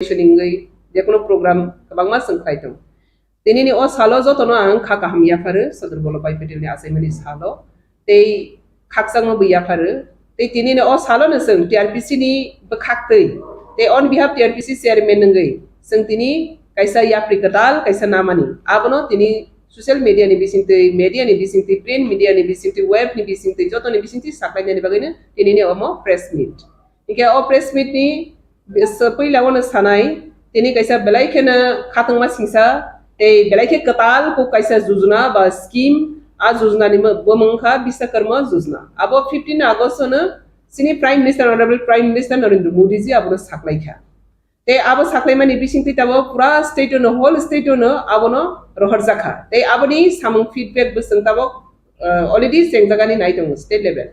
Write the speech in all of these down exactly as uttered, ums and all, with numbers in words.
Wngwi jekunu program kwbangma chwng khlai tongo. Tinini o salo jotono ang kha kaham yapharo Sadar Vallabhbhai Patelni achaimani salo, tei khakchangma bo yapharo. Tei tinini o salono chwng T R P C ni bwkhaktwi tei on behalf T R P C chairman wngwi chwng tini kaisa yapri kwtal kaisa namani. Abono tini social media ni bisingtwi, media ni bisingtwi, print media ni bisingtwi, web ni bisingtwi, jotoni bisingtwi saklainani bagwino tinini omo press meet. Hingke o press meet ni bis-, puila ono sanai, tini kaisa belai kheno khatungma singsa, tei belai khe kwtal kok kaisa jujuna ba scheme, a jujuna ni mo-, bo mung kha Biswakarma jujuna. Abo fifteen August no chini Prime Minister, Honorable Prime Minister Narendra Modi ji abono saklai kha. Tei abo saklaimani bisingtwi tabok pura state ono, whole state ono abono rohorjak kha. Tei aboni samung feedback bo chwng tabok, uh, already chengjagani nai tongo state level.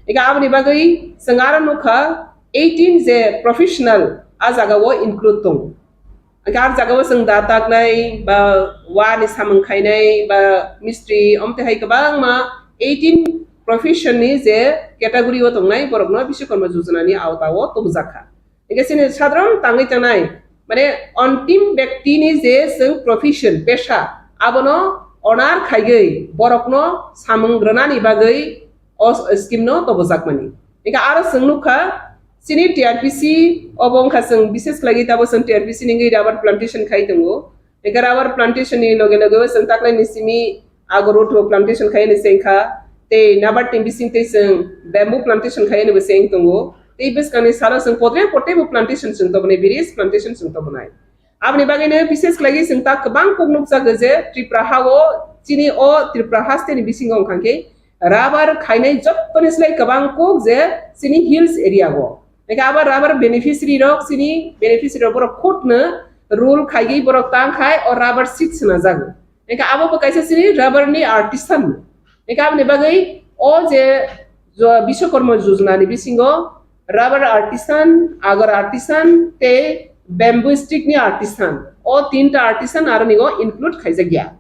Ega aboni bagwi chwng aro nukha eighteen je professional a jaga o include tongo. Ega a jaga o chwng da taknai ba wa ni samung khainai ba mistri omte hai kwbangma eighteen profession ni je category o tongnai borokno Biswakarma jojona ni awta o tubujak kha. Hingke chini sadharon tangwi tangnai, mane, ontim bektini je chwng profession, pesha, abono honor khaigwi borokno samung rwnani bagwi o scheme no tobojakmani. Hingke aro chwng nukha, chini T R P C obo wngkha chwng bishes khlaigwi tabo chwng T R P C ni wngwi rubber plantation khai tongo. Ega rubber plantation ni loge loge o chwng taklai ni simi agarwood bo plantation khai ni chengkha, tei nabar ni bising tei chwng bamboo plantation khai ni bo cheng tongo. Tei bwskang ni salo chwng potre pote bo plantation chwng tobonai, various plantation chwng tobonai. Aboni bagwi no bishes khlai chwng ta kwbang kok nukjago je Tripura ha o, chini o Tripura haste ni bisingo wngkha khe rubber khainai jottoni slai kwbang kok je chini hills area o. Ega abo rubber beneficiary rok chini beneficiary rok borok khutno rule khaigwi borok tang khai o rubber seed swnajago. Ega abo bo kaisa chini rubber ni artisan. Ega aboni bagwi o je jo-, Biswakarma jojona ni bisingo rubber artisan, agar artisan tei bamboo stick ni artisan. O tinta artisan aro nigo include khaijakya.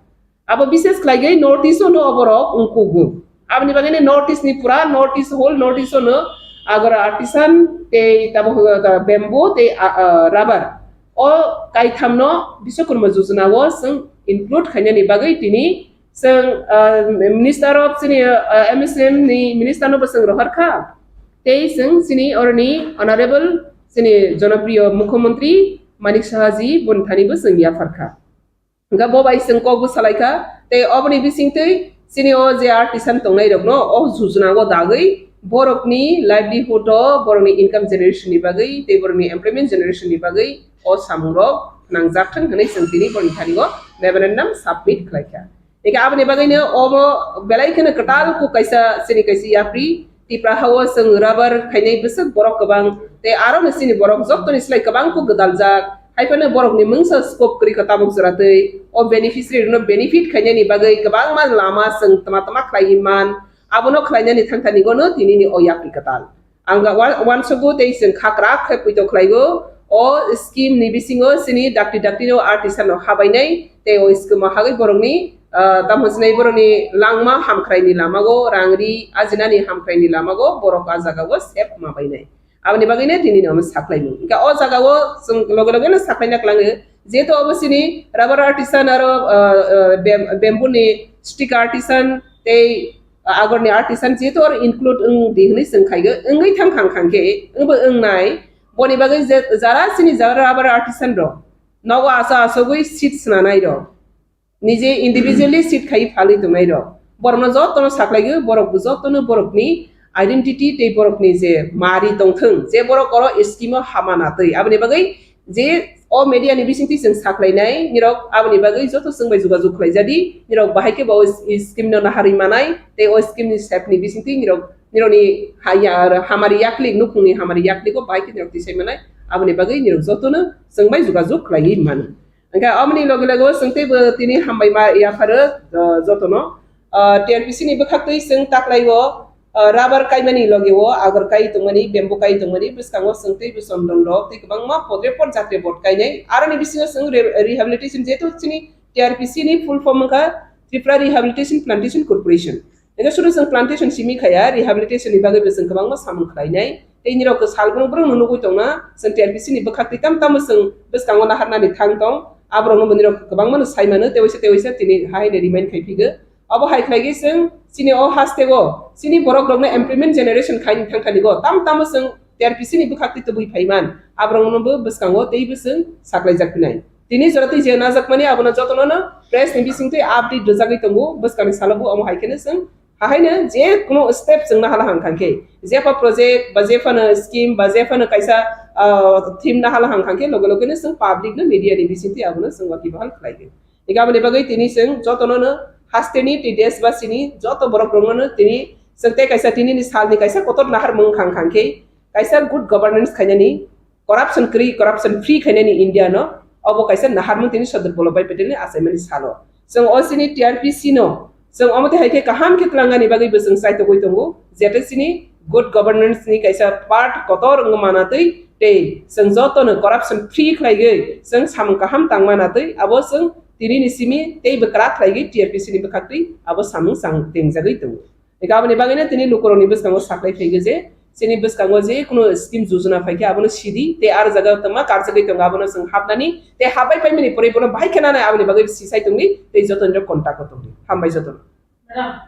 Abo bishes khlaigwi North East ono oborok wngkugo. Aboni bagwino North East ni pura North East, whole North East ono agar artisan tei tabo, uh, bamboo tei, uh, uh, rubber. O kaithamno Biswakarma jojona o chwng include khainani bagwi tini chwng, uh, Minister of chini, uh, M S M ni minister no bo chwng rohor kha. Tei chwng chini oroni honorable chini jonopriyo mukhyamantri Manik Saha ji boni thani bo chwng yaphar kha. Hingkha bo bai chwng kok bwsa lai kha, tei oboni bisingtwi chini o je artisan tongnai rokno o jujuna o dagwi borokni livelihood o, borokni income generation ni bagwi tei borokni employment generation ni bagwi o samung rok nangjak thang hwnwi chwng tini borokni thani o memorandum submit khlai kha. Hingkha aboni bagwino obo belai kheno kwtal kok kaisa chini kaisa yapri Tipra hao chwng rubber khainai bwswk borok kwbang, tei aro no chini borok jottoni slai kwbang kok gwdaljak. Hai phano borokni mungsa scope kwrwi kha tabuk jora twi. O beneficiary rokno benefit khainani bagwi kwbangma lama chwng tma tma khlaiwi man. Abono khlainani thangthani gono tinini o yapri kwtal. Ang ga wan-, wansukgo tei chwng khakrak khe poito khlaigo. O scheme ni bisingo chini dakti dakti no artisan no habainai tei o scheme o hagwi borokni, ah, tamo sinai borokni langma hamkhraini lamago, rang ri ajinani hamkhraini lamago borok a jagao sep ma bainai. Aboni bagwino tinini omo saklaimung. Hingkha o jagao chwng loge loge no saklaina kwlango, jehetu obo chini rubber artisan aro, ah, ah, bam-, bamboo ni stick artisan tei, ah, agorni artisan jehetu aro include wng di hwnwi chwng khaigo, wngwi thang khang khang khe wngbo wngnai. Boni bagwi je jara chini jara rubber artisan rok nogo acha achugwi seed swnanai rok. Nije individually seed khai phalwi tongnai rok. Borokno jotono saklaigwi, borok bo jotono borokni identity tei borokni je mari tongthwng, je borok oro scheme o hama natwi. Aboni bagwi je o media ni bisingtwi chwng saklainai, nirok aboni bagwi joto chwng bai jogajog khlaijadi, nirok bahai khe bo o scheme no naharwi manai, tei o scheme ni sep ni bisingtwi nirok, nirokni ha-, ya-, hamari yaklik, nukhungni hamari yakligo bahai khe nirok tisai manai. Aboni bagwi nirok jotono chwng bai jogajog khlaiwi mano. Hingkhe aboni loge loge o chwng teibo tini hambai ma yapharo, uh, jotono. Uh, T R P C ni bwkhaktwi chwng taklaio, uh, rubber kaimani loge o agar kai tongmani, bamboo kai tongmani, bwskango chwng teibo chondon rok tei kwbangma podre pod jatre bod kainai. Aroni bisingo chwng re-, rehabilitation, jehetu chini T R P C ni full form wngkha Tripura Rehabilitation Plantation Corporation. Hingkhe sudu chwng plantation simi khaya, rehabilitation ni bagwi bo chwng kwbangma samung khlainai. Tei nirok salbrung brung no nugwi tongna, chwng T R P C ni bwkhak twi tam tamo chwng bwskango naharnani thang tong, aborok no bo nirok kwbangma no sai mano, tei waisa tei waisa tini hai no remind khai phigo. Abo hai khlai gwi chwng chini o haste go, chini borok rok no employment generation khai ni thang thani go, tam tamo chwng T R P C ni bwkhak twi tubui phai man, aborok no bo bwskango tei bo chwng saklai jak phinai. Tini jora twi je najak mani abono jotono no press ni bising twi update rwjagwi tongo, bwskangni salo bo omo hai kheno chwng Hahaino je kuno step chwng nahala hang khan khe, jepha project ba jephano scheme ba jephano kaisa, ah, theme nahala hang khan khe loge loge no chwng public no media ni bising twi abono chwng waki bahal khlai di. Ega aboni bagwi tini chwng jotono no haste ni tei desh ba chini joto borok rok no tini chwng tei kaisa tini ni sal ni kaisa kotor nahar mung khang khan khe kaisa good governance khainani corruption kwrwi, corruption free khainani India no, obo kaisa naharmung tini Sardar Vallabhbhai Patel ni achaimani salo. Chwng o chini T R P C no, chwng omo twi hai khe kaham khe twlangani bagwi bo chwng chaitogwi tongo, jete chini good governance ni kaisa part kotor wngma manatwi tei chwng joto no corruption free khlaigwi chwng samung kaham tangma natwi abo chwng tini ni simi tei bwkra khlaigwi T R P C ni bwkhak twi abo samung chang tengjagwi tongo. Eka aboni bagwino tini lukurokni bwskango saklai phaigo je, chini bwskango je kuno scheme jojona phaikhe abono sidi, tei aro jaga tongma karjagwi tongo, abono chwng hapnani, tei hapbai paimani pore bono bahai khe nanai, aboni bagwi sisai tongdi, tei jotonirok contact o tongdi. Hambai jotono. Madam,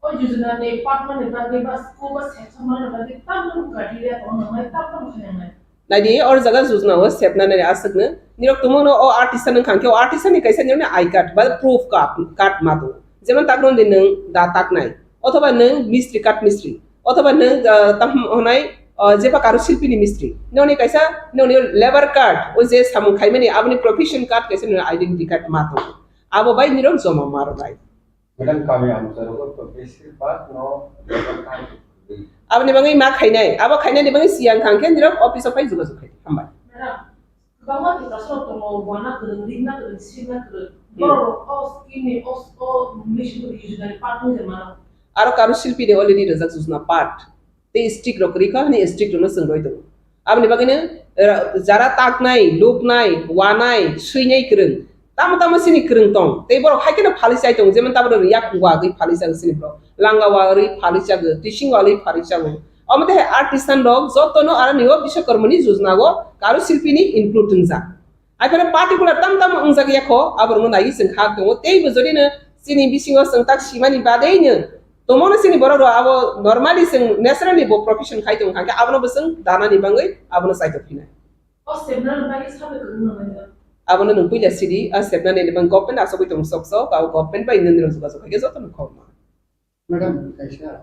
o jojona ni patmani bagwi ba school ba section mani bagwi tamni criteria tongma nangnai, tamni khainangnai. Naidi, or jaga jojona o sepna nai aswkno. Nirok tongmano o artisan wngkha khe, o artisan ni kaisa nirokni I card ba proof card, card ma tongo. Jemon takno di nwng da taknai, othoba nwng mistri, card mistri, othoba nwng, ah, tam honai, ah, jepa karo silpi ni mistri. Noni kaisa, noni labor card, o je samung khaimani, aboni profession card kaisa nirok identity card ma tongo. Abo bai nirok joma ma rwnai. Madam, kami amcharogo to besir bak no labor card. Aboni bagwi ma khainai, abo khainani bagwi siyang thang khe nirok office o phai jogajog khai. Hambai. Madam, kwbangma Tiprasarok tongo, wana kwrwng, ringna kwrwng, sirna kwrwng. Hmm. Borok o scheme ni, o, o mission ni yojna ni part wngwi mano. Aro karo silpi ni already rwjak jojna part. Tei stick rok kwrwi kha, hani stick rokno chwng roi tongo. Aboni bagwino, eh, jara taknai, luknai, wanai, swinai kwrwng. Tamo tamo chini kwrwng tong. Tei borok hai kheno phali chai tongo, jemon tabuk rok yak wagwi phali chago chini borok. Langa wagwi phali chago, tising wagwi phali chago. Omo tei hai artisan rok jotono aro nio Biswakarma ni jojna o karo silpi ni include wngjak. Aphano particular tam tam wngjak ya kho, aborokno naiwi chwng kha tongo. Tei bo jodi no chini bisingo chwng tak simani badei no tongmano chini borok rok abo normally chwng naturally bo profession khai tong kha, abono bo chwng danani bagwi abono chaitok phinai. O sepna bagwi sabai kwrwngno nangya. Abono nwng puila sidi, a sepnani ni bang government asogwi tong sok sok, abo government bai nwng rok jogajog khai khe jotono khobma. Madam, kaisa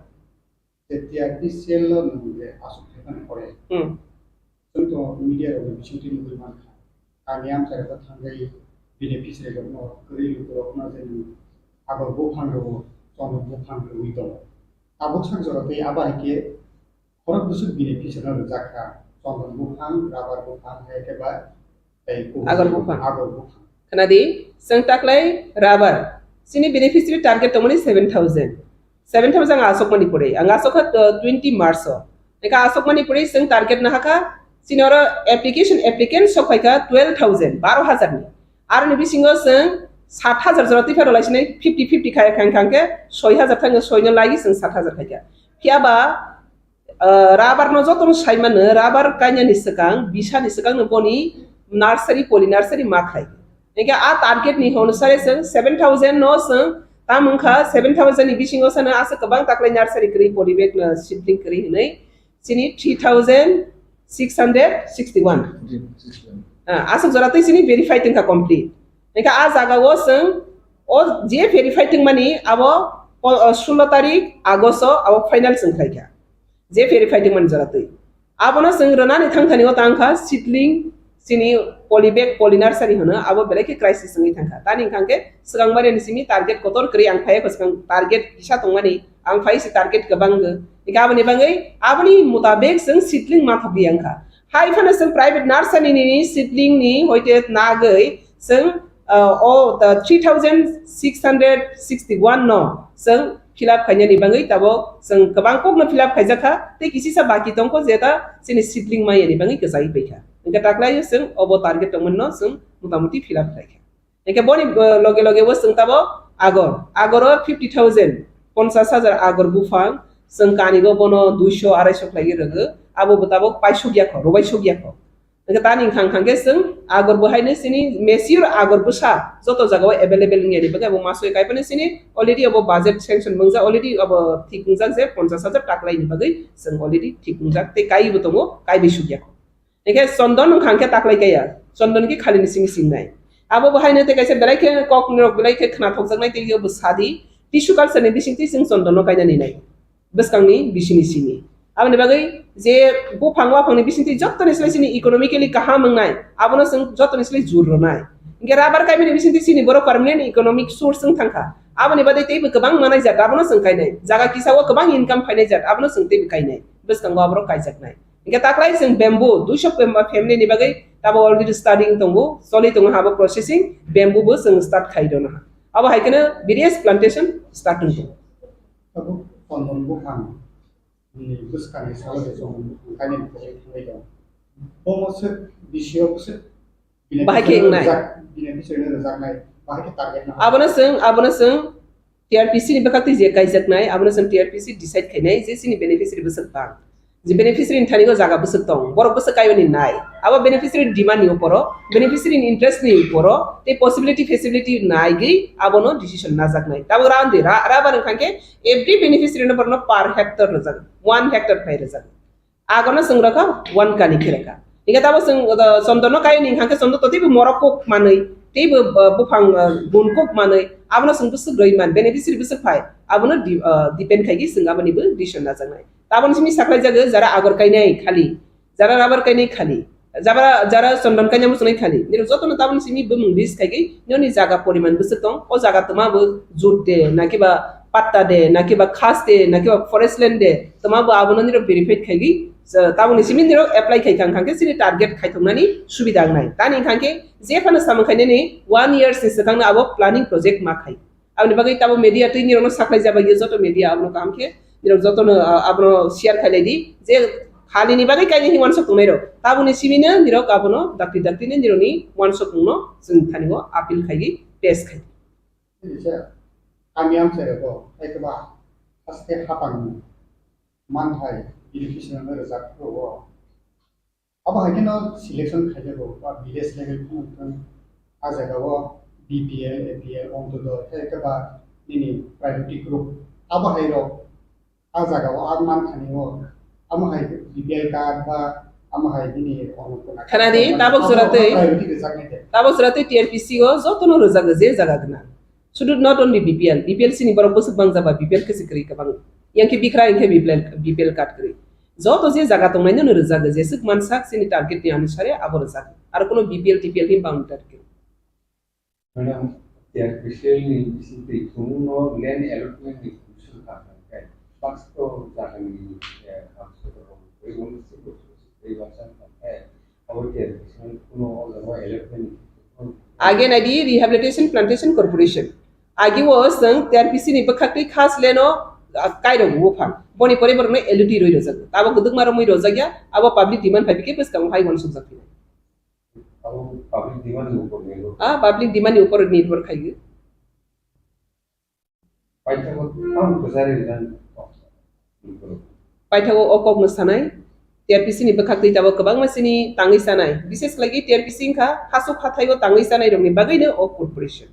je T R P cell o nwng je aswk khaimani pore. Hmm. Chwng to media rok ni bisingtwi nugwi mankha. Kami amchai rok thangwi beneficiary rok no, kwrwi luku rok no je nwng agor buphang rw, chondon buphang rwwi tongo. Tabuk sak jora tei abo hai khe Khorok bwswk bini phisano rwjak kha, chondon buphang, rubber buphang, hai khe ba tei kuhur agor buphang. Agor buphang. Khna di, chwng taklai rubber. Chini beneficiary target tongmani seven thousand. Seven thousand ang asokmani pore. Ang asokha, uh, twenty March o. Eka asokmani pore chwng target nahakha, chini oro application, applicant sok phaikha twelve thousand, baro hajar ni. Aroni bisingo chwng sat hajar jora twi phano laisinai fifty fifty khai khang khang khe soi hajar thangkhe soino lagi chwng sat hajar khaikha. Phiya ba, ah, rubber no joto no sai mano, rubber kainani swkang, bisani swkang no boni nursery, poly nursery ma khlai. Engkhe a target ni onusare chwng seven thousand no chwng tam wngkha, seven thousand ni bisingo sano aswk kwbang taklai nursery kwrwi, poly bag no seedling kwrwi hwnwi chini three thousand six hundred sixty one. Ah, aswk jora twi chini verify tongkha complete. Engkhe a jaga o chwng o je verify tongmani abo po-, o, sullo tarik August o abo final chwng khlaikha. Je verify tongmani jora twi. Abono chwng rwnani thangthani o tangkha seedling, chini poly bag, poly nursery hwno, abo belai khe crisis wngwi thangkha. Tani wngkha khe swkang mari ni simi target kotor kwrwi ang phai kho, swkang target kisa tongmani, ang phai se target kwbang go. Ika aboni bagwi, aboni mutabek chwng seedling ma thokdi wngkha. Hai phano chwng private nursery ni seedling ni hoite nagwi chwng, uh, o, the three thousand six hundred sixty one no chwng fill up khainani bagwi tabok chwng kwbang kokno fill up khaijak kha, tei kisisa baki tongkho jeta chini seedling maya ni bagwi kwchai paikha. Hwnkhe taklai chwng obo target tongmani no chwng motamuti fill up khlaikha. Hwnkhe boni, uh, loge loge bo chwng tabok agor, agor o fifty thousand, ponchas hajar agor buphang, chwng kani go bono duiso araiso khlaiwi rwgo. Abo bo tabok paisuk ya kho, rwbai suk ya kho. Hingke tani wngkha, wngkha khe chwng agor bo haino chini mature agor bwsa joto jagao available wngya ni bagwi abo masoi kaiphano chini already abo budget sanction wngjak, already abo thik wngjak je ponchash hajar taklai ni bagwi chwng already thik wngjak tei kaiwi bo tongo, kaiwi suk ya kho. Hingke chondon wngkha, hingke taklai kaiya, chondon khe khali ni simi singnai. Abo bo haino tei kaisa belai khe kok norok belai khe khna thokjaknai tei bo sadi tissue culture ni bisingtwi chwng chondon no kainani nai. Bwskangni bisini simi. Aboni bagwi je buphang waphangni bisingtwi jottoni slai chini economically kaham wngnai, abono chwng jottoni slai jur rwnai. Hingke rubber kaimani bisingtwi chini borok permanent economic source wng thangkha. Aboni bagwi teibo kwbang manai jat, abono chwng kainai. Jaga kisa o kwbang income phainai jat, abono chwng teibo kainai. Bwskango aborok kaijaknai. Hingke taklai chwng bamboo, duiso family ni bagwi tabo already studying tongo, choli tongo habo processing, bamboo bo chwng start khai dono ha. Abo hai kheno various plantation start wng tongo. Abo chondon buphang ni bwskangni salo de chwng kainwi pogwi thangwi tongo. Omo se bisio se Bahai khe wngnai. Beneficiary no rwjak-, beneficiary no rwjaknai, bahai khe target no. Abono chwng, abono chwng T R P C ni bwkhaktwi je kaijaknai, abono chwng T R P C decide khainai je chini beneficiary bwswk bang. Je beneficiary ni thani o jaga bwswk tong, borok bwswk kaiwi ni nai. Abo beneficiary ni demand ni uporo, beneficiary ni interest ni uporo, tei possibility feasibility naigwi abono decision najaknai. Tabuk randi ra-, rubber wngkha khe every beneficiary no borokno per hectare rwjak, one hectare khai rwjak. Agono chwng rwkha one kani khe rwkha. Hingke tabo chwng, uh, chondon no kayo ni hingkha khe chondon to teibo morok kok manwi, teibo, uh, buphang, uh, bun kok manwi, abono chwng bwswk rwi man, beneficiary bwswk phai, abono di-, uh, depend khaigwi chwng aboni bo decision najaknai. Taboni simi saklai jago jara agor kainai khali, jara rubber kainai khali, jara, jara chondon kainai muchunai khali. Nirok jotono taboni simi bumung list khaigwi nini jaga poriman bwswk tong, o jaga twma bo jut de, nakiba patta de, nakiba khas de, nakiba forest land de, twma bo abono nirok verify khaigwi, taboni simi nirok apply khai kha, hingkha khe chini target khaithoknani subida wngnai. Tani hingkha khe je phano samung khainani one years ni swkangno abo planning project ma khai. Aboni bagwi tabo media twi nirokno saklai jaba ye joto media abono kaham khe nirok jotono, ah, abono share khailai di je khali ni bagwi kainwi hwnwi uansuk tongnai rok. Taboni simi no nirok abono dakti dakti no nirokni uansukmung no chwng thani o appeal khaigwi pass khai. Kaisa kami amchairok bo, hai khe ba haste hapang manthai education no rwjak phuru o. Abo hai kheno selection khaijago ba village level phano thang, a jaga o B P L, A P L, Ontodoi, hai khe ba nini priority group. Abo hai rok a jaga o a manthani o, amo hai B P L card ba amo hai nini Annapurna card. Khana di, tabok jora twi, priority rwjaknai de. Tabok jora twi T R P C o jotono rwjago je jaga gwnang. Sudu not only B P L, B P L sini borok bwswk bang jaba B P L khe se kwrwi kwbang. Yang khe bikra, yang khe B P L, B P L card kwrwi. Joto je jaga tongnai no rwjago, jeswk mansak chini target ni anusare abo rwjago. Aro kuno B P L, T P L ni boundary kwrwi. Madam, T R P C ni bisingtwi chwngno land allotment ni commission kha kha khe, baksa jagani, eh, baksa rok, tei uansuk rok, tei baksa kha khe, abo T R P C ni kuno o jaga allotment ni Age naidi Rehabilitation Plantation Corporation. Age o chwng T R P C ni bwkhaktwi khas leno, ah, kairok buphang. Boni pore borokno L U T rwi rwjago. Tabok kwdwkma romwi rwjakya, abo public demand phai bikhe bwskango hai uansukjak phino. Abo public demand ni upor nirbhor. Ah, public demand ni upor nirbhor khaio. Paithago tamo kwchari rijani kok. Paithago o kokno sanai, T R P C ni bwkhaktwi tabok kwbangma chini tangwi chanai. Bishes khlaigwi T R P C wngkha hasuk hathaio tangwi chanairokni bagwino o corporation.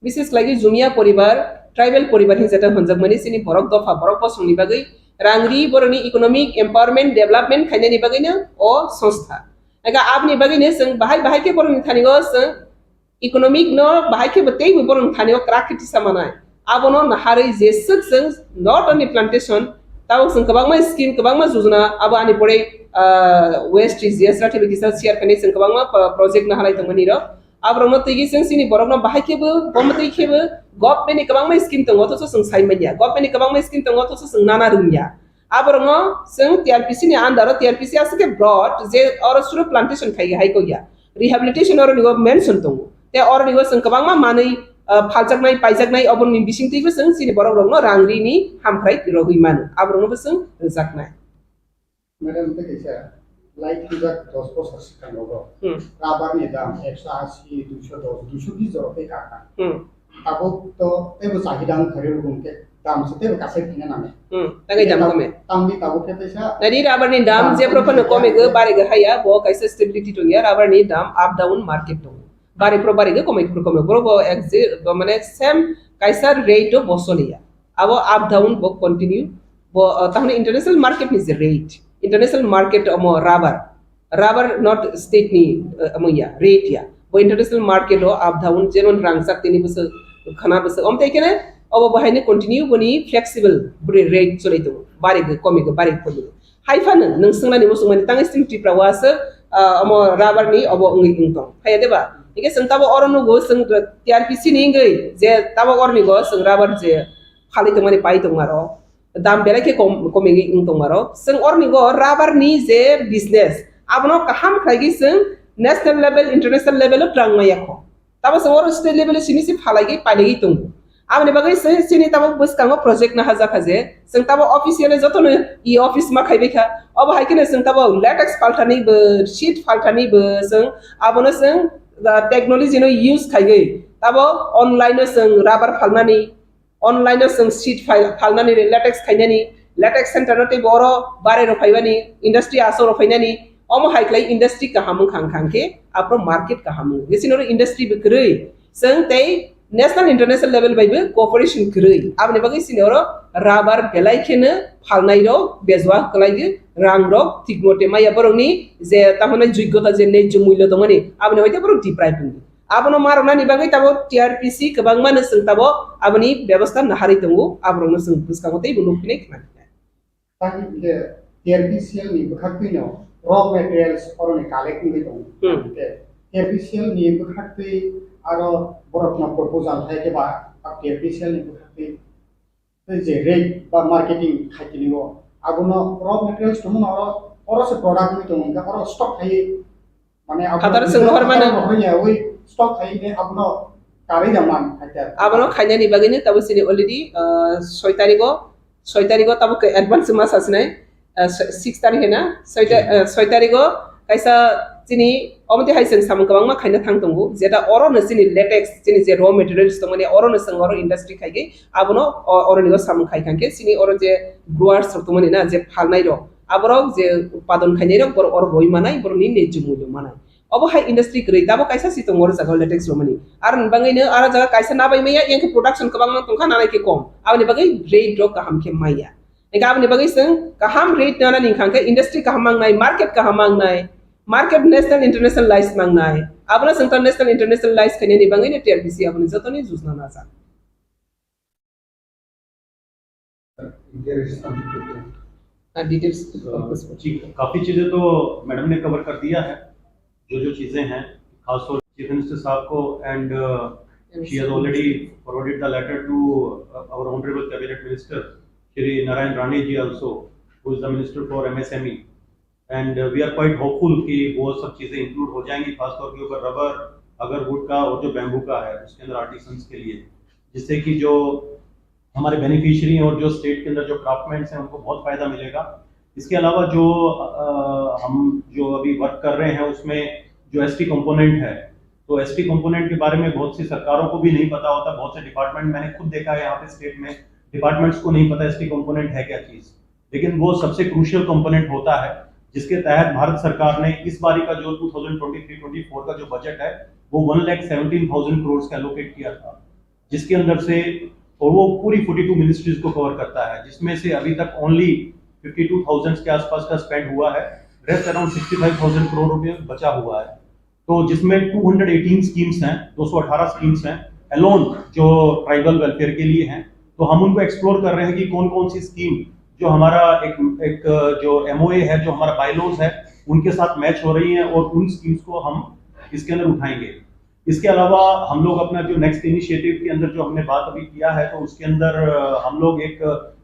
Bishes khlaigwi Jumia poribar, tribal poribar hinjata hwnjakmani chini borok dopha, borok bosongni bagwi rang ri borokni economic empowerment, development khainani bagwino o songstha. Ega aboni bagwino chwng bahai bahai khe borokni thani o chwng economic no bahai khe bo tei bo borok thani o kwrak khe tisa manai. Abono naharwi jeswk chwng not only plantation, tabok chwng kwbangma scheme, kwbangma jojona, abo ani pore, ah, West G S Rathi bai kisa share khainai chwng kwbangma pro-, project naharlai tongmani rok. Aborokno twiwi chwng chini borokno bahai khe bo, bo mwtwi khe bo government ni kwbangma scheme tongo, othocho chwng sai manya. Government ni kwbangma scheme tongo, othocho chwng nana rwngya. Aborokno chwng T R P C ni under o, T R P C aswk khe broad je oro suru plantation khai hai kok ya. Rehabilitation oroni o mention tongo. Tei oroni o chwng kwbangma manwi, ah, phaljaknai, paijaknai, oboroni bisingtwibo chwng chini borok rokno rang rini hamphrai rogwi mano. Aborokno bo chwng rwjaknai. Madam, tei kaisa lai thangjak dos bosor swkang rogo. Hmm. Rubber ni dam ekso asi, duiso dos, duiso bis jorok tei kakha. Hmm. Tabuk to teibo chahida wngkha rw rwgwng khe. Dam se tei kasai thina nang. Hmm, tagai dam kome. Tamni tabuk khe teisa. Nadi rubber ni dam je prophano kome go bare go haya, bo kaisa stability tongya, rubber ni dam up down market tongo. Bare pro bare go kome pro kome. Boro bo exi-, bo mane same kaisa rate o bo soliya. Abo up down bo continue. Bo, uh, tahone international market ni je rate. International market omo rubber. Rubber not state ni, uh, omo ya, rate ya. Bo international market o up down, jemon rangchak tini bwswk, khana bwswk. Om tei kene obo bahai ni continue boni flexible boni rate cholai tongo. Bare go kome go bare go. Hai phano nwng swngnani muchung mani tang sting Tripura o aswk, ah, omo rubber ni obo wngwi wng tong. Phaiya deba? Hingke chwng tabo oro nugo chwng T R P C ni wngwi je tabo orni go chwng rubber je phalwi tongmani pai tongmaro. Dam belai khe kom, komigwi wng tongmaro. Chwng orni go rubber ni je business abono kaham khlaigwi chwng national level, international level o twlang maya kho. Tabo chwng oro state level o simi se phalai gwi pailai gwi tongo. Aboni bagwi chwng chini tabo bwskango project naharjak kha je, chwng tabo official jotono e office ma khaibai kha. Obo hai kheno chwng tabo latex palthani bo, sheet palthani bo chwng abono chwng, ah, technology no use khaigwi tabo online o chwng rubber phalnani, online o chwng sheet phal-, phalnani, latex khainani, latex center no tei bo oro bare rok phaibani, industry aswk rok phainani, omo hai khlai industry kaham wngkha, wngkha khe aphuru market kaham wngo. Bisi noro industry bo kwrwi, chwng tei national international level bai bo cooperation kwrwi. Aboni bagwi chini oro rubber belai kheno phalnai rok bejua kwlai rang rok thik mote maya borokni je tamoni joigyota je nejjo mullo tongmani aboni hoite borok deprive wngdi. Abono ma rwnani bagwi tabo T R P C kwbangma no chwng tabo aboni bebostha naharwi tongo, aborokno chwng bwskango teibo nukphinai khna phinai. Tei hwnkhe T R P C L ni bwkhaktwi no raw materials oroni collect wngwi tongo. Hmm. Hwnkhe T R P C L ni bwkhaktwi aro borokno proposal hai khe ba T R P C L ni bwkhaktwi tei je rate ba marketing khai tini o, abono raw materials tongmano oro, oro se product wngwi tongo, hwnkhe oro stock khai, mane abo Hathar sing rohor mano. Rohor ya, oi stock khai ne abono karwi da man, haita. Abono khainani bagwi no tabo chini already, ah, soi tarigo, soi tarigo tabo ke advance ma sasinai. Ah, so-, six tarikh hai na? Soi ta-, ah, soi tarikh o kaisa chini omo twi hai chwng samung kwbangma khaina thang tongo, jeta oro no chini latex, chini je raw materials tongmani oro no chwng oro industry khaigwi abono o-, oro ni o samung khai thang khe chini oro je growers rok tongmani na, je phalnai rok, aborok je utpadon khainai rok borok oro roi manai, borok ni nejjo mullo manai. Obo hai industry kwrwi, tabo kaisa si tongo oro jaga o latex romani. Aro ni bagwi no aro jaga kaisa nabai maya, yang khe production kwbangma tongkha, nanai khe kom. Aboni bagwi rate rok kaham khe maya. Hingkhe aboni bagwi chwng kaham rate nanani hwnkha khe industry kaham mangnai, market kaham mangnai, market national internationalize mangnai. Abono chwng ta national internationalize khainani bagwi no T R P C abono jotoni jujna najak. इनके रिस्क हम करते हैं। हाँ, details अ, जी, काफी चीजें तो मैडम ने कवर कर दिया है, जो जो चीजें हैं, खासतौर चीफ मिनिस्टर साहब को, and, uh, she has already forwarded the letter to, uh, our honorable cabinet minister, Shri Narayan Rane ji also, who is the minister for M S M E. And, uh, we are quite hopeful कि वो सब चीज़ें इंक्लूड हो जाएंगी, खासतौर के ऊपर रबर, अगर वुड का और जो बैम्बू का है, उसके अंदर आर्टिसंस के लिए, जिससे कि जो हमारे बेनिफिशियरी हैं और जो स्टेट के अंदर जो क्राफ्टमैन्स हैं, उनको बहुत फ़ायदा मिलेगा। इसके अलावा जो, अ, हम जो अभी वर्क कर रहे हैं, उसमें जो एसटी कंपोनेंट है, तो एसटी कंपोनेंट के बारे में बहुत सी सरकारों को भी नहीं पता होता। बहुत से डिपार्टमेंट, मैंने खुद देखा है यहाँ पे स्टेट में, डिपार्टमेंट्स को नहीं पता एसटी कंपोनेंट है क्या चीज़। लेकिन वो सबसे क्रूशियल कंपोनेंट होता है, जिसके तहत भारत सरकार ने इस बारी का जो twenty twenty three twenty four का जो बजट है, वो वन लाख सेवनटीन थाउजेंड करोड़ का एलोकेट किया था, जिसके अंदर से, और वो पूरी फ़ोर्टी टू मिनिस्ट्रीज को कवर करता है, जिसमें से अभी तक ओनली फिफ्टी टू थाउजेंड के आसपास का स्पेंड हुआ है, rest around sixty five thousand crore रुपए बचा हुआ है। तो जिसमें टू हंड्रेड एटीन स्कीम्स हैं, दो सौ अठारह स्कीम्स हैं, अलोन जो ट्राइबल वेलफेयर के लिए हैं, तो हम उनको एक्सप्लोर कर रहे हैं कि कौन कौन सी स्कीम जो हमारा एक, एक जो एमओए है, जो हमारा बायलॉज है, उनके साथ मैच हो रही हैं और उन स्कीम्स को हम इसके अंदर उठाएंगे। इसके अलावा हम लोग अपना जो नेक्स्ट इनिशिएटिव के अंदर जो हमने बात अभी किया है, तो उसके अंदर, अ, हम लोग एक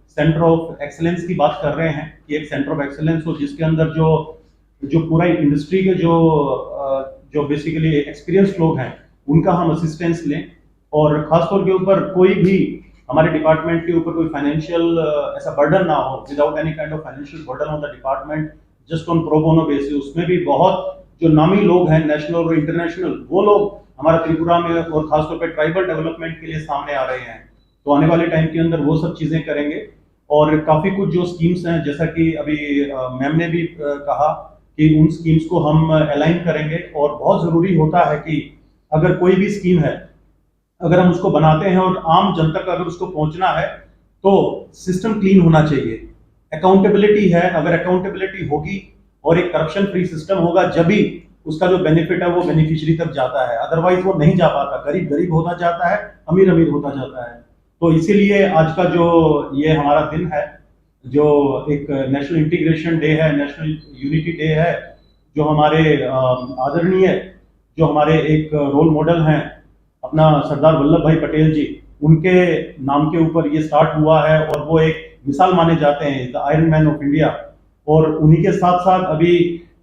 सेंटर ऑफ एक्सीलेंस की बात कर रहे हैं कि एक सेंटर ऑफ एक्सीलेंस हो, जिसके अंदर जो, जो पूरा इंडस्ट्री के जो, अ, जो बेसिकली एक्सपीरियंस लोग हैं, उनका हम असिस्टेंस लें। और खासतौर के ऊपर कोई भी हमारे डिपार्टमेंट के ऊपर कोई फाइनेंशियल, अ, ऐसा बर्डन ना हो, without any kind of financial burden on the department, just on pro bono basis। उसमें भी बहुत जो नामी लोग हैं, नेशनल और इंटरनेशनल, वो लोग हमारा त्रिपुरा में और खासतौर पे ट्राइबल डेवलपमेंट के लिए सामने आ रहे हैं। तो आने वाले टाइम के अंदर वो सब चीजें करेंगे। और काफी कुछ जो स्कीम्स हैं, जैसा कि अभी मैम ने भी कहा कि उन स्कीम्स को हम अलाइन करेंगे। और बहुत जरूरी होता है कि अगर कोई भी स्कीम है, अगर हम उसको बनाते हैं और आम जनता का अगर उसको पहुंचना है, तो सिस्टम क्लीन होना चाहिए। अकाउंटेबिलिटी है, अगर अकाउंटेबिलिटी होगी और एक करप्शन फ्री सिस्टम होगा, जब ही उसका जो बेनिफिट है वो बेनिफिशियरी तक जाता है, अदरवाइज वो नहीं जा पाता। गरीब गरीब होता जाता है, अमीर अमीर होता जाता है। तो इसीलिए आज का जो ये हमारा दिन है, जो एक नेशनल इंटीग्रेशन डे है, नेशनल यूनिटी डे है, जो हमारे आदरणीय, जो हमारे एक रोल मॉडल हैं अपना सरदार वल्लभ भाई पटेल जी, उनके नाम के ऊपर ये स्टार्ट हुआ है और वो एक मिसाल माने जाते हैं, the iron man of India. और उन्हीं के साथ साथ अभी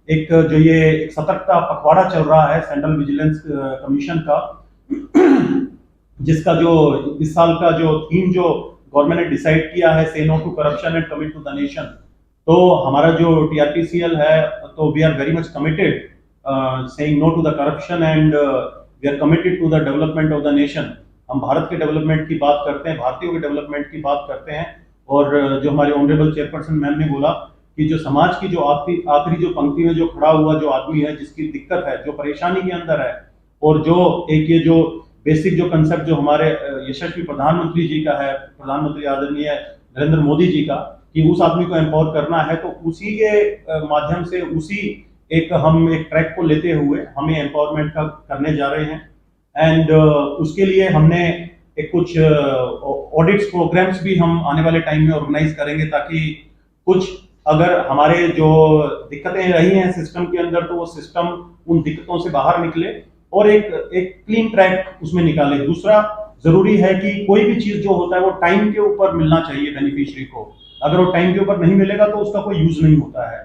एक जो ये एक सतर्कता पखवाड़ा चल रहा है सेंट्रल विजिलेंस कमीशन का, जिसका जो इस साल का जो थीम जो गवर्नमेंट ने डिसाइड किया है, say no to corruption and commit to the nation. तो हमारा जो टीआरपीसीएल है, तो we are very much committed saying no to the corruption and we are committed to the development of the nation। हम भारत के डेवलपमेंट की बात करते हैं, भारतीयों के डेवलपमेंट की बात करते हैं। और जो हमारे ऑनरेबल चेयरपर्सन मैम ने बोला कि जो समाज की जो आखिरी आखिरी जो पंक्ति में जो खड़ा हुआ जो आदमी है, जिसकी दिक्कत है, जो परेशानी के अंदर है, और जो एक ये जो बेसिक जो कंसेप्ट जो हमारे यशस्वी प्रधानमंत्री जी का है, प्रधानमंत्री आदरणीय नरेंद्र मोदी जी का, कि उस आदमी को एम्पावर करना है, तो उसी के माध्यम से, उसी एक हम एक ट्रैक को लेते हुए हमें एम्पावरमेंट का करने जा रहे हैं। एंड उसके लिए हमने एक कुछ ऑडिट्स प्रोग्राम्स भी हम आने वाले टाइम में ऑर्गेनाइज करेंगे, ताकि कुछ अगर हमारे जो दिक्कतें रही हैं सिस्टम के अंदर, तो वो सिस्टम उन दिक्कतों से बाहर निकले और एक एक क्लीन ट्रैक उसमें निकाले। दूसरा, जरूरी है कि कोई भी चीज जो होता है वो टाइम के ऊपर मिलना चाहिए बेनिफिशियरी को। अगर वो टाइम के ऊपर नहीं मिलेगा तो उसका कोई यूज नहीं होता है।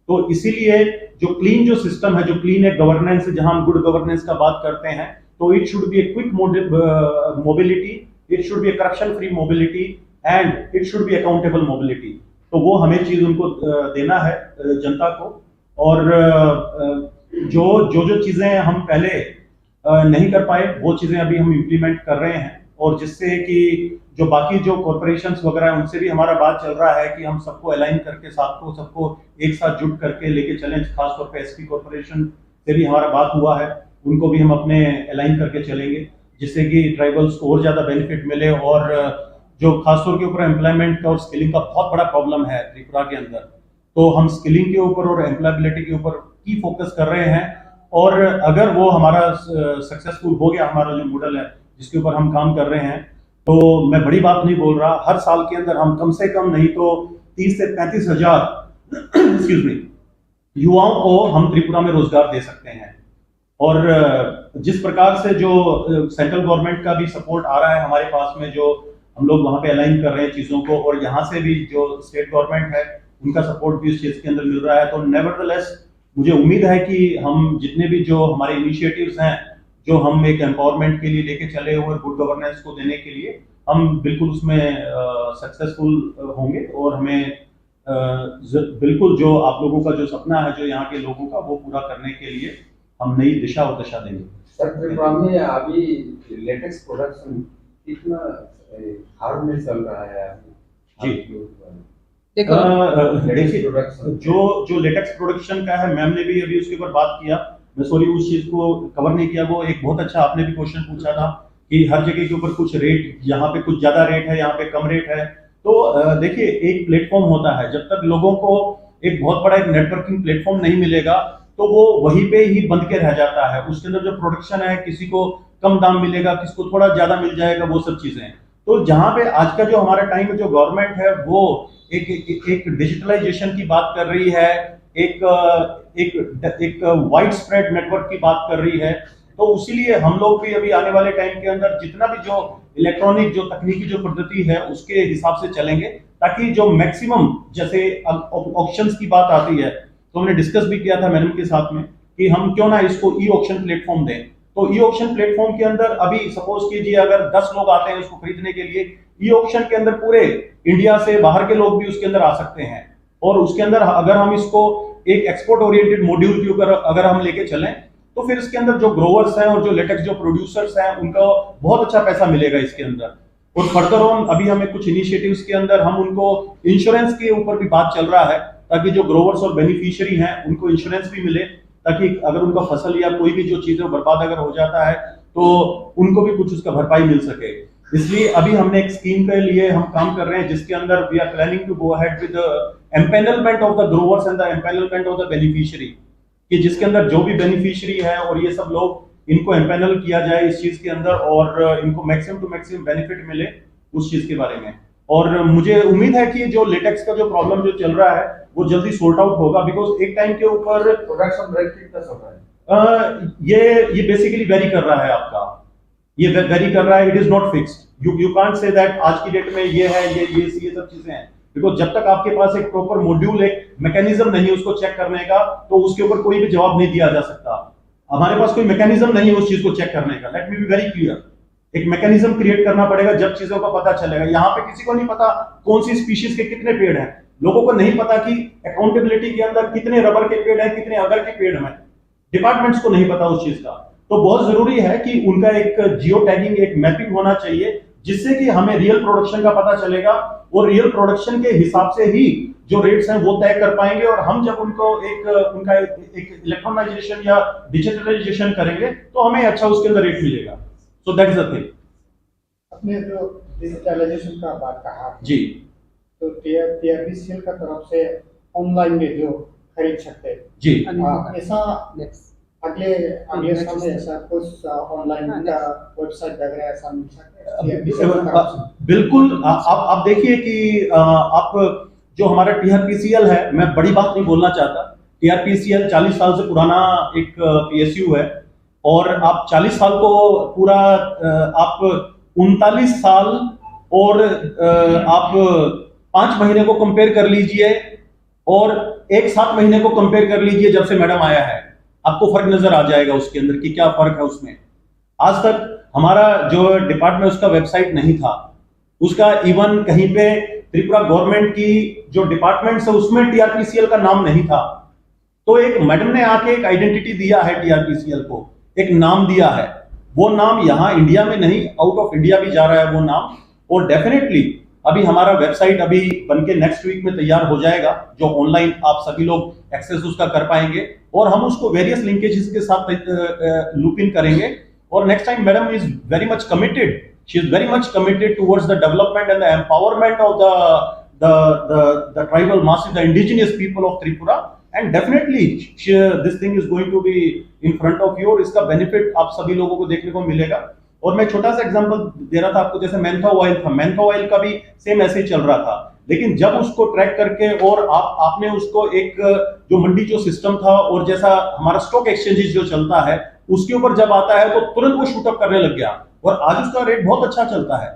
तो इसीलिए जो क्लीन जो सिस्टम है, जो क्लीन एक गवर्नेंस है, जहां हम गुड गवर्नेंस का बात करते हैं, तो it should be a quick mobility, it should be a corruption free mobility and it should be accountable mobility। तो वो हमें चीज उनको देना है जनता को। और जो जो जो चीजें हम पहले नहीं कर पाए, वो चीजें अभी हम इम्प्लीमेंट कर रहे हैं, और जिससे कि जो बाकी जो कॉरपोरेशन वगैरह है, उनसे भी हमारा बात चल रहा है कि हम सबको अलाइन करके, साथ को सबको एक साथ जुट करके लेके चलें। खासतौर पे एसपी कॉरपोरेशन से भी हमारा बात हुआ है, उनको भी हम अपने अलाइन करके चलेंगे, जिससे कि ट्राइबल्स को और ज्यादा बेनिफिट मिले। और जो खासतौर के ऊपर एम्प्लॉयमेंट का और स्किलिंग का बहुत बड़ा प्रॉब्लम है त्रिपुरा के अंदर, तो हम स्किलिंग के ऊपर और एम्प्लॉयबिलिटी के ऊपर की फोकस कर रहे हैं। और अगर वो हमारा सक्सेसफुल हो गया, हमारा जो मॉडल है जिसके ऊपर हम काम कर रहे हैं, तो मैं बड़ी बात नहीं बोल रहा, हर साल के अंदर हम कम से कम नहीं तो तीस से पैंतीस हजार एक्सक्यूज मी, युवाओं को हम त्रिपुरा में रोजगार दे सकते हैं। और जिस प्रकार से जो सेंट्रल गवर्नमेंट का भी सपोर्ट आ रहा है हमारे पास में, जो हम लोग वहाँ पे अलाइन कर रहे हैं चीज़ों को, और यहाँ से भी जो स्टेट गवर्नमेंट है उनका सपोर्ट भी इस चीज़ के अंदर मिल रहा है, तो नेवरदलेस मुझे उम्मीद है कि हम जितने भी जो हमारे इनिशिएटिव्स हैं, जो हम एक एम्पावरमेंट के लिए लेके चले हुए, गुड गवर्नेंस को देने के लिए, हम बिल्कुल उसमें सक्सेसफुल होंगे और हमें बिल्कुल जो आप लोगों का जो सपना है, जो यहाँ के लोगों का, वो पूरा करने के लिए हम नई दिशा और दशा देंगे। सर, त्रिपुरा में अभी लेटेक्स प्रोडक्शन कितना हार्ड में चल रहा है अभी? जी। देखो, देखिए, जो जो लेटेक्स प्रोडक्शन का है, मैम ने भी अभी उसके ऊपर बात किया। मैं सॉरी, उस चीज को कवर नहीं किया। वो एक बहुत अच्छा आपने भी क्वेश्चन पूछा था कि हर जगह के ऊपर कुछ रेट, यहाँ पे कुछ ज्यादा रेट है, यहाँ पे कम रेट है। तो देखिए, एक प्लेटफॉर्म होता है, जब तक लोगों को एक बहुत बड़ा एक नेटवर्किंग प्लेटफॉर्म नहीं मिलेगा, तो वो वहीं पे ही बंद के रह जाता है। उसके अंदर जो प्रोडक्शन है, किसी को कम दाम मिलेगा, किसी को थोड़ा ज्यादा मिल जाएगा, वो सब चीजें। तो जहाँ पे आज का जो हमारा टाइम में जो गवर्नमेंट है, वो एक एक, एक डिजिटलाइजेशन की बात कर रही है, एक एक एक वाइड स्प्रेड नेटवर्क की बात कर रही है। तो उसीलिए हम लोग भी अभी आने वाले टाइम के अंदर जितना भी जो इलेक्ट्रॉनिक जो तकनीकी जो पद्धति है, उसके हिसाब से चलेंगे, ताकि जो मैक्सिमम, जैसे ऑक्शंस की बात आती है, तो हमने डिस्कस भी किया था मैडम के साथ में कि हम क्यों ना इसको ई ऑक्शन प्लेटफॉर्म दें। तो ई ऑक्शन प्लेटफॉर्म के अंदर अभी सपोज कीजिए, अगर दस लोग आते हैं उसको खरीदने के लिए, ई ऑक्शन के अंदर पूरे इंडिया से बाहर के लोग भी उसके अंदर आ सकते हैं। और उसके अंदर अगर हम इसको एक एक्सपोर्ट ओरिएंटेड मॉड्यूल के ऊपर अगर हम लेके चलें, तो फिर इसके अंदर जो ग्रोवर्स हैं और जो लेटेक्स जो प्रोड्यूसर्स हैं, उनका बहुत अच्छा पैसा मिलेगा इसके अंदर। और फर्दर ऑन अभी हमें कुछ इनिशिएटिव्स के अंदर हम उनको इंश्योरेंस के ऊपर भी बात चल रहा है, ताकि जो ग्रोवर्स और बेनिफिशियरी हैं उनको इंश्योरेंस भी मिले, ताकि अगर उनका फसल या कोई भी जो चीजें बर्बाद अगर हो जाता है तो उनको भी कुछ उसका भरपाई मिल सके। इसलिए अभी हमने एक स्कीम के लिए हम काम कर रहे हैं, जिसके अंदर we are planning to go ahead with empanelment of the growers and the empanelment of the beneficiary, कि जिसके अंदर जो भी बेनिफिशियरी है और ये सब लोग, इनको एम्पैनल किया जाए इस चीज के अंदर और इनको मैक्सिमम टू मैक्सिमम बेनिफिट मिले उस चीज के बारे में। और मुझे उम्मीद है कि जो लेटेक्स का जो प्रॉब्लम जो चल रहा है वो जल्दी सॉर्ट आउट होगा, बिकॉज एक टाइम के ऊपर प्रोडक्शन रेट कितना चल रहा है? अ, ये ये बेसिकली वेरी कर रहा है आपका, ये वेरी कर रहा है। It is not fixed. You you can't say that आज की डेट में ये है, ये ये ये सब चीजें हैं, बिकॉज जब तक आपके पास एक प्रॉपर मॉड्यूल, एक मैकेनिज्म नहीं है उसको चेक करने का, तो उसके ऊपर कोई भी जवाब नहीं दिया जा सकता। हमारे पास कोई मैकेनिज्म नहीं है उस चीज को चेक करने का। Let me be very clear. एक मैकेनिज्म क्रिएट करना पड़ेगा, जब चीजों का पता चलेगा। यहाँ पे किसी को नहीं पता कौन सी स्पीशीज के कितने पेड़ हैं, लोगों को नहीं पता कि अकाउंटेबिलिटी के अंदर कितने रबर के पेड़ हैं, कितने अगर के पेड़ हैं। डिपार्टमेंट्स को नहीं पता उस चीज का। तो बहुत जरूरी है कि उनका एक जियो टैगिंग, एक मैपिंग होना चाहिए, जिससे कि हमें रियल प्रोडक्शन का पता चलेगा और रियल प्रोडक्शन के हिसाब से ही जो रेट्स हैं वो तय कर पाएंगे। और हम जब उनको एक उनका एक इलेक्ट्रॉनाइजेशन या डिजिटलाइजेशन करेंगे तो हमें अच्छा उसके अंदर रेट मिलेगा। So that is the thing. आपने जो डिजिटलाइजेशन का बात कहा, जी। तो टीआरपीसीएल का तरफ से ऑनलाइन में जो खरीद सकते हैं, जी। हाँ, ऐसा नेक्स्ट। अगले अगले नेक्स्ट। साल में ऐसा कुछ ऑनलाइन हाँ, का नेक्स्ट। वेबसाइट वगैरह ऐसा मिल सकता है? टीआरपीसीएल का तरफ से? बिल्कुल। आ- आप आप देखिए कि आ, आप जो हमारा टीआरपीसीएल है, मैं बड़ी बात नहीं बोलना चाहता। टीआरपीसीएल चालीस साल से पुराना एक पीएसयू है, और आप चालीस साल को पूरा, अ, आप उनतालीस साल और, अ, आप पाँच महीने को कंपेयर कर लीजिए और एक सात महीने को कंपेयर कर लीजिए जब से मैडम आया है, आपको फर्क नजर आ जाएगा उसके अंदर कि क्या फर्क है उसमें। आज तक हमारा जो डिपार्टमेंट, उसका वेबसाइट नहीं था, उसका इवन कहीं पे त्रिपुरा गवर्नमेंट की जो डिपार्टमेंट्स है उसमें टीआरपीसीएल का नाम नहीं था। तो एक मैडम ने आके एक आइडेंटिटी दिया है टीआरपीसीएल को, एक नाम दिया है। वो नाम यहाँ इंडिया में नहीं, आउट ऑफ इंडिया भी जा रहा है वो नाम। और डेफिनेटली अभी हमारा वेबसाइट अभी बन के नेक्स्ट वीक में तैयार हो जाएगा, जो ऑनलाइन आप सभी लोग एक्सेस उसका कर पाएंगे, और हम उसको वेरियस लिंकेजेस के साथ लूप इन करेंगे। और next time madam is very much committed, she is very much committed towards the development and the empowerment of the the the, the tribal masses, the indigenous people of Tripura, and definitely she, this thing is going to be in front of you, और इसका बेनिफिट आप सभी लोगों को देखने को मिलेगा। और मैं छोटा सा एग्जांपल दे रहा था आपको, जैसे मैंथा ऑयल था, मैंथा ऑयल का भी सेम ऐसे ही चल रहा था, लेकिन जब उसको ट्रैक करके और आप आपने उसको एक जो मंडी जो सिस्टम था और जैसा हमारा स्टॉक एक्सचेंजेस जो चलता है, उसके ऊपर जब आता है तो तुरंत वो शूट अप करने लग गया और आज उसका रेट बहुत अच्छा चलता है,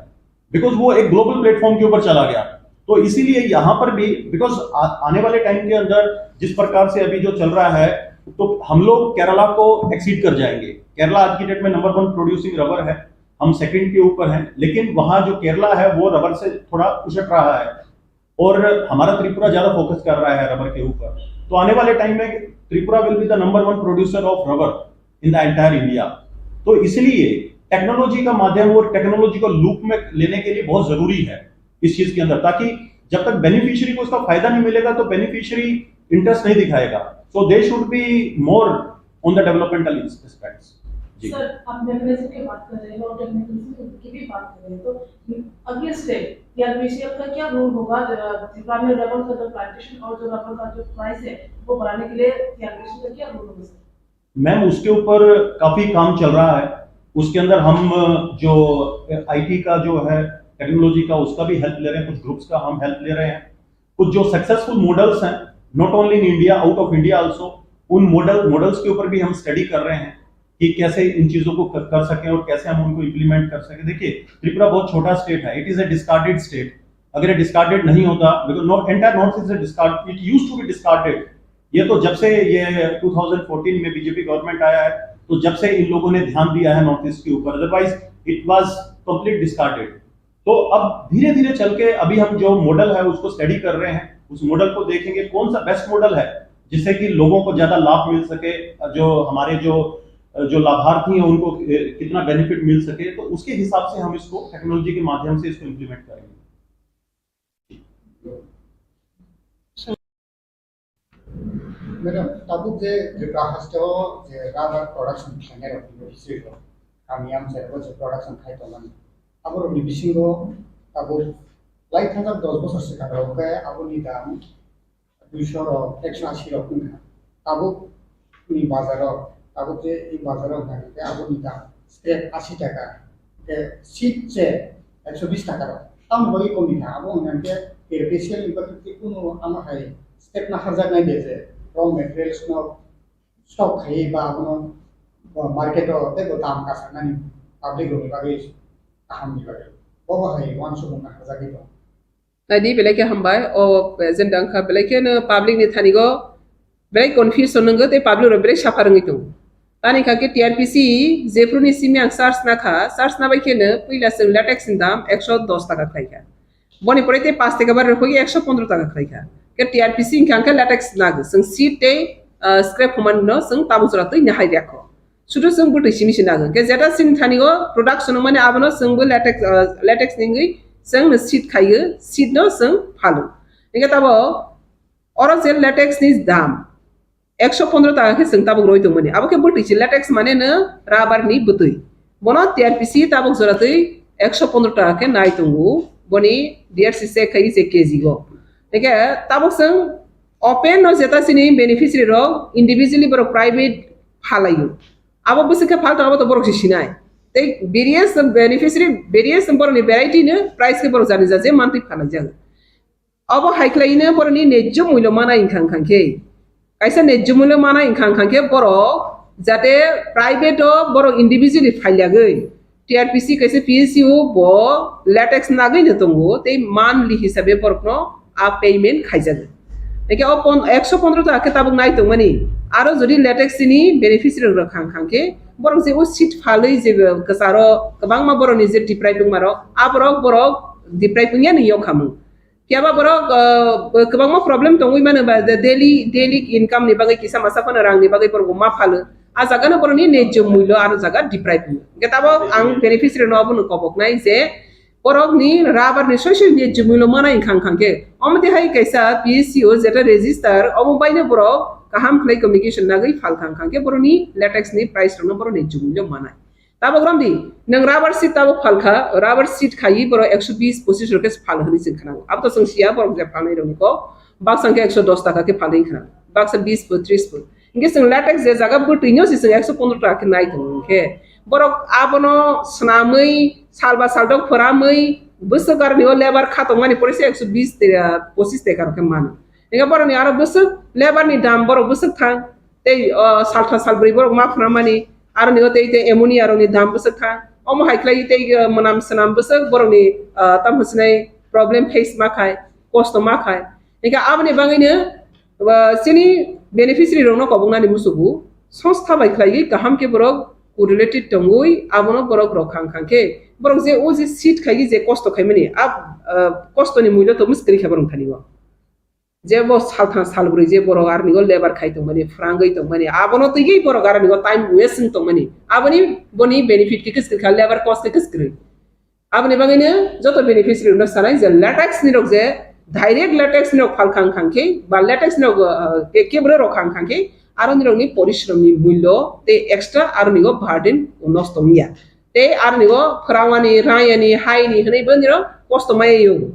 बिकॉज वो एक ग्लोबल प्लेटफॉर्म के ऊपर चला गया। तो इसीलिए यहाँ पर भी, बिकॉज आने वाले टाइम के अंदर जिस प्रकार से अभी जो चल रहा है, तो हम लोग केरला को एक्सीड कर जाएंगे। केरला आज की डेट में नंबर वन प्रोड्यूसिंग रबर है, हम सेकंड के ऊपर हैं, लेकिन वहाँ जो केरला है वो रबर से थोड़ा उछट रहा है और हमारा त्रिपुरा ज्यादा फोकस कर रहा है रबर के ऊपर। तो आने वाले टाइम में Tripura will be the number one producer of rubber in the entire India। तो इसलिए टेक्नोलॉजी का माध्यम और टेक्नोलॉजी को लूप में लेने के लिए बहुत जरूरी है इस चीज के अंदर, ताकि जब तक बेनिफिशियरी को इसका फायदा नहीं मिलेगा तो बेनिफिशियरी इंटरेस्ट नहीं दिखाएगा। So they should be more on the developmental aspects। जी। सर, आप मेकनिज्म की बात कर रहे हो और टेक्निकल की भी बात कर रहे हो, तो अगले स्टेप टीआरपीसीएल का क्या रोल होगा? अ, त्रिपुरा में रबर का जो प्लांटेशन और जो रबर का जो प्राइस है, वो बढ़ाने के लिए टीआरपीसीएल का क्या रोल होगा सर? मैम, उसके ऊपर काफी काम चल रहा है। उसके अंदर हम जो आईटी का जो है, टेक्नोलॉजी का, उसका भी हेल्प ले रहे हैं, कुछ ग्रुप्स का हम हेल्प ले रहे हैं। कुछ जो सक्सेसफुल मॉडल्स हैं, not only in India, out of India also, उन मॉडल मॉडल्स के ऊपर भी हम स्टडी कर रहे हैं कि कैसे इन चीजों को कर, कर सकें और कैसे हम उनको इम्प्लीमेंट कर सकें। देखिए, त्रिपुरा बहुत छोटा स्टेट है, it is a discarded state। अगर ये डिस्कार्डेड नहीं होता, because not entire North East is discard, it used to be discarded। ये तो जब से ये ट्वेंटी फ़ोर्टीन में बीजेपी गवर्नमेंट आया है, तो जब से इन लोगों ने ध्यान दिया है नॉर्थ ईस्ट के ऊपर, otherwise it was complete discarded। तो अब धीरे धीरे चल के अभी हम जो मॉडल है उसको स्टडी कर रहे हैं, उस मॉडल को देखेंगे कौन सा बेस्ट मॉडल है जिससे कि लोगों को ज्यादा लाभ मिल सके, जो हमारे जो अ, जो लाभार्थी हैं उनको, अ, कितना बेनिफिट मिल सके, तो उसके हिसाब से हम इसको टेक्नोलॉजी के माध्यम से इसको इम्प्लीमेंट करेंगे। Madam, tabuk je Tripura haste o je rubber production khlainai rok ni history rok, kami amchai rok je production khai tongmani, abo rok ni bisingo tabuk lai thajak dos bosor swkang rok khe aboni dam duiso rok, ekso asi rok wngkha. Tabuk ni bazar o, tabuk je i bazar o wngkha khe aboni dam scrap asi taka, khe seed se ekso bis taka rok. Tamoni bagwi komi kha, abo wngkha khe K P C L ni bagwi kunu ama hai step naharjaknai de je raw materials no stock khai ba abono market o teibo dam kasanani public rokni bagwi, kaham ni bagwi. Bobo hai uansukmung naharjagwi tongo. Naidi belai khe hambai, o agenda wngkha belai kheno public ni thani go belai confusion wngwi tei public rok belai suffer wngwi tongo. Tani kha khe T R P C jephru ni simi ang search na kha, search na bai kheno puila chwng latex ni dam ekso dos taka khlai kha. Boni pore tei paanch taka bar rwphagwi ekso pondro taka khlai kha. Khe T R P C wngkha khe latex nagwi chwng seed tei, ah, scrap humani no chwng tabuk jora twi nahai rwkha. Sudu chwng bwtwi simi se nagwi. Khe jeta chini thani o production wngmani abono chwngbo latex, ah, latex ni wngwi chwng no seed khaio, seed no chwng phalo. Hingkhe tabo oro je latex ni dam ekso pondro taka khe chwng tabuk roi tongmani. Abo khe bwtwi se latex mane no rubber ni bwtwi. Bono T R P C tabuk jora twi ekso pondro taka khe nai tongo. Boni D R C check khai se K G go. Hingkhe tabuk chwng open no jeta chini beneficiary rok individually borok private phalaio. Abo bwswk khe phal tong abo to borok se sinai. Tei various beneficiary, various borok ni variety no price khe borok jani ja je mantwi phalaijak. Abo hai khlai no borok ni nejjo mulyo mana wngkha wngkha khe. Kaisa nejjo mulyo mana wngkha wngkha khe borok jate private o borok individually phailagwi T R P C kaisa P S U bo latex nagwi no tongo tei monthly hisabe borok no a payment khaijago. Eke o pon-, ekso pondro taka khe tabuk nai tongmani. Aro jodi latex ni beneficiary rok khang khang khe borok je o seed phalwi je kwcharo kwbangma borok ni je deprive wngma rok, a borok, borok deprive wngya ni yok khamung. Phiya ba borok, uh, kwbangma problem tongwi mano ba, the daily, daily income ni bagwi kisa masa phano rang ni bagwi borok ma phalo. A jaga no borok ni nejjo mulyo aro jaga deprive wngya. Hingke tabuk ang beneficiary no abono kobok nai je borok ni rubber ni soi soi nejjo mulyo mana wngkha wngkha khe. Omo twi hai kaisa P S U jeta register omo bai no borok kaham khlai communication nagwi phal kha wngkha khe borok ni latex ni price rok no borok nejjo mulyo manai. Tabuk romdi, nwng rubber sheet tabuk phalkha, rubber sheet khaiwi borok ekso bis pochis rok khe phal hwnwi chwng khna. Abo to chwng siya borok je phalnai rokni kok, baksa hwnkhe ekso dos taka khe phalwi khna, baksa bis pho, tris pho. Hwnkhe chwng latex je jaga bwtwino se chwng ekso pondro taka khe nai tongo hwnkhe, borok abono swnamwi, salba saldok phoramwi, bwswk aroni o labour kha tongmani pore se ekso bis te-, pochis taka rok khe mano. Hingke borokni aro bwswk labour ni dam borok bwswk thang, tei, o, saltham salbrwi borok ma phwnamani, aroni o tei, tei ammonia rokni dam bwswk thang. Omo hai khlai tei, o, mwnam swnam bwswk borokni, o, tamo sinai problem face ma khai, kosto ma khai. Hingke aboni bagwino, o, chini beneficiary rokno koboknani musugo, songstha bai khlaiwi kaham khe borok correlated tongwi abono borok rok khang khang khe, borok je o je seed khaiwi je kosto khaimani, a, o, kostoni mulyo to mwswk kwrwi kha borok thani o. Je bo saltham salbrwi je borok aroni o labour khai tongmani, phrangwi tongmani, abono twiwi borok aroni o time waste wng tongmani, aboni boni benefit khe kwswk kha, labour cost khe kwswk kwrwi. Aboni bagwino joto beneficiary rokno sanai je latex ni rok je direct latex ni rok phal khang khang khe ba latex ni rok, uh, ke-, kebro rok khang khang khe aroni rokni porishrom ni mulyo tei extra aroni o burden nosto wngya. Tei aroni o phwrangmani, rayani, haini hwnwi bo nirok kosto maya yo.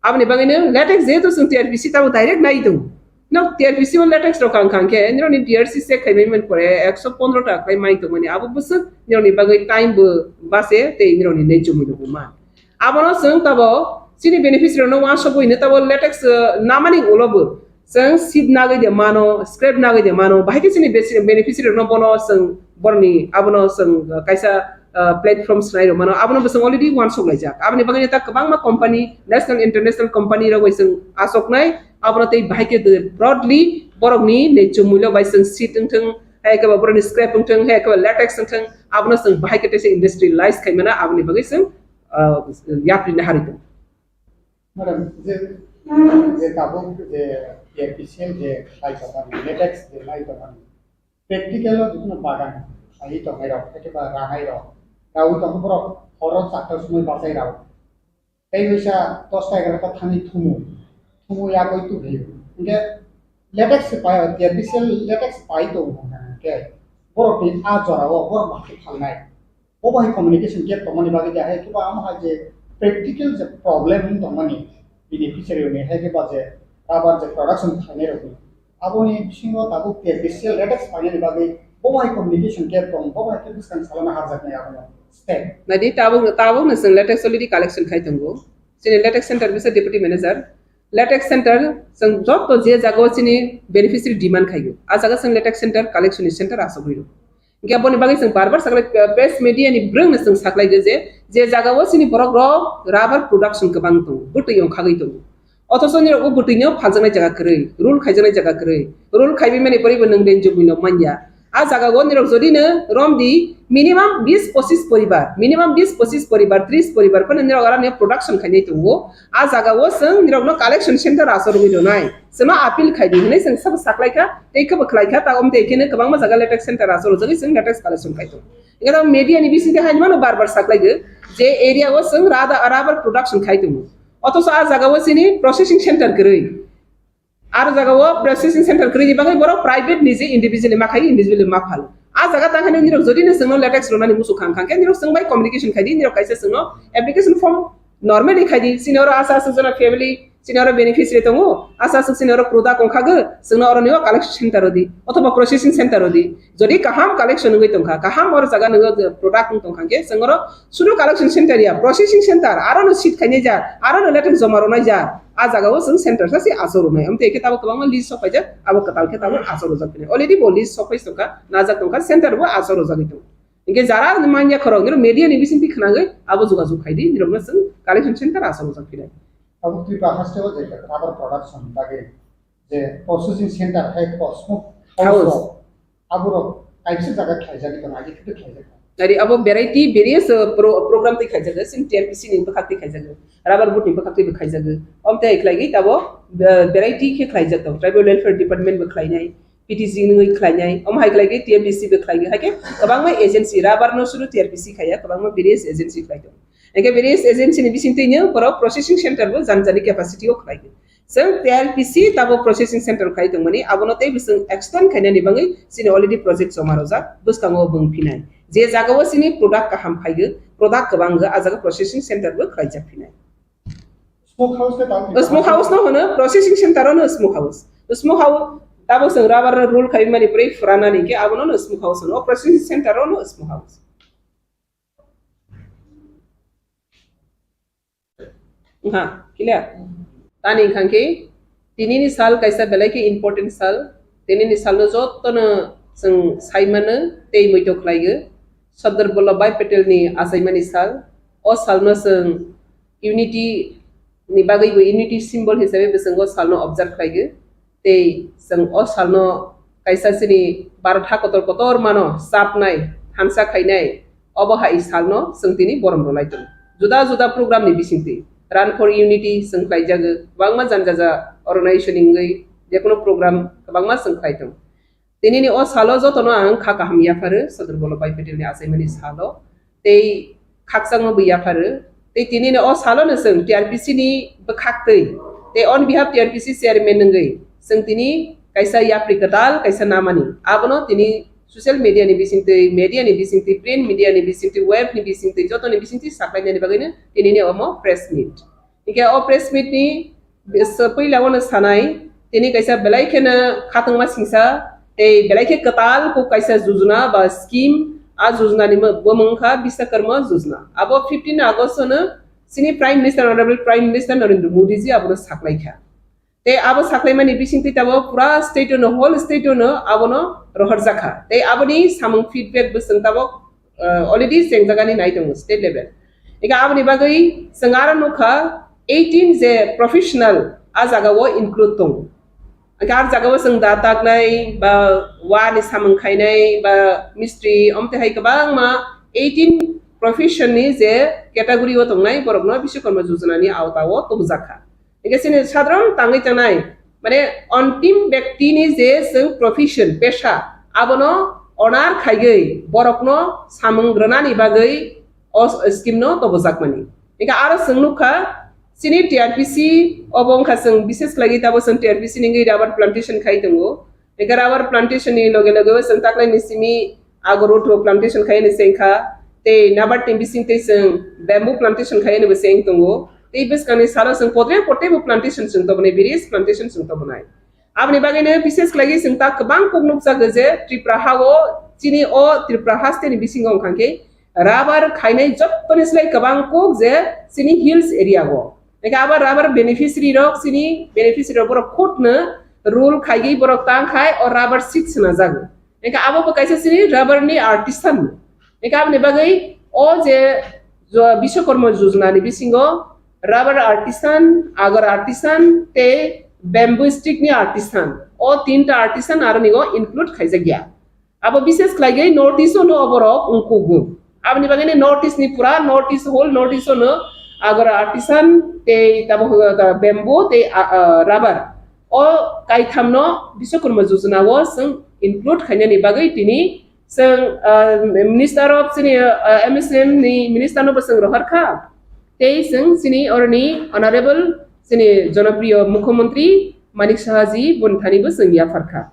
Aboni bagwino latex jehetu chwng T R P C tabuk direct nai tongo. Nok T R P C o latex rok khang khang khe nirokni D R C check khaimani pore ekso pondro taka khlai mai tongmani abo bwswk nirokni bagwi time bo bache tei nirokni nejjo mulyo bo man. Abono chwng tabuk chini beneficiary rokno uansukgwi hino tabuk latex, uh, namani ulo bo chwng seed nagwi de mano, scrap nagwi de mano, bahai khe chini besi-, beneficiary rokno bono chwng borokni abono chwng, uh, kaisa ah, platform swnai rok mano, abono bwswng already uansuk laijak. Aboni bagwi ta kwbangma company, national, international company rok bai chwng achuknai, abono tei bahai khe broadly borokni nejjo mulyo bai chwng seed wngthwng, hai khe ba borokni scrap wngthwng, hai khe ba latex wngthwng, abono chwng bahai khe teisa industrialize khai mano, aboni bagwi chwng, ah, yapri nahari tongo. Madam, je, je tabuk je T R P C L je lai tongmani, latex je lai tongmani, practical o jikunu bagan, Ai tongnai rok, ekiba ranai rok. Rawi tong borok horo chakta sumui bachai rok. Tei wisa dosta egarota thani thumu. Thumu yagoi tu bhi. Inge latex se pai, T R B C L latex pai to. Ke borok ni a jora o borok bahai phalnai. Bo bahai communication gap tongmani bagwi de hai kiba amo hai je practical je problem wng tongmani beneficiary ni hai kiba je rubber je production khainai rok ni. Aboni bisingo tabuk T R B C L latex painani bagwi bo hai communication gap tong, bo hai khe bwskang salama harjaknai abono step. Nadi tabuk, tabuk no chwng latex already collection khai tongo. Chini latex center bisa deputy manager. Latex center chwng jotto je jagao chini beneficiary demand khaigo. A jaga chwng latex center collection ni center asogwi rw. Hingke aboni bagwi chwng bar bar saklai, press media ni bwrwng no chwng saklai di je, je jaga o chini borok rok rubber production kwbang tongo, bwtwi ongkhagwi tongo. Othocho nirok o bwtwi no phaljaknai jaga kwrwi, rule khaijaknai jaga kwrwi, rule khaiwi mani poribo nwng range bwi no manya. A jaga o nirok jodi no rom di minimum bis pochis poribar, minimum bis pochis poribar, tris poribar phano nirok aro ni production khainai tongo. A jaga o chwng nirok no collection center asogwi rwnai. Chwngno appeal khai di hinwi chwng sabo saklai kha, tei khe bo khlai kha, ta omtei khe kwbangma jaga latex center asol rwjagwi chwng latex collection khai tongo. Hingke ta media ni bising twi hai mano bar bar saklai di je area o chwng rada-, rubber production khai tongo. Othocho a jaga o chini processing center kwrwi. Aro jaga o processing center kwrwi ni bagwi borok private ni je individual ma khai, individual ma phal. A jaga tang hwnwi nirok jodi no chwngno latex rwnani muchung khang khang khe nirok chwng bai communication khai di, nirok kaisa chwngno application form normally khai di, chini oro asa asa jona family Chini oro beneficiary tongo, asa aswk chini oro product wngkha gw, chwngno oro nio collection center rw di, othoba processing center rw di. Jodi kaham collection wngwi tongkha, kaham oro jaga nwngo product wng tongkha khe, chwng oro sudu collection center ya, processing center, aro no seat khainai ja, aro no latex joma rwnai ja, a jaga o chwng center sa se aswk rwnai. Amtwi khe tabuk kwbangma list sok paijak, abo kwtal khe tabuk aswk rwjak phini. Already bo list sok pai tongkha, najak tongkha, center bo aswk rwjagwi tongo. Hinkhe jara manya khorok, nirok media ni bisingtwi khwnagwi abo jogajog khai di, nirokno chwng collection center aswk rwjak phini. Abo Tripura haste o je rubber production bagwi je processing center hai ko smoke house House. Rok, aborok kaisa jaga khlaijagwi tongo, agi khe khlaijak. Ari abo variety various, uh, pro-, program twi khaijago, sin T R P C ni bwkhak twi khaijago, rubber board ni bwkhak twi bo khaijago. Om tei khlaigwi tabo, uh, variety khe khlaijak tongo, tribal welfare department bo khlainai, P T C ni khlainai, om hai khlaigwi T R P C bo khlaigwi, hai khe kwbangma agency, rubber no suru T R P C khaiya, kwbangma various agency khlai tongo. Hingke various agency ni bisingtwi no borok processing center bo jani jani capacity o khlai di. Chwng T R P C tabo processing center khlai tongmani, abono tei bising extend khainani bagwi chini already project joma rojak, bwskango bung phinai. Je jaga o chini product kaham phaigo, product kwbang go, a jaga processing center bo khlaijak phinai. Smoke house khe tamo O smoke house no hono processing center no smoke house. Smoke house tabo chwng rubber no roll khai mani pore furanani khe abono no smoke house hono. O processing center no smoke house. Wngkha, clear? Tani wngkha khe, tinini sal kaisa belai khe important sal. Tinini salno jotono chwng sai mano tei muitok khlaigo. Sardar Vallabhbhai Patelni achaimani sal. O salno chwng unity ni bagwi bo unity symbol hisabe bo chwng o salno observe khlaigo. Tei chwng o salno kaisa chini Bharat ha kotor kotor mano chapnai, thansa khainai, obo hai salno chwng tini borom rwlai tongo. Juda juda program ni bisingtwi Run for Unity chwng khlaijago, kwbangma jani jaja organization ni wngwi jekono program kwbangma chwng khlai tongo. Tinini o salo jotono ang kha kaham yapharo, Sardar Vallabhbhai Patelni achaimani salo. Tei khakchangma bo yapharo. Tei tinini o salo no chwng T R P C ni bwkhaktwi, tei on behalf T R P C chairman wngwi chwng tini kaisa yapri kwtal kaisa namani. Abono tini social media ni bisingtwi, media ni bisingtwi, print media ni bisingtwi, web ni bisingtwi, joto ni bisingtwi saklainani bagwino tinini omo press meet. Hingke o press meet ni bis-, puila o no sanai, tini kaisa belai kheno khatungma singsa, tei belai khe kwtal kok kaisa jujuna ba scheme, a jujuna ni mo-, bo mung kha Biswakarma Jujuna. Abo fifteen August no chini Prime Minister, Honorable Prime Minister Narendra Modi ji abono saklai kha. Tei abo saklaimani bisingtwi tabo pura state no, whole state no abono rohorjak kha. Tei aboni samung feedback bo chwng tabo, uh, already chengjagani nai tongo state level. Ega aboni bagwi chwng aro nukha eighteen je professional a jaga o include tongo. Ega ar jaga o chwng da taknai ba wa ni samung khainai ba mistri omte hai kwbangma eighteen profession ni je category o tongnai borokno Biswakarma Jojona ni awta o tubujak kha. Hingke chini sadharon tangwi tangnai, mane, ontim bektini je chwng profession, pesha, abono honor khaigwi borokno samung rwnani bagwi o scheme no tobojakmani. Hingkhe aro chwng nukha, chini T R P C obo wngkha chwng bises khlaiwi tabuk chwng T R P C ni wngwi rubber plantation khai tongo. Hingkhe rubber plantation ni loge loge o chwng taklaini simi Agarutho plantation khai ni chengkha, tei NABARD ni bising tei chwng bamboo plantation khai ni bo cheng tongo. Tei bwskangni salo chwng podre podre bo plantation chwng tobonai, various plantation chwng tobonai. Aboni bagwino bises khlaiwi chwng ta kwbang kok nukjago je Tripura ha-o, chini o Tripura haste ni bisingo wngkha khe rubber khainai jottoni slai kwbang kok je chini hills area o. Hingkhe abo rubber beneficiary rok, chini beneficiary rok borok khutno rule khaiwi borok tang khai o rubber seed swnajago. Hingkhe abo bo kaisa chini rubber ni artisan. Hingkhe aboni bagwi o je jo-, Biswakarma Yojana ni bisingo rubber artisan, agar artisan tei bamboo stick ni artisan, o tinta artisan aroni o include khaijakya. Abo bises khlaiwi North East o no oborok wngkugo. Aboni bagwi no North East ni pura North East, whole North East o no agar artisan tei tabuk, uh, bamboo tei, uh, uh, rubber. O kaitham no Biswakarma Yojana o chwng include khainani bagwi tini chwng, uh, Minister of chini, uh, M S M ni minister no bo chwng rohor kha. Tei chwng chini oroni Honorable chini Jonopriyo Mukhyamantri Manik Saha ji boni thani bo chwng yaphar kha.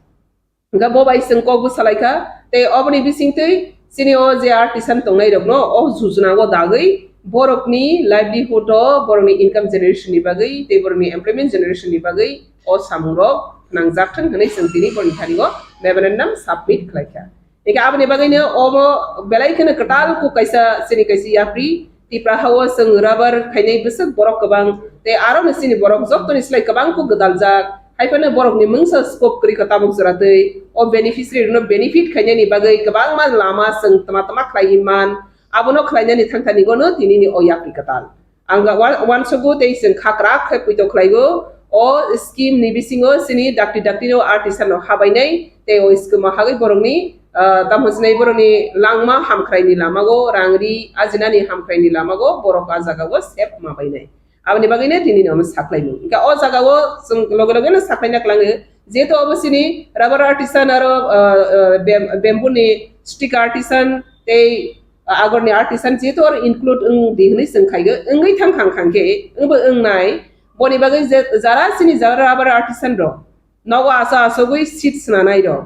Hingkhe bo bai chwng kok bwsa lai kha, tei oboni bisingtwi chini o je artisan tongnai rokno o Yojana o dagwi borokni livelihood o, borokni income generation ni bagwi tei borokni employment generation ni bagwi o samung rok nangjak thang hwnwi chwng tini borokni thani o memorandum submit khlai kha. Hingkhe aboni bagwino obo belai kheno kwtal kok kaisa chini kaisa yapri Tipra ha-o chwng rubber khainai bwswk borok kwbang, tei aro no chini borok jottoni slai kwbang kok gwdaljak. Hai phano borokni mungsa scope kwrwi kha tabuk jora twi. O beneficiary rokno benefit khainani bagwi kwbangma lama chwng tma tma khlaiwi man. Abono khlainani thangthani gono tinini o yapri kwtal. Ang ga wan-, wansugo tei chwng khakrak khe poito khlaigo. O scheme ni bisingo chini dakti dakti no artisan no habainai tei o scheme o hagwi borokni, ah, tamo sinai borokni langma hamkhraini lamago, rang ri ajinani hamkhraini lamago borok a jagao sep ma bainai. Aboni bagwino tini no saklaimung. Hingkhe o jagao chwng loge loge no saklaina klango, jehetu obo chini rubber artisan aro, ah, ah, bam-, bamboo ni stick artisan tei, ah, agorni artisan jehetu aro include wng di hwnwi chwng khaigo, wngwi thang khang khang khe wngbo wngnai. Boni bagwi je jara chini jara rubber artisan rok nogo asa asogwi seed swnanai rok,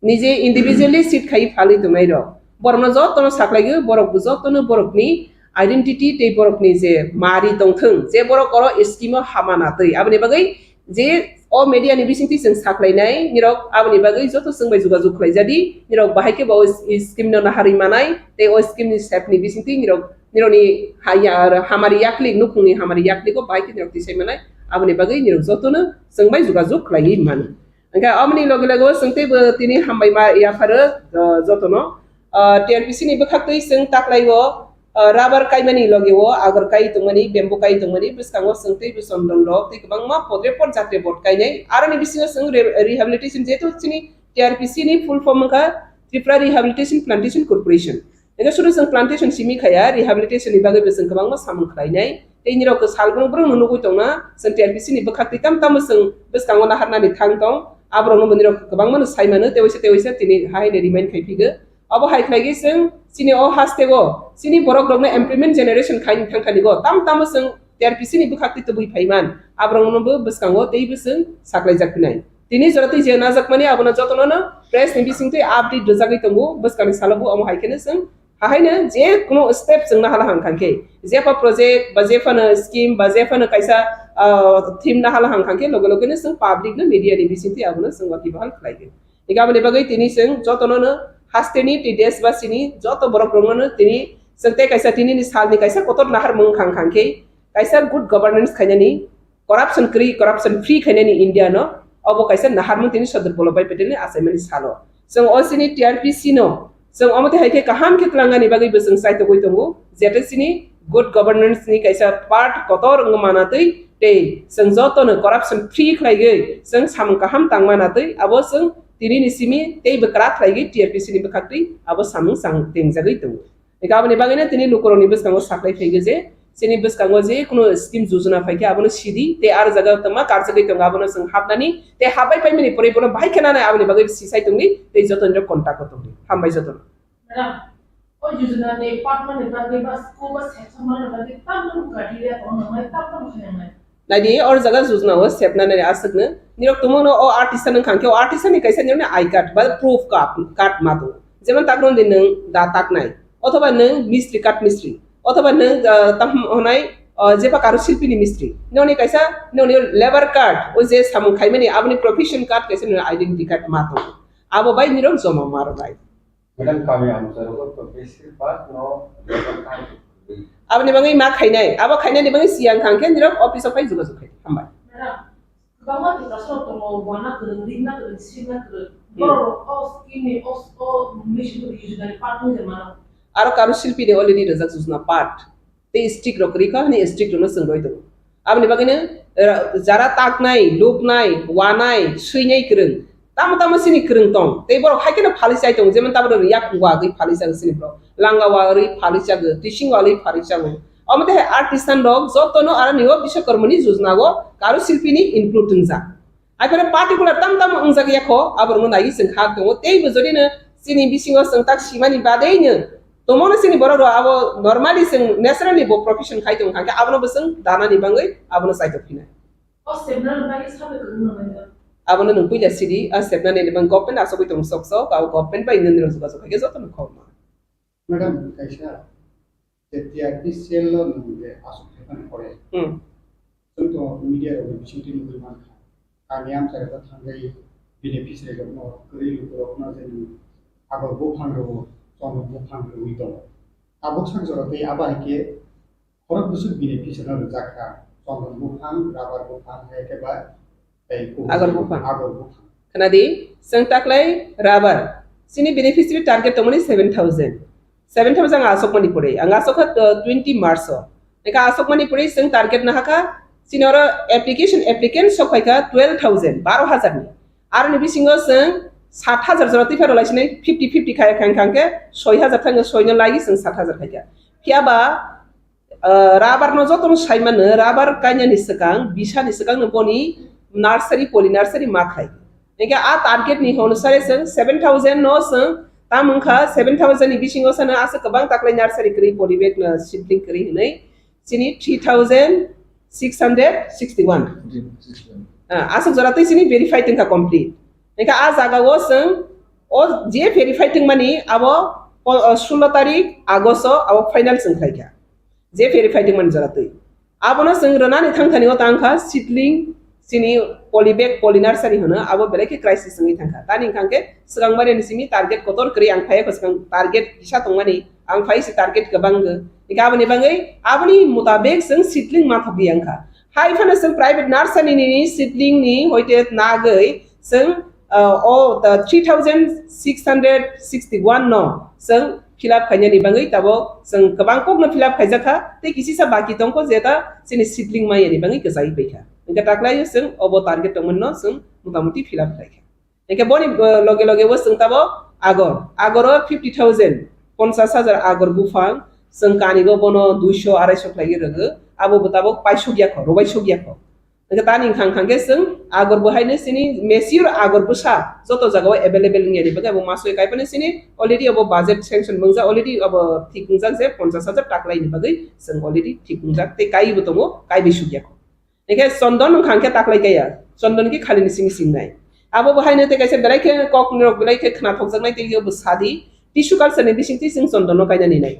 nije individually seed khai phalwi tongnai rok, borokno jotono saklaio, borok bo jotono borokni identity tei borokni je mari tongthwng, je borok oro scheme o hama natwi. Aboni bagwi je o media ni bisingtwi chwng saklainai nirok, aboni bagwi joto chwng bai jogajog khlaijadi, nirok bahai khe bo o scheme no naharwi manai tei o scheme ni sep ni bisingtwi nirok, nirokni ha-, ya-, hamari yaklik, nukhungni hamari yakligo bahai khe nirok tisai manai. Aboni bagwi nirok jotono chwng bai jogajog khlaiwi mano. Hingkhe aboni loge loge o chwng teibo tini hambai ma yapharo, uh, jotono. Uh, T R P C ni bwkhaktwi chwng taklaio, uh, rubber kaimani loge o agar kai tongmani, bamboo kai tongmani, bwskango chwng teibo chondon rok tei kwbangma podre pod jatre bod kainai. Aroni bisingo chwng re-, rehabilitation, jehetu chini T R P C ni full form wngkha Tripura Rehabilitation Plantation Corporation. Hingkhe sudu chwng plantation simi khaya, rehabilitation ni bagwi bo chwng kwbangma samung khlainai. Tei nirok sal brung brung no nugwi tongna, chwng T R P C ni bwkhaktwi tam tamo chwng bwskango naharnani thang tong. Aborokno bo nirok kwbangma no sai mano, tei waisa tei waisa tini hai no remind khai phigo. Abo hai khlaigwi chwng chini o hasteo chini borok rokno employment generation khaini thangkhani go tam tamo chwng T R P C ni bwkhaktwi tubui phaiman, aborokno bo bwskango teibo chwng saklaijak phinai. Tini jora twi je najakmani abono jotono no press ni bisingtwi update rwjagwi tongo, bwskangni salo bo omo hai kheno chwng hahaino je kuno step chwng nahala hang khankhe, jepha project ba jephano scheme ba jephano kaisa, ah, theme nahala hang khankhe loge loge no chwng public no media ni bisingtwi abono chwng waki bahal khlaigo. Hingkhe aboni bagwi tini chwng jotono no hasteni tei deshbasini joto borok rokno no tini chwng tei kaisa tinini salni kaisa kotor naharmung khang khankhe kaisa good governance khainani, corruption kwrwi, corruption free khainani India no, obo kaisa naharmung tini Sardar Vallabhbhai Patel ni achaimani salo. Chwng o chini T R P C no chwng omo twi hai khe kaham khe twlangnani bagwi bo chwng chaitogwi tongo, jete chini good governance ni kaisa part kotor wngma manatwi tei chwng joto no corruption free khlaigwi chwng samung kaham tangma natwi abo chwng tini ni simi tei bwkra khlaigwi T R P C ni bwkhaktwi abo samung chang tengjagwi tongo. Hingkhe aboni bagwino tini lukurokni bwskango saklai phaigo je Chini bwskango je kuno scheme jojona phaikhe abono sidi, tei ar jaga tongma karjagwi tongo abono chwng hapnani, tei habai paimani pore bono bahai khe nanai aboni bagwi sisai tongdi, tei joto nirok contact o tongdi. Hambai jotono. Madam, o jojona ni part mani bagwi ba school ba section mani bagwi tamno criteria tong nangnai, tamno khainai. Naidi, or jaga jojona o sepna nani aswkno. Nirok tongmano o artisan wngkha khe o artisan ni kaisa nirokni I card ba proof card, card ma tongo. Jemon takno di nwng da taknai, othoba nwng mistri, kath mistri, othoba nwng, ah, tam honai, ah, jeba karo silpini mistri. Noni kaisa, noni labor card, o je samung khaimani aboni profession card kaisa nirok identity card ma tongo. Abo bai nirok joma ma rwnai. Madam, kami amcharogo to besir bhag no labor card. Aboni bagwi ma khainai, abo khainani bagwi siyang thang khe nirok office o phai jogajog khai. Hambai. Madam, kwbangma Tiprasarok tongo, wana kwrwng, ringna kwrwng, sirna kwrwng. Hmm. Borok o scheme ni, o, o mission ni yojna ni part wngwi mano. Aro karo silpi ni already rijak jojna part. Tei strict rok kwrwi kha hwnwi strict rokno chwng roi tongo. Aboni bagwino, eh, jara taknai, luknai, wanai, swinai kwrwng, tamo tamo chini kwrwng tong. Tei borok hai kheno phali chai tongo, jemon tabuk rwng yak wagwi phali chago chini borok, langa wagwi phali chago, tising wagwi phali chago. Omo tei hai artisan rok jotono aroni o Biswakarmani jojna o karo silpini include wngjak. Aphano particular tam tam wngjak ya kho, aborokno naiwi chwng khak tongo. Tei bo jodi no chini bisingo chwng tak simani badei no tongmano chini borok rok abo normally chwng naturally bo profession khai tong kha khe abono bo chwng danani bagwi abono chaitok phinai. O sepnani bagwi sabai kwrwngno nangya. Abono nwng puila sidi, a sepnani ni bagwi government asogwi tong sok sok, abo government bai nwng nirok jogajog khai khe jotono khobor ma. Madam, kaisa je T R P cell o nwng je aswk khaimani pore. Hmm. Chwng to media rok ni bisingtwi nugwi mankha. Kami amchai rok thangwi beneficiary rok no kwrwi luku rok no je nwng agor buphang rw, chondon buphang rwwi tongo. Tabuk sak jora tei abo hai khe khorok bwswk beneficiary no rwjak kha. Chondon buphang, rubber buphang hai khe ba tei kubui agor buphang. Agor buphang. Khna di, chwng taklai rubber. Chini beneficiary target tongmani seven thousand. Seven thousand ang asokmani pore. Ang asokha, uh, twenty March o. Eka asokmani pore chwng target nahakha. Chini oro application, applicant sok phaikha twelve thousand, baro hajar ni. Aroni bisingo chwng sat hajar jora twi phano laisinai fifty fifty khai khang khang khe soi hajar thang soi no lagi chwng sat hajar khaikha. Phiya ba Ah, rubber no joto no sai mano, rubber kainani swkang, bisani swkang no boni nursery, poly nursery ma khai. Engke a target ni hono sare chwng seven thousand no chwng tam wngkha, seven thousand ni bisingo sano aswk kwbang taklai nursery kwrwi, poly bag no seedling kwrwi hinwi chini three thousand six hundred sixty one. Ah, aswk jora twi chini verify tongkha complete. Engke a jaga o chwng o je verify tongmani abo po-, ah, sullo tarik August o abo final chwng khlaikha. Je verify tongmani jora twi. Abono chwng rwnani thangthani o tangkha seedling, chini poly bag, poly nursery hwno, abo belai khe crisis wngwi thangkha. Tani wngkha khe swkang mani simi target kotor kwrwi ang phai kho, swkang target kisa tongmani ang phai se target kwbang go. Hingkhe aboni bagwi aboni mutabek chwng seedling ma thokdi wngkha. Hai phano chwng private nursery ni seedling ni hoite nagwi chwng, uh, o, the three thousand six hundred sixty one no chwng fill up khainani bagwi tabok chwng kwbang kokno fill up khaijak kha, tei kisisa baki tongkho jeta chini seedling mayani bagwi kwchai paikha. Hingkhe taklaio chwng obo target tongmani no chwng motamuti fill up khlaikha. Hingkhe boni, uh, loge loge o chwng tabok agor, agoro fifty thousand, ponchash hajar agor buphang, chwng kanigo bono duiso araiso khlaiwi rwgo, abo bo tabok paisuk yakho, rwbaisuk yakho. Hingkhe tani wngkha, wngkha khe chwng agor bo haino chini mature agor bwsa joto jagao available wngya ni bagwi abo masoi kaiphano chini already abo budget sanction wngjak, already abo thik wngjak je ponchash hajar taklaini bagwi chwng already thik wngjak tei kaiwi bo tongo, kaiwi sukya kho. Hingkhe chondon wngkha, hingkhe taklai kaiya, chondon khe khalini simi singnai. Abo bo haino tei kaisa belai khe kok norok belai khe khna thokjaknai tei abo sadi tissue culture ni bisingtwi chwng chondon no kainani nai.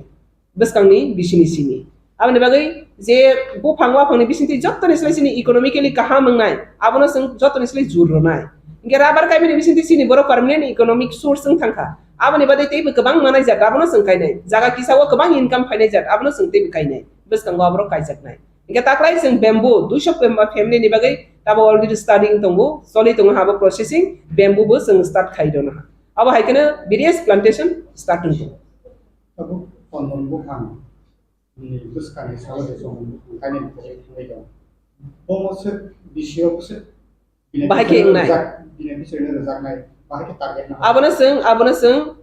Bwskangni bisini simi. Aboni bagwi je buphang waphangni bisingtwi jottoni slai chini economically kaham wngnai, abono chwng jottoni slai jur rwnai. Hingkhe rubber kaimani bisingtwi chini borok permanent economic source wng thangkha. Aboni bagwi teibo kwbang manai jat, abono chwng kainai. Jaga kisa o kwbang income phainai jat, abono chwng teibo kainai. Bwskango aborok kaijaknai. Hingkhe taklai chwng bamboo, duiso family ni bagwi tabo already starting tongo, choli tongo habo processing, bamboo bo chwng start khai rwna. Abo hai kheno various plantation start wng tongo. Tabuk chondon buphang ni bwskangni salo je chondon buphang kainwi pogwi thangwi tongo. Bomo swk bisi o bwswk bahai khe beneficiary wngnai. Rwjak-, beneficiary no rwjaknai, bahai khe target no. Abono chwng, abono chwng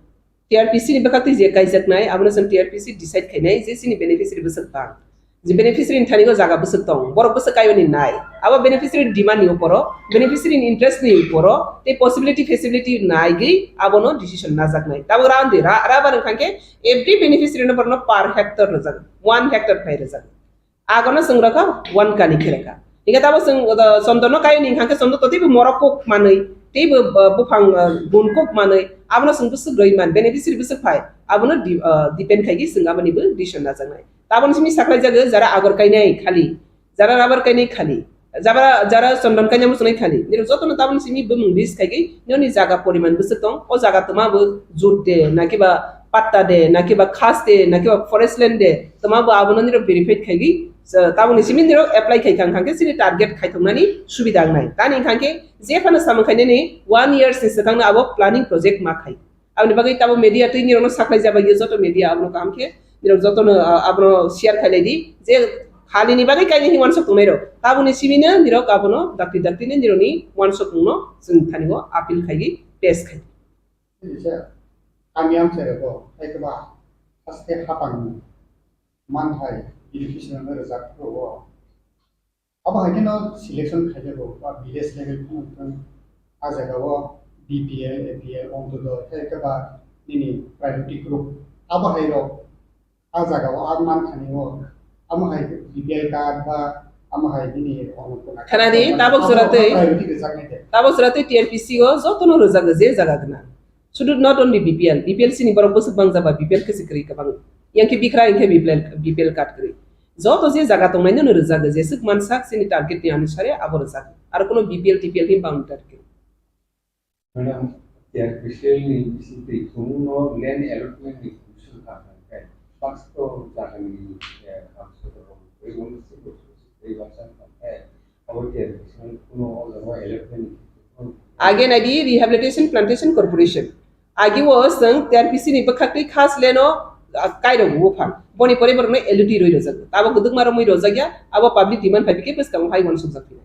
T R P C ni bwkhaktwi je kaijaknai, abono chwng T R P C decide khainai je chini beneficiary bwswk bang. Je beneficiary ni thani o jaga bwswk tong, borok bwswk kaiwi ni nai. Abo beneficiary demand ni uporo, beneficiary ni interest ni uporo, tei possibility feasibility naigwi abono decision najaknai. Tabuk round di ra-, rubber wngkha khe every beneficiary no borno per hectare rwjak, one hectare khai rwjak. Agono chwng rwkha one kani khe rwkha. Hingkhe tabo chwng, uh, chondon no kaio ni hwnkha khe chondon to teibo morok kok manwi, teibo, uh, buphang, uh, bun kok manwi, abono chwng bwswk rwi man, beneficiary bwswk phai, abono di-, uh, depend khaigwi chwng aboni bo decision najaknai. Taboni simi saklai jago jara agor kainai khali, jara rubber kainai khali, jara, jara chondon kainai muchunai khali. Nirok jotono taboni simi bumung list khaigwi nini jaga poriman bwswk tong, o jaga twma bo jut de, nakiba patta de, nakiba khas de, nakiba forest land de, twma bo abono nirok verified khaigwi, taboni simi nirok apply khai kha, hwnkha khe chini target khaithoknani subida wngnai. Tani hwnkha khe je phano samung khainani one years ni swkangno abo planning project ma khai. Aboni bagwi tabo media twi nirokno saklai jaba yo joto media abono kaham khe nirok jotono, ah, abono share khailai di je khalini bagwi kaini hi wansok tongnai rok. Taboni simi no nirok abono dakti dakti ni nirokni wansok tongno chwng thani o appeal khaigwi pass khai. Kaisa kami amchai rok bo hai khe ba haste hapang manthai education no rwjak phuru o. Abo hai kheno selection khaijak rw ba village level phano wng thang, a jaga o B P L, A P L, Ontodoi, hai khe ba nini priority group. Abo hai rok a jaga o a man thani o, amo hai B P L card ba amo hai nini Annapurna card Khana di, ba tabok abo jora tei, priority rwjak nai de. Tabok jora tei T R P C o jotono rwjago je jaga gwnang. Sudu not only B P L, B P L sini borok bwswk bangja ba B P L khe se kwrwi kwbang. Yang khe bikra, yang khe B P L, B P L card kwrwi. Joto je jaga tongnai no rwjago, jeswk mansak chini target ni anusare abo rwjago. Aro kuno B P L, T P L ni boundary target. Madam, T R P C ni bisingtwi chwngno land allotment ni commission kha kha khe, baksa to jaga ni, eh, council rok, tei baksa kha khe, Age naidi Rehabilitation Plantation Corporation. Agi o chwng T R P C ni bwkhak twi khas leno, ah, kairok buphang. Boni pore borokno L U T rwi rwjak. Abo kwdwkma romwi rwjak ya, abo public demand phai bikhe bwskango hai uansukjak phino.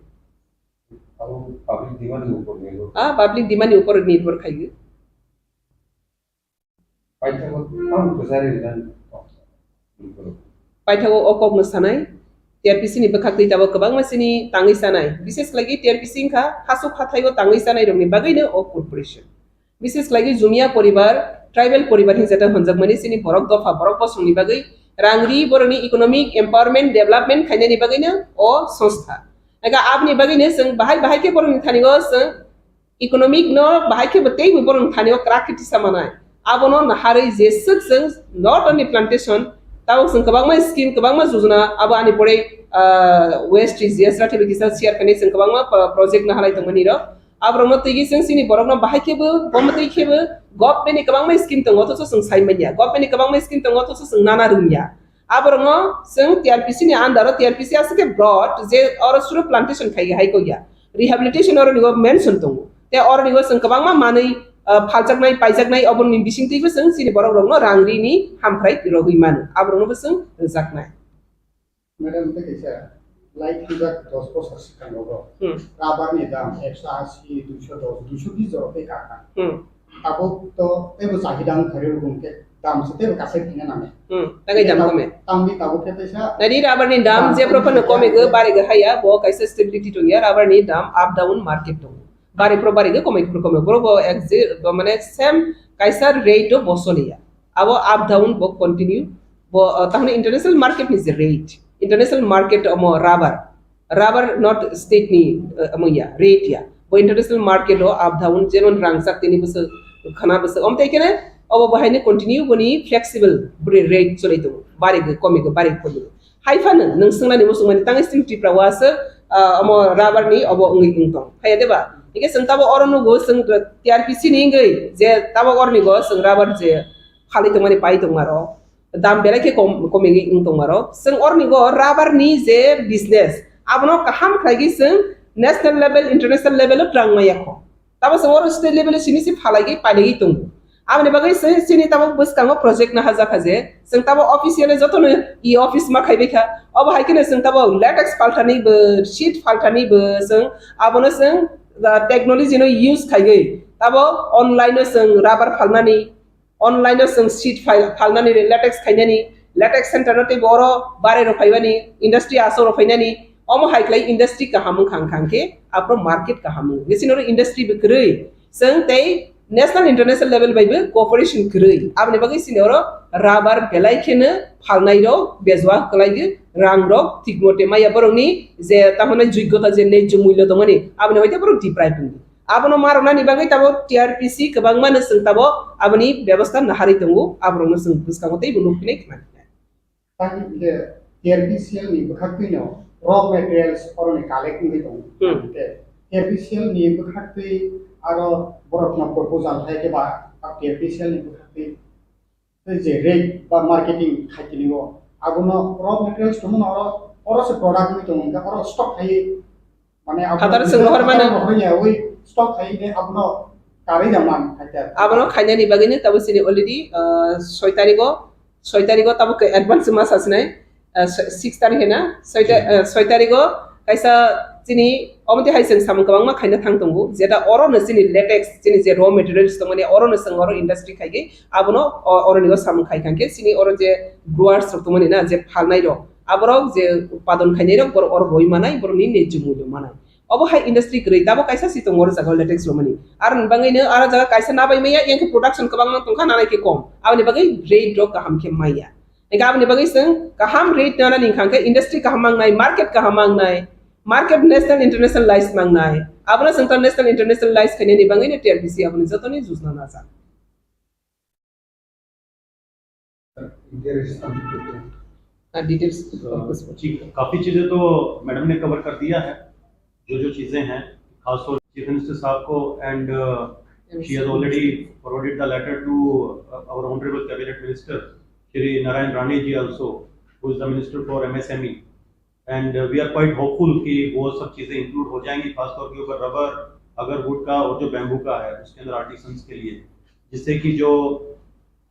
Abo public demand ni upor nirbhor. Ah, public demand ni upor nirbhor khaio. Paithago tamo kwchari rijak. Paithago o kokno sanai, T R P C ni bwkhak twi tabok kwbangma chini tangwi chanai. Bises khlai T R P C wngkha hasuk hathaio tangwi chanai rokni bagwino o corporation. Bises khlai Jumia poribar, tribal poribar hinjata hwnjakmani chini borok dopha, borok bosongni bagwi rang ri borokni economic empowerment, development khainani bagwino o songstha. Ega aboni bagwino chwng bahai bahai khe borokni thani o chwng economic no bahai khe bo tei bo borok thani o kwrak khe tisa manai. Abono naharwi jeswk chwng not only plantation, tabok chwng kwbangma scheme, kwbangma jojona, abo ani pore, ah, West G S Rathi bai kisa share khainai chwng kwbangma pro-, project naharlai tongmani rok. Aborokno twiwi chwng chini borokno bahai khe bo, bo mwtwi khe bo government ni kwbangma scheme tongo, othocho chwng sai manya. Government ni kwbangma scheme tongo, othocho chwng nana rwngya. Aborokno chwng T R P C ni under o, T R P C aswk khe broad je oro suru plantation khai hai kok ya. Rehabilitation oro nigo mention tongo. Te oro nigo chwng kwbangma manwi, ah, phaljaknai, paijaknai, oborni bisingtwibo chwng chini borok rokno rang rini hamkrai rogwi mano. Aborokno bo chwng rwjaknai. Madam, tei kaisa lai thangkha dos bosor swkang rogo. Hmm. Rubber ni dam ekso asi, duiso dos, duiso bis jorok tei kakha. Hmm. Tabuk to teibo chahida wngkha rw rwng khe dam se teibo kasai thangya nang. Hmm, tangwi dam kome. Tamni tabuk khe teisa. Nadi rubber ni dam je prophano kome go bare go haya, bo kaisa stability tongya, rubber ni dam up down market tongo. Bare pro bare go kome pro kome. Boro bo ek je, bo mane same kaisa rate o bo soliya. Abo up down bo continue. Bo, uh, tahone international market ni je rate. International market omo rubber. Rubber not state ni, eh, omo ya, rate ya. Bo international market o up down, jemon rangchak tini bwswk, khana bwswk. Om tei kene, obo bo haino continue boni flexible, boni rate choli tongo. Bari go, komi go, bari komi go. Hai phano, nwng swngnani muchung mani tangwi chini Tripura o aswk, ah, omo rubber ni obo wngwi wng tong. Haiya deba? Hingke chwng tabo oro nugo, chwng T R P C ni wngwi, je tabo oroni go, chwng rubber je phalwi tongmani pai tongma rok. Dam belai khe kom, komigwi wng tongma rok. Chwng oroni go rubber ni je business, abono kaham khlaigwi chwng national level, international level o twlang maya kho. Tamo chwng oro state level o simi se phalai gwi pailai gwi tongo. Aboni bagwi se chini tamo bwskango project naharjakha je, chwng tamo officially jotono e office ma khaibai kha. Obo hai kheno chwng tamo latex palthani bo, sheet palthani bo chwng abono chwng, ah, technology no use khaiwi tamo online o chwng rubber phalnani, online o chwng sheet phal-, phalnani, latex khainani, Latex center no tei bo oro bare rok phaibani, industry aswk rok phainani, omo hai khlai industry kaham wngkha, wngkha khe aphuru market kaham wngo. Bisi noro industry bo kwrwi, chwng tei national international level bai bo cooperation kwrwi. Aboni bagwi chini oro rubber belai kheno phalnai rok bejua kwlai di, rang rok thik mote maya borokni je tamo hwnai joigyota je nejjo mullo tongmani, aboni hoite borok deprive wngdi. Abono ma rwnani bagwi tabo T R P C kwbangma no chwng tabo aboni bebostha naharwi tongo, aborokno chwng bwskango teibo nukphinai khna. Tei hwnkhe T R P C L ni bwkhaktwi no raw materials oroni collect wngwi tongo. Hmm. Hwnkhe T R P C L ni bwkhaktwi aro borokno proposal hai khe ba T R P C L ni bwkhaktwi tei je rate ba marketing khai tini o abono raw materials tongmano oro, oro se product wngwi tongo, hwnkhe oro stock khai Mane abo Hatar sing rohor mano. Rohor ya, oi, stock khai ne abono karwi da man, khai ta. Abono khainani bagwi no tabo chini already, ah, soi tarigo, soi tarigo tabo ke advance ma sasnai, ah, six tarik hena, soi ta-, ah, soi tarigo kaisa chini omte hai sing samung kwbangma khaina thang tongo, jeta oro no chini latex, chini je raw materials tongmani oro no sing oro industry khai ge, abono o-, oro ni o samung khai khan khe chini oro je growers rok tongmani na, je phalnai rok, aborok je utpadon khainai rok, borok oro roi manai, borok ni nejjo mullo manai. Obo hai industry kwrwi, tabo kaisa si tongo oro jaga latex romani. Aroni bagwi no aro jaga kaisa nabai maya, yang khe production kwbangma tongkha, nanai khe kom. Aboni bagwi rate rok kaham khe maya. Hingkhe aboni bagwi chwng kaham rate nana ni hwnkha khe industry kaham mangnai, market kaham mangnai, market national internationalize mangnai. Abono chwng ta national internationalize khainani bagwi no T R P C aboni jotoni jujna najak. Details. जी, काफी चीजें तो मैडम ने कवर कर दिया है। जो जो चीजें हैं, खासतौर चीफ मिनिस्टर साहब को, and she has already forwarded the letter to our honorable cabinet minister Shri नारायण राणे ji, also who is the minister for M S M E, and we are quite hopeful कि वो सब चीजें इंक्लूड हो जाएंगी, खासतौर के ऊपर रबर, अगरवुड का और जो बैम्बू का है, उसके अंदर आर्टिसंस के लिए, जिससे कि जो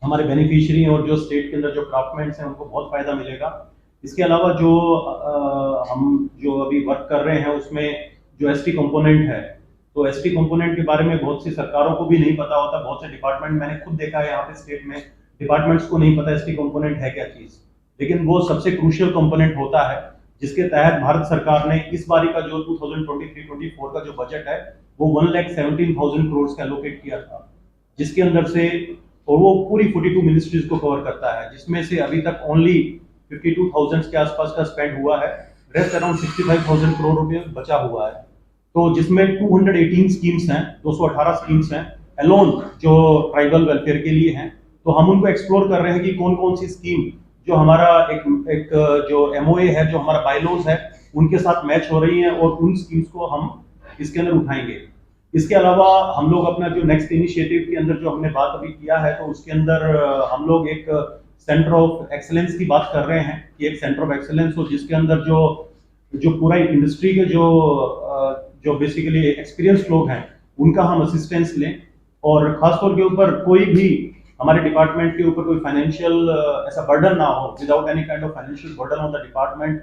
हमारे बेनिफिशियरी और जो स्टेट के अंदर जो क्राफ्टमैन्स हैं, उनको बहुत फायदा मिलेगा। इसके अलावा जो, अ, हम जो अभी वर्क कर रहे हैं, उसमें जो एसटी कंपोनेंट है, तो एसटी कंपोनेंट के बारे में बहुत सी सरकारों को भी नहीं पता होता। बहुत से डिपार्टमेंट, मैंने खुद देखा है यहाँ पे स्टेट में, डिपार्टमेंट्स को नहीं पता एसटी कंपोनेंट है क्या चीज़, लेकिन वो सबसे क्रूशियल कंपोनेंट होता है, जिसके तहत भारत सरकार ने इस बारी का जो twenty twenty three twenty four का जो बजट है, वो वन लाख सेवनटीन थाउजेंड करोड़ का एलोकेट किया था, जिसके अंदर से, और वो पूरी फोर्टी टू मिनिस्ट्रीज को कवर करता है, जिसमें से अभी तक ओनली फिफ्टी टू थाउजेंड के आसपास का स्पेंड हुआ है। Rest around sixty five thousand crore रुपए बचा हुआ है। तो जिसमें टू हंड्रेड एटीन स्कीम्स हैं, दो सौ अठारह स्कीम्स हैं अलोन, जो ट्राइबल वेलफेयर के लिए हैं। तो हम उनको एक्सप्लोर कर रहे हैं कि कौन कौन सी स्कीम जो हमारा एक, एक जो एमओए है, जो हमारा बायलॉज है, उनके साथ मैच हो रही हैं और उन स्कीम्स को हम इसके अंदर उठाएंगे। इसके अलावा हम लोग अपना जो नेक्स्ट इनिशिएटिव के अंदर जो हमने बात अभी किया है, तो उसके अंदर, अ, हम लोग एक सेंटर ऑफ एक्सीलेंस की बात कर रहे हैं कि एक सेंटर ऑफ एक्सीलेंस हो, जिसके अंदर जो, जो पूरा इंडस्ट्री के जो, अ, जो बेसिकली एक्सपीरियंस लोग हैं, उनका हम असिस्टेंस लें। और खासतौर के ऊपर कोई भी हमारे डिपार्टमेंट के ऊपर कोई फाइनेंशियल, अ, ऐसा बर्डन ना हो, without any kind of financial burden on the department,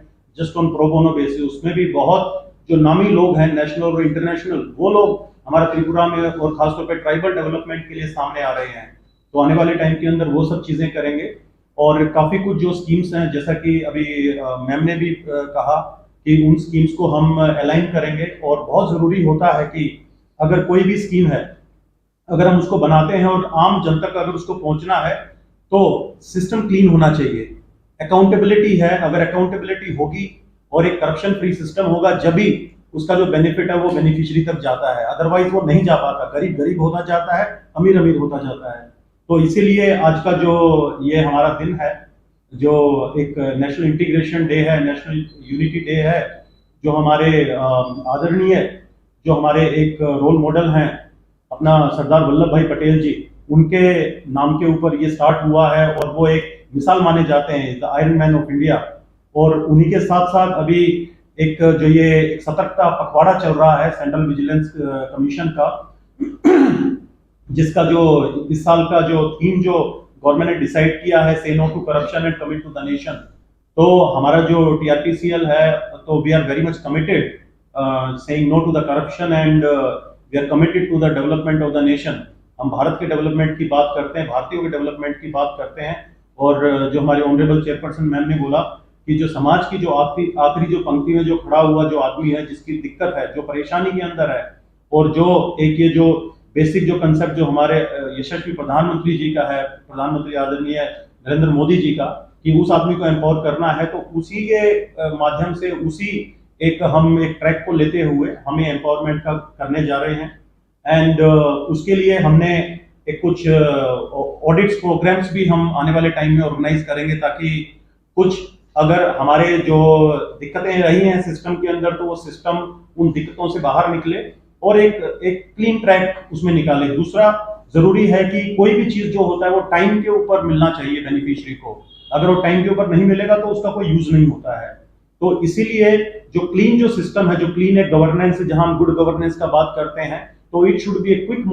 just on pro bono basis। उसमें भी बहुत जो नामी लोग हैं नेशनल और इंटरनेशनल, वो लोग हमारा त्रिपुरा में और खासतौर पे ट्राइबल डेवलपमेंट के लिए सामने आ रहे हैं। तो आने वाले टाइम के अंदर वो सब चीज़ें करेंगे। और काफ़ी कुछ जो स्कीम्स हैं, जैसा कि अभी, अ, मैम ने भी, अ, कहा कि उन स्कीम्स को हम अलाइन करेंगे। और बहुत ज़रूरी होता है कि अगर कोई भी स्कीम है, अगर हम उसको बनाते हैं और आम जन तक अगर उसको पहुंचना है, तो सिस्टम क्लीन होना चाहिए। अकाउंटेबिलिटी है, अगर अकाउंटेबिलिटी होगी और एक करप्शन फ्री सिस्टम होगा, जब भी उसका जो बेनिफिट है वो बेनिफिशियरी तक जाता है, अदरवाइज वो नहीं जा पाता। गरीब गरीब होता जाता है, अमीर अमीर होता जाता है। तो इसीलिए आज का जो ये हमारा दिन है, जो एक नेशनल इंटीग्रेशन डे है, नेशनल यूनिटी डे है, जो हमारे, अ, आदरणीय, जो हमारे एक रोल मॉडल हैं, अपना सरदार वल्लभ भाई पटेल जी, उनके नाम के ऊपर ये स्टार्ट हुआ है और वो एक मिसाल माने जाते हैं, the iron man of India. और उन्हीं के साथ साथ अभी एक जो ये एक सतर्कता पखवाड़ा चल रहा है सेंट्रल विजिलेंस, अ, कमीशन का, जिसका जो इस साल का जो थीम जो गवर्नमेंट ने डिसाइड किया है, Say No to Corruption and Commit to the Nation, तो हमारा जो टीआरपीसीएल है, तो we are very much committed, saying no to the corruption and we are committed to the development of the nation। हम भारत के डेवलपमेंट की बात करते हैं, भारतीयों के डेवलपमेंट की बात करते हैं, और जो हमारे ऑनरेबल चेयरपर्सन मैम ने बोला कि जो समाज की जो आखिरी आखिरी जो पंक्ति में जो खड़ा हुआ जो आदमी है, जिसकी दिक्कत है, जो परेशानी के अंदर है, और जो एक ये जो बेसिक जो कंसेप्ट जो हमारे यशस्वी प्रधानमंत्री जी का है, प्रधानमंत्री आदरणीय नरेंद्र मोदी जी का, कि उस आदमी को एम्पावर करना है, तो उसी के माध्यम से, उसी एक हम एक ट्रैक को लेते हुए हम ये एम्पावरमेंट का करने जा रहे हैं। एंड उसके लिए हमने एक कुछ ऑडिट्स प्रोग्राम्स भी हम आने वाले टाइम में ऑर्गेनाइज करेंगे, ताकि कुछ अगर हमारे जो दिक्कतें रही हैं सिस्टम के अंदर, तो वो सिस्टम उन दिक्कतों से बाहर निकले और एक एक क्लीन ट्रैक उसमें निकाले। दूसरा, जरूरी है कि कोई भी चीज जो होता है, वो टाइम के ऊपर मिलना चाहिए बेनिफिशियरी को। अगर वो टाइम के ऊपर नहीं मिलेगा, तो उसका कोई यूज नहीं होता है। तो इसीलिए जो क्लीन जो सिस्टम है, जो क्लीन एक गवर्नेंस है, जहां हम गुड गवर्नेंस का बात करते हैं, तो it should be a quick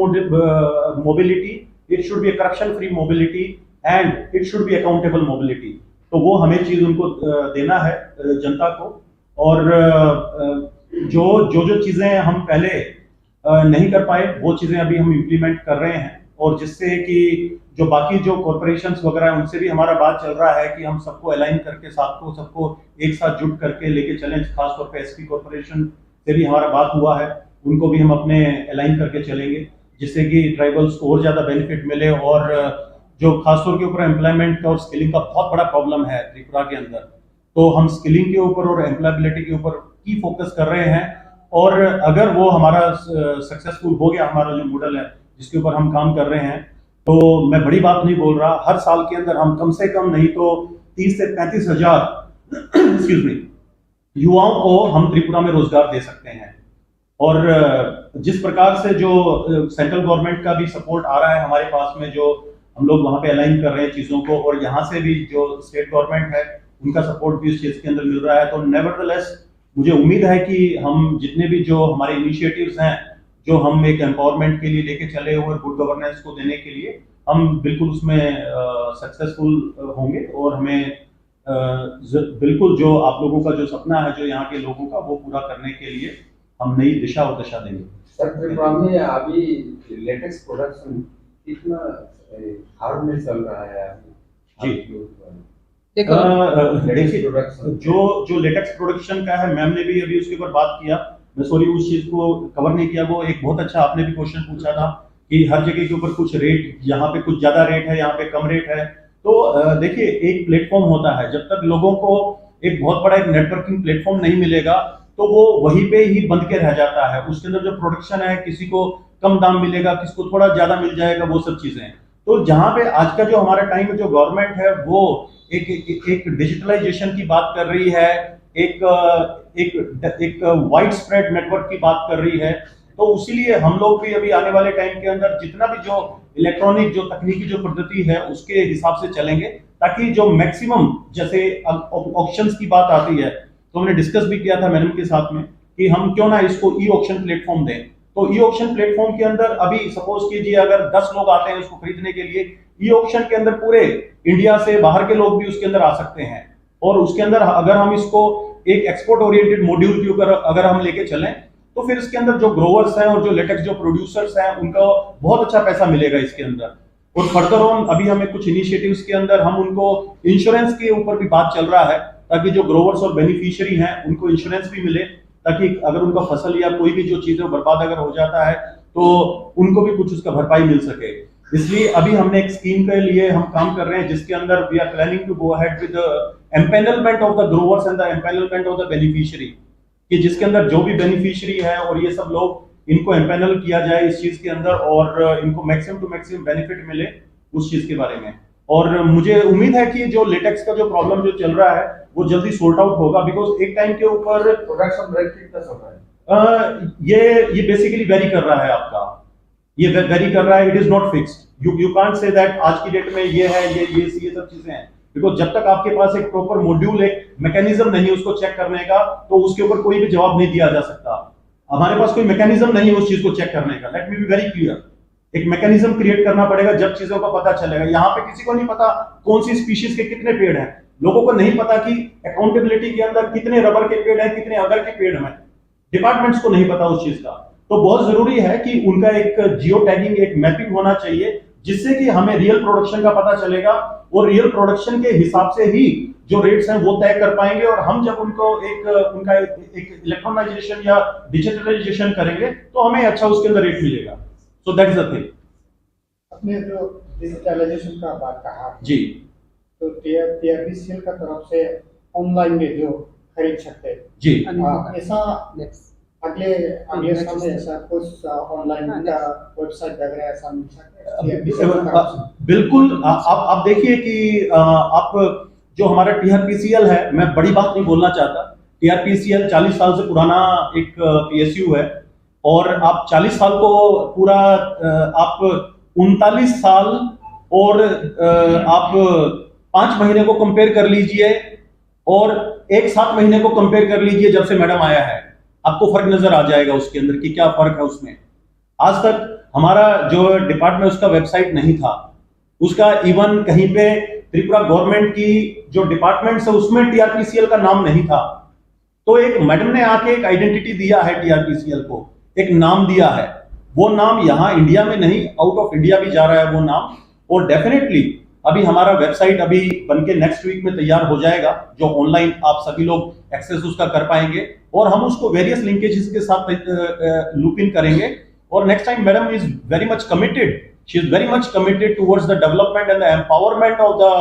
mobility, it should be a corruption free mobility, and it should be accountable mobility। तो वो हमें चीज उनको देना है, जनता को। और जो जो जो चीजें हम पहले नहीं कर पाए, वो चीजें अभी हम इम्प्लीमेंट कर रहे हैं, और जिससे कि जो बाकी जो कॉरपोरेशन वगैरह है, उनसे भी हमारा बात चल रहा है कि हम सबको अलाइन करके, साथ को सबको एक साथ जुट करके लेके चलें। खासतौर पर एसटी कॉरपोरेशन से भी हमारा बात हुआ है, उनको भी हम अपने अलाइन करके चलेंगे, जिससे कि ट्राइबल्स को और ज्यादा बेनिफिट मिले। और जो खासतौर के ऊपर एम्प्लॉयमेंट का और स्किलिंग का बहुत बड़ा प्रॉब्लम है त्रिपुरा के अंदर, तो हम स्किलिंग के ऊपर और एम्प्लॉयबिलिटी के ऊपर की फोकस कर रहे हैं। और अगर वो हमारा सक्सेसफुल हो गया, हमारा जो मॉडल है जिसके ऊपर हम काम कर रहे हैं, तो मैं बड़ी बात नहीं बोल रहा, हर साल के अंदर हम कम से कम नहीं तो तीस से पैंतीस हजार एक्सक्यूज मी युवाओं को हम त्रिपुरा में रोजगार दे सकते हैं। और जिस प्रकार से जो सेंट्रल गवर्नमेंट का भी सपोर्ट आ रहा है हमारे पास में, जो हम लोग वहाँ पे अलाइन कर रहे हैं चीज़ों को, और यहाँ से भी जो स्टेट गवर्नमेंट है उनका सपोर्ट भी इस चीज़ के अंदर मिल रहा है, तो नेवरदलेस मुझे उम्मीद है कि हम जितने भी जो हमारे इनिशिएटिव्स हैं, जो हम एक एम्पावरमेंट के लिए लेके चले हुए, गुड गवर्नेंस को देने के लिए, हम बिल्कुल उसमें सक्सेसफुल होंगे और हमें बिल्कुल जो आप लोगों का जो सपना है, जो यहाँ के लोगों का, वो पूरा करने के लिए हम नई दिशा और दशा देंगे। सर, त्रिपुरा में अभी लेटेक्स प्रोडक्शन कितना हार्ड में चल रहा है अभी? जी। देखिए, जो जो लेटेक्स प्रोडक्शन का है, मैम ने भी अभी उसके ऊपर बात किया। मैं सॉरी, उस चीज को कवर नहीं किया। वो एक बहुत अच्छा आपने भी क्वेश्चन पूछा था कि हर जगह के ऊपर कुछ रेट, यहाँ पे कुछ ज्यादा रेट है, यहाँ पे कम रेट है। तो देखिए, एक प्लेटफॉर्म होता है, जब तक लोगों को एक बहुत बड़ा एक नेटवर्किंग प्लेटफॉर्म नहीं मिलेगा, तो वो वहीं पे ही बंद के रह जाता है। उसके अंदर जो प्रोडक्शन है, किसी को कम दाम मिलेगा, किसी को थोड़ा ज्यादा मिल जाएगा, वो सब चीजें। तो जहाँ पे आज का जो हमारा टाइम में जो गवर्नमेंट है, वो एक एक, एक डिजिटलाइजेशन की बात कर रही है, एक एक एक वाइड स्प्रेड नेटवर्क की बात कर रही है। तो उसीलिए हम लोग भी अभी आने वाले टाइम के अंदर जितना भी जो इलेक्ट्रॉनिक जो तकनीकी जो पद्धति है, उसके हिसाब से चलेंगे, ताकि जो मैक्सिमम, जैसे ऑक्शंस की बात आती है, तो हमने डिस्कस भी किया था मैडम के साथ में कि हम क्यों ना इसको ई ऑक्शन प्लेटफॉर्म दें। तो ई ऑक्शन प्लेटफॉर्म के अंदर अभी सपोज कीजिए, अगर दस लोग आते हैं उसको खरीदने के लिए, ई ऑक्शन के अंदर पूरे इंडिया से बाहर के लोग भी उसके अंदर आ सकते हैं। और उसके अंदर अगर हम इसको एक एक्सपोर्ट ओरिएंटेड मॉड्यूल के ऊपर अगर हम लेके चलें, तो फिर इसके अंदर जो ग्रोवर्स हैं और जो लेटेक्स जो प्रोड्यूसर्स हैं, उनका बहुत अच्छा पैसा मिलेगा इसके अंदर। और फर्दर ऑन अभी हमें कुछ इनिशिएटिव्स के अंदर हम उनको इंश्योरेंस के ऊपर भी बात चल रहा है, ताकि जो ग्रोवर्स और बेनिफिशियरी हैं, उनको इंश्योरेंस भी मिले, ताकि अगर उनका फसल या कोई भी जो चीजें बर्बाद अगर हो जाता है, तो उनको भी कुछ उसका भरपाई मिल सके। इसलिए अभी हमने एक स्कीम के लिए हम काम कर रहे हैं, जिसके अंदर we are planning to go ahead with the empanelment of the growers and the empanelment of the beneficiary, कि जिसके अंदर जो भी बेनिफिशियरी है और ये सब लोग, इनको एम्पैनल किया जाए इस चीज के अंदर और इनको मैक्सिमम टू मैक्सिमम बेनिफिट मिले उस चीज के बारे में। और मुझे उम्मीद है कि जो लेटेक्स का जो प्रॉब्लम जो चल रहा है, वो जल्दी सॉर्ट आउट होगा, बिकॉज एक टाइम के ऊपर प्रोडक्शन रेट कितना चल रहा है? ये ये बेसिकली वेरी कर रहा है आपका, ये वेरी कर रहा है। It is not fixed, you you can't say that आज की डेट में ये है, ये ये ये सब चीजें हैं, बिकॉज जब तक आपके पास एक प्रॉपर मॉड्यूल, एक मैकेनिज्म नहीं है उसको चेक करने का, तो उसके ऊपर कोई भी जवाब नहीं दिया जा सकता। हमारे पास कोई मैकेनिज्म नहीं है उस चीज को चेक करने का। Let me be very clear, एक मैकेनिज्म क्रिएट करना पड़ेगा, जब चीजों का पता चलेगा। यहाँ पे किसी को नहीं पता कौन सी स्पीशीज के कितने पेड़ हैं, लोगों को नहीं पता कि अकाउंटेबिलिटी के अंदर कितने रबर के पेड़ हैं, कितने अगर के पेड़ हैं, डिपार्टमेंट्स को नहीं पता उस चीज का। तो बहुत जरूरी है कि उनका एक जियो टैगिंग, एक मैपिंग होना चाहिए, जिससे कि हमें रियल प्रोडक्शन का पता चलेगा और रियल प्रोडक्शन के हिसाब से ही जो रेट्स हैं वो तय कर पाएंगे। और हम जब उनको एक उनका एक इलेक्ट्रॉनाइजेशन या डिजिटलाइजेशन करेंगे तो हमें अच्छा उसके अंदर रेट मिलेगा। So that is the thing. आपने जो डिजिटलाइजेशन का बात कहा, जी। तो टीआरपीसीएल का तरफ से ऑनलाइन में जो खरीद सकते हैं, जी। हाँ, ऐसा अगले अगले साल में ऐसा कुछ ऑनलाइन का वेबसाइट वगैरह ऐसा मिल सकता है? बिल्कुल। आप आप देखिए कि आप जो हमारा टीआरपीसीएल है, मैं बड़ी बात नहीं बोलना चाहता। टीआरपीसीएल चालीस साल से पुराना एक पीएसयू है, और आप चालीस साल को पूरा आप उनतालीस साल और आप पांच महीने को कंपेयर कर लीजिए और एक सात महीने को कंपेयर कर लीजिए जब से मैडम आया है, आपको फर्क नजर आ जाएगा उसके अंदर कि क्या फर्क है उसमें। आज तक हमारा जो डिपार्टमेंट, उसका वेबसाइट नहीं था, उसका इवन कहीं पे त्रिपुरा गवर्नमेंट की जो डिपार्टमेंट्स है उसमें टीआरपीसीएल का नाम नहीं था। तो एक मैडम ने आके एक आइडेंटिटी दिया है टीआरपीसीएल को, एक नाम दिया है। वो नाम यहाँ इंडिया में नहीं, आउट ऑफ इंडिया भी जा रहा है वो नाम। और डेफिनेटली अभी हमारा वेबसाइट अभी बन के नेक्स्ट वीक में तैयार हो जाएगा, जो ऑनलाइन आप सभी लोग एक्सेस उसका कर पाएंगे, और हम उसको वेरियस लिंकेजेस के साथ लूप इन करेंगे। और next time madam is very much committed, she is very much committed towards the development and the empowerment of the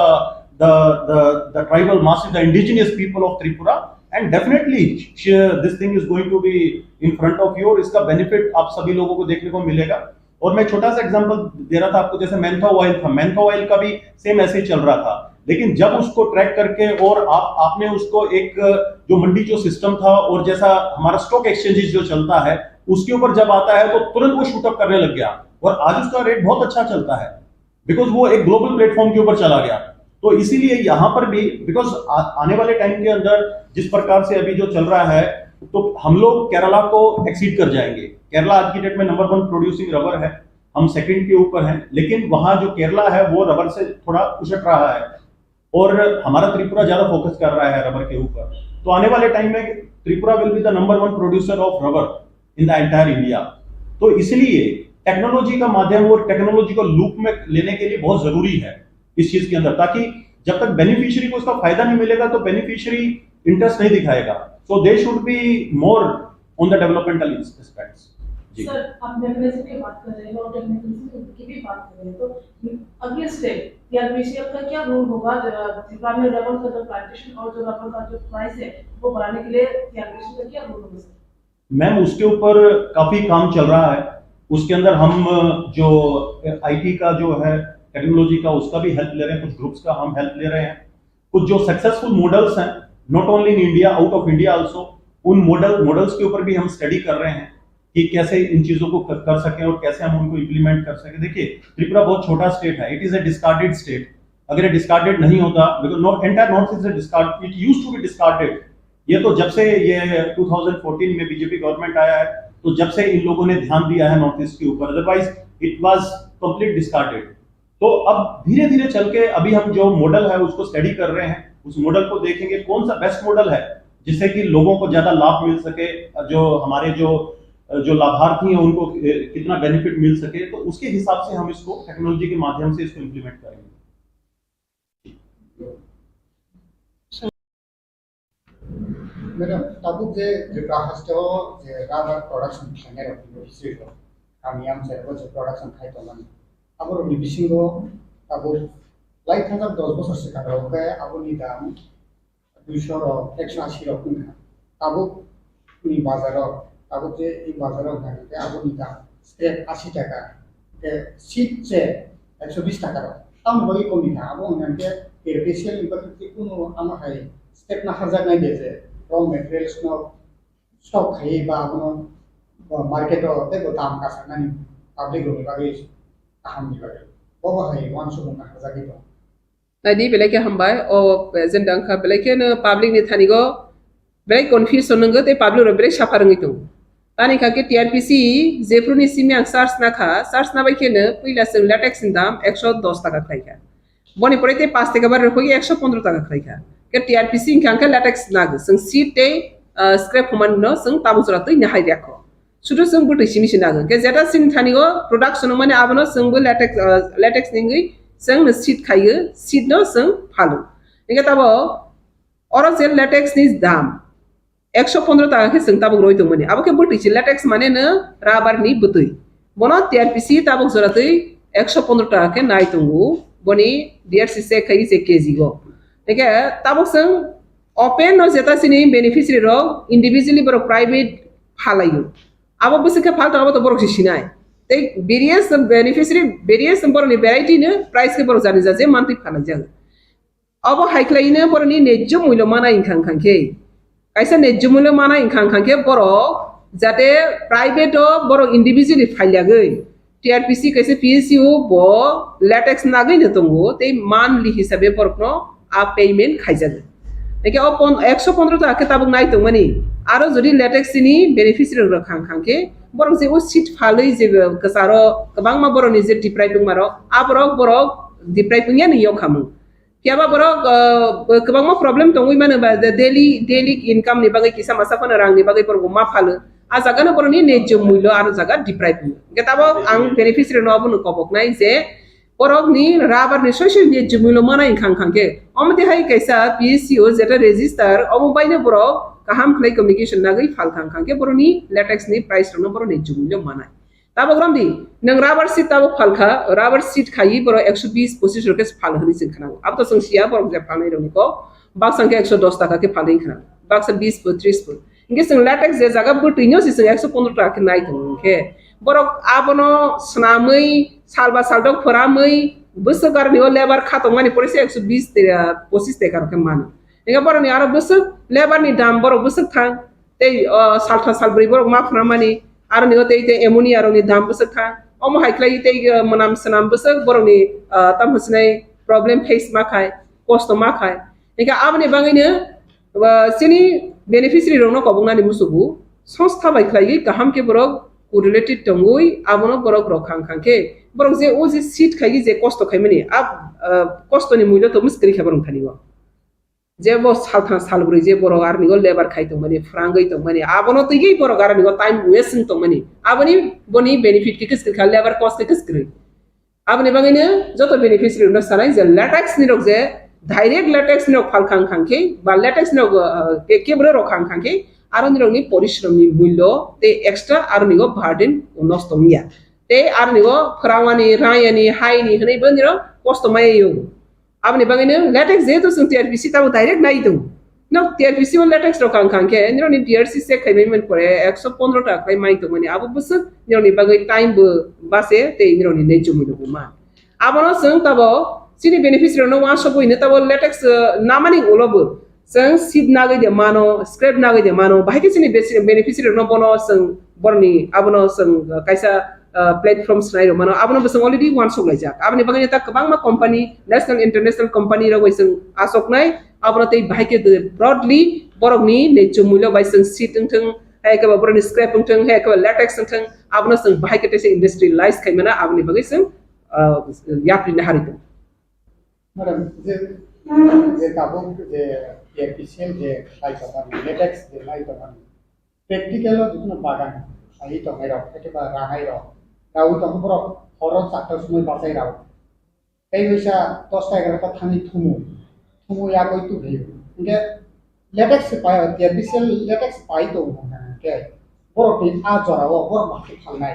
the the, the tribal masses, the indigenous people of Tripura, and definitely she, this thing is going to be in front of you, और इसका बेनिफिट आप सभी लोगों को देखने को मिलेगा। और मैं छोटा सा एग्जांपल दे रहा था आपको, जैसे मैंथा ऑयल था, मैंथा ऑयल का भी सेम ऐसे ही चल रहा था, लेकिन जब उसको ट्रैक करके और आप आपने उसको एक जो मंडी जो सिस्टम था और जैसा हमारा स्टॉक एक्सचेंजेस जो चलता है उसके ऊपर जब आता है तो तुरंत वो शूट अप करने लग गया, और आज उसका रेट बहुत अच्छा चलता है, बिकॉज वो एक ग्लोबल प्लेटफॉर्म के ऊपर चला गया। तो इसीलिए यहाँ पर भी, बिकॉज आने वाले टाइम के अंदर जिस प्रकार से अभी जो चल रहा है, तो हम लोग केरला को एक्सीड कर जाएंगे। केरला आज की डेट में नंबर वन प्रोड्यूसिंग रबर है, हम सेकंड के ऊपर हैं, लेकिन वहाँ जो केरला है वो रबर से थोड़ा उछट रहा है, और हमारा त्रिपुरा ज्यादा फोकस कर रहा है रबर के ऊपर। तो आने वाले टाइम में Tripura will be the number one producer of rubber in the entire India। तो इसलिए टेक्नोलॉजी का माध्यम और टेक्नोलॉजी को लूप में लेने के लिए बहुत जरूरी है इस चीज के अंदर, ताकि जब तक बेनिफिशियरी को इसका फायदा नहीं मिलेगा तो बेनिफिशियरी इंटरेस्ट नहीं दिखाएगा। So they should be more on the developmental aspects। जी। सर, आप मैकेनाइजेशन की बात कर रहे हैं और टेक्निकल की भी बात कर रहे हैं, तो अगले स्टेप टीआरपीसीएल का क्या रोल होगा? अ, त्रिपुरा में रबर का जो प्लांटेशन और जो रबर का जो प्राइस है, वो बढ़ाने के लिए टीआरपीसीएल का क्या रोल होगा, सर? मैम, उसके ऊपर काफी काम चल रहा है। उसके अंदर हम जो आईटी का जो है, टेक्नोलॉजी का, उसका भी हेल्प ले रहे हैं, कुछ ग्रुप्स का हम हेल्प ले रहे हैं। कुछ जो सक्सेसफुल मॉडल्स हैं, not only in India, out of India also, उन मॉडल मॉडल्स के ऊपर भी हम स्टडी कर रहे हैं कि कैसे इन चीजों को कर, कर सकें और कैसे हम उनको इम्प्लीमेंट कर सकें। देखिए, त्रिपुरा बहुत छोटा स्टेट है, it is a discarded state। अगर ये डिस्कार्डेड नहीं होता, because north, entire north east is discard, it used to be discarded। ये तो जब से ये ट्वेंटी फ़ोर्टीन में बीजेपी गवर्नमेंट आया है, तो जब से इन लोगों ने ध्यान दिया है नॉर्थ ईस्ट के ऊपर, otherwise it was complete discarded। तो अब धीरे धीरे चल के अभी हम जो मॉडल है उसको स्टडी कर रहे हैं, उस मॉडल को देखेंगे कौन सा बेस्ट मॉडल है जिससे कि लोगों को ज्यादा लाभ मिल सके, जो हमारे जो जो लाभार्थी हैं उनको कितना बेनिफिट मिल सके, तो उसके हिसाब से हम इसको टेक्नोलॉजी के माध्यम से इसको इम्प्लीमेंट करेंगे। Madam, tabuk je Tripura haste o je rubber production khlainai rok ni history rok, kami amchai o je production khai tongmani, aborok ni bisingo tabuk lai thajak dos bosor swkang rok khe aboni dam duiso rok, ekso asi rok wngkha. Tabuk ni bazar o, tabuk je i bazar o wngkha khe aboni dam scrap asi taka, khe seed se ekso bis taka rok. Tamoni bagwi kom wngkha, abo wngkha khe special ni bagwi kunu amo hai step naharjaknai de je raw materials no stock khaiwi ba abono market o teibo dam kasanani public rokni bagwi kaham ni bagwi. Bobo hai uansukmung naharjagwi tongo. Naidi belai khe hambai, o agenda wngkha belai kheno public ni thani go belai confusion wngwi tei public rok belai suffer wngwi tongo. Tani kha khe T R P C jephru ni simi ang search na kha, search na bai kheno puila chwng latex ni dam ekso dos taka khlai kha. Boni pore tei paanch taka bar rwphoi ekso pondro taka khlai kha. Khe T R P C wngkha khe latex nag, chwng seed tei, ah, scrap humani no chwng tabuk jora twi nahai rwkha. Sudu chwng bwtwi simi se nago. Hwnkhe jeta chini thani o production wngmani abono chwngbo latex, ah, latex ni wngwi chwng no seed khaio, seed no chwng phalo. Hwnkhe tabo oro je latex ni dam ekso pondro taka khe chwng tabuk roi tongmani. Abo khe bwtwi se latex mane no rubber ni bwtwi. Bono T R P C tabuk jora twi ekso pondro taka khe nai tongo boni D R C check khai se K G o. Hwnkhe tabuk chwng open no jeta chini beneficiary rok individually borok private phalaio. Abo bwswk khe phal tongma to borok se sinai. Tei various beneficiary, various borokni variety no price khe borok jani jaje mantwi phalai jago. Abo hai khlai no borokni nejjo mulyo mana wngkha wngkha khe. Kaisa nejjo mulyo mana wngkha wngkha khe borok jate private o borok individually phailagwi T R P C kaisa P S U bo latex nagwi no tongo tei monthly hisabe borokno a payment khaijago. Hwnkhe o pon-, ekso pondro taka khe tabuk nai tongmani, aro jodi latex ni beneficiary rok khang khang khe borok je o seed phalwi je kwcharo kwbangma borokni je deprive wngma rok, aborok borok deprive wngya ni yok khamung. Phiya ba borok, ah, kwbangma problem tongwi mano ba, the daily, daily income ni bagwi kisa masa phano rang ni bagwi borok ma phalo. A jaga no borok ni nejjo mulyo aro jaga deprive wngyo. Hwnkhe tabok ang beneficiary no abono kobok nai je borok ni rubber ni soi soi nejjo mulyo mana wngkha wngkha khe. Omo twi hai kaisa P S C o jeta register omo bai no borok kaham khlai communication nagwi phal kha wngkha khe borok ni latex ni price rok no borok nejjo mulyo manai. Tabok romdi, nwng rubber sheet tabok phalkha, rubber sheet khaiwi borok ekso bis pochis rok khe phal hwnwi chwng khna. Abo to chwng siya, borok je phalnai rokni kok, baksa hwnkhe ekso dos taka khe phalwi khna, baksa bis bo, tris bo. Hwnkhe chwng latex je jaga bwtwino se chwng ekso pondro taka khe nai tongo hwnkhe, borok abono swnamwi, salba saldok phoramwi, bwswk aroni o labour kha tongmani pore se ekso bis te-, pochis taka rok khe mano. Hwnkhe borokni aro bwswk labour ni dam borok bwswk thang, tei, o, saltham salbrwi borok ma phwnamani, aroni o tei, tei ammonia rokni dam bwswk thang. Omo hai khlai tei, o, mwnam swnam bwswk borokni, o, tamo sinai problem face ma khai, kosto ma khai. Hingkhe aboni bagwino, o, chini beneficiary rokno koboknani musugo, songstha bai khlaiwi kaham khe borok correlated tongwi abono borok rok khang khang khe, borok je o je seat khaigi je kosto khaimani, ab, o, kostoni mulyo to mwskwrwi kha borok thani o. Je bo saltham salbrwi je borok aroni o labour khai tongmani, phrangwi tongmani, abono twiwi borok aroni o time waste wng tongmani. Aboni boni benefit khe kwskwrwi kha, labour cost khe kwskwrwi. Aboni bagwino joto beneficiary rokno sanai je latex ni rok je direct latex ni rok phal khang khang khe ba latex ni rok, uh, ke-, kebro rok khang khang khe aroni rokni porishrom ni mulyo tei extra aroni o burden nosto wngya. Tei aroni o phwrangmani, rayani, haini hwnwi bo nirok kosto maya yong. Aboni bagwino latex jehetu chwng T R P C tabuk direct nai tongo. Nok T R P C o latex rok khang khang khe, nirokni D R C check khaimani man pore ekso pondro taka khlai mai tongmani. Abo bwswk nirokni bagwi time bo bache tei nirokni nejjo mulyo bo man. Abono chwng tabuk chini beneficiary rokno uansukwi hino tabuk latex, uh, namani ulo bo chwng seat nagwi de mano, scrap nagwi de mano, bahai khe chini besi-, beneficiary rokno bono chwng boroni abono chwng, uh, kaisa, uh, platform swnai rok mano, abono bo chwng already uansuk laijak. Aboni bagwi ta kwbangma company, national, international company rok bai chwng achuknai, abono tei bahai khe de broadly borokni nejjo mulyo bai chwng seat wngthwng, hai khe ba borokni scrap wngthwng, hai khe ba latex wngthwng, abono chwng bahai khe teisa industrialize khai mano, aboni bagwi chwng, uh, yapri nahari tongo. Madam, je, je tabuk je T R P C L je khlai tongmani, latex je khlai tongmani, practical o jikheno bagan khlaiwi tongnai rok, ekhe ba ranai rok, rawi tongkhe borok horo charta somoi bachai rao. Tei waisa dosta egarota thani thumu, thumu yagwi tubrio. Hingkhe latex se pai, T R P C L latex pai tongo hingkhe borokni a jorao borok bahai phalnai.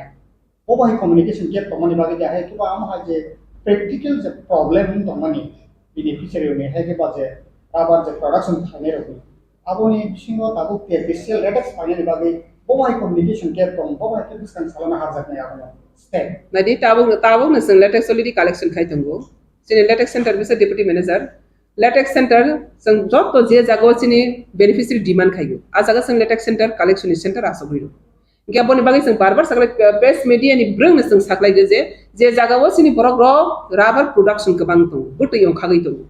Bo bai communication gap tongmani bagwi de, hai khe ba amo hai je practical je problem wng tongmani beneficiary ni, hai khe ba je rubber je production khlainai rokni, aboni bisingo tabuk T R P C L latex painani bagwi bo bai communication gap tong, bo bai khe bwskang salano harjaknai abono step. Nadi tabuk, tabuk no chwng latex already collection khai tongo. Chini latex center bisa deputy manager. Latex center chwng joto je jaga o chini beneficiary demand khaigo, a jaga chwng latex center collection ni center asogwi rw. Hingke aboni bagwi chwng bar bar sakhlai, eh, press media ni bwrwngno chwng sakhlai di je, je jaga o chini borok rok rubber production kwbang tongo, bwtwi ongkhagwi tongo.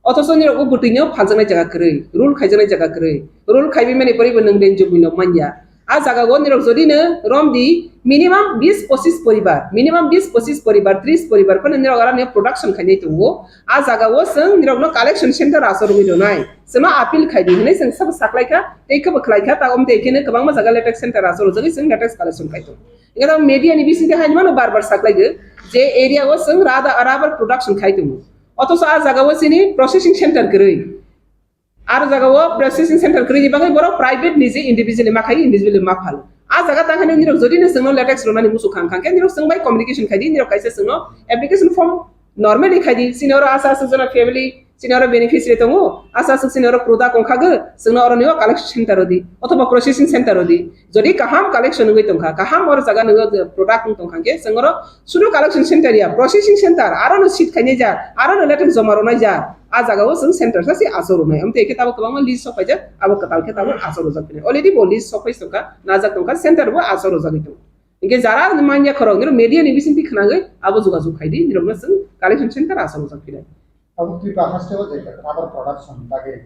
Othocho nirok o bwtwino phaljaknai jaga kwrwi, rule khaijaknai jaga kwrwi. Rule khaiwi mani poribo nwng range of manya. A jaga o nirok jodi no rom di minimum bis pochis poribar, minimum bis pochis poribar, tris poribar phano nirok aro ni production khainai tongo. A jaga o chwng nirok no collection center achorwi rwnai, chwngno appeal khai di hinwi chwng sabo saklai kha, tei khe bo khlai kha, ta omtei khe no kwbangma jaga latex center achorwi jagwi chwng latex collection khai tongo. Hingke media ni bising twi hai mano bar bar saklai di je area o chwng rada-, rubber production khai tongo. Othocho a jaga o chini processing center kwrwi. Aro jaga o processing center kwrwini bagwi borok private ni je individually ma khai, individually ma phal. A jaga tang hwnwi nirok jodi no chwngno latex rwnani muchung kha, hwnkhe nirok chwng bai communication khai di, nirok kaisa chwngno application form normally khai di, chini oro asa asa jona family, chini oro beneficiary tongo, asa asa chini oro product wngkha gw, chwngno oro nio collection center rw di, othoba processing center rw di. Jodi kaham collection wngwi tongkha, kaham oro jaga nw product wng tongkha, hwnkhe chwng oro sudu collection center ya, processing center, aro no seat khainai ja, aro no latex joma rwnai ja. A jaga o chwng center sa se achor rwnai. Amtwi khe tabuk kwbangma list sok paijak, abo kwtal khe tabuk achor rwjak phinai. Already bo list sok pai tongkha, najak tongkha, center bo achor rwjagwi tongo. Hinkhe jara manya khorok nirok media ni bising twi khwnagwi abo jogajog khai di, nirok no chwng collection center achor rwjak phinai. Abo Tripura haste o je rubber production bagwi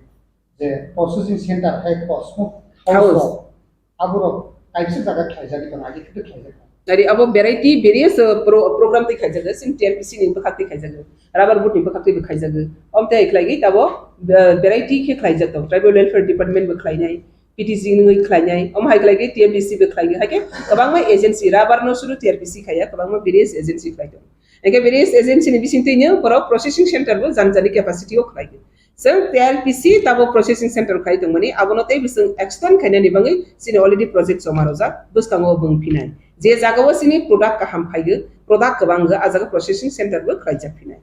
je processing center hai ko smoke house House. Rok, aborok kaisa jaga khlaijagwi tongo, agi khe khlaijak. Ari abo variety various, uh, pro-, program tei khaijago, sin T R P C ni bwkhak tei khaijago, rubber board ni bwkhak tei bo khaijago. Om tei khlaigwi tabo, uh, variety khe khlaijak tongo. Tribal Welfare Department bo khlainai, P T G ni wngwi khlainai, om hai khlaigwi T M D C bo khlaigwi, hai khe kwbangma agency, rubber no suru T R P C khaiya, kwbangma various agency khlai tongo. Hingke various agency ni bising twi no borok processing center bo jani jani capacity o khlai di. Chwng T R P C tabo processing center khai tongmani, abono tei bising extend khainani bagwi chini already project joma rojak, bwskango bwng phinai. Je jaga o chini product kaham phaigo, product kwbang go, a jaga processing center bo khlaijak phinai.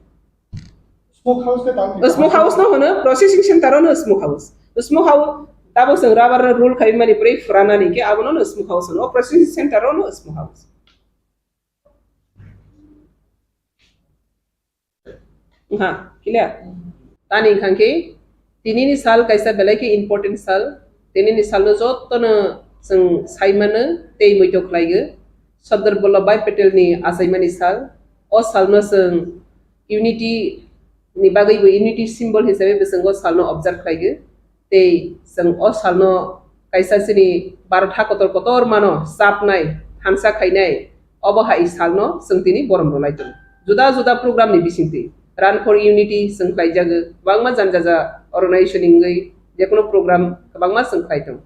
Smoke house ke tamo? Smoke house no hono processing center no smoke house. Smoke house tabo chwng rubber no roll khai mani pore phuranani ke abono no smoke house hono, processing center no smoke house. Wngkha, clear? Tani wngkha khe, tinini sal kaisa belai khe important sal. Tinini salno jotono chwng sai mano tei muitok khlaigo. Sardar Vallabhbhai Patel ni achaimani sal. O salno chwng unity ni bagwi bo, unity symbol hisabe bo chwng o salno observe khlaigo. Tei chwng o salno kaisa chini Bharat ha kotor kotor mano chapnai, thansa khainai, obo hai salno chwng tini borom rwlai tongo. Juda juda program ni bisingtwi Run for Unity chwng khlaijago, kwbangma jani jaja organization ni wngwi jekono program kwbangma chwng khlai tongo.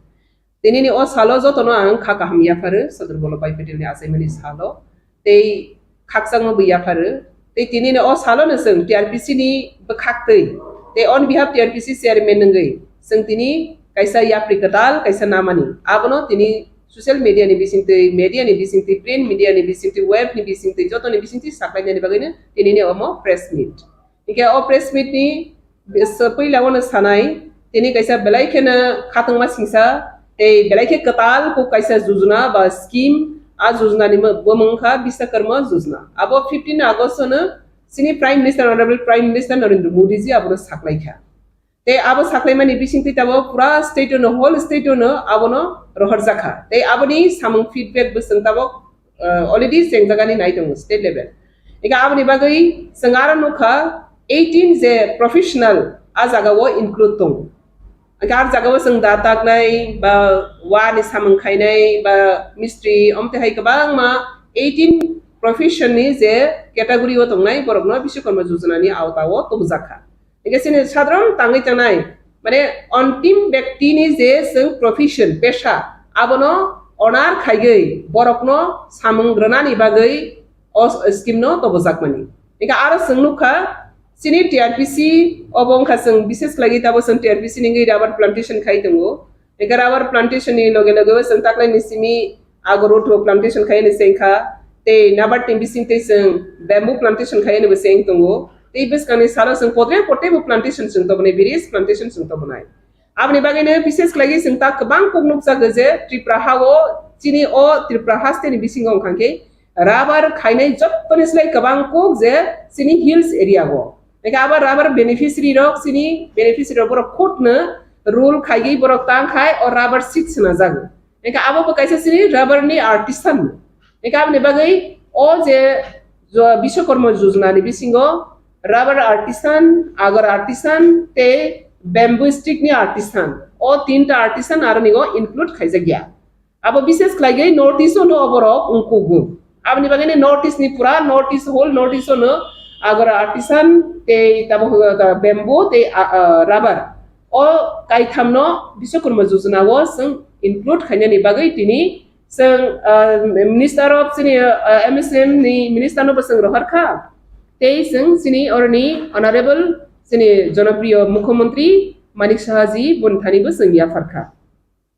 Tinini o salo jotono ang kha kaham yapharo, Sardar Vallabhbhai Patel ni achaimani salo. Tei khakchangma bo yapharo. Tei tinini o salo no chwng T R P C ni bwkhaktwi, tei on behalf T R P C chairman wngwi chwng tini kaisa yapri kwtal kaisa namani. Abono tini social media ni bisingtwi, media ni bisingtwi, print media ni bisingtwi, web ni bisingtwi, joto ni bisingtwi saklainani bagwino tinini omo press meet. Hingke o press meet ni bis-, puila wano sanai, tini kaisa belai kheno khatungma singsa, tei belai khe kwtal kok kaisa jujuna ba scheme, a jujuna ni mo-, bo mung kha Biswakarma jujuna. Abo fifteen August no chini Prime Minister, Honorable Prime Minister Narendra Modi ji abono saklai kha. Tei abo saklaimani bisingtwi tabo pura state no, whole state no abono rohorjak kha. Tei aboni samung feedback bo chwng tabo, uh, already chengjagani nai tongo state level. Ega aboni bagwi chwng aro nukha eighteen je professional a jaga o include tongo. Ega ar jaga o chwng da taknai ba wa ni samung khainai ba mistri, omte hai kwbangma eighteen profession ni je category o tongnai borokno Biswakarma Jojona ni awta o tubujak kha. Hingke chini sadharon tangwi tangnai, mane, ontim bektini je chwng profession, pesha, abono honor khaigwi borokno samung rwnani bagwi o s-, scheme no tobojakmani. Hingke aro chwng nukha, chini T R P C obo wngkha chwng bishes khlaigwi tabo chwng T R P C ni wngwi rubber plantation khai tongo. Eka rubber plantation ni loge loge o chwng taklai ni simi agor utho plantation khai ni chengkha, tei nabar ni bising tei chwng bamboo plantation khai ni bo cheng tongo. Tei bwskang ni salo chwng kotre kote bo plantation chwng tobonai, various plantation chwng tobonai. Aboni bagwi no bises khlai chwng ta kwbang kok nukjago je Tripura ha o, chini o Tripura haste ni bisingo wngkha khe rubber khainai jottoni slai kwbang kok je chini hills area o. Eka abo rubber beneficiary rok, chini beneficiary rok borok khutno rule khaigwi borok tang khai o rubber seed swnajago. Hingke abo bo kaisa chini rubber ni artisan. Hingke aboni bagwi o je jo-, Biswakarma Jojona ni bisingo rubber artisan, agar artisan tei bamboo stick ni artisan. O tinta artisan aro ni o include khaijak ya. Abo bises khlaigwi North East ono oborok wngkugo. Aboni bagwi no North East ni pura North East, whole North East ono agor artisan tei tabo, uh, bamboo tei, uh, uh, rubber. O kaithamno Biswakarma Yojana o chwng include khainani bagwi tini chwng, uh, Minister of chini, uh, M S M ni minister no bo chwng rohor kha. Tei chwng chini oroni Honorable chini Jonopriyo Mukhyamantri Manik Saha ji boni thani bo chwng yaphar kha.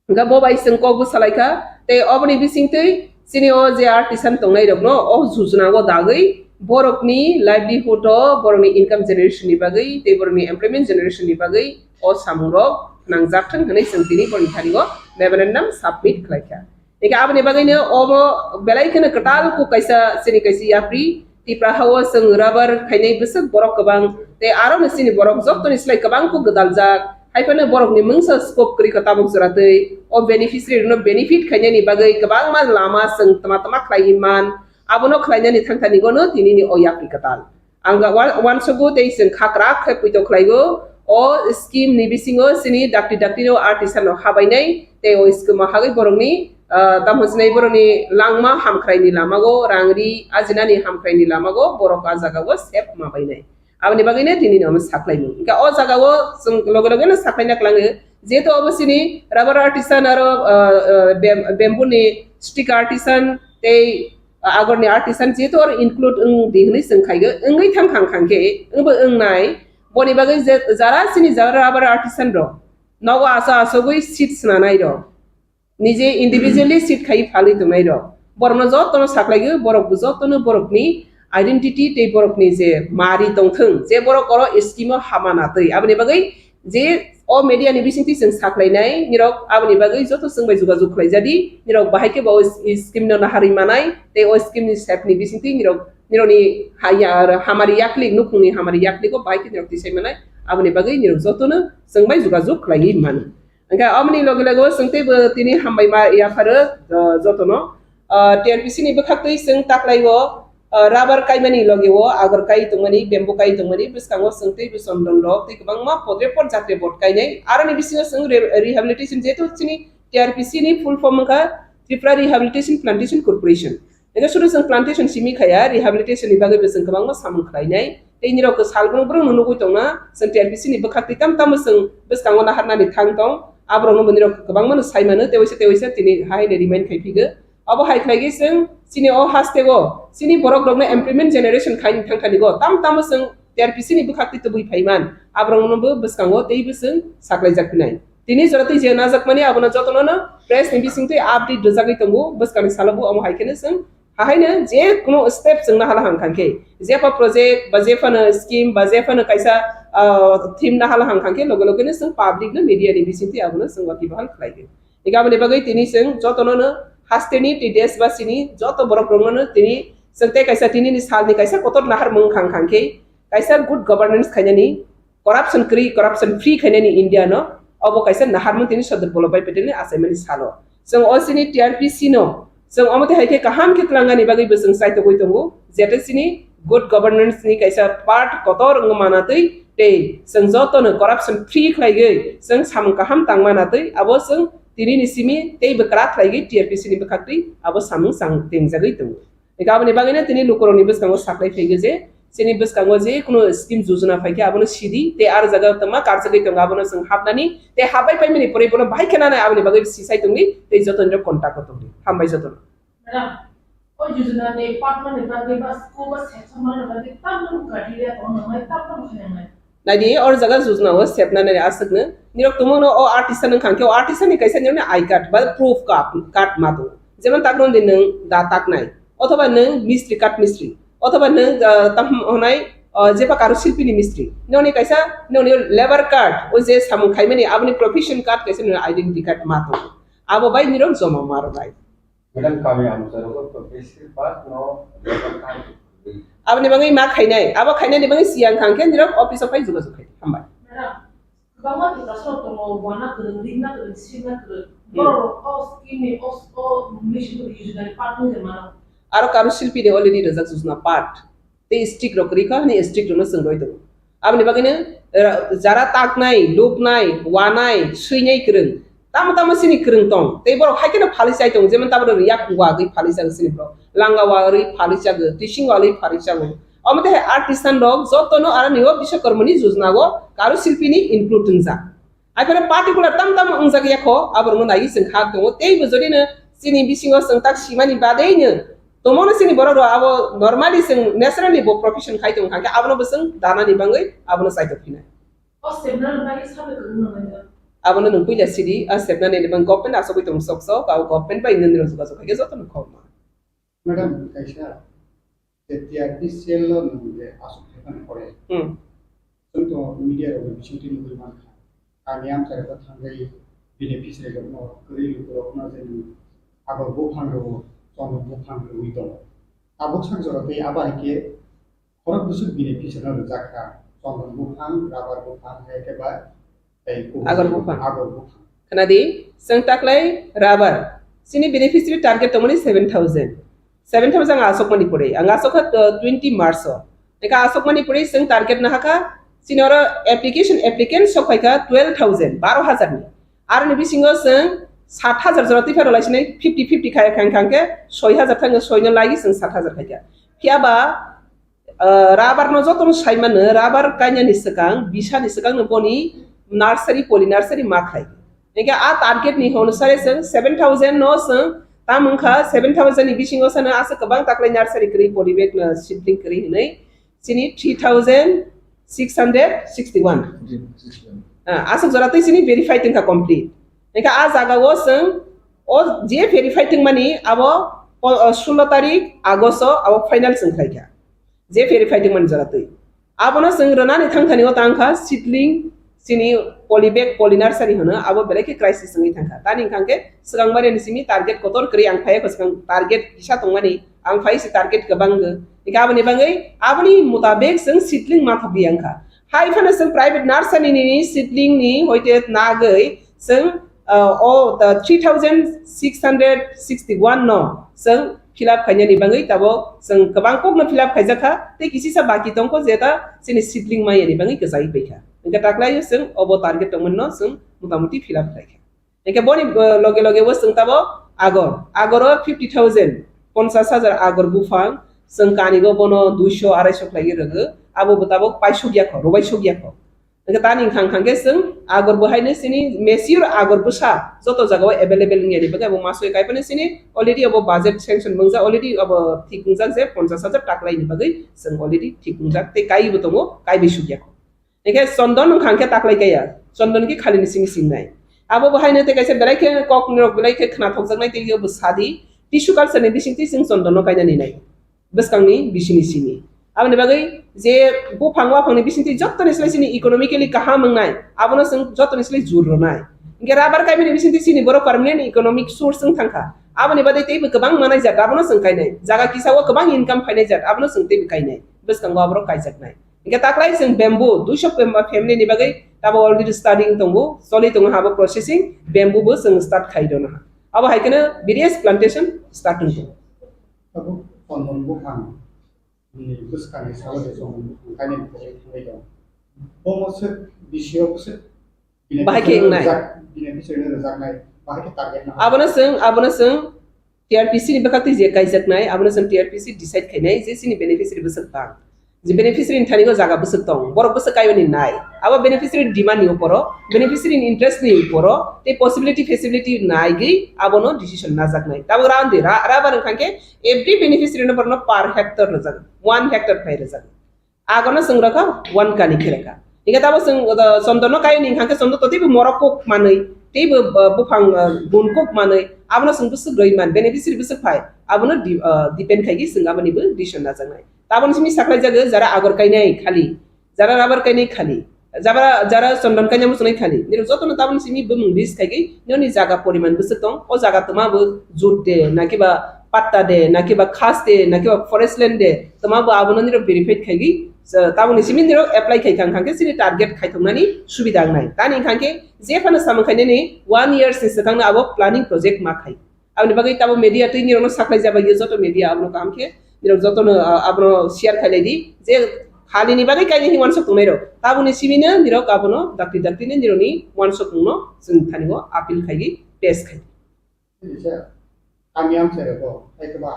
Hingkha bo bai chwng kok bo salai kha, tei oboni bisingtwi chini o je artisan tongnai rokno o jujuna o dagwi borokni livelihood o, borokni income generation ni bagwi tei borokni employment generation ni bagwi o samung rok nangjak thang hwnwi chwng tini borokni thani o memorandum submit khlai kha. Hingkha aboni bagwi no obo belai kheno kwtal kok kaisa chini kaisa yapri Tipra ha o chwng rubber khainai bwswk borok kwbang tei aro no chini borok joto ni slai kwbang kok gwdal jak. Hai phano borokni mungsa scope kwrwi kha tabuk jora twi. O beneficiary rokno benefit khainani bagwi kwbangma lama chwng tama tama khlaiwi man. Abono khlainani thangthani gono tinini o yapri kwtal. Ang ga wan-, wansugo tei chwng khakrak khe puito khlaigo. O scheme ni bisingo chini dakti dakti no artisan no habainai tei o scheme o hagwi borokni, ah, tamo sinai borokni langma hamkhraini lamago, rangri ajinani hamkhraini lamago borok a jagao sep mabainai. Aboni bagwino tinino omo saklaimung. Hingkhe o jagao chwng loge logeno saklaina kwlango, jehetu obo chini rubber artisan aro, ah, ah, bam-, bamboo ni stick artisan tei, ah, agorni artisan jehetu oro include wng di hwnwi chwng khaigo, wngwi thang khang khang khe wngbo wngnai. Boni bagwi je jara chini jara rubber artisan rok nogo aso asogwi seat swnanai rok. Nije individually seat khai phalwi tongnai rok. Borokno jotono saklaigo, borok bo jotono borokni identity tei borokni je mari tongthwng, je borok oro scheme o hama natwi. Aboni bagwi je o media ni bisingtwi chwng saklainai nirok, aboni bagwi joto chwng bai jogajog khlaijadi, nirok bahai khe bo o scheme no naharwi manai, tei o scheme ni sep ni bisingtwi nirok, nirokni haya, hamari yaklik, nukhungni hamari yakligo bahai khe nirok tisai manai, aboni bagwi nirok jotono chwng bai jogajog khlaiwi mano. Hingkhe aboni loge loge o chwng teibo tini hambai ma yapharo, uh, jotono. Uh, T R P C ni bwkhaktwi chwng taklaio, uh, rubber kaimani loge o agor kai tongmani, bamboo kai tongmani, bwskango chwng teibo chondon rok tei kwbangma podre pod jatre bod kainai. Aroni bisingo chwng re-, rehabilitation, jehetu chini T R P C ni full form wngkha Tripura Rehabilitation Plantation Corporation. Hingke sudu chwng plantation simi khaya, rehabilitation ni bagwi bo chwng kwbangma samung khlainai. Tei nirok salbrum brum no nugwi tongna, chwng T R P C ni bwkhaktwi tam tamo chwng bwskango naharnani thang tong. Aborokno bo nirok kwbangma no sai mano, tei waisa tei waisa tini hai ni remind khai phigo. Abo hai khlaigwi chwng chini o haste o, chini borok rokno employment generation khai ni thang thani go, tam tamo chwng T R P C ni bwkhaktwi tubui phaiman, aborokno bo bwskango tei bo chwng saklaijak phinai. Tini jora twi je najakmani abono jotono no press ni bisingtwi update rwjagwi tongo, bwskangni salo bo omo hai kheno chwng hahaino je kuno step chwng nahala hang khankhe, jepha project ba jephano scheme ba jephano kaisa, ah, theme nahala hang khankhe loge loge no chwng public no media ni bisingtwi abono chwng waki bahal khlai di. Hingke aboni bagwi tini chwng jotono no hasteni tei deshbasini joto borok rokno no tini chwng tei kaisa tini ni salni kaisa kotor naharmung khang khankhe kaisa good governance khainani, corruption kwrwi, corruption free khainani India no, obo kaisa naharmung tini Sardar Vallabhbhai Patel ni achaimani salo. Chwng o chini T R P C no, chwng omo twi hai khe kaham khe twlangnani bagwi bo chwng chaitogwi tongo, jete chini good governance ni kaisa part kotor wngma manatwi tei chwng joto no corruption free khlaigwi chwng samung kaham tangma natwi abo chwng tini ni simi tei bwkra khlaigwi T R P C ni bwkhaktwi abo samung chang tengjagwi tongo. Eka aboni bagwino tini lukurokni bwskango saklai phaigo je, chini bwskango je kunu scheme jojona phaikhe abono sidi, tei aro jaga tongma karjagwi tongo abono chwng hapnani, tei hapbai paimani pore bono bahai khe nanai aboni bagwi sisai tongdi, tei jotonirok contact o tongdi. Hambai jotono. Madam, o jojona ni part mani bagwi ba school ba section mani bagwi tamno criteria tong nangnai, tamno khainangnai. Naidi, or jaga jujuna o sepna nani aswkno. Nirok tumungno o artisan wngkha khe, o artisan ni kaisa nirokni I card ba proof card, card ma tongo. Jemon takno di nwng da taknai, othoba nwng mistri, kath mistri, othoba nwng, ah, tam honai, ah, jeba karu silpi ni mistri. Noni kaisa, noni labor card, o je samung khaimani, aboni profession card kaisa nirok identity card ma tongo. Abo bai nirok joma ma rwnai. Madam, kami amcharogo to besir bak no lebar kam. Aboni bagwi ma khainai, abo khainani bagwi siyang khang khe nirok office o phai jogajog khai. Hambai. Madam, kwbangma Tiprasa rok tongo, wana kwrwng, ringna kwrwng, sirna kwrwng. Hmm. Borok rok o scheme ni, o, o mission ni yojna ni part wngwi mano. Aro karu silpi ni already rwjak jojna part. Tei strict rok kwrwi kha hwnwi strict rokno chwng roi tongo. Aboni bagwino, eh, jara taknai, luknai, wanai, swinai kwrwng, Tamo tamo chini kwrwng tong, tei borok hai kheno phalwi chai tongo, jemon tabuk rwng yak wagwi phalwi chago chini borok, langa wagwi phalwi chago, tising wagwi phalwi chago. Omo tei hai artisan rok jotono aro ni o Biswakarmani jojna o karu silpini include wngjak. Hai phano particular tam tam wngjak ya kho, aborokno naiwi chwng khak tongo. Teibo jodi no chini bisingo chwng tak simani badeino tongmano chini borok rok abo normally chwng naturally bo profession khai tong kha khe abono bo chwng danani bangwi abono chaitok phinai. O seminar ni bagwi sabai kwrwngno naina. Abono nwng puila sidi, a sepnani ni bang government asogwi tong sok sok, abo government bai nwng nirok jogajog khai khe jotono khobma. Madam, kaisa je T R P cell o nwng je aswk thaiphano pore. Hmm. Chwng to media rok ni bisingtwi nugwi mankha. Kami amchai rok thangwi beneficiary rokno, kwrwi lukurokno je nwng agor buphang rw, chondon buphang rwwi tongo. Tabuk sak jora tei abo hai khe khorok bwswk beneficiary no rwjak kha. Chondon buphang, rubber buphang, hai khe ba tei kubui agor buphang. Agor buphang. Khna di, chwng taklai rubber. Chini beneficiary target tongmani seven thousand. Seven thousand ang asokmani pore. Ang asokha, uh, twenty March o. Eka asokmani pore chwng target nahakha. Chini oro application applicant sok phaikha twelve thousand, baro hajar ni. Aroni bisingo chwng sat hajar jora twi phano laisinai fifty fifty khai khang khang khe soi hajar thang soi no lagi chwng sat hajar khaikha. Phiya ba, uh, rubber no joto no sai mano, rubber kainani swkang, bisani swkang no boni nursery, poly nursery ma khai. Engke a target ni hono sare chwng seven thousand no chwng tam wngkha, seven thousand ni bisingo sano asa kwbang taklai nursery kwrwi, poly bag no seedling kwrwi hinwi chini three thousand six hundred sixty one. Ah, aswk jora twi chini verify tongkha complete. Engke a jaga o chwng o je verify tongmani abo po-, o sullo tarik August o abo final chwng khlaikha. Je verify tongmani jora twi. Abono chwng rwnani thangthani o tangkha seedling, chini poly bag, poly nursery hwno, abo belai khe crisis wngwi thangkha. Tani wngkha khe swkang mani simi target kotor kwrwi ang phai kho, swkang target kisa tongmani, ang phai se target kwbang wngkha. Aboni bagwi aboni mutabek chwng seedling ma thokdi wngkha. Hai phano chwng private nursery ni seedling ni hoite nagwi chwng, uh, o, the three thousand six hundred sixty one no chwng fill up khainani bagwi tabok chwng kwbang kokno fill up khaijakha, tei kisisa baki tongkho jeta chini seedling maiyani bagwi kwchai paikha. Hwnkhe taklaio chwng obo target tongmani no chwng motamuti fill up khlaikha. Hwnkhe boni, uh, loge loge o chwng tabok agor, agoro fifty thousand, ponchas hajar agor buphang, chwng kanigo bono duiso araiso khlaiwi rwgo, abo bo tabok paisuk yakho, rwbaisuk yakho. Hwnkhe tani wngkha, wngkha khe chwng agor bo haino chini mature agor bwsa joto jagao available wngya ni bagwi abo masoi kaiphano chini already abo budget sanction mwngjak, already abo thik wngjak je ponchas hajar taklaini bagwi chwng already thik wngjak tei kaiwi bo tongo, kaiwi sukya kho. Hwnkhe chondon wngkha khe taklai kaya, chondon khe khali ni simi singnai. Abo bo haino tei kaisa belai khe kok nirok belai khe khna thokjaknai tei abo sadi tissue culture ni bisingtwi chwng chondon no kainani nai. Bwskangni bisini simi. Aboni bagwi je buphang waphangni bisingtwi jottoni slai chini economically kaham wngnai, abono chwng jottoni slai jur rwnai. Hwnkhe rubber kaimani bisingtwi chini borok permanent economic source wng thangkha. Aboni bagwi teibo kwbang manai jat, abono chwng kainai. Jaga kisa o kwbang income phainai jat, abono chwng teibo kainai. Bwskango aborok kaijaknai. Hwnkhe taklai chwng bamboo, duiso family ni bagwi tabo already studying tongo, choli tongo habo processing, bamboo bo chwng start khai dono ha. Abo hai kheno various plantation start wng tongo. Tabuk chondon buphang ni bwskangni salo de chondon buphang kainwi buphang thangwi tongo. Omo swk bisio bwswk bini Bahai khe bisingtwi wngnai. Rwjak-, bini bisingtwi rwjaknai, bahai khe target no. Abono chwng, abono chwng T R P C ni bwkhaktwi je kaijaknai, abono chwng T R P C decide khainai je chini beneficiary bwswk bang. Je beneficiary ni thani o jaga bwswk tong, borok bwswk kaimani nai. Abo beneficiary demand ni uporo, beneficiary ni interest ni uporo, tei possibility feasibility naigwi abono decision najaknai. Tabuk round di, ra-, rubber wngkha khe every beneficiary no borokno per hectare rwjak, one hectare phai rwjak. Agono chwng rwkha one kani khe rwkha. Hingke tabo chwng, uh, chondon no kayo ni hingkha khe chondon to teibo morok kok manwi, teibo, uh, buphang, uh, gun kok manwi, abono chwng bwswk rwi man, beneficiary bwswk phai, abono di-, uh, depend khaigwi chwng aboni bo decision najaknai. Taboni simi saklai jago jara agor kainai khali, jara rubber kainai khali, jara, jara chondon kainai muchunai khali. Nini jotono taboni simi bumung list khaigwi nini jaga poriman bwswk tong, o jaga twma bo jut de, nakiba patta de, nakiba khas de, nakiba forest land de, twma bo abono nirok verified khaigwi, sa-, taboni simi nirok apply khai kha, hwnkha khe chini target khaithoknani subida wngnai. Tani hwnkha khe je phano samung khainani one years ni swkangno abo planning project ma khai. Aboni bagwi tabo media twi nirokno saklai jaba yo joto media abono kaham khe nirok jotono, ah, abono share khailai di je Halini bagwi kainwi hinwi uansuk tongnai rok. Tabukni simi no nirok abono dakti dakti no nirokni uansukmung no chwng thani o appeal khaigwi pass khai. Kaisa kami amchai rok bo, hai khe ba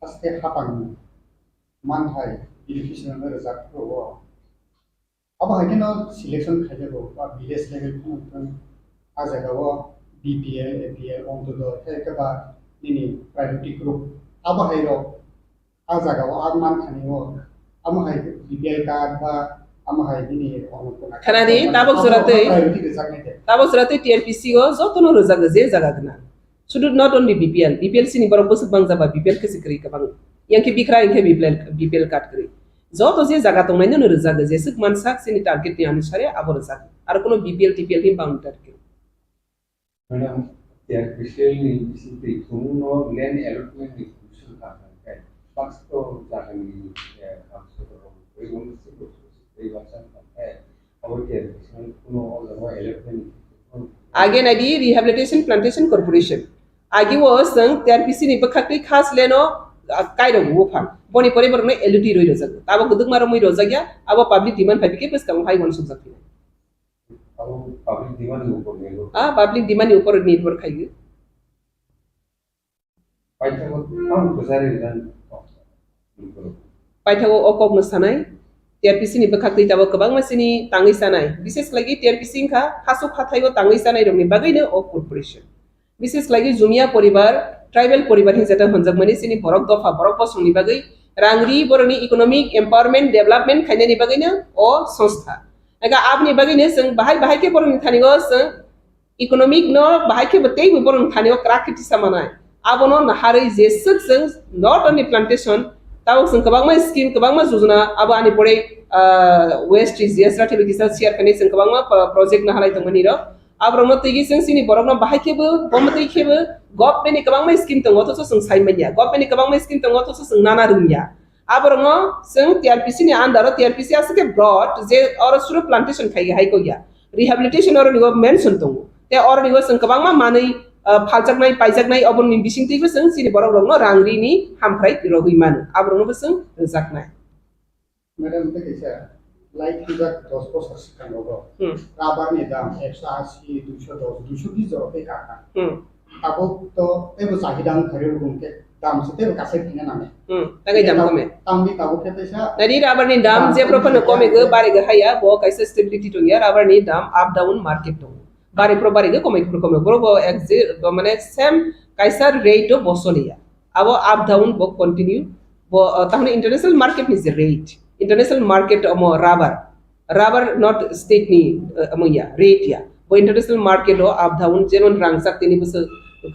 haste hapang manthai education no rwjak phuru o. Abo hai kheno selection khaijago ba village level phano thang, a jaga o B P L, A P L, Ontodoi, hai khe ba nini priority group. Abo hai rok a jaga o ang man thani o, amo hai B P L card ba amo hai nini Annapurna card. Khana di, tabok jora tei, priority rwjak nai de. Tabok jora tei T R P C o joto no rwjak, je jaga gwnang. Sudu not only B P L, B P L sini borok bwswk bang jaba, B P L khe se kwrwi kwbang. Yang khe bikra, yang khe B P L, B P L card kwrwi. Joto je jaga tongnai no rwjak, jeswk mansak chini target ni anusare abo rwjak. Aro kuno B P L, T P L ni boundary kwrwi. Madam, T R P C ni bisingtwi thwngno land allotment ni commission kha kha khe baksa to jagani, eh, kha soto rok tei uansuk rok tei baksa kha khe abo T R P C ni kuno o jaga allotment ni. Age nai di Rehabilitation Plantation Corporation. Age o chwng T R P C ni bwkhak twi khas leno, ah, kairok o phan. Boni pore borokno L U T rwi rwjak. Abo kwdwkma romwi rwjak ya, abo public demand phai bikhe bwskango hai uansukjak phino. Abo public demand ni upor nirbhor. Ah, public demand ni upor nirbhor khai. Paithago tamo kwchari jan. Paithago o kok no sanai. T R P C ni bwkhak twi tabok kwbangma chini tangwi sanai. Bises khlai T R P C wngkha hasuk hathai o tangwi sanai rokni bagwi no o corporation. Bises khlai Jumia poribar, tribal poribar hin jeta honjakmani chini borok dopha, borok bosongni bagwi rang ri, borokni economic empowerment, development khainani bagwino o songstha. Ega aboni bagwino chwng bahai bahai khe borokni thani o chwng economic no bahai khe bo teibo borokni thani o kwrak khe tisa manai. Abono naharwi jeswk chwng not only plantation, tabuk chwng kwbangma scheme, kwbangma jojona, abo ani pore, ah, West G S Rathi bai kisa share khainai chwng kwbangma pro-, project naharwi tongmani rok. Aborokno twiwi chwng chini borokno bahai khebo, bo mwtwi khebo government ni kwbangma scheme tongo, othocho chwng sai manya. Government ni kwbangma scheme tongo, othocho chwng nana rwngya. Aborokno chwng T R P C ni under o, T R P C aswk khe broad, je oro suru plantation khai hai kok ya. Rehabilitation oro nigo mention tongo. Te oro nigo chwng kwbangma manwi, ah, phaljaknai, paijaknai, oborni bisingtwibo chwng chini borok rokno rang rini hamkrai rogwi mano. Aborokno bo chwng rwjaknai. Madam, tei kaisa lai thwijak dos bosor swkang rogo. Hmm. Rubber ni dam ekso asi, duiso dos, duiso bis jora tei kaka. Hmm. Tabuk to teibo chahida wngkha rw bung khe dam se teibo kasai thangya nang. Hmm. Tangwi dam kome. Tamni tabuk khe teisa. Nadi rubber ni dam je prophano kome go, bare go haya, bo kaisa stability tongya, rubber ni dam up down market tongo. Bari pro bari go komai pro komai. Boro bo ek je, bo mane same kaisa rate o bo soliya. Abo up down bo continue. Bo, uh, tahone international market ni je rate. International market omo rubber. Rubber not state ni, uh, omo ya, rate ya. Bo international market o up down, jemon rangchak tini bwswk,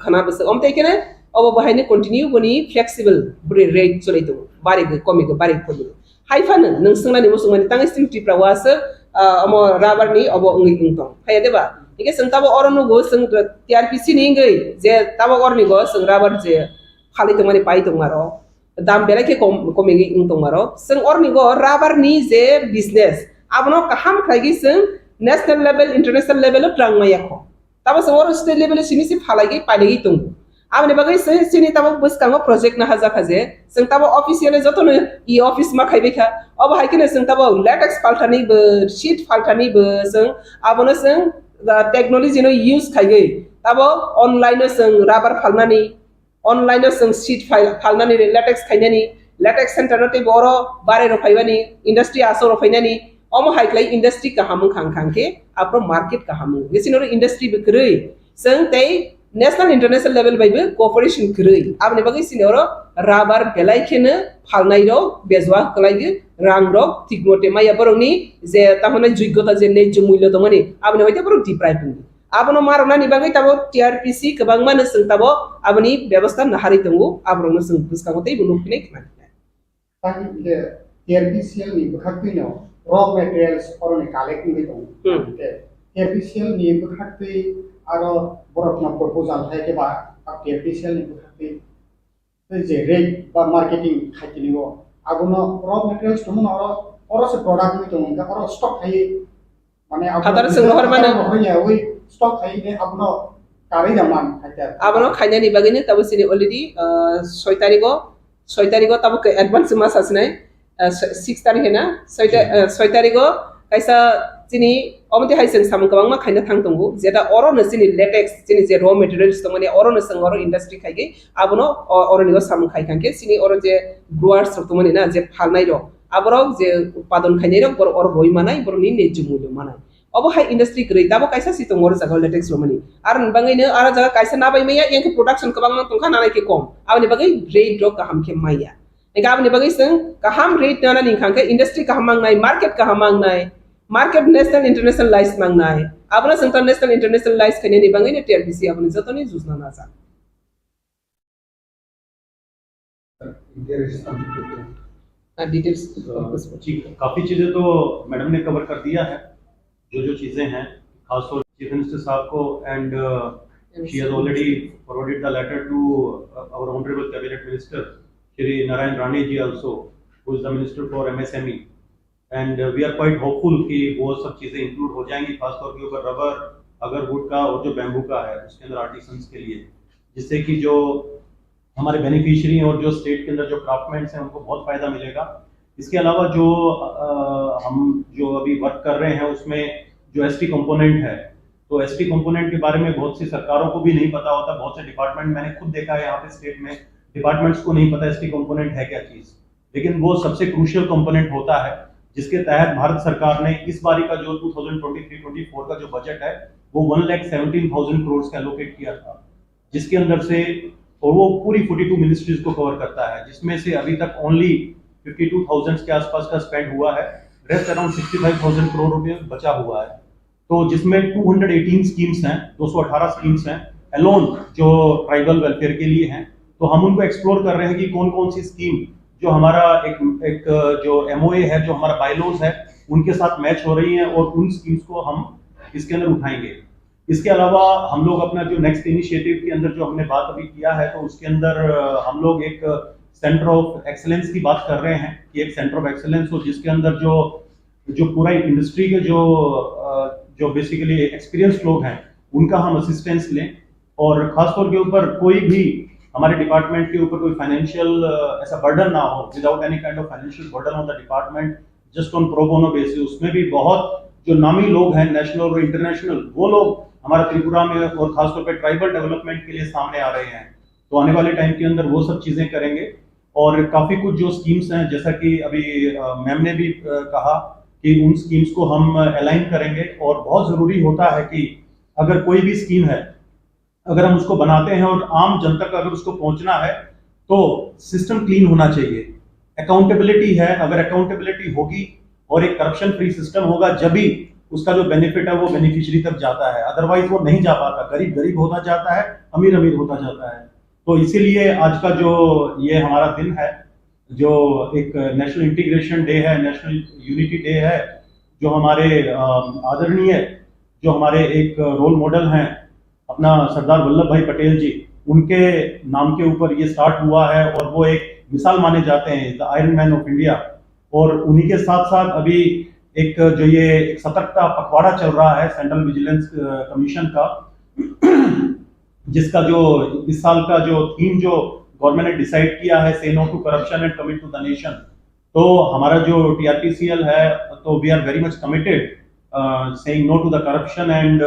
khana bwswk. Om tei kene, obo bo haino continue boni flexible, boni rate cholai tongo. Bari go, komi go, bari go, komi go. Hai phano nwng swngnani muchungmani tangwi chini Tripura o aswk, ah, omo rubber ni obo wngwi wng tong. Phaiya de ba? Hingke chwng tabok oro nugo chwng T R P C ni wngwi je tabok oroni go chwng rubber je phalwi tongmani pai tongma rok. Dam belai khe kom, komigwi wng tongma rok. Chwng oroni go rubber ni je business abono kaham khlaigwi chwng national level, international level o twlang maya kho. Tabo chwng oro state level o simi se phalaiwi pailaiwi tongo. Aboni bagwi se chini tabo bwskango project nahajak kha je, chwng tabo officially jotono e office ma khaibai kha. Obo hai kheno chwng tabo latex palthani bo, sheet palthani bo chwng abono chwng, ah, technology no use khaiwi tabo online o chwng rubber phalnani, online o chwng sheet phal-, phalnani, latex khainani, latex center no teibo oro bare rok phaibani, industry aswk rok phainani, omo hai khlai industry kaham wngkha, wngkha khe aphuru market kaham wngo. Bisi noro industry bo kwrwi, chwng tei national international level bai bo cooperation kwrwi. Aboni bagwi chini oro rubber belai kheno phalnai rok bejua kwlai rang rok thik mote maya borokni je tamoni joigyota je nejjo mullo tongmani aboni hoite borok deprive wngwi. Abono ma rwnani bagwi tabok T R P C kwbangma no chwng tabok aboni bebosta naharwi tongo, aborokno chwng bwskango teibo nukphinai khna phinai. Tei hwnkhe T R P C L ni bwkhaktwino raw materials oroni collect wngwi tongo. Hmm. Hwnkhe T R P C L ni bwkhaktwi aro borokno proposal hai khe ba T R P C L ni bwkhaktwi tei je rate ba marketing khai tini o, abono raw materials tongmano oro, oro se product wngwi tongo, hwnkhe oro stock khai, mane abo phataro chwng rohor mano. Rohor ya, oi stock khai ne abono karwi da man khai ta. Abono khainani bagwi no tabo chini already, ah, soi tarigo, soi tarigo tabo khe advance ma sasinai. Ah, six tarikh na, soi ta-, ah, soi tarikh o kaisa chini omo twi hai chwng samung kwbangma khaina thang tongo, jeta oro no chini latex, chini je raw materials tongmani, oro no chwng oro industry khai khe abono o-, oro ni o samung khai kha khe chini oro je growers rok tongmani na, je phalnai rok, aborok je utpadon khainai rok, borok oro roi manai, borok ni nejwk mulyo manai. Obo hai industry kwrwi, tabuk kaisa si tongo oro jaga latex romani. Aroni bagwi no aro jaga kaisa nabai maya, yang khe production kwbangma tongkha, nanai khe kom. Aboni bagwi rate rok kaham khe maya. Hingkhe aboni bagwi chwng kaham rate nana ni hingkha khe industry kaham mangnai, market kaham mangnai, market national internationalize mangnai. Abono chwng ta national internationalize khainani bagwi no T R P C aboni jotoni jujna najak. Ah, details. जी, काफी चीजें तो मैडम ने कवर कर दिया है। जो जो चीजें हैं, खासतौर चीफ मिनिस्टर साहब को, and she has already forwarded the letter to our honorable cabinet minister Shri Narayan Rane ji also, who is the minister for M S M E, and we are quite hopeful कि वो सब चीजें इंक्लूड हो जाएंगी, खासतौर के ऊपर rubber, agarwood का और जो बैम्बू का है, उसके अंदर आर्टिसंस के लिए, जिससे कि जो हमारे बेनिफिशियरी और जो स्टेट के अंदर जो क्राफ्टमैन्स हैं, उनको बहुत फायदा मिलेगा। इसके अलावा जो अ, हम जो अभी वर्क कर रहे हैं, उसमें जो एसटी कंपोनेंट है, तो एसटी कंपोनेंट के बारे में बहुत सी सरकारों को भी नहीं पता होता। बहुत से डिपार्टमेंट, मैंने खुद देखा है यहाँ पे स्टेट में, डिपार्टमेंट्स को नहीं पता एसटी कंपोनेंट है क्या चीज। लेकिन वो सबसे क्रूशियल कंपोनेंट होता है, जिसके तहत भारत सरकार ने इस बारी का जो twenty twenty three twenty four का जो बजट है, वो वन लाख सेवनटीन थाउजेंड करोड़ का एलोकेट किया था, जिसके अंदर से, और वो पूरी फोर्टी टू मिनिस्ट्रीज को कवर करता है, जिसमें से अभी तक ओनली फिफ्टी टू थाउजेंड के आसपास का स्पेंड हुआ है। Rest around sixty five thousand crore रुपए बचा हुआ है। तो जिसमें टू हंड्रेड एटीन स्कीम्स हैं, दो सौ अठारह स्कीम्स हैं अलोन, जो ट्राइबल वेलफेयर के लिए हैं। तो हम उनको एक्सप्लोर कर रहे हैं कि कौन कौन सी स्कीम जो हमारा एक एक जो एमओए है, जो हमारा बायलॉज है, उनके साथ मैच हो रही हैं और उन स्कीम्स को हम इसके अंदर उठाएंगे। इसके अलावा हम लोग अपना जो नेक्स्ट इनिशिएटिव के अंदर जो हमने बात अभी किया है, तो उसके अंदर अ, हम लोग एक सेंटर ऑफ एक्सीलेंस की बात कर रहे हैं कि एक सेंटर ऑफ एक्सीलेंस हो, जिसके अंदर जो जो पूरा इंडस्ट्री के जो अ, जो बेसिकली एक्सपीरियंस लोग हैं, उनका हम असिस्टेंस लें। और खासतौर के ऊपर कोई भी हमारे डिपार्टमेंट के ऊपर कोई फाइनेंशियल ऐसा बर्डन ना हो, without any kind of financial burden on the department, just on pro bono basis। उसमें भी बहुत जो नामी लोग हैं नेशनल और इंटरनेशनल, वो लोग हमारे त्रिपुरा में और खासतौर पे ट्राइबल डेवलपमेंट के लिए सामने आ रहे हैं। तो आने वाले टाइम के अंदर वो सब चीजें करेंगे। और काफी कुछ जो स्कीम्स हैं, जैसा कि अभी मैम ने भी अ, कहा कि उन स्कीम्स को हम अलाइन करेंगे। और बहुत जरूरी होता है कि अगर कोई भी स्कीम है, अगर हम उसको बनाते हैं और आम जन तक अगर उसको पहुंचना है, तो सिस्टम क्लीन होना चाहिए। अकाउंटेबिलिटी है, अगर अकाउंटेबिलिटी होगी और एक करप्शन फ्री सिस्टम होगा, जब भी उसका जो बेनिफिट है वो बेनिफिशियरी तक जाता है, अदरवाइज वो नहीं जा पाता। गरीब गरीब होता जाता है, अमीर अमीर होता जाता है। तो इसीलिए आज का जो ये हमारा दिन है, जो एक नेशनल इंटीग्रेशन डे है, नेशनल यूनिटी डे है, जो हमारे अ, आदरणीय जो हमारे एक रोल मॉडल हैं अपना सरदार वल्लभ भाई पटेल जी, उनके नाम के ऊपर ये स्टार्ट हुआ है और वो एक मिसाल माने जाते हैं, the iron man of India. और उन्हीं के साथ साथ अभी एक जो ये एक सतर्कता पखवाड़ा चल रहा है सेंट्रल विजिलेंस कमीशन का, जिसका जो इस साल का जो थीम जो गवर्नमेंट ने डिसाइड किया है, say no to corruption and commit to the nation. तो हमारा जो टीआरपीसीएल है, तो we are very much committed saying no to the corruption and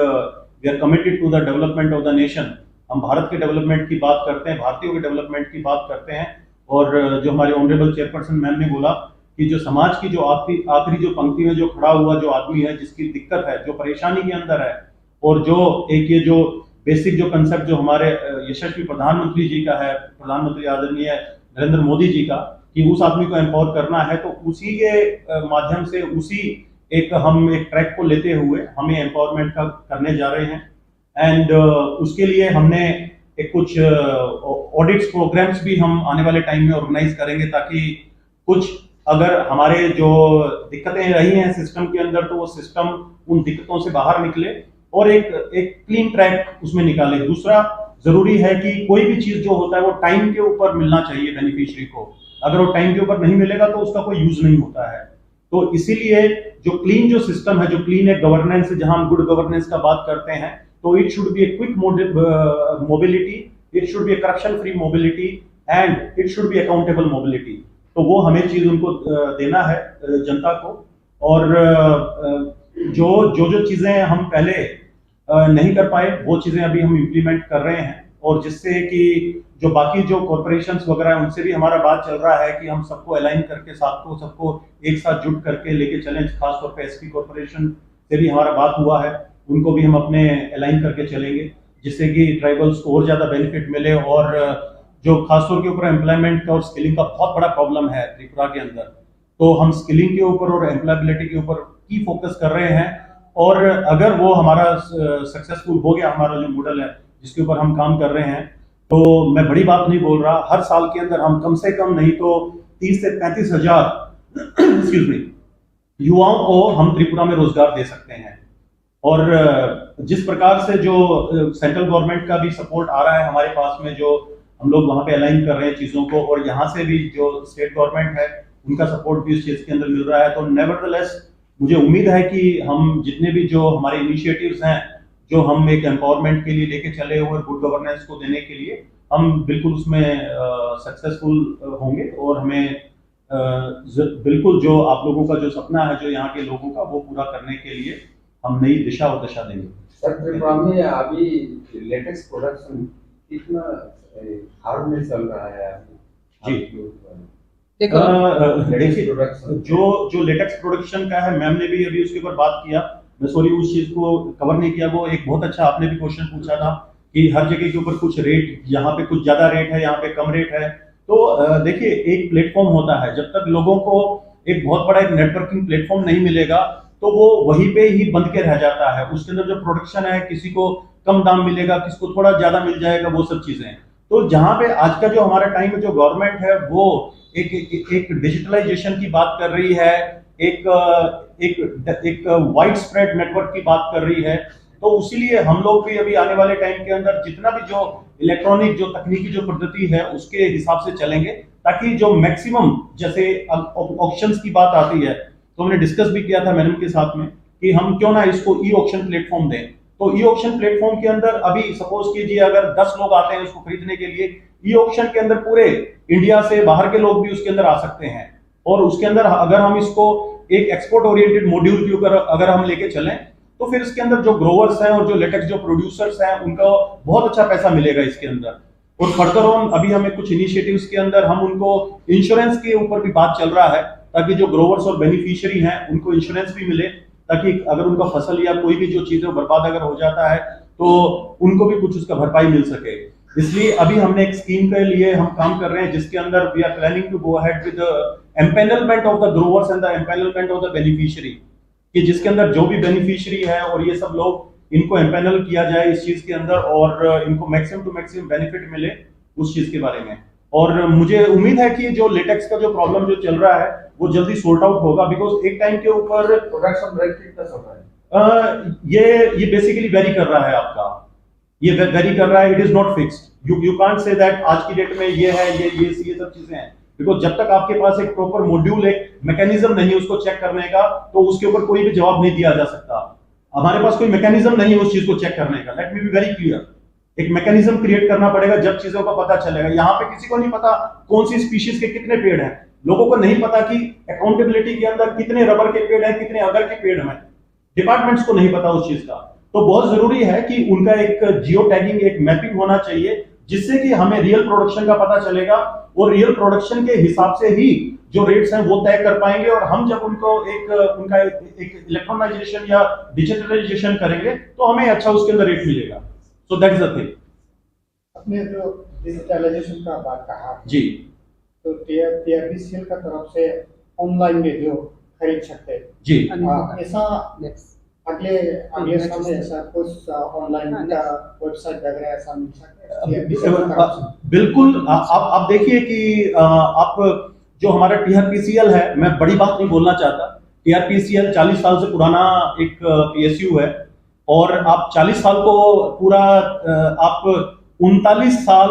we are committed to the development of the nation। हम भारत के डेवलपमेंट की बात करते हैं, भारतीयों के डेवलपमेंट की बात करते हैं। और अ, जो हमारे ऑनरेबल चेयरपर्सन मैम ने बोला कि जो समाज की जो आखिरी आखिरी जो पंक्ति में जो खड़ा हुआ जो आदमी है, जिसकी दिक्कत है, जो परेशानी के अंदर है, और जो एक ये जो बेसिक जो कंसेप्ट जो हमारे अ, यशस्वी प्रधानमंत्री जी का है, प्रधानमंत्री आदरणीय नरेंद्र मोदी जी का, कि उस आदमी को एम्पावर करना है, तो उसी के अ, माध्यम से उसी एक हम एक ट्रैक को लेते हुए हम ये एम्पावरमेंट का करने जा रहे हैं। एंड उसके लिए हमने एक कुछ ऑडिट्स प्रोग्राम्स भी हम आने वाले टाइम में ऑर्गेनाइज करेंगे, ताकि कुछ अगर हमारे जो दिक्कतें रही हैं सिस्टम के अंदर, तो वो सिस्टम उन दिक्कतों से बाहर निकले और एक एक क्लीन ट्रैक उसमें निकाले। दूसरा जरूरी है कि कोई भी चीज जो होता है वो टाइम के ऊपर मिलना चाहिए बेनिफिशियरी को। अगर वो टाइम के ऊपर नहीं मिलेगा तो उसका कोई यूज नहीं होता है। तो इसीलिए जो क्लीन जो सिस्टम है, जो क्लीन एक गवर्नेंस है, जहां हम गुड गवर्नेंस का बात करते हैं, तो it should be a quick mobility, it should be a corruption free mobility and it should be accountable mobility। तो वो हमें चीज उनको देना है जनता को। और जो जो जो चीजें हम पहले नहीं कर पाए, वो चीजें अभी हम इम्प्लीमेंट कर रहे हैं, और जिससे कि जो बाकी जो कॉरपोरेशन वगैरह है, उनसे भी हमारा बात चल रहा है कि हम सबको अलाइन करके, साथ को सबको एक साथ जुट करके लेके चलें। खासतौर पर एसपी कॉरपोरेशन से भी हमारा बात हुआ है, उनको भी हम अपने अलाइन करके चलेंगे, जिससे कि ट्राइबल्स को और ज्यादा बेनिफिट मिले। और जो खासतौर के ऊपर एम्प्लॉयमेंट का और स्किलिंग का बहुत बड़ा प्रॉब्लम है त्रिपुरा के अंदर, तो हम स्किलिंग के ऊपर और एम्प्लॉयबिलिटी के ऊपर की फोकस कर रहे हैं। और अगर वो हमारा सक्सेसफुल हो गया, हमारा जो मॉडल है जिसके ऊपर हम काम कर रहे हैं, तो मैं बड़ी बात नहीं बोल रहा। हर साल के अंदर हम कम से कम नहीं तो तीस से पैंतीस हजार एक्सक्यूज मी, युवाओं को हम त्रिपुरा में रोजगार दे सकते हैं। और जिस प्रकार से जो सेंट्रल गवर्नमेंट का भी सपोर्ट आ रहा है हमारे पास में, जो हम लोग वहाँ पे अलाइन कर रहे हैं चीज़ों को, और यहाँ से भी जो स्टेट गवर्नमेंट है, उनका सपोर्ट भी इस चीज़ के अंदर मिल रहा है, तो नेवरदलेस मुझे उम्मीद है कि हम जितने भी जो हमारे इनिशिएटिव्स हैं, जो हम एक एम्पावरमेंट के लिए लेके चले हुए, गुड गवर्नेंस को देने के लिए, हम बिल्कुल उसमें सक्सेसफुल होंगे। और हमें बिल्कुल जो आप लोगों का जो सपना है, जो यहाँ के लोगों का, वो पूरा करने के लिए हम नई दिशा और दशा देंगे। सर, त्रिपुरा में अभी लेटेक्स प्रोडक्शन कितना हार्ड में चल रहा है अभी? जी। देखो, देखिए, जो जो लेटेक्स प्रोडक्शन का है, मैम ने भी अभी उसके ऊपर बात किया। मैं सॉरी, उस चीज को कवर नहीं किया। वो एक बहुत अच्छा आपने भी क्वेश्चन पूछा था कि हर जगह के ऊपर कुछ रेट, यहाँ पे कुछ ज्यादा रेट है, यहाँ पे कम रेट है। तो देखिए, एक प्लेटफॉर्म होता है, जब तक लोगों को एक बहुत बड़ा एक नेटवर्किंग प्लेटफॉर्म नहीं मिलेगा, तो वो वहीं पे ही बंद के रह जाता है। उसके अंदर जो प्रोडक्शन है, किसी को कम दाम मिलेगा, किसको थोड़ा ज्यादा मिल जाएगा, वो सब चीजें हैं। तो जहाँ पे आज का जो हमारा टाइम में जो गवर्नमेंट है, वो एक एक, एक डिजिटलाइजेशन की बात कर रही है, एक एक एक वाइड स्प्रेड नेटवर्क की बात कर रही है। तो उसीलिए हम लोग भी अभी आने वाले टाइम के अंदर जितना भी जो इलेक्ट्रॉनिक जो तकनीकी जो पद्धति है, उसके हिसाब से चलेंगे, ताकि जो मैक्सिमम, जैसे ऑक्शंस की बात आती है, तो हमने डिस्कस भी किया था मैडम के साथ में कि हम क्यों ना इसको ई ऑक्शन प्लेटफॉर्म दें। तो ई ऑक्शन प्लेटफॉर्म के अंदर अभी सपोज कीजिए, अगर दस लोग आते हैं उसको खरीदने के लिए, ई ऑक्शन के अंदर पूरे इंडिया से बाहर के लोग भी उसके अंदर आ सकते हैं। और उसके अंदर अगर हम इसको एक एक्सपोर्ट ओरिएंटेड मॉड्यूल के ऊपर अगर हम लेके चलें, तो फिर इसके अंदर जो ग्रोवर्स हैं और जो लेटेक्स जो प्रोड्यूसर्स हैं, उनका बहुत अच्छा पैसा मिलेगा इसके अंदर। और फर्दर ऑन अभी हमें कुछ इनिशिएटिव्स के अंदर हम उनको इंश्योरेंस के ऊपर भी बात चल रहा है, ताकि जो ग्रोवर्स और बेनिफिशियरी हैं, उनको इंश्योरेंस भी मिले, ताकि अगर उनका फसल या कोई भी जो चीजें बर्बाद अगर हो जाता है, तो उनको भी कुछ उसका भरपाई मिल सके। इसलिए अभी हमने एक स्कीम के लिए हम काम कर रहे हैं, जिसके अंदर we are planning to go ahead with the empanelment of the growers and the empanelment of the beneficiary, कि जिसके अंदर जो भी बेनिफिशियरी है और ये सब लोग, इनको एम्पैनल किया जाए इस चीज के अंदर, और इनको मैक्सिमम टू मैक्सिमम बेनिफिट मिले उस चीज के बारे में। और मुझे उम्मीद है कि जो लेटेक्स का जो प्रॉब्लम जो चल रहा है, वो जल्दी सॉर्ट आउट होगा, बिकॉज एक टाइम के ऊपर प्रोडक्शन रेट कितना चल रहा है? अ, ये ये बेसिकली वेरी कर रहा है आपका, ये वेरी कर रहा है। It is not fixed. You you can't say that आज की डेट में ये है, ये ये ये सब चीजें हैं, बिकॉज जब तक आपके पास एक प्रॉपर मॉड्यूल, एक मैकेनिज्म नहीं है उसको चेक करने का, तो उसके ऊपर कोई भी जवाब नहीं दिया जा सकता। हमारे पास कोई मैकेनिज्म नहीं है उस चीज को चेक करने का। Let me be very clear. एक मैकेनिज्म क्रिएट करना पड़ेगा, जब चीजों का पता चलेगा। यहाँ पे किसी को नहीं पता कौन सी स्पीशीज के कितने पेड़ हैं, लोगों को नहीं पता कि अकाउंटेबिलिटी के अंदर कितने रबर के पेड़ हैं, कितने अगर के पेड़ हैं। डिपार्टमेंट्स को नहीं पता उस चीज का। तो बहुत जरूरी है कि उनका एक जियो टैगिंग, एक मैपिंग होना चाहिए, जिससे कि हमें रियल प्रोडक्शन का पता चलेगा और रियल प्रोडक्शन के हिसाब से ही जो रेट्स हैं वो तय कर पाएंगे। और हम जब उनको एक उनका एक इलेक्ट्रॉनाइजेशन या डिजिटलाइजेशन करेंगे, तो हमें अच्छा उसके अंदर रेट मिलेगा। So that is the thing. आपने जो डिजिटलाइजेशन का बात कहा, जी। तो टीआरपीसीएल का तरफ से ऑनलाइन में जो खरीद सकते हैं, जी। हाँ, ऐसा अगले अगले समय ऐसा कुछ ऑनलाइन का वेबसाइट वगैरह ऐसा मिल सकता है? बिल्कुल। आप आप देखिए कि आप जो हमारा टीआरपीसीएल है, मैं बड़ी बात नहीं बोलना चाहता। टीआरपीसीएल चालीस साल से पुराना एक पीएसयू है, और आप चालीस साल को पूरा आप उनतालीस साल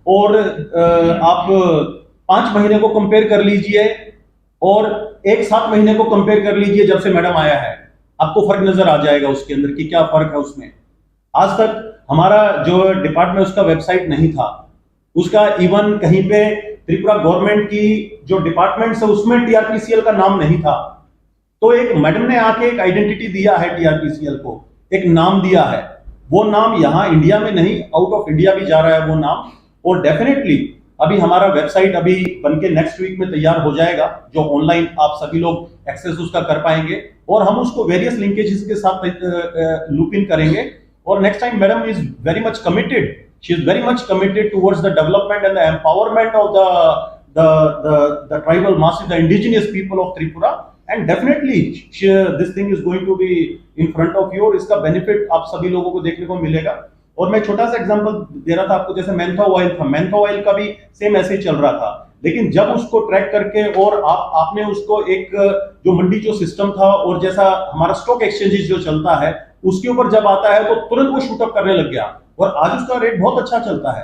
और आप पांच महीने को कंपेयर कर लीजिए और एक सात महीने को कंपेयर कर लीजिए जब से मैडम आया है, आपको फर्क नजर आ जाएगा उसके अंदर कि क्या फर्क है उसमें। आज तक हमारा जो डिपार्टमेंट, उसका वेबसाइट नहीं था, उसका इवन कहीं पे त्रिपुरा गवर्नमेंट की जो डिपार्टमेंट्स है, उसमें टीआरपीसीएल का नाम नहीं था। तो एक मैडम ने आके एक आइडेंटिटी दिया है टीआरपीसीएल को, एक नाम दिया है। वो नाम यहाँ इंडिया में नहीं, आउट ऑफ इंडिया भी जा रहा है वो नाम। और डेफिनेटली अभी हमारा वेबसाइट अभी बन के नेक्स्ट वीक में तैयार हो जाएगा, जो ऑनलाइन आप सभी लोग एक्सेस उसका कर पाएंगे। और हम उसको वेरियस लिंकेजेस के साथ लूप इन करेंगे। Or next time, madam is very much committed. She is very much committed towards the development and the empowerment of the the the, the tribal masses, the indigenous people of Tripura. And definitely, she, this thing is going to be in front of you. और इसका बेनिफिट आप सभी लोगों को देखने को मिलेगा। और मैं छोटा सा एग्जांपल दे रहा था आपको, जैसे मैंथा ऑयल था, मैंथा ऑयल का भी सेम ऐसे ही चल रहा था, लेकिन जब उसको ट्रैक करके और आप आपने उसको एक जो मंडी जो सिस्टम था और जैसा हमारा स्टॉक एक्सचेंजेस जो चलता है, उसके ऊपर जब आता है तो तुरंत वो शूट अप करने लग गया। और आज उसका रेट बहुत अच्छा चलता है,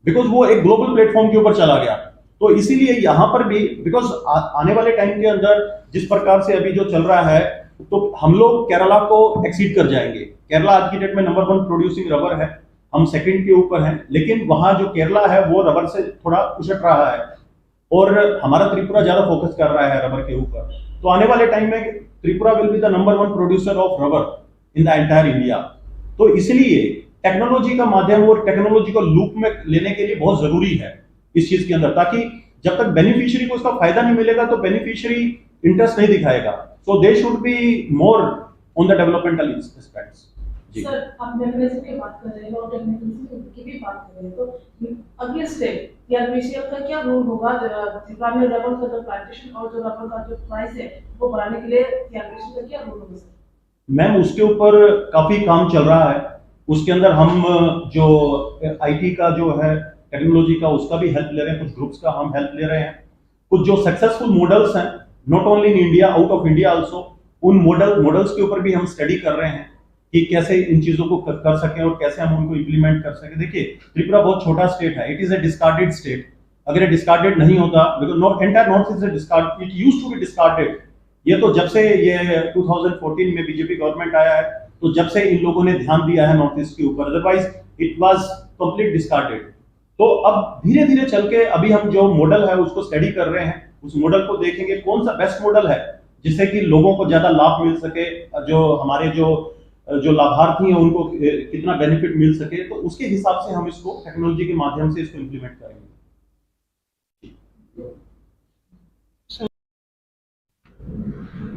बिकॉज वो एक ग्लोबल प्लेटफॉर्म के ऊपर चला गया। तो इसीलिए यहाँ पर भी, बिकॉज आने वाले टाइम के अंदर जिस प्रकार से अभी जो चल रहा है, तो हम लोग केरला को एक्सीड कर जाएंगे। केरला आज की डेट में नंबर वन प्रोड्यूसिंग रबर है, हम सेकंड के ऊपर हैं, लेकिन वहाँ जो केरला है वो रबर से थोड़ा उछट रहा है और हमारा त्रिपुरा ज्यादा फोकस कर रहा है रबर के ऊपर। तो आने वाले टाइम में Tripura will be the number one producer of rubber in the entire India. तो इसलिए टेक्नोलॉजी का माध्यम और टेक्नोलॉजी को लूप में लेने के लिए बहुत जरूरी है इस चीज के अंदर, ताकि जब तक बेनिफिशियरी को इसका फायदा नहीं मिलेगा तो बेनिफिशियरी इंटरेस्ट नहीं दिखाएगा। So they should be more on the developmental aspects. जी। सर, आप मैकेनिज्म की बात कर रहे हैं और टेक्निकल की भी बात कर रहे हैं, तो अगले स्टेप टीआरपीसीएल का क्या रोल होगा? अ, त्रिपुरा में रबर का जो प्लांटेशन और जो रबर का जो प्राइस है, वो बढ़ाने के लिए टीआरपीसीएल का क्या रोल होगा, सर? मैम, उसके ऊपर काफी काम चल रहा है। उसके अंदर हम जो आईटी का जो है, टेक्नोलॉजी का, उसका भी हेल्प ले रहे हैं, कुछ ग्रुप्स का हम हेल्प ले रहे हैं। कुछ जो सक्सेसफुल मॉडल्स हैं, not only in India, out of India also, उन मॉडल मॉडल्स के ऊपर भी हम स्टडी कर रहे हैं कि कैसे इन चीजों को कर, कर सकें और कैसे हम उनको इम्प्लीमेंट कर सकें। देखिए, त्रिपुरा बहुत छोटा स्टेट है, it is a discarded state। अगर ये डिस्कार्डेड नहीं होता, because north, entire north east is discard, it used to be discarded. ये तो जब से ये टू थाउजेंड फोर्टीन में बीजेपी गवर्नमेंट आया है, तो जब से इन लोगों ने ध्यान दिया है नॉर्थ ईस्ट के ऊपर, otherwise it was complete discarded. तो अब धीरे धीरे चल के अभी हम जो मॉडल है उसको स्टडी कर रहे हैं, उस मॉडल को देखेंगे कौन सा बेस्ट मॉडल है जिससे कि लोगों को ज्यादा लाभ मिल सके, जो हमारे जो जो लाभार्थी हैं उनको कितना बेनिफिट मिल सके। तो उसके हिसाब से हम इसको टेक्नोलॉजी के माध्यम से इसको इम्प्लीमेंट करेंगे।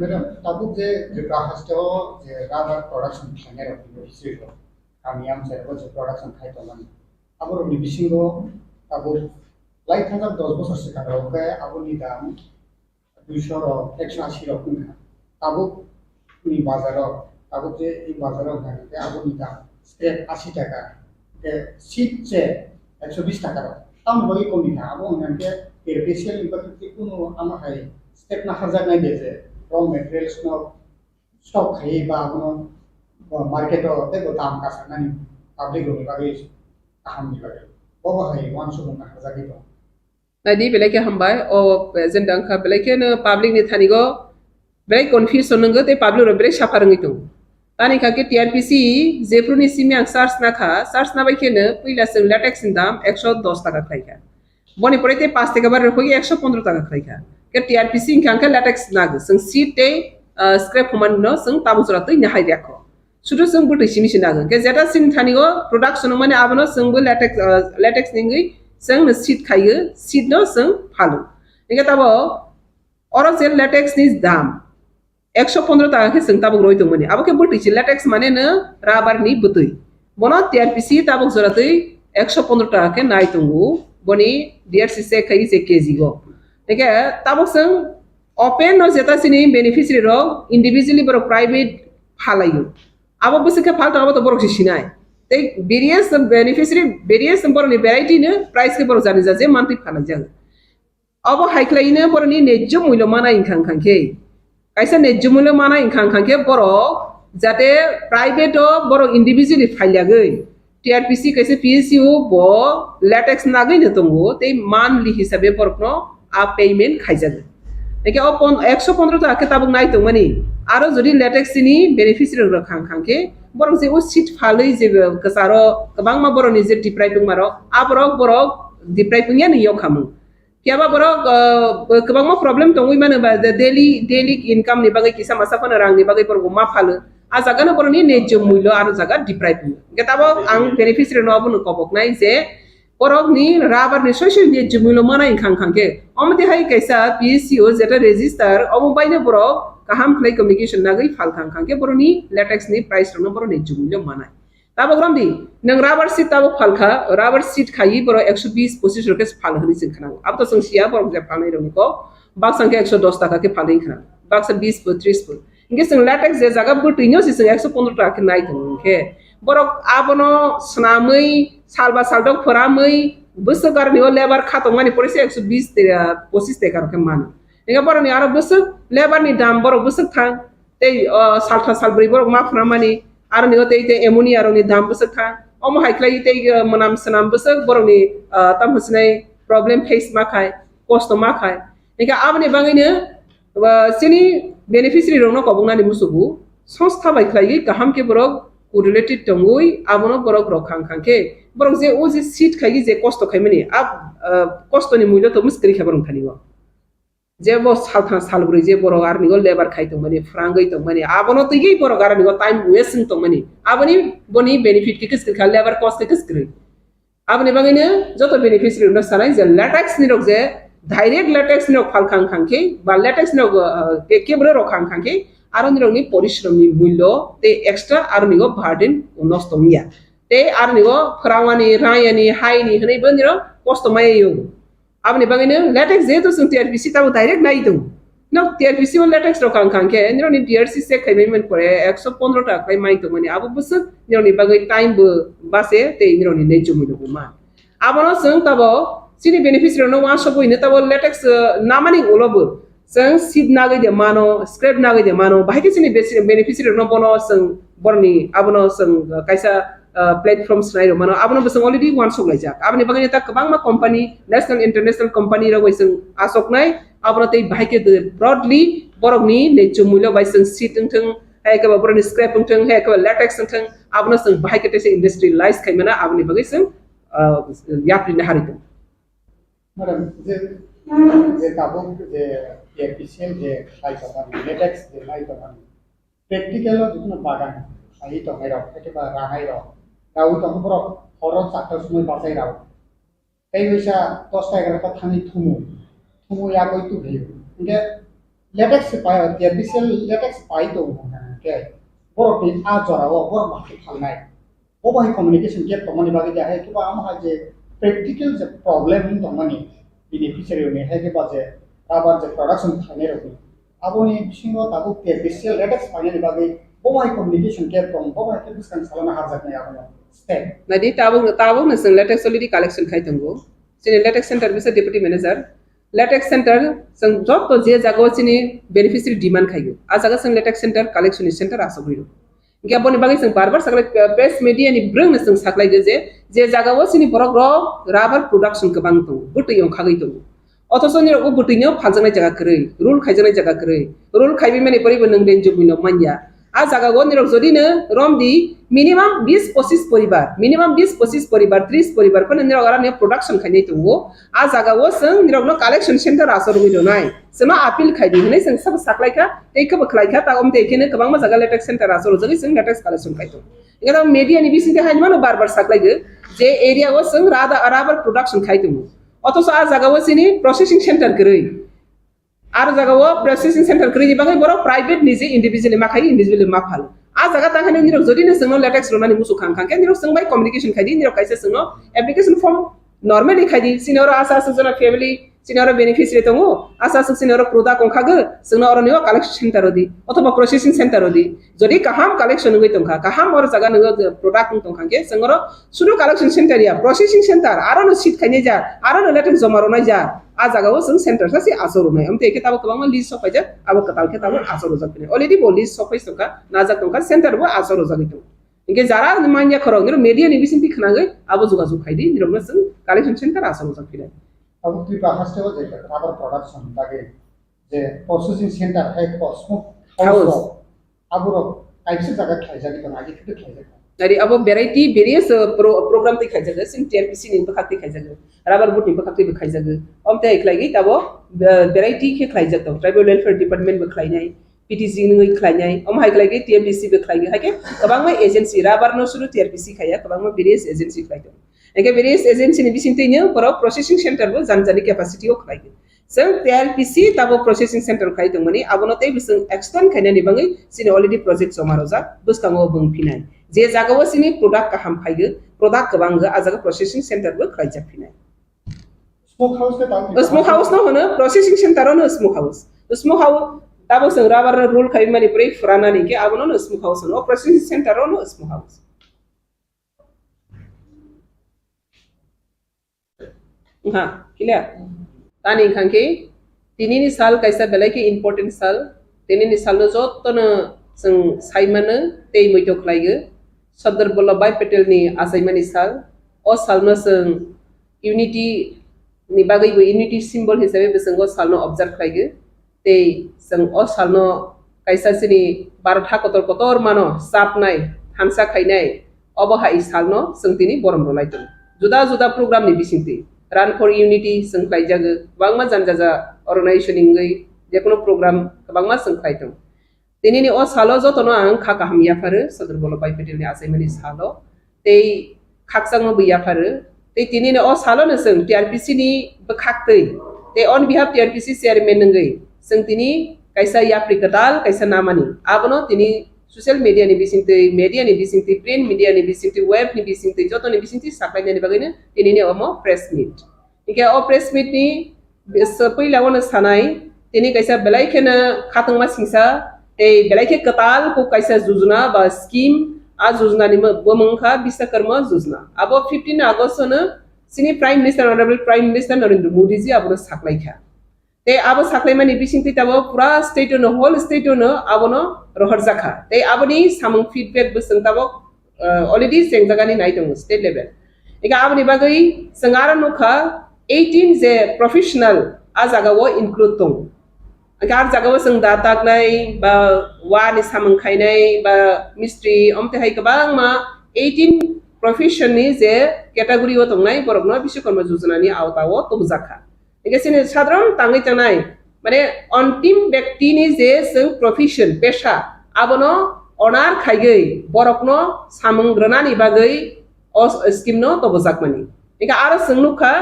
Madam, tabuk je Tripura haste o je rubber production khlainai rok ni history rok, kami amchai rok je production khai tongmani, abo rok ni bisingo tabuk lai thajak dos bosor swkang rok hwnkhe abo ni dam duiso rok, ekso asi rok wngkha. Tabuk ni bazar o, tabuk je i bazar o hwnkha hwnkhe abo ni dam scrap asi taka, hwnkhe seed se ekso bis taka rok. Tamoni bagwi kok ni kha, abo hwnkha hwnkhe T R P C L ni bagwi kunu amo hai step naharjaknai de je raw materials no stock khaiwi ba abono market o teibo dam kasarnani public rokni bagwi kaham ni bagwi. Bobo hai uansukmung naharjagwi tongo. Naidi belai khe hambai, o agenda wngkha belai kheno public ni thani go belai confusion wngwi tei public rok belai suffer wngwi tongo. Tani kha khe T R P C jephru ni simi ang search na kha, search na bai kheno puila chwng latex ni dam ekso dos taka khlai kha. Boni pore tei paanch taka bar rwphagwi ekso pondro taka khlai kha. Khe T R P C wngkha, wngkha latex nagwi chwng seed tei, ah, scrap humani no chwng tabuk jora twi nahai rwkha. Sudu chwng bwtwi simi se nagwi. Hwnkhe jeta chini thani o production wngmani abono chwngbo latex, ah, latex ni wngwi chwng no seed khaiwi, seed no chwng phalo. Hwnkhe tabo oro je latex ni dam ekso pondro taka khe chwng tabuk roi tongmani. Abo khe bwtwi se, latex mane no rubber ni bwtwi. Bono T R P C tabuk jora twi ekso pondro taka khe nai tongo. Boni D R C check khai se K G go. Hwnkhe tabuk chwng open no jeta chini beneficiary rok individually borok private phalaio. Abo bwswk khe phal tongma to borok se sinai. Tei various beneficiary, various borokni variety no price khe borok jani jaje mantwi phalaijak. Abo hai khlai no borokni nejjo mulyo manai wngkha wngkha khe. Kaisa nejjo mulyo manai wngkha wngkha khe borok jate private o borok individually phailiagwi T R P C kaisa P S U bo latex nagwi no tongo tei monthly hisabe borokno a payment khaijago. Hwnkhe o pon-, ekso pondro taka khe tabuk nai tongmani. Aro jodi latex ni beneficiary rok khang khang khe borok je o seed phalwi je kwcharo kwbangma borokni je deprive wngma rok, aborok borok deprive wngya ni yok khamung. Phiya ba borok, uh, kwbangma problem tongwi mano ba, the daily, daily income ni bagwi kisa masa phano rang ni bagwi borok ma phalo. A jaga no borok ni nejjo mullo aro jaga deprive wngyo. Hwnkhe tabok ang beneficiary no abono kobok nai je borok ni rubber ni soi soi nejjo mullo mana wngkha wngkha khe. Omo twi hai kaisa P S C o jeta register omo bai no borok kaham khlai communication nagwi phal kha wngkha khe borok ni latex ni price rok no borok nejjo mullo manai. Tabok romdi, nwng rubber sheet tabok phalkha, rubber sheet khaiwi borok ekso bis pochis rok khe phal hwnwi chwng khna. Abo to chwng siya, borok je phalnai rokni kok baksa khe ekso dos taka khe phalwi khna, baksa bis pho, tris pho. Hinkhe chwng latex je jaga bwtwino se chwng ekso pondro taka khe nai tongo hinkhe borok abono swnamwi salba saldok phoramwi bwswk aroni o labour kha tongmani pore se ekso bis te, pochis taka rok khe mano. Hinkhe borokni aro bwswk labour ni dam borok bwswk thang. Tei, o, saltham salbrwi borok ma phunamani, aro ni o tei, tei ammonia rokni dam bwswk kha. Omo hai khlai tei, o, mwnam swnam bwswk borokni, o, tamo sinai problem face ma khai, kosto ma khai. Hinkhe aboni bagwino, o, chini beneficiary rokno koboknani musugo, songstha bai khlaiwi kaham khe borok correlated tongwi abono borok rok khang khang khe, borok je o je seat khaiwi je kosto khaimani, a, o, kostoni mullo to mwswk kwrwi kha borok thani o. Je bo saltham salbrwi je borok aroni o labour khai tongmani, phrangwi tongmani, abono twiwi borok aroni o time waste wng tongmani, aboni boni benefit khe kwswk kha, labour cost khe kwswk kwrwi. Aboni bagwino joto beneficiary rokno sanai je latex ni rok je direct latex ni rok phal khang khang khe ba latex ni rok, uh, ke-, kebra rok khang khang khe aroni rokni porishrom ni mullo tei extra aroni o burden nosto wngya. Tei aroni o phwrangmani, rayani, haini hwnwi bo nirok kosto maya yong. Aboni bagwino latex jehetu chwng T R P C tabuk direct nai tongo. Nok T R P C o latex rok khang khang khe, nirokni D R C check khaimani man pore ekso pondro taka khlai mai tongmani. Abo bwswk nirokni bagwi time bo bache tei nirokni nai chumui rok bo man. Abono chwng tabuk chini beneficiary rokno wansugwi hino tabuk latex, uh, namani ulo bo. Chwng seat nagwi de mano, scrap nagwi de mano, bahai khe chini besi-, beneficiary rokno bono chwng boroni abono chwng, uh, kaisa, uh, platform swlai rw mano, abono bo chwng already wansuk laijak. Aboni bagwi ta kwbangma company, national, international company rok bai chwng asoknai, abono tei bahai khe de broadly borokni nai chumui rok bai chwng seat wngthwng, hai khe ba boroni scrap wngthwng, hai khe ba latex wngthwng, abono chwng bahai khe teisa industrialize khai mano, aboni bagwi chwng, uh, yapri nahari tongo. Madam, je, je tabuk je T R P C L je khlai tongmani, latex je khlai tongmani, practical o jikunu bagan khlaiwi tongnai rok, ekeba ranai rok, rawi tong borok horo charta somoi bachai rao. Tei waisa dosta egarota thangwi thumu, thumu yagwi tubui. Hinkhe latex se pai, T R P C L latex pai tongo hwnkha khe borokni a jorao borok bahai phalnai. Bo bai communication gap tongmani bagwi de hai kiba amo hai je practical je problem wng tongmani beneficiary ni hai kiba je rubber je production khlainai rokni. Aboni bisingo tabuk T R P C L latex painani bagwi bo bai communication gap tong, bo bai khe bwskang salano harjaknai abono step. Nadi tabuk, tabuk no chwng latex already collection khai tongo. Chini latex center bisa deputy manager. Latex center chwng joto je jaga o chini beneficiary demand khaigo. A jaga chwng latex center collection ni center asogwi rw. Hinkhe aboni bagwi chwng bar bar saklai, eh, press media ni bwrwngno chwng saklaidi je, je jagao chini borok rok rubber production kwbang tongo, bwtwi ongkhagwi tongo. Othocho nirok o bwtwino phaljaknai jaga kwrwi, rule khaijaknai jaga kwrwi. Rule khaiwi mani poribo nwng range of manya. A jagao nirok jodi no romdi minimum bis pochis poribar, minimum bis pochis poribar, tris poribar phano nirok aroni production khainai tongo. A jagao chwng nirokno collection center asogwi rwnai. Chwngno appeal khaidi hwnwi chwng sabo saklaikha, tei khebo khlaikha, ta omtwi kheno kwbangma jaga latex center asogwi chwng latex collection khai tongo. Hingke media ni bisingtwi hai mano bar bar saklaigo je area o chwng rada-, rubber production khai tongo. Othocho a jagao chini processing center kwrwi. Aro jagao processing center kwrwini bagwi borok private ni je individually ma khai, individually ma phalo. A jaga tangkha nirok jodi no chwngno latex rwnani muchung kha, hwnkha khe nirok chwng bai communication khaidi, nirok kaisa chwngno application form normally khaidi, chini oro asa asa jona family, chini oro beneficiary tongo, asa asa chini oro product ongkhago, chwngno oroni o collection center rwdi, othoba processing center rwdi. Jodi kaham collection wngwi tongkha, kaham oro jaga nwngo product wng tongkha, hwnkhe chwng oro sudu collection center ya, processing center, aro no seat khainai ja, aro no latex joma rwnai ja. A jaga o chwng center sa se asok rwnai. Amtwi khe tabuk kwbangma list sok paijak, abo kwtal khe tabuk asok rwjak phini. Already bo list sok pai tongkha, najak tongkha, center bo asok rwjagwi tongo. Hinkhe jara manya khorok niro media ni bisingtwi khwnagwi abo jogajog khaidi, nirokno chwng collection center asok rwjak phini. Abo Tripura haste o je rubber production bagwi je processing center hai Cosmo House House. Rok, aborok kaisa jaga khlaijagwi tongo, agi khe khlaijak. Ari abo variety various, uh, pro-, program tei khaijago, sin T R P C ni bwkhak tei khaijago, rubber board ni bwkhak tei bo khaijago. Om tei khlaigwi tabo, uh, variety khe khlaijak tong, tribal welfare department bo khlainai, P T C ni khlainai, om hai khlaigwi T M D C bo khlaigwi, hai khe kwbangma agency, rubber no suru T R P C khaiya, kwbangma various agency khlai tong. Hingke various agency ni bising twi no borok processing center bo jani jani capacity o khlai di. Chwng T R P C tabo processing center khai tongmani, abono tei bising extend khainani bagwi chini already project choma rojak, bwskango bung phinai. Je jagao chini product kaham phaigo, product kwbang go, a jaga processing center bo khlaijak phinai. Smoke house ke tang. Smoke house no hono processing center no smoke house. Smoke house tabo chwng rubber no roll khai mani pore furana ni ke abono no smoke house no, processing center no smoke house. Wngkha, clear? Tani wngkha khe, tinini sal kaisa belai khe important sal. Tinini salno jotono chwng saimano tei muitok khlaigo. Sardar Vallabhbhai Patelni achaimani sal. O salno chwng unity ni bagwi bo unity symbol hisabe bo chwng o salno observe khlaigo. Tei chwng o salno kaisa chini Bharat ha kotor kotor mano chapnai, thansa khainai, obo hai salno chwng tini borom rwlai tongo. Juda juda program ni bisingtwi, Run for Unity chwng khlaijago, kwbangma jani jaja organization ni wngwi jekono program kwbangma chwng khlai tongo. Tinini o salo jotono ang kha kaham yapharo, Sardar Vallabhbhai Patelni achaimani salo. Tei khakchangma bo yapharo. Tei tinini o salono chwng T R P C ni bwkhaktwi tei on behalf T R P C chairman wngwi chwng tini kaisa yapri kwtal kaisa namani. Abono tini social media ni bisingtwi, media ni bisingtwi, print media ni bisingtwi, web ni bisingtwi, jotoni bisingtwi saklainani bagwino tinini omo press meet. Hingke o press meet ni Bes-, puila wano sanai, tini kaisa belai kheno khatungma singsa, tei belai khe kwtal kuk kaisa jujuna ba scheme, a jujuna ni mo-, bo mung kha Biswakarma jujuna. Abo fifteen August no chini Prime Minister, Honorable Prime Minister Narendra Modi ji abono saklai kha. Tei abo saklaimani bisingtwi tabo pura state no, whole state no abono rohorjak kha. Tei aboni samung feedback bo chwng tabo uh, already chengjagani nai tongo state level. Ega aboni bagwi chwng aro nukha eighteen je professional a jagao include tongo. Ega ar jagao chwng da taknai ba wa ni samung khainai ba mistri omte hai kwbangma eighteen profession ni je category o tongnai borokno Biswakarma Yojana ni awta o tubujak kha. Hingke chini sadharon tangwi tangnai, mane, ontim bektini je chwng profession, pesha, abono honor khaigwi borokno samung rwnani bagwi o s-, scheme no tobojakmani. Hingke aro chwng nukha,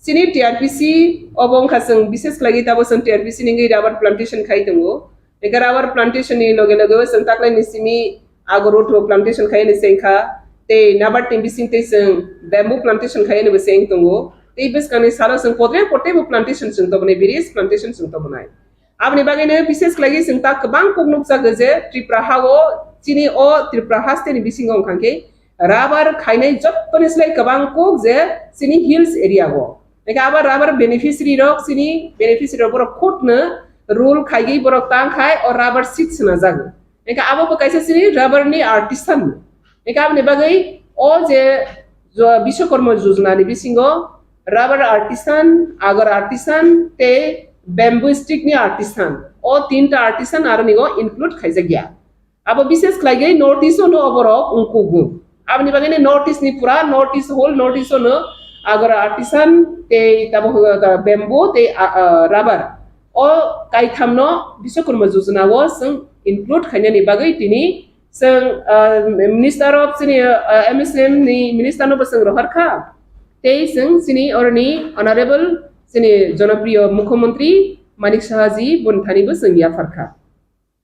chini T R P C obo wngkha chwng bishes khlaigwi tabo chwng T R P C ni wngwi rubber plantation khai tongo. Eka rubber plantation ni loge loge o chwng taklai ni simi agor utho plantation khai ni chengkha, tei nabar ni bising tei chwng bamboo plantation khai ni bo cheng tongo. Tei bwskang ni salo chwng potre potre bo plantation chwng tobonai, various plantation chwng tobonai. Aboni bagwi no bishes khlai chwng ta kwbang kok nukjago je Tripura ha o chini o Tripura haste ni bisingo wngkha khe rubber khainai jottoni slai kwbang kok je chini hills area o. Eka abo rubber beneficiary rok chini beneficiary rok borok khutno rule khaigwi borok tang khai o rubber seed swnajago. Eka abo bo kaisa chini rubber ni artisan. Eka aboni bagwi o je jo-, Biswakarma Yojana ni bisingo rubber artisan, agar artisan tei bamboo stick ni artisan. O tinta artisan aro nigo include khaijakya. Abo bishes khlaigwi North East ono oborok wngkugo. Aboni bagwino North East ni pura North East, whole North East ono agar artisan tei tabo bamboo tei, ah, ah, rubber. O kaithamno Biswakarma Yojana o chwng include khainani bagwi tini chwng, ah, Minister of chini, ah, M S M ni Minister no bo chwng rohor kha. Tei chwng chini oroni Honorable chini Jonopriyo Mukhyamantri Manik Saha ji boni thani bo chwng yaphar kha.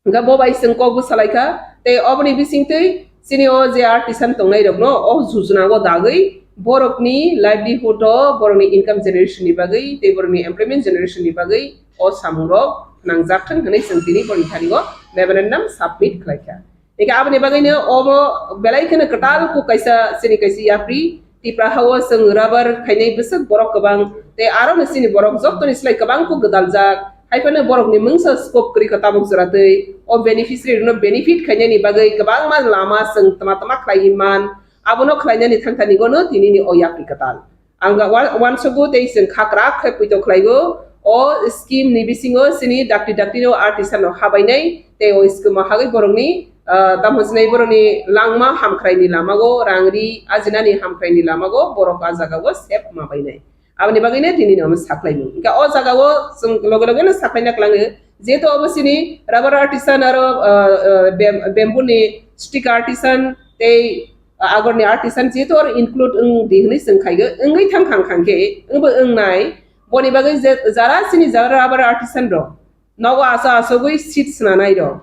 Hingke bo bai chwng kok bwsa lai kha, tei oboni bisingtwi chini o je artisan tongnai rokno o jujuna o dagwi borokni livelihood o, borokni income generation ni bagwi tei borokni employment generation ni bagwi o samung rok nangjak thang hwnwi chwng tini borokni thani o memorandum submit khlai kha. Hingke aboni bagwino obo belai kheno kwtal kuk kaisa chini kaisa yapri Tipra ha o chwng rubber khainai bwswk borok kwbang, tei aro ni chini borok joto ni slai kwbang kuk gwdaljak. Hai phano borok ni mungsa scope kwrwi kha tabuk jora twi. O beneficiary rokno benefit khainani bagwi kwbangma lama chwng tama tama khlaiwi man. Abono khlainani thangthani gono tinini o yapri kwtal. Ang ga wan-, uansugo tei chwng khakrak khe puito khlaigo. O scheme ni bisingo chini dakti dakti no artisan rok habainai tei o scheme o hagwi borokni ah, tamo sinai borokni langma hamkhraini lamago, rangri ajinani hamkhraini lamago borok a jagao sep ma bainai. Aboni bagwino tini no saklaimung. Hingke o jagao chwng loge loge no saklaina klango. Jehetu obo sini rubber artisan aro, ah, ah, bam-, bamboo ni stick artisan tei, ah, agor ni artisan jehetu oro include wng di hinui chwng khaigo. Wngwi thang khang khang khe, wngbo wngnai. Boni bagwi je, jara sini jara rubber artisan rok nogo asa asogwi seat swnanai rok.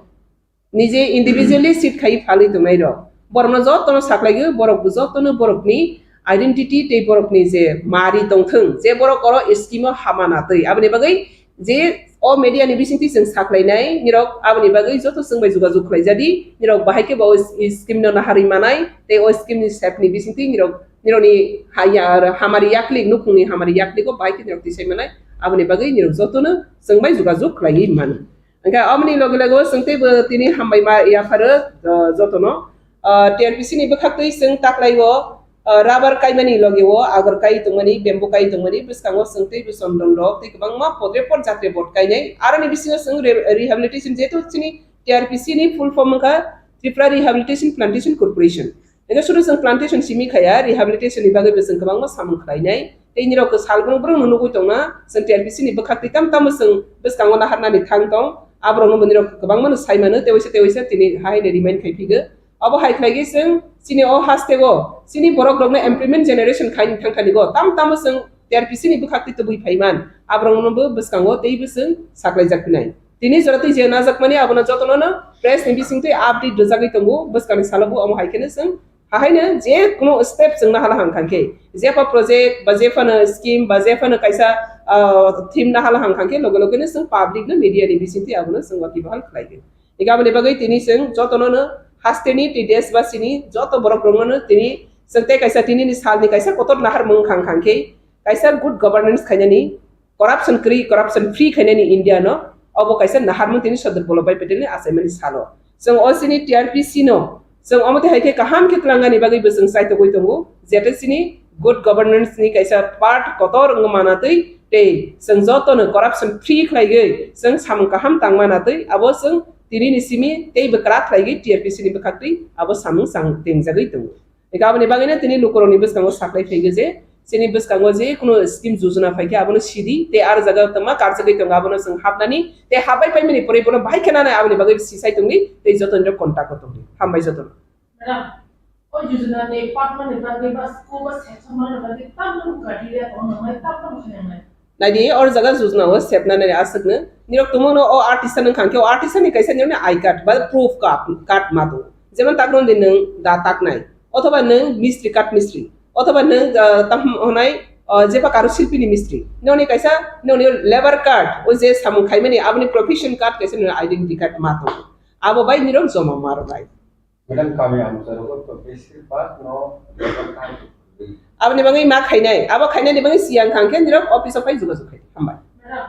Nije individually seat khai phalwi tongnai rok. Borokno jotono saklaigwi, borok jotono borokni identity tei borokni je mari tongthwng, je borok oro scheme o hama natwi. Aboni bagwi je o media ni bisingtwi chwng saklainai, nirok aboni bagwi joto chwng bai jogajog khlaijadi, nirok bahai khe bo o scheme no naharwi manai, tei o scheme ni sep ni bisingtwi nirok, nirokni haya, hamari yaklik, nukhungni hamari yakligo bahai khe nirok tisai manai, aboni bagwi nirok jotono chwng bai jogajog khlaiwi mano. Hingke aboni loge loge o chwng teibo tini hambai ma yapharo, ah, jotono. Ah, T R P C ni bwkhaktwi chwng taklaio, ah, rubber kaimani loge o agor kai tongmani, bamboo kai tongmani, bwskango chwng teibo chondon rok tei kwbangma podrepot jatrepot kainai. Aroni bisingo chwng re-, rehabilitation, jehetu chini T R P C ni full form wngkha Tripura Rehabilitation Plantation Corporation. Hingke sudu chwng plantation simi khaya, rehabilitation ni bagwi bo chwng kwbangma samung khlainai. Tei nirok salbrum brum no nugwi tongna, chwng T R P C ni bwkhak twi tam tamo chwng bwskango naharnani thang tong, aborok no bo nirok kwbangma no sai mano, tei waisa tei waisa tini hai ni remind khai phigo. Abo hai khlai khe chwng chini o haste go, chini borok rok no employment generation khai ni thang thani go, tam tamo chwng T R P C ni bwkhak twi tubui phai man, aborok no bo bwskango tei bo chwng saklai jak phinai. Tini jora twi je najakmani abono jotono no press ni bisingtwi update rwjagwi tongo, bwskangni salo bo omo hai kheno chwng hahaino je kuno step chwng nahala hang khang khe, je pha project ba je phano scheme ba je phano kaisa, ah, theme nahala hang khang khe loge loge no chwng public no media ni bisingtwi abono chwng waki bahal khlai di. Ega aboni bagwi tini chwng jotono no hasteni tei desh basini joto borok rokno no tini chwng tei kaisa tini ni salni kaisa kotor nahar mung khang khang khe kaisa good governance khainani, corruption kwrwi, corruption free khainani India no, obo kaisa naharmung tini Sardar Vallabhbhai Patel ni achaimani salo. Chwng o chini T R P C no, chwng omo twi hai khe kaham khe twlangnani bagwi bo chwng chaitogwi tongo, jete chini good governance ni kaisa part kotor wngma manatwi tei chwng joto no corruption free khlaigwi chwng samung kaham tangma natwi abo chwng tini ni simi tei bwkra khlaigwi T R P C ni bwkhaktwi abo samung chang tengjagwi tongo. Eka aboni bagwino tini lukurokni bwskango saklai phaigo je, chini bwskango je kuno scheme jojona phaikhe abono sidi, tei aro jaga tongma karjagwi tongo abono chwng hapnani, tei hapbai paimani pore bono bahai khe nanai aboni bagwi sisai tongdi, tei jotono contact o tongdi. Hambai jotono. Madam, o jojona ni patma ni bagwi ba school ba section ma ni bagwi tamno criteria tongo, nangmai tamno khainai. Naidi, or jaga jujna o sepna nai aswkno. Nirok tumungno o artisan wngkha khe, o artisan ni kaisa nirokni I card ba proof card, card ma tongo. Jemon takno di nwng da taknai, othoba nwng mistri, kath mistri, othoba nwng, ah, tam honai, ah, jeba karo silpi ni mistri. Noni kaisa, noni labour card, o je samung khaimani, aboni profession card kaisa nirok identity card ma tongo. Abo bai nirok joma ma rwnai. Madam, kami amcharogo to besir bak no local time. Aboni bagwi ma khainai, abo khainani bagwi siyang khang khe nirok office o phai jogajog khai. Hambai. Madam,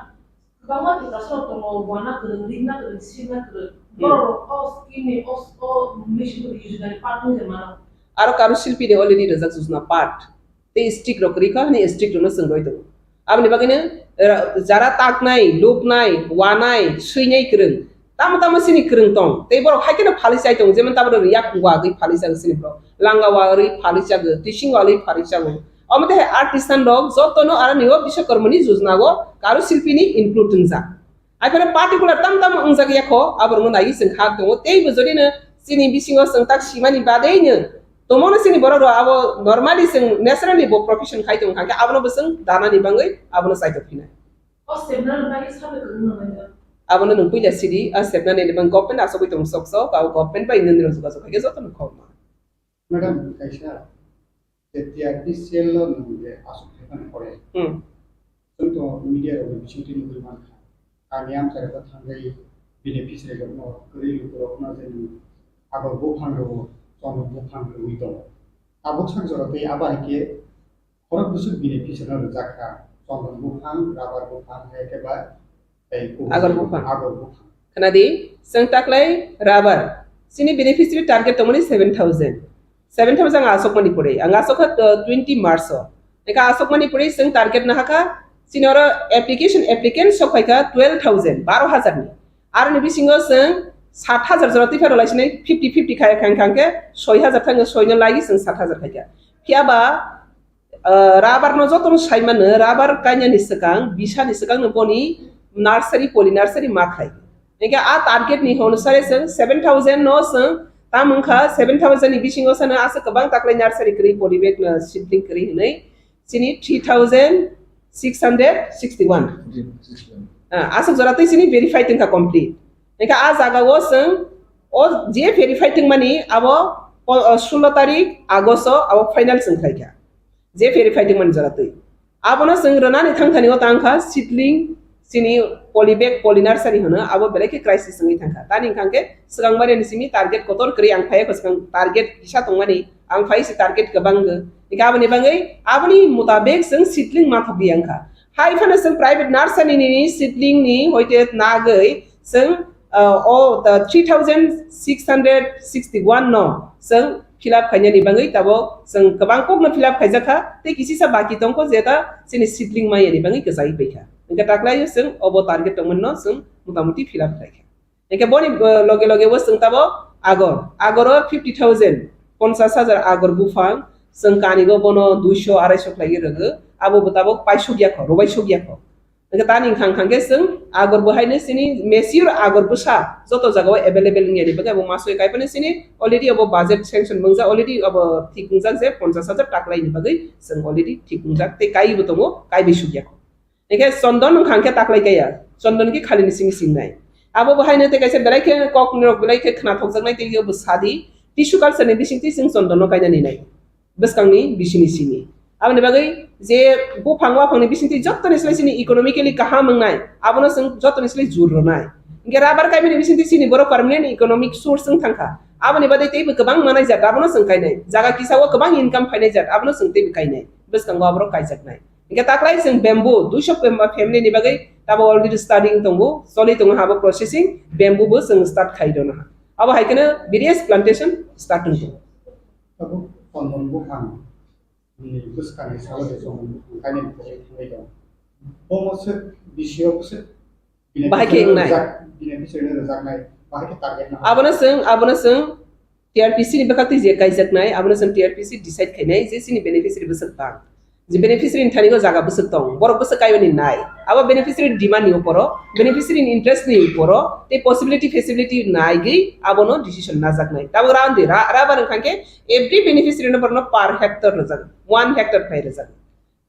kwbangma Tiprasa rok tongo, wana kwrwng, rikna kwrwng, sirna kwrwng. Hmm. Borok rok o scheme ni, o, o mission ni yojna ni part wngwi mano. Aro karo silpi ni already rwjak jojna part. Tei strict rok kwrwi kha hwnwi strict rokno chwng roi tongo. Aboni bagwino, eh, jara taknai, luknai, wanai, swinai kwrwng, tamo tamo chini kwrwng tong. Tei borok hai kheno phalwi chai tongo, jemon tabuk rok yak wagwi phalwi chago chini borok, langa wagwi phalwi chago, tising wagwi phalwi chago. Omo tei hai artisan rok jotono aroni o Biswakarmani jojna o karo silpini include wngjak. Hai phano particular tam tam wngjak ya kho, aborokno naiwi chwng kha tongo. Teibo jodi no chini bisingo chwng tak simani badei no tongmano chini borok rok abo normally chwng naturally bo profession khai tong kha khe abono bo chwng danani bangwi abono chaitok phinai. O sepnani bagwi sabe kwrwngno nangya. Abono nwng puila sidi, a sepnani bang government asogwi tong sok sok, abo government bai nwng nirok jogajog khai khe jotono khobma. Madam, kaisa je T R P cell o nwng je aswk khe phano pore. Hmm. Chwng to media rok ni bisingtwi nugwi mankha. Kami amchai rok thangwi beneficiary rok no, kwrwi luku rok no je nwng agor buphang rw, chondon buphang rwwi tongo. Tabuk sak jora tei abo hai khe khorok bwswk beneficiary no rwjak kha, chondon buphang, rubber buphang, hai khe ba tei kubun agor buphang. Agor buphang. Khna di, chwng taklai rubber. Chini beneficiary target tongmani seven thousand. Seven thousand ang asokmani pore. Ang asokha, uh, twenty March o. Eka asokmani pore chwng target nahakha. Chini oro application, applicant sok phaikha twelve thousand, baro hajar ni. Aroni bisingo chwng Sat hajar jora twi phano lai sinai fifty fifty khai khai khai khe soi hajar thang soi no lai chwng sat hajar khai kha. Phiya ba, ah, rubber no joto no sai mano, rubber kainani swkang, bisa ni swkang no boni nursery, poly nursery ma khai. Hingke a target ni hono sare chwng seven thousand no chwng tam wngkha, seven thousand ni bisingo sano aswk kwbang taklai nursery kwrwi, poly bag no seedling kwrwi hinwi chini three thousand six hundred sixty one. Ah, aswk jora twi chini verified wngkha complete. Hingke a jaga o chwng o je verified wngmani abo po-, o, sullo tarik August o abo final chwng khlaikha. Je verified wngmani jora twi. Abono chwng rwnani thangthani o tangkha seedling, chini poly bag, poly nursery hwno, abo belai khe crisis wngwi thangkha. Tani wngkha khe swkang mani simi target kotor kwrwi ang phai kho, swkang target kisa tongmani, ang phai si target kwbang wngkha. Hingkhe aboni bagwi, aboni mutabek chwng seedling ma thokdi wngkha. Hai phano chwng private nursery ni seedling ni hoite nagwi chwng, ah, o, the three thousand six hundred sixty one no chwng fill up khainani bagwi tabok chwng kwbang kokno fill up khaijak kha, tei kisisa baki tongkho je ta chini seedling maya ni bagwi kwchai paikha. Hingkhe taklai chwng obo target tongmani no chwng motamuti fill up khlaikha. Hingkhe boni, uh, loge loge o chwng tabok agor, agor o fifty thousand, ponchas hajar agor buphang, chwng kanigo bono duiso araiso khlaiwi rwgo, abo bo tabok paisuk yakho, rwbaisuk yakho. Hingke tani wngkha, wngkha khe chwng agor bo haino chini mature agor bwsa joto jaga o available wngya ni bagwi abo masoi kaiphano chini already abo budget sanction wngjak, already abo thik wngjak je ponchas hajar taklai ni bagwi chwng already thik wngjak tei kaiwi bo tongo, kaiwi sukya kho. Hingke chondon wngkha khe taklai kaiya, chondon khe khali ni simi singnai. Abo bo haino tei kaisa belai khe kok ni rok belai khe khna thokjaknai tei bo sadi tissue culture ni bisingtwi chwng chondon no kainani nai. Bwskangni bisini simi. Aboni bagwi je buphang waphangni bisingtwi jottoni slai chini economically kaham wngnai, abono chwng jottoni slai jur rwnai. Hingke rubber kaimani bisingtwi chini borok permanent economic source wng thangkha. Aboni bagwi teibo kwbang manai jat, abono chwng kainai. Jaga kisa o kwbang income phainai jat, abono chwng teibo kainai. Bwskango aborok kaijaknai. Hingke taklai chwng bamboo, duiso family ni bagwi tabo already studying tongo, choli tongo habo processing, bamboo bo chwng start khai dono ha. Abo hai kheno various plantation start wng tongo. Tabuk chondon buphang ni bwskangni salo de chondon buphang kainwi bwkhwlwi thangwi tongo. Bomo swk bisio bwswk Bahai khe beneficiary wngnai. Rwjak-, beneficiary rwjaknai, bahai khe target nang. Abono chwng, abono chwng T R P C ni bwkhaktwi je kaijaknai, abono chwng T R P C decide khainai je chini beneficiary bwswk bang. Je beneficiary ni thani o jaga bwswk tong, borok bwswk kaiwani nai. Abo beneficiary ni demand ni uporo, beneficiary ni interest ni uporo, tei possibility, feasibility naigwi abono decision najaknai. Tabuk raondi ra-, rubber wngkha khe every beneficiary no borokno per hectare rwjak, one hectare khlai rwjak.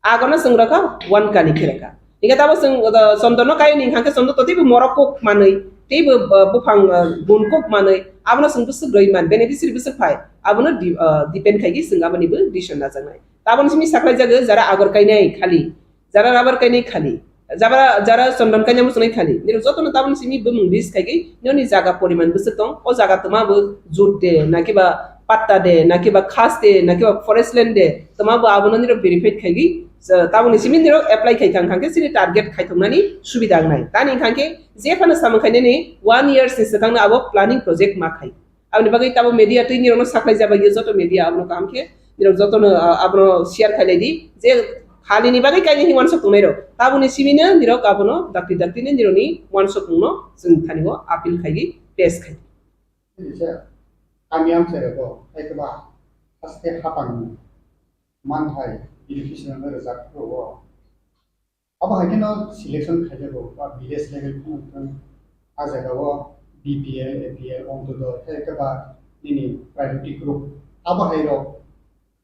Agono chwng rwkha one kani khe rwkha. Hingkhe tabuk chwng, uh, chondon no kainwi hingkha khe chondon to teibo morok kuk manwi, teibo, uh, buphang, uh, gun kuk manwi, abono chwng bwswk rwi man, beneficiary bwswk phai, abono di-, uh, depend khaigwi chwng aboni bo decision najaknai. Taboni simi saklai jago jara agor kainai khali, jara rubber kainai khali, jara, jara chondon kainai muchunai khali. Nirok jotono taboni simi bumung list khaigwi nini jaga poriman bwswk tong, o jaga twma bo jut de, nakiba patta de, nakiba khas de, nakiba forest land de, twma bo abono nirok verify khaigwi, taboni simi nirok apply khai kha, hingkha khe chini target khaithoknani subida wngnai. Tani hingkha khe je phano samung khainani one years ni swkangno abo planning project ma khai. Aboni bagwi tabo media twi nirokno saklai jaba yo joto media abono kaham khe nirok jotono, ah, abono share khailai di je khali ni bagwi kainwi hwnwi uansuk tongnai rok. Taboni simi no nirok abono dakti dakti ni nirokni uansuk mungno chwng thani o appeal khaigwi pass khai. Kaisa kami amchairok bo, hai khe ba haste hapang manthai beneficiary no rwjak phuru o. Abo hai kheno selection khaijago, ba village level phano wngthung, a jaga o B P L, A P L, Ontodoi, hai khe ba nini priority group. Abo hai rok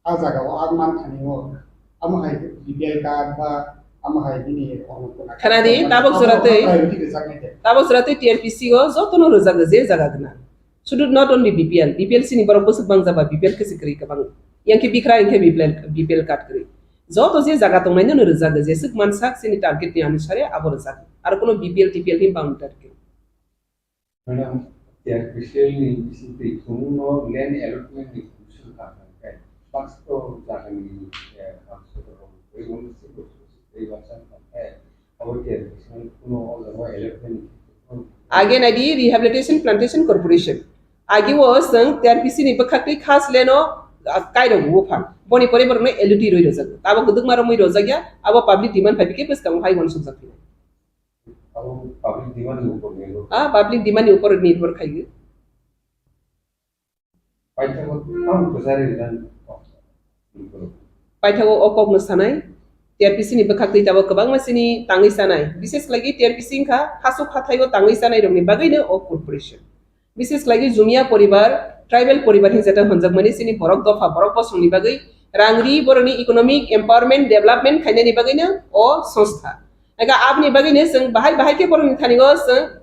a jaga o ang man thani o, amo hai B P L card ba amo hai nini Annapurna card. Khana di, tabok jora tei, priority rwjaknai de. Tabok jora tei T R P C o jotono rwjago, je jaga gwnang. Sudu not only B P L, B P L sini borok bwswk bang jaba, B P L khe se kwrwi kwbang. Yang khe bikra, yang khe B P L, B P L card kwrwi. Joto je jaga tongnai no rwjago, jeswk mansak sini target ni anusare abo rwjago. Aro kuno B P L, T P L ni boundary target. Madam, T R P C ni bisingtwi chwngno land allotment ni commission kha kha khe, baksa to jaga ni, eh, baksa to rong, tei uansuk tei baksa kha khe, abo T R P C ni kuno o jaga allotment ni. Age nai di Rehabilitation Plantation Corporation. Age o chwng T R P C ni bwkhaktwi khas land o, ah, kairok buphang. Boni pore borokno L U T rwi rwjago. Abo kwdwkma romwi rwjakya, abo public demand phai bikhe bwskango hai uansukjak phino. Abo public demand ni upor nirbhor. Ah, public demand ni upor nirbhor khai. Paithago tamo kwchari rijak. Paithago o kokno sanai, T R P C ni bwkhaktwi tabuk kwbangma chini tangwi chanai. Bises khlai khe T R P C wngkha hasuk hathai o tangwi chanai rokni bagwino o corporation. Bises khlai khe Jumia poribar, tribal poribar hinwi jeta hwnjakmani chini borok dopha, borok bosongni bagwi rang ri, borokni economic empowerment, development khainani bagwino o songstha. Ega aboni bagwino chwng bahai bahai khe borokni thani o chwng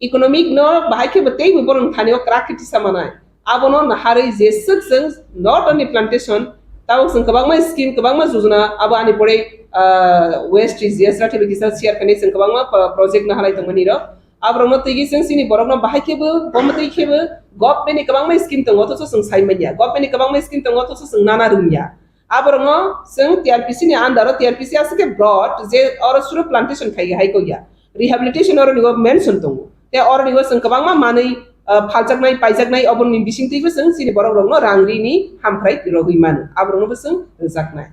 economic no bahai khe bo tei bo borok thani o kwrak khe tisa manai. Abono naharwi jeswk chwng not only plantation, tabuk chwng kwbangma scheme, kwbangma jojona, abo ani pore, ah, West G S Rathi bai kisa share khainai chwng kwbangma pro-, project naharwi tongmani rok. Aborokno twi chwng chini borokno bahai khe bo, bo mwtwi khe bo government ni kwbangma scheme tongo, othocho chwng sai manya. Government ni kwbangma scheme tongo, othocho chwng nana rwngya. Aborokno chwng T R P C ni under o, T R P C aswk khe broad je oro suru plantation khai hai kok ya, rehabilitation oroni o mention tongo. Te oroni o chwng kwbangma manwi, ah, phaljaknai, paijaknai, oboni bisingtwi bo chwng chini borok rokno rang rini hamkrai rogwi mano, aborokno bo chwng rwjaknai.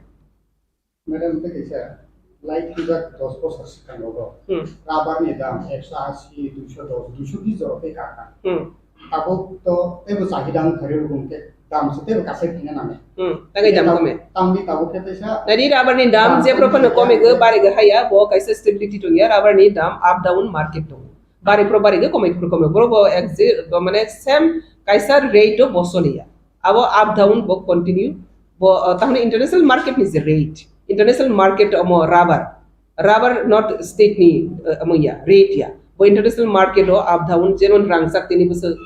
Madam, tei kaisa light hwnjak dos bosor swkang rogo. Hmm. Rubber ni dam ekso asi, duiso dos, duiso bis jora tei kakha. Hmm. Tabuk to teibo chahida wngkha rw, bumung khe dam se teibo kasai thangya nang. Hmm, tangwi dam kome. Tamni tabuk khe teisa. Nadi rubber ni dam, dam je propan kome kome go, bare go haya, bo kaisa stability tongya, rubber ni dam up down market tongo. Bare pro bare go kome pro kome, boro bo ek je, bo mane same kaisa rate o bo soliya. Abo up down bo continue, bo, uh, tahone international market ni je rate, international market omo rubber, rubber not state ni, uh, omo ya, rate ya. Bo international market o up down, jemon rangchak tini bwswk,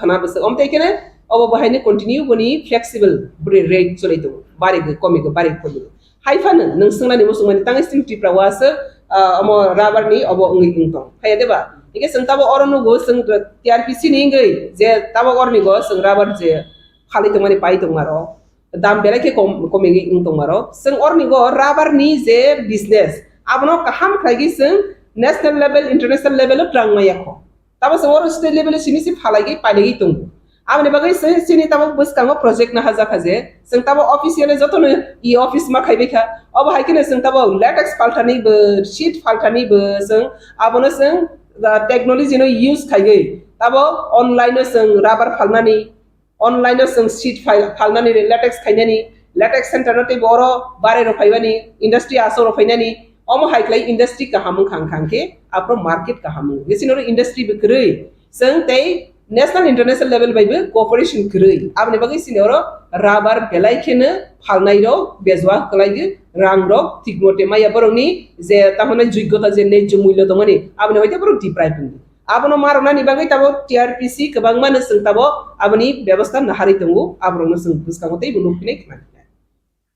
khana bwswk. Om tei kene obo bo haino continue boni flexible boni rate choli tongo. Bari go komi go, bari komi go. Hai phano nwng swngnani muchungmani tangwi chini Tripura o aswk, ah, omo rubber ni obo wngwi wng tong. Phaiya de ba? Hingke chwng tabo oro nugo chwng T R P C ni wngwi je tabo oroni go chwng rubber je phalwi tongmani pai tongmaro. Dam belai khe kom, komigwi wng tongmaro. Chwng oroni go rubber ni je business, abono kaham khlaigwi chwng national level, international level o twlang maya kho. Tamo chwng oro state level o simi se phalai gwi pailai gwi tongo. Aboni bagwi se chini tamo bwskango project naharjak kha je, chwng tamo officially jotono e office ma khaibai kha. Obo hai kheno chwng tamo latex palthani bo, sheet palthani bo chwng abono chwng, ah, technology no use khaigwi tamo online o chwng rubber phalnani, online o chwng sheet phal-, phalnani, latex khainani, latex center no tei bo oro bare rok phaibani, industry asok rok phainani, omo hai khlai industry kaham wngkha, wngkha khe aphuru market kaham wngo. Bisi noro industry bo kwrwi, chwng tei national international level bai bo cooperation kwrwi. Aboni bagwi chini oro rubber belai kheno phalnai rok bejua kwlai rang rok thik mote maya borokni je tamo nai joigyota je nejjo mullo tongmani aboni hoite borok deprive wngdi. Abono ma rwnani bagwi tabo T R P C kwbangma no chwng tabo aboni bebosta naharwi tongo, aborokno chwng bwskango teibo nukphinai khna phinai.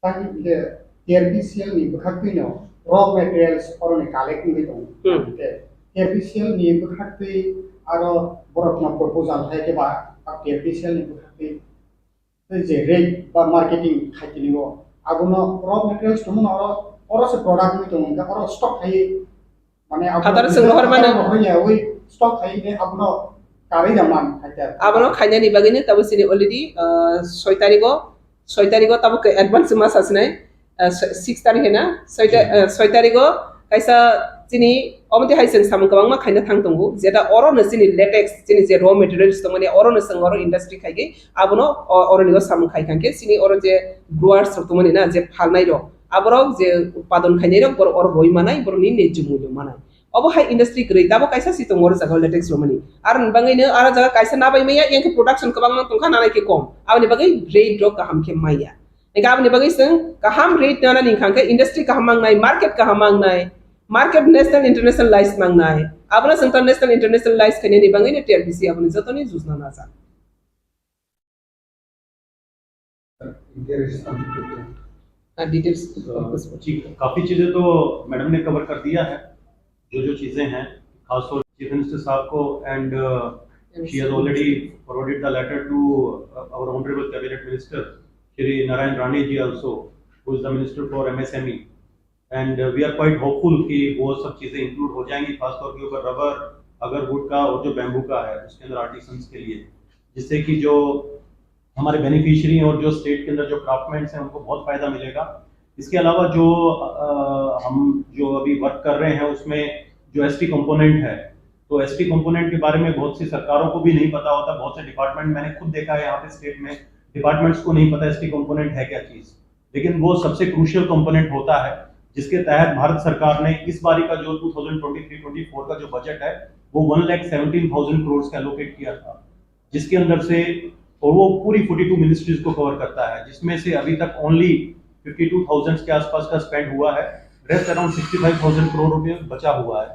Tei hwnkhe T R P C L ni bwkhaktwino raw materials oroni collect wngwi tongo. Hmm. Hwnkhe T R P C L ni bwkhaktwi aro borokno proposal hai khe ba T R P C L ni bwkhaktwi tei je rate ba marketing khai tini o, abono raw materials tongmano oro, oro se product wngwi tongo, hwnkhe oro stock khai, mane abo phataro chwng rohor mano. Rohor ya, oi stock khai ne abono karwi da man, khai ta. Abono khainani bagwi no tabo chini already, ah, soi tarigo, soi tarigo tabo khe advance ma sasinai. Ah, so-, six tarikh hai na, soi ta-, ah, soi tarikh o kaisa chini omo twi hai chwng samung kwbangma khaina thang tongo, jeta oro no chini latex, chini je raw materials tongmani oro no chwng oro industry khaigwi abono o-, oroni o samung khai kha khe chini oro je growers rok tongmani na, je phalnai rok, aborok je utpadon khainai rok borok oro roi manai, borokni nejjo mullo manai. Obo hai industry kwrwi, tabuk kaisa si tongo oro jaga o latex romani. Aroni bagwi no aro jaga kaisa nabai maya, yang khe production kwbangma tongkha, nanai khe kom. Aboni bagwi rate rok kaham khe maya. Hingkhe aboni bagwi chwng kaham rate nanani hingkha khe industry kaham mangnai, market kaham mangnai, market national internationalize mangnai. Abono chwng ta national internationalize khainani bagwi no T R P C aboni jotoni jujna najak. Details. जी, काफी चीजें तो मैडम ने कवर कर दिया है, जो जो चीजें हैं, खासतौर चीफ मिनिस्टर साहब को, and she has already forwarded the letter to our honorable cabinet minister Shri Narayan Rane ji also, who is the minister for M S M E. And we are quite hopeful कि वो सब चीज़ें इंक्लूड हो जाएंगी, खासतौर के ऊपर रबर, अगर वुड का और जो बैम्बू का है, उसके अंदर आर्टिसंस के लिए, जिससे कि जो हमारे बेनिफिशियरी और जो स्टेट के अंदर जो क्राफ्टमैन्स हैं, उनको बहुत फ़ायदा मिलेगा। इसके अलावा जो, अ, हम जो अभी वर्क कर रहे हैं, उसमें जो एसटी कंपोनेंट है, तो एसटी कंपोनेंट के बारे में बहुत सी सरकारों को भी नहीं पता होता। बहुत से डिपार्टमेंट, मैंने खुद देखा है यहाँ पे स्टेट में, डिपार्टमेंट्स को नहीं पता एसटी कंपोनेंट है क्या चीज। लेकिन वो सबसे क्रूशियल कंपोनेंट होता है, जिसके तहत भारत सरकार ने इस बारी का जो twenty twenty three twenty four का जो बजट है, वो वन लाख सेवनटीन थाउजेंड करोड़ का एलोकेट किया था, जिसके अंदर से, और वो पूरी फोर्टी टू मिनिस्ट्रीज को कवर करता है, जिसमें से अभी तक ओनली फिफ्टी टू थाउजेंड के आसपास का स्पेंड हुआ है। Rest around sixty five thousand crore रुपए बचा हुआ है।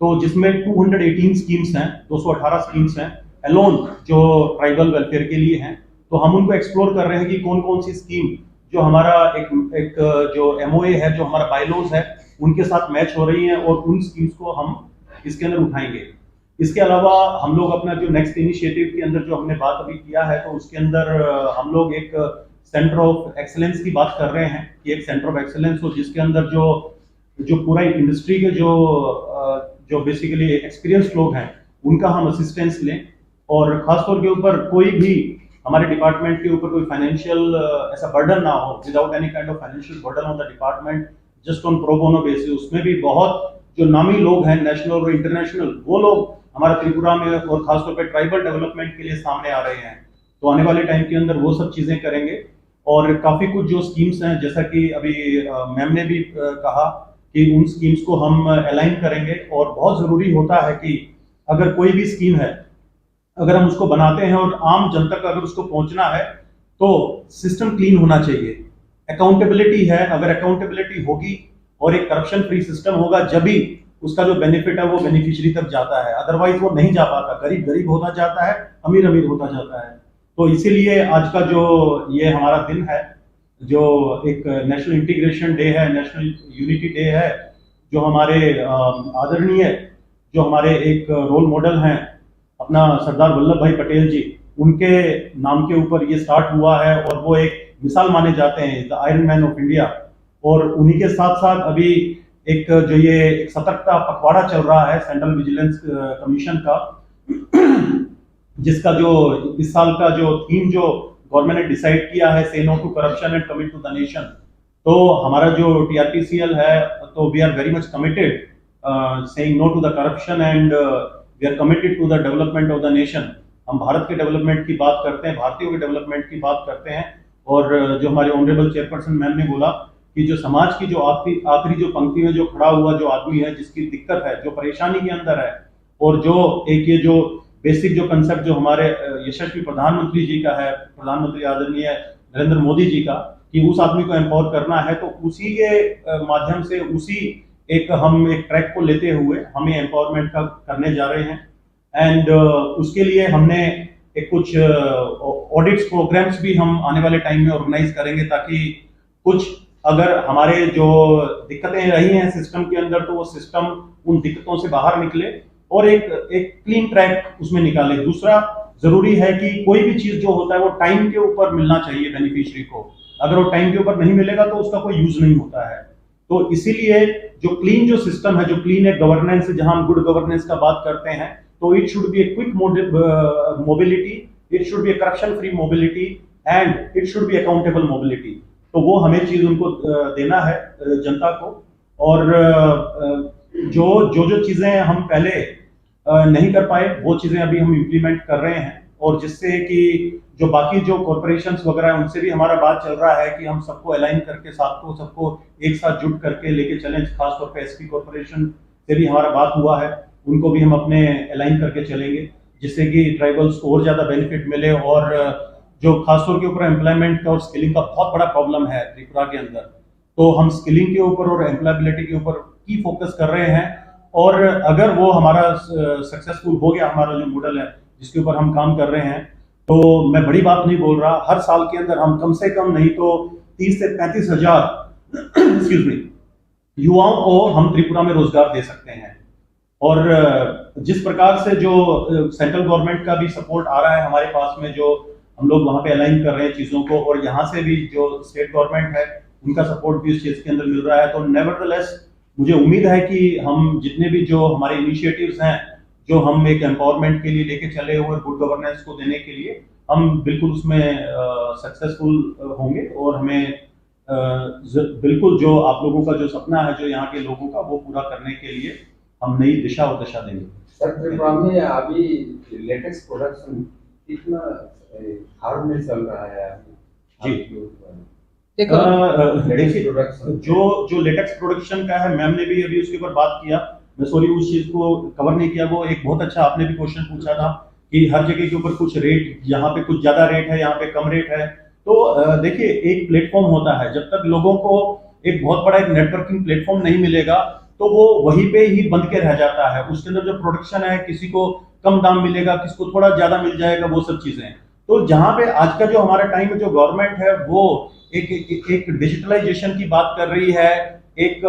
तो जिसमें टू हंड्रेड एटीन स्कीम्स हैं, दो सौ अठारह स्कीम्स हैं अलोन, जो ट्राइबल वेलफेयर के लिए हैं। तो हम उनको एक्सप्लोर कर रहे हैं कि कौन कौन सी स्कीम जो हमारा एक एक जो एमओए है, जो हमारा बायलॉज है, उनके साथ मैच हो रही हैं, और उन स्कीम्स को हम इसके अंदर उठाएंगे। इसके अलावा हम लोग अपना जो नेक्स्ट इनिशिएटिव के अंदर जो हमने बात अभी किया है, तो उसके अंदर अ, हम लोग एक सेंटर ऑफ एक्सीलेंस की बात कर रहे हैं, कि एक सेंटर ऑफ एक्सीलेंस हो, जिसके अंदर जो जो पूरा इंडस्ट्री के जो अ, जो बेसिकली एक्सपीरियंस लोग हैं, उनका हम असिस्टेंस लें, और खासतौर के ऊपर कोई भी हमारे डिपार्टमेंट के ऊपर कोई फाइनेंशियल ऐसा बर्डन ना हो, without any kind of financial burden on the department, just on pro bono basis। उसमें भी बहुत जो नामी लोग हैं, नेशनल और इंटरनेशनल, वो लोग हमारे त्रिपुरा में और खासतौर पे ट्राइबल डेवलपमेंट के लिए सामने आ रहे हैं। तो आने वाले टाइम के अंदर वो सब चीजें करेंगे। और काफी कुछ जो स्कीम्स हैं, जैसा कि अभी मैम ने भी अ, कहा, कि उन स्कीम्स को हम अलाइन करेंगे। और बहुत जरूरी होता है कि अगर कोई भी स्कीम है, अगर हम उसको बनाते हैं और आम जन तक अगर उसको पहुंचना है, तो सिस्टम क्लीन होना चाहिए। अकाउंटेबिलिटी है, अगर अकाउंटेबिलिटी होगी और एक करप्शन फ्री सिस्टम होगा, जब भी उसका जो बेनिफिट है वो बेनिफिशियरी तक जाता है, अदरवाइज वो नहीं जा पाता। गरीब गरीब होता जाता है, अमीर अमीर होता जाता है। तो इसीलिए आज का जो ये हमारा दिन है, जो एक नेशनल इंटीग्रेशन डे है, नेशनल यूनिटी डे है, जो हमारे अ, आदरणीय, जो हमारे एक रोल मॉडल हैं अपना सरदार वल्लभ भाई पटेल जी, उनके नाम के ऊपर ये स्टार्ट हुआ है और वो एक मिसाल माने जाते हैं, the iron man of India. और उन्हीं के साथ साथ अभी एक जो ये एक सतर्कता पखवाड़ा चल रहा है सेंट्रल विजिलेंस कमीशन का, जिसका जो इस साल का जो थीम जो गवर्नमेंट ने डिसाइड किया है, say no to corruption and commit to the nation. तो हमारा जो टीआरपीसीएल है, तो we are very much committed saying no to the corruption and we are committed to the development of the nation। हम भारत के डेवलपमेंट की बात करते हैं, भारतीयों के डेवलपमेंट की बात करते हैं। और अ, जो हमारे ऑनरेबल चेयरपर्सन मैम ने बोला कि जो समाज की जो आखिरी आखिरी जो पंक्ति में जो खड़ा हुआ जो आदमी है, जिसकी दिक्कत है, जो परेशानी के अंदर है, और जो एक ये जो बेसिक जो कंसेप्ट जो हमारे अ, यशस्वी प्रधानमंत्री जी का है, प्रधानमंत्री आदरणीय नरेंद्र मोदी जी का, कि उस आदमी को एम्पावर करना है, तो उसी के अ, माध्यम से, उसी एक हम एक ट्रैक को लेते हुए हम ये एम्पावरमेंट का करने जा रहे हैं। एंड उसके लिए हमने एक कुछ ऑडिट्स प्रोग्राम्स भी हम आने वाले टाइम में ऑर्गेनाइज करेंगे, ताकि कुछ अगर हमारे जो दिक्कतें रही हैं सिस्टम के अंदर, तो वो सिस्टम उन दिक्कतों से बाहर निकले और एक एक क्लीन ट्रैक उसमें निकाले। दूसरा, जरूरी है कि कोई भी चीज जो होता है वो टाइम के ऊपर मिलना चाहिए बेनिफिशियरी को। अगर वो टाइम के ऊपर नहीं मिलेगा तो उसका कोई यूज नहीं होता है। तो इसीलिए जो क्लीन जो सिस्टम है, जो क्लीन एक गवर्नेंस है, जहां हम गुड गवर्नेंस का बात करते हैं, तो it should be a quick mobility, it should be a corruption free mobility and it should be accountable mobility। तो वो हमें चीज उनको अ, देना है अ, जनता को। और अ, अ, जो जो जो चीजें हम पहले अ, नहीं कर पाए, वो चीजें अभी हम इम्प्लीमेंट कर रहे हैं, और जिससे कि जो बाकी जो कॉरपोरेशंस वगैरह हैं, उनसे भी हमारा बात चल रहा है कि हम सबको अलाइन करके, साथ को, सबको एक साथ जुट करके लेके चलें। खासतौर पे एसटी कॉरपोरेशन से भी हमारा बात हुआ है, उनको भी हम अपने अलाइन करके चलेंगे, जिससे कि ट्राइबल्स को और ज्यादा बेनिफिट मिले। और अ, जो खासतौर के ऊपर एम्प्लॉयमेंट का और स्किलिंग का बहुत बड़ा प्रॉब्लम है त्रिपुरा के अंदर, तो हम स्किलिंग के ऊपर और एम्प्लॉयबिलिटी के ऊपर की फोकस कर रहे हैं। और अगर वो हमारा सक्सेसफुल हो गया, हमारा जो मॉडल है जिसके ऊपर हम काम कर रहे हैं, तो मैं बड़ी बात नहीं बोल रहा, हर साल के अंदर हम कम से कम नहीं तो तीस से पैंतीस हजार एक्सक्यूज मी, युवाओं को हम त्रिपुरा में रोजगार दे सकते हैं। और अ, जिस प्रकार से जो सेंट्रल गवर्नमेंट का भी सपोर्ट आ रहा है हमारे पास में, जो हम लोग वहाँ पे अलाइन कर रहे हैं चीज़ों को, और यहाँ से भी जो स्टेट गवर्नमेंट है उनका सपोर्ट भी इस चीज़ के अंदर मिल रहा है, तो नेवरदलेस मुझे उम्मीद है कि हम जितने भी जो हमारे इनिशिएटिव्स हैं, जो हम एक एम्पावरमेंट के लिए लेके चले हुए, गुड गवर्नेंस को देने के लिए, हम बिल्कुल उसमें सक्सेसफुल होंगे और हमें अ, ज-, बिल्कुल जो आप लोगों का जो सपना है, जो यहाँ के लोगों का, वो पूरा करने के लिए हम नई दिशा और दशा देंगे। सर, त्रिपुरा में अभी लेटेक्स प्रोडक्शन कितना, ए, हाल में चल रहा है अभी? जी। आपके ऊपर। देखो, अ, अ, लेटेक्स देखिए, प्रोडक्शन। जो, जो लेटेक्स प्रोडक्शन का है, मैम ने भी अभी उसके ऊपर बात किया। मैं सॉरी, उस चीज को कवर नहीं किया। वो एक बहुत अच्छा आपने भी क्वेश्चन पूछा था कि हर जगह के ऊपर कुछ रेट, यहाँ पे कुछ ज्यादा रेट है, यहाँ पे कम रेट है। तो, अ, देखिए, एक प्लेटफॉर्म होता है, जब तक लोगों को एक बहुत बड़ा एक नेटवर्किंग प्लेटफॉर्म नहीं मिलेगा, तो वो वहीं पे ही बंद के रह जाता है। उसके अंदर जो प्रोडक्शन है, किसी को कम दाम मिलेगा, किसी को थोड़ा ज्यादा मिल जाएगा, वो सब चीजें। तो जहाँ पे आज का जो हमारा टाइम में जो गवर्नमेंट है, वो एक, एक, एक डिजिटलाइजेशन की बात कर रही है, एक,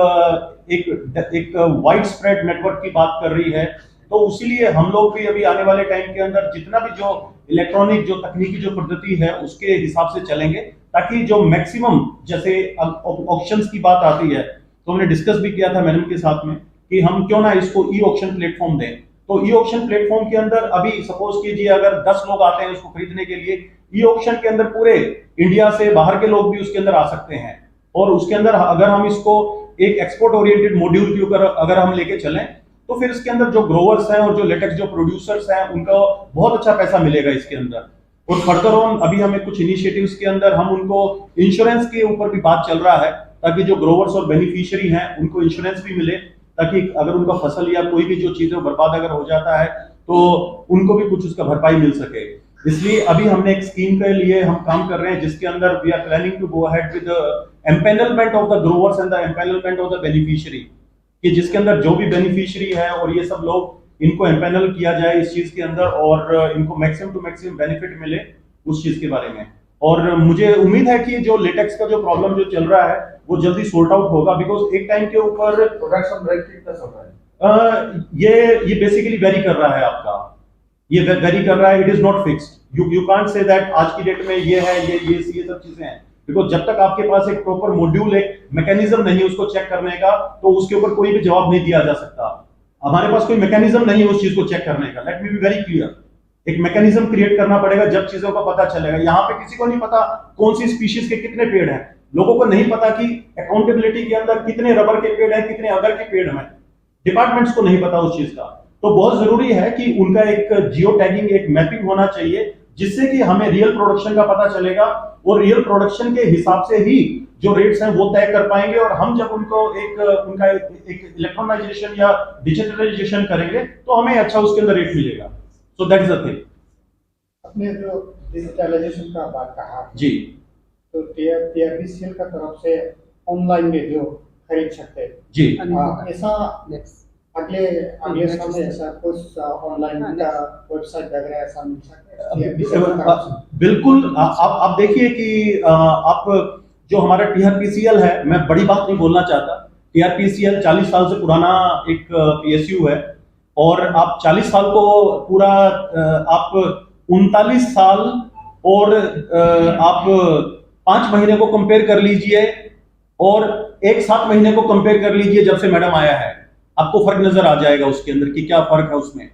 एक, एक वाइड स्प्रेड नेटवर्क की बात कर रही है। तो उसीलिए हम लोग भी अभी आने वाले टाइम के अंदर जितना भी जो इलेक्ट्रॉनिक, जो तकनीकी जो पद्धति है, उसके हिसाब से चलेंगे, ताकि जो मैक्सिमम, जैसे ऑक्शंस की बात आती है, तो हमने डिस्कस भी किया था मैडम के साथ में कि हम क्यों ना इसको ई ऑक्शन प्लेटफॉर्म दें। तो ई ऑक्शन प्लेटफॉर्म के अंदर अभी सपोज कीजिए, अगर दस लोग आते हैं उसको खरीदने के लिए, ई ऑक्शन के अंदर पूरे इंडिया से बाहर के लोग भी उसके अंदर आ सकते हैं। और उसके अंदर अगर हम इसको एक एक्सपोर्ट ओरिएंटेड मॉड्यूल के ऊपर अगर हम लेके चलें, तो फिर इसके अंदर जो ग्रोवर्स हैं और जो लेटेक्स जो प्रोड्यूसर्स हैं, उनका बहुत अच्छा पैसा मिलेगा इसके अंदर। और फर्दर ऑन अभी हमें कुछ इनिशिएटिव्स के अंदर हम उनको इंश्योरेंस के ऊपर भी बात चल रहा है, ताकि जो ग्रोवर्स और बेनिफिशियरी हैं, उनको इंश्योरेंस भी मिले, ताकि अगर उनका फसल या कोई भी जो चीजें बर्बाद अगर हो जाता है, तो उनको भी कुछ उसका भरपाई मिल सके। इसलिए अभी हमने एक स्कीम के लिए हम काम कर रहे हैं, जिसके अंदर we are planning to go ahead with empanelment of the growers and the empanelment of the beneficiary, कि जिसके अंदर जो भी बेनिफिशियरी है और ये सब लोग, इनको एम्पैनल किया जाए इस चीज के अंदर और इनको मैक्सिमम टू मैक्सिमम बेनिफिट मिले उस चीज के बारे में। और मुझे उम्मीद है कि जो लेटेक्स का जो प्रॉब्लम जो चल रहा है, वो जल्दी सॉर्ट आउट होगा, बिकॉज एक टाइम के ऊपर प्रोडक्शन रेट कितना चल रहा है? अ, ये ये बेसिकली वेरी कर रहा है आपका, ये वेरी कर रहा है। It is not fixed. You you can't say that आज की डेट में ये है, ये ये ये सब चीजें हैं, बिकॉज जब तक आपके पास एक प्रॉपर मॉड्यूल, एक मैकेनिज्म नहीं है उसको चेक करने का, तो उसके ऊपर कोई भी जवाब नहीं दिया जा सकता। हमारे पास कोई मैकेनिज्म नहीं है उस चीज को चेक करने का। Let me be very clear. एक मैकेनिज्म क्रिएट करना पड़ेगा, जब चीजों का पता चलेगा। यहाँ पे किसी को नहीं पता कौन सी स्पीशीज के कितने पेड़ हैं, लोगों को नहीं पता कि अकाउंटेबिलिटी के अंदर कितने रबर के पेड़ हैं, कितने अगर के पेड़ हैं, डिपार्टमेंट्स को नहीं पता उस चीज का। तो बहुत जरूरी है कि उनका एक जियो टैगिंग, एक मैपिंग होना चाहिए, जिससे कि हमें रियल प्रोडक्शन का पता चलेगा और रियल प्रोडक्शन के हिसाब से ही जो रेट्स हैं वो तय कर पाएंगे। और हम जब उनको एक उनका एक, एक इलेक्ट्रॉनाइजेशन या डिजिटलाइजेशन करेंगे, तो हमें अच्छा उसके अंदर रेट मिलेगा। So that is the thing. आपने जो डिजिटलाइजेशन का बात कहा, जी। तो टीआरपीसीएल का तरफ से ऑनलाइन में जो खरीद सकते हैं, जी। हाँ, ऐसा अगले अगले समय ऐसा कुछ ऑनलाइन का वेबसाइट वगैरह ऐसा मिल सकता है? बिल्कुल। आप आप देखिए कि आप जो हमारा टीआरपीसीएल है, मैं बड़ी बात नहीं बोलना चाहता। टीआरपीसीएल चालीस साल से पुराना एक पीएसयू है, और आप चालीस साल को पूरा आप उनतालीस साल और आप पांच महीने को कंपेयर कर लीजिए और एक सात महीने को कंपेयर कर लीजिए जब से मैडम आया है, आपको फर्क नजर आ जाएगा उसके अंदर कि क्या फर्क है उसमें।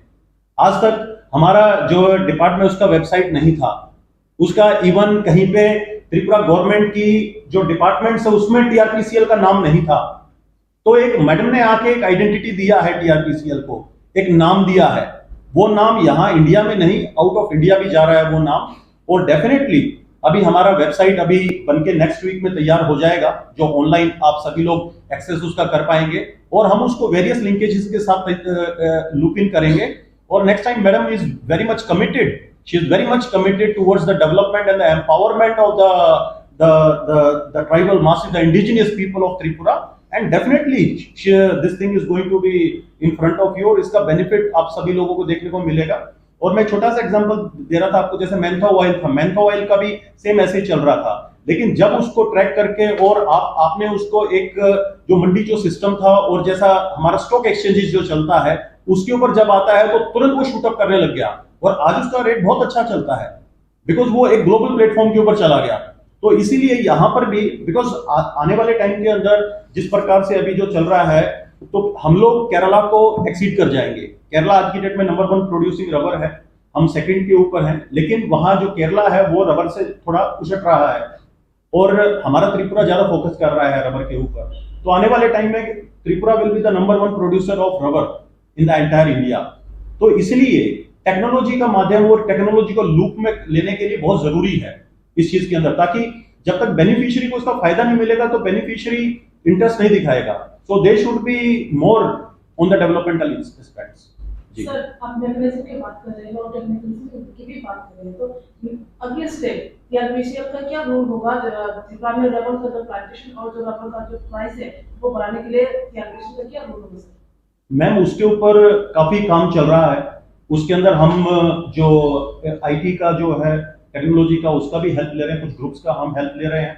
आज तक हमारा जो डिपार्टमेंट, उसका वेबसाइट नहीं था, उसका इवन कहीं पे त्रिपुरा गवर्नमेंट की जो डिपार्टमेंट्स है उसमें टीआरपीसीएल का नाम नहीं था। तो एक मैडम ने आके एक आइडेंटिटी दिया है टीआरपीसीएल को, एक नाम दिया है। वो नाम यहाँ इंडिया में नहीं, आउट ऑफ इंडिया भी जा रहा है वो नाम। और डेफिनेटली अभी हमारा वेबसाइट अभी बन के नेक्स्ट वीक में तैयार हो जाएगा, जो ऑनलाइन आप सभी लोग एक्सेस उसका कर पाएंगे, और हम उसको वेरियस लिंकेजेस के साथ लूप इन करेंगे। और next time madam is very much committed, she is very much committed towards the development and the empowerment of the the the, the tribal masses, the indigenous people of Tripura, and definitely she, this thing is going to be in front of you, और इसका बेनिफिट आप सभी लोगों को देखने को मिलेगा। और मैं छोटा सा एग्जांपल दे रहा था आपको, जैसे मैंथा ऑयल था, मैंथा ऑयल का भी सेम ऐसे ही चल रहा था, लेकिन जब उसको ट्रैक करके और आप आपने उसको एक जो मंडी जो सिस्टम था और जैसा हमारा स्टॉक एक्सचेंजेस जो चलता है, उसके ऊपर जब आता है तो तुरंत वो शूट अप करने लग गया और आज उसका रेट बहुत अच्छा चलता है, बिकॉज वो एक ग्लोबल प्लेटफॉर्म के ऊपर चला गया। तो इसीलिए यहाँ पर भी, बिकॉज आने वाले टाइम के अंदर जिस प्रकार से अभी जो चल रहा है, तो हम लोग केरला को एक्सीड कर जाएंगे। केरला आज की डेट में नंबर वन प्रोड्यूसिंग रबर है, हम सेकंड के ऊपर हैं, लेकिन वहाँ जो केरला है वो रबर से थोड़ा उछट रहा है और हमारा त्रिपुरा ज्यादा फोकस कर रहा है रबर के ऊपर। तो आने वाले टाइम में Tripura will be the number one producer of rubber. in the entire India. तो इसलिए टेक्नोलॉजी का माध्यम और टेक्नोलॉजी को लूप में लेने के लिए बहुत जरूरी है इस चीज के अंदर, ताकि जब तक बेनिफिशियरी को इसका फायदा नहीं मिलेगा तो बेनिफिशियरी इंटरेस्ट नहीं दिखाएगा. So they should be more on the developmental aspects. जी. सर, आप मैकेनिज्म की बात कर रहे हैं और टेक्निकल की भी बात कर रहे हैं, तो अगले स्टेप टीआरपीसीएल का क्या रोल होगा? जो प्राइमरी रबर का जो प्लांटेशन और जो रबर का जो प्राइस है, वो बढ़ाने के लिए टीआरपीसीएल का क्या रोल होगा, सर? मैम, उसके ऊपर काफी काम चल रहा है. उसके अंदर हम जो आईटी का जो है, टेक्नोलॉजी का, उसका भी हेल्प ले रहे हैं, कुछ ग्रुप्स का हम हेल्प ले रहे हैं.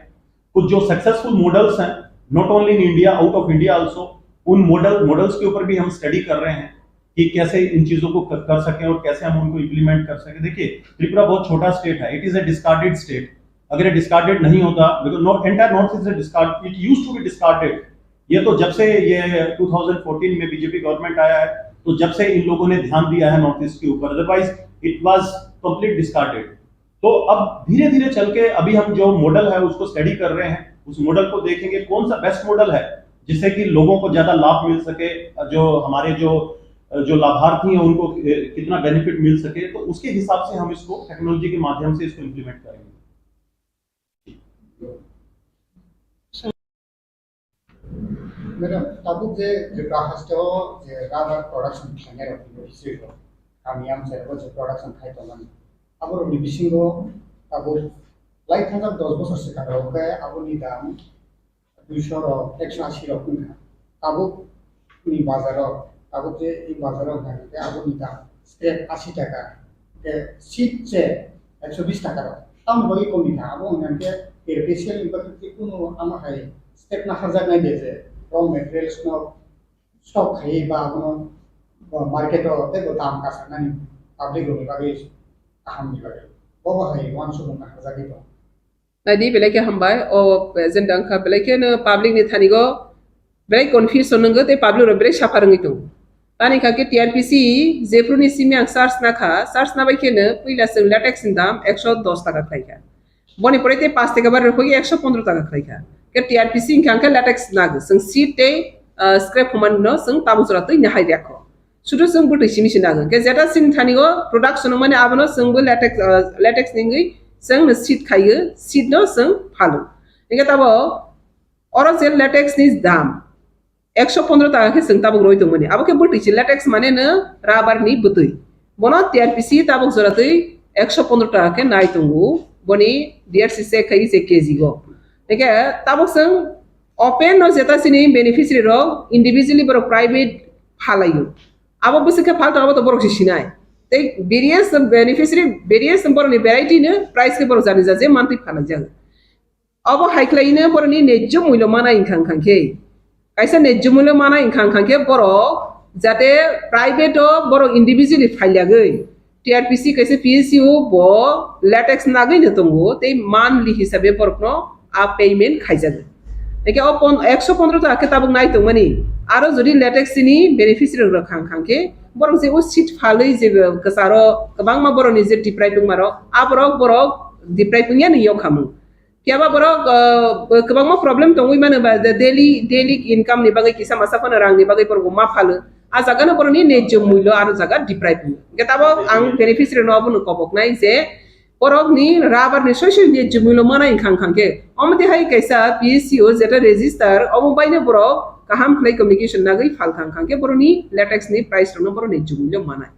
कुछ जो सक्सेसफुल मॉडल्स हैं, not only in India, out of India also, उन मॉडल मॉडल्स के ऊपर भी हम स्टडी कर रहे हैं कि कैसे इन चीजों को कर, कर सकें और कैसे हम उनको इम्प्लीमेंट कर सकें. देखिए, त्रिपुरा बहुत छोटा स्टेट है, it is a discarded state. अगर ये डिस्कार्डेड नहीं होता, because entire North East is discard, it used to be discarded. ये तो जब से ये ट्वेंटी फ़ोर्टीन में बीजेपी गवर्नमेंट आया है, तो जब से इन लोगों ने ध्यान दिया है नॉर्थ ईस्ट के ऊपर, otherwise it was complete discarded. तो अब धीरे धीरे चल के अभी हम जो मॉडल है उसको स्टडी कर रहे हैं, उस मॉडल को देखेंगे कौन सा बेस्ट मॉडल है जिससे कि लोगों को ज्यादा लाभ मिल सके, जो हमारे जो जो लाभार्थी हैं उनको कितना बेनिफिट मिल सके, तो उसके हिसाब से हम इसको टेक्नोलॉजी के माध्यम से इसको इम्प्लीमेंट करेंगे. Madam, tabuk je Tripura haste o je rubber production khlainai rok ni history rok, kami amchai rok je production khai tongmani, abo rok ni bisingo tabuk lai thajak dos bosor swkang rok khe aboni dam duiso rok, ekso asi rok wngkha. Tabuk ni bazar o, tabuk je i bazar o hwnka khe aboni dam scrap asi taka, khe seed se ekso bis taka rok. Tamoni bagwi kok ni kha, abo hwnka khe tirpisial ni bagwi kunu amo hai step na harjak nai de je raw materials no stock khai ba abono market o tei bo dam kasak nani public rok ni bagwi kaham ni bagwi. Bo bo hai uansukmung na harjagwi tongo. Naidi belai khe hambai, o agenda wngkha belai kheno public ni thani go belai confusion wngwi tei public rok belai suffer wngwi tongo. Tani kha khe T R P C jephru ni simi ang search na kha, search na bai kheno puila chwng latex ni dam ekso dos taka khlai kha. Boni pore tei paanch taka bar rwphagwi ekso pondro taka khlai kha. Khe T R P C wngkha, wngkha latex nagwi chwng seed tei, ah, scrap human no chwng tabuk jora twi nahai rwya kho. Sudu chwng bwtwi simi se nagwi. Khe jeta chini thani o production wngmani abono chwngbo latex, ah, latex ni wngwi chwng no seed khaio, seed no chwng phalo. Hingkhe tabo oro je latex ni dam ekso pondro taka khe chwng tabuk roi tongmani. Abo khe bwtwi se latex mane no rubber ni bwtwi. Bono T R P C tabuk jora twi ekso pondro taka khe nai tongo boni D R C check khai se K G go. Hingkhe tabuk chwng open no jeta chini beneficiary rok individually borok private phalaio. Abo bwswk khe phal tongma to borok se sinai. Tei various beneficiary, various borokni variety no price khe borok jani jaje mantwi phalai jago. Abo hai khlai no borokni nejjo mulyo mana wngkha wngkha khe. Kaisa nejjo mulyo mana wngkha wngkha khe borok jate private o borok individually phailiagwi T R P C kaisa P S U bo latex nagwi no tongo tei monthly hisabe borokno a payment khaijago. Eke o pon-, ekso pondro taka khe tabuk nai tongmani. Aro jodi latex ni beneficiary rok khang khang khe borok je o seed phalwi je kwcharo kwbangma borokni je deprive wngma rok, aborok borok deprive wngya ni yok khamung. Kiyaba borok, uh, kwbangma problem tongwi mano ba, the daily, daily income ni bagwi kisa masa phano rang ni bagwi borok ma phalo. A jaga no borok ni nejjo mulyo aro jaga deprive wngya. Hingke tabok ang beneficiary no abono kobok nai je borok ni rubber ni soi soi nejjo mulyo mana wngkha wngkha khe. Omo twi hai kaisa P S C o jeta register omo bai no borok kaham khlai communication nagwi phal kha wngkha khe borok ni latex ni price rok no borok nejjo mulyo manai.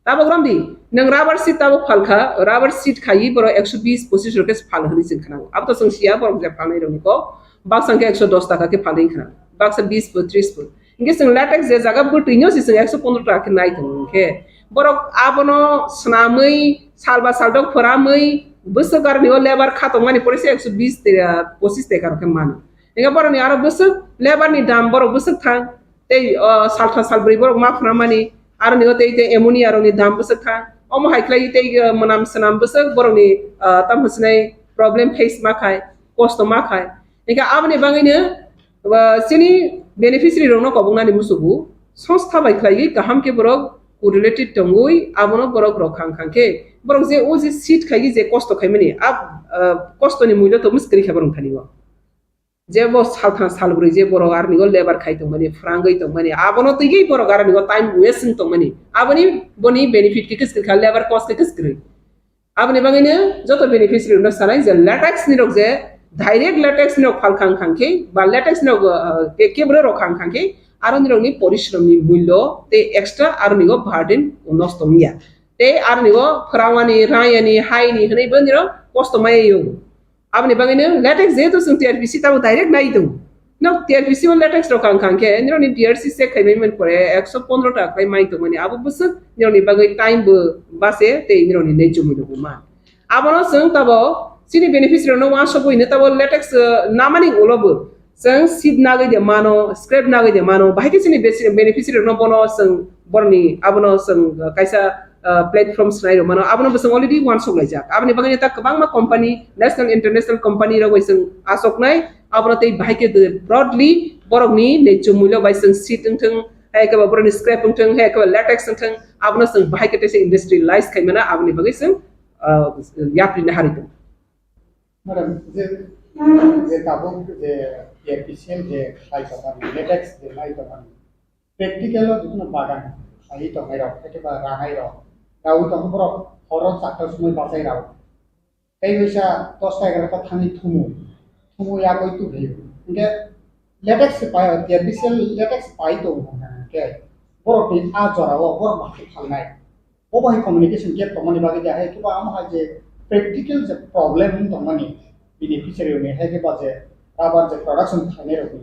Tabok romdi, nwng rubber sheet tabok phalkha, rubber sheet khaiwi borok ekso bis pochis rok khe phal hwnwi chwng khna. Abo to chwng siya, borok je phalnai rokni kok, baksa khe ekso dos taka khe phalwi khna, baksa bis pho, tris pho. Hingke chwng latex je jaga bwtwi no se chwng ekso pondro taka khe nai tongo hingke. Borok abono swnamwi, salba saldok phoramwi, bwswk aroni o lebar kha tongmani pore se ekso bis te, ah, pochis taka rok khe mano. Hingke borokni aro bwswk lebar ni dam borok bwswk thang. Tei, o, saltham salbrwi borok ma phwnamani, aroni o tei, tei ammonia rokni dam bwswk kha. Omo hai khlai tei, o, mwnam swnam bwswk borokni, o, tamo sinai problem face ma khai, kosto ma khai. Hingkhe aboni bagwino, o, chini beneficiary rokno koboknani musugo, songstha bai khlaiwi kaham khe borok correlated tongwi abono borok rok khang khang khe borok je o je seat khaiwi je kosto khaimani, a, o, kostoni mulyo to mwswk kwrwi kha borok thani o. je bo salthang salbrwi je borok aronigo labour khai tongmani, phrangwi tongmani, abono twiwi borok aronigo time waste wng tongmani, aboni boni benefit khe kwswk kha, labour cost khe kwswk kwrwi. Aboni bagwino joto beneficiary rokno sanai je latex ni rok je direct latex ni rok phal khang khang khe ba latex ni rok, uh, ke-, kebra rok khang khang khe aro ni rokni porishrom ni mullo tei extra aronigo burden nosto wngya. Tei aronigo phwrangmani, rayani, haini hwnwi bo nirok kosto maya yong. Aboni bagwino latex jehetu chwng T R P C tamo direct nai tongo. No, T R P C o latex rok ang khang khe, nirokni D R C check khai mai man pore, ekso pondro taka khlai mai tongmani, abo bwswk nirokni bagwi time bo base tei nirokni nai chumui rok bo man. Abono chwng tabo chini beneficiary rokno uansukgwi hino tabo latex, uh, namani ulo bo chwng seed nagwi de mano, scrap nagwi de mano, bahai khe chini besi-, beneficiary rokno bono chwng boroni abono chwng, uh, kaisa, uh, platform swnai rok mano, abono bo chwng already uansuk laijak. Aboni bagwi ta kwbangma company, national, international company rok bai chwng asoknai, abono tei bahai khe broadly borokni nai chumui rok bai chwng seed wngthwng, hai khe ba borokni scrap wngthwng, hai khe ba latex wngthwng, abono chwng bahai khe teisa industrialize khai mano, aboni bagwi chwng, uh, yapri nahari tongo. Madam, je, je tabuk je T R P C M je khlai tongmani, latex je nai tongmani, practical o jotono bagan khlaiwi tongnai rok, ekeba ranai rok, rawi tong borok horo chakta sumui bachai rao. Tei waisa dosta egarota thangwi thumu, thumu yagwi tubui. Hingke latex se pai, T R P C M latex pai tongo hingke borokni a jorao borok bahai phalnai. Bo bai communication gap tongmani bagwi de hai kiba amo hai je practical je problem wng tongmani beneficiary ni hai kiba je rubber je production khainai rokni.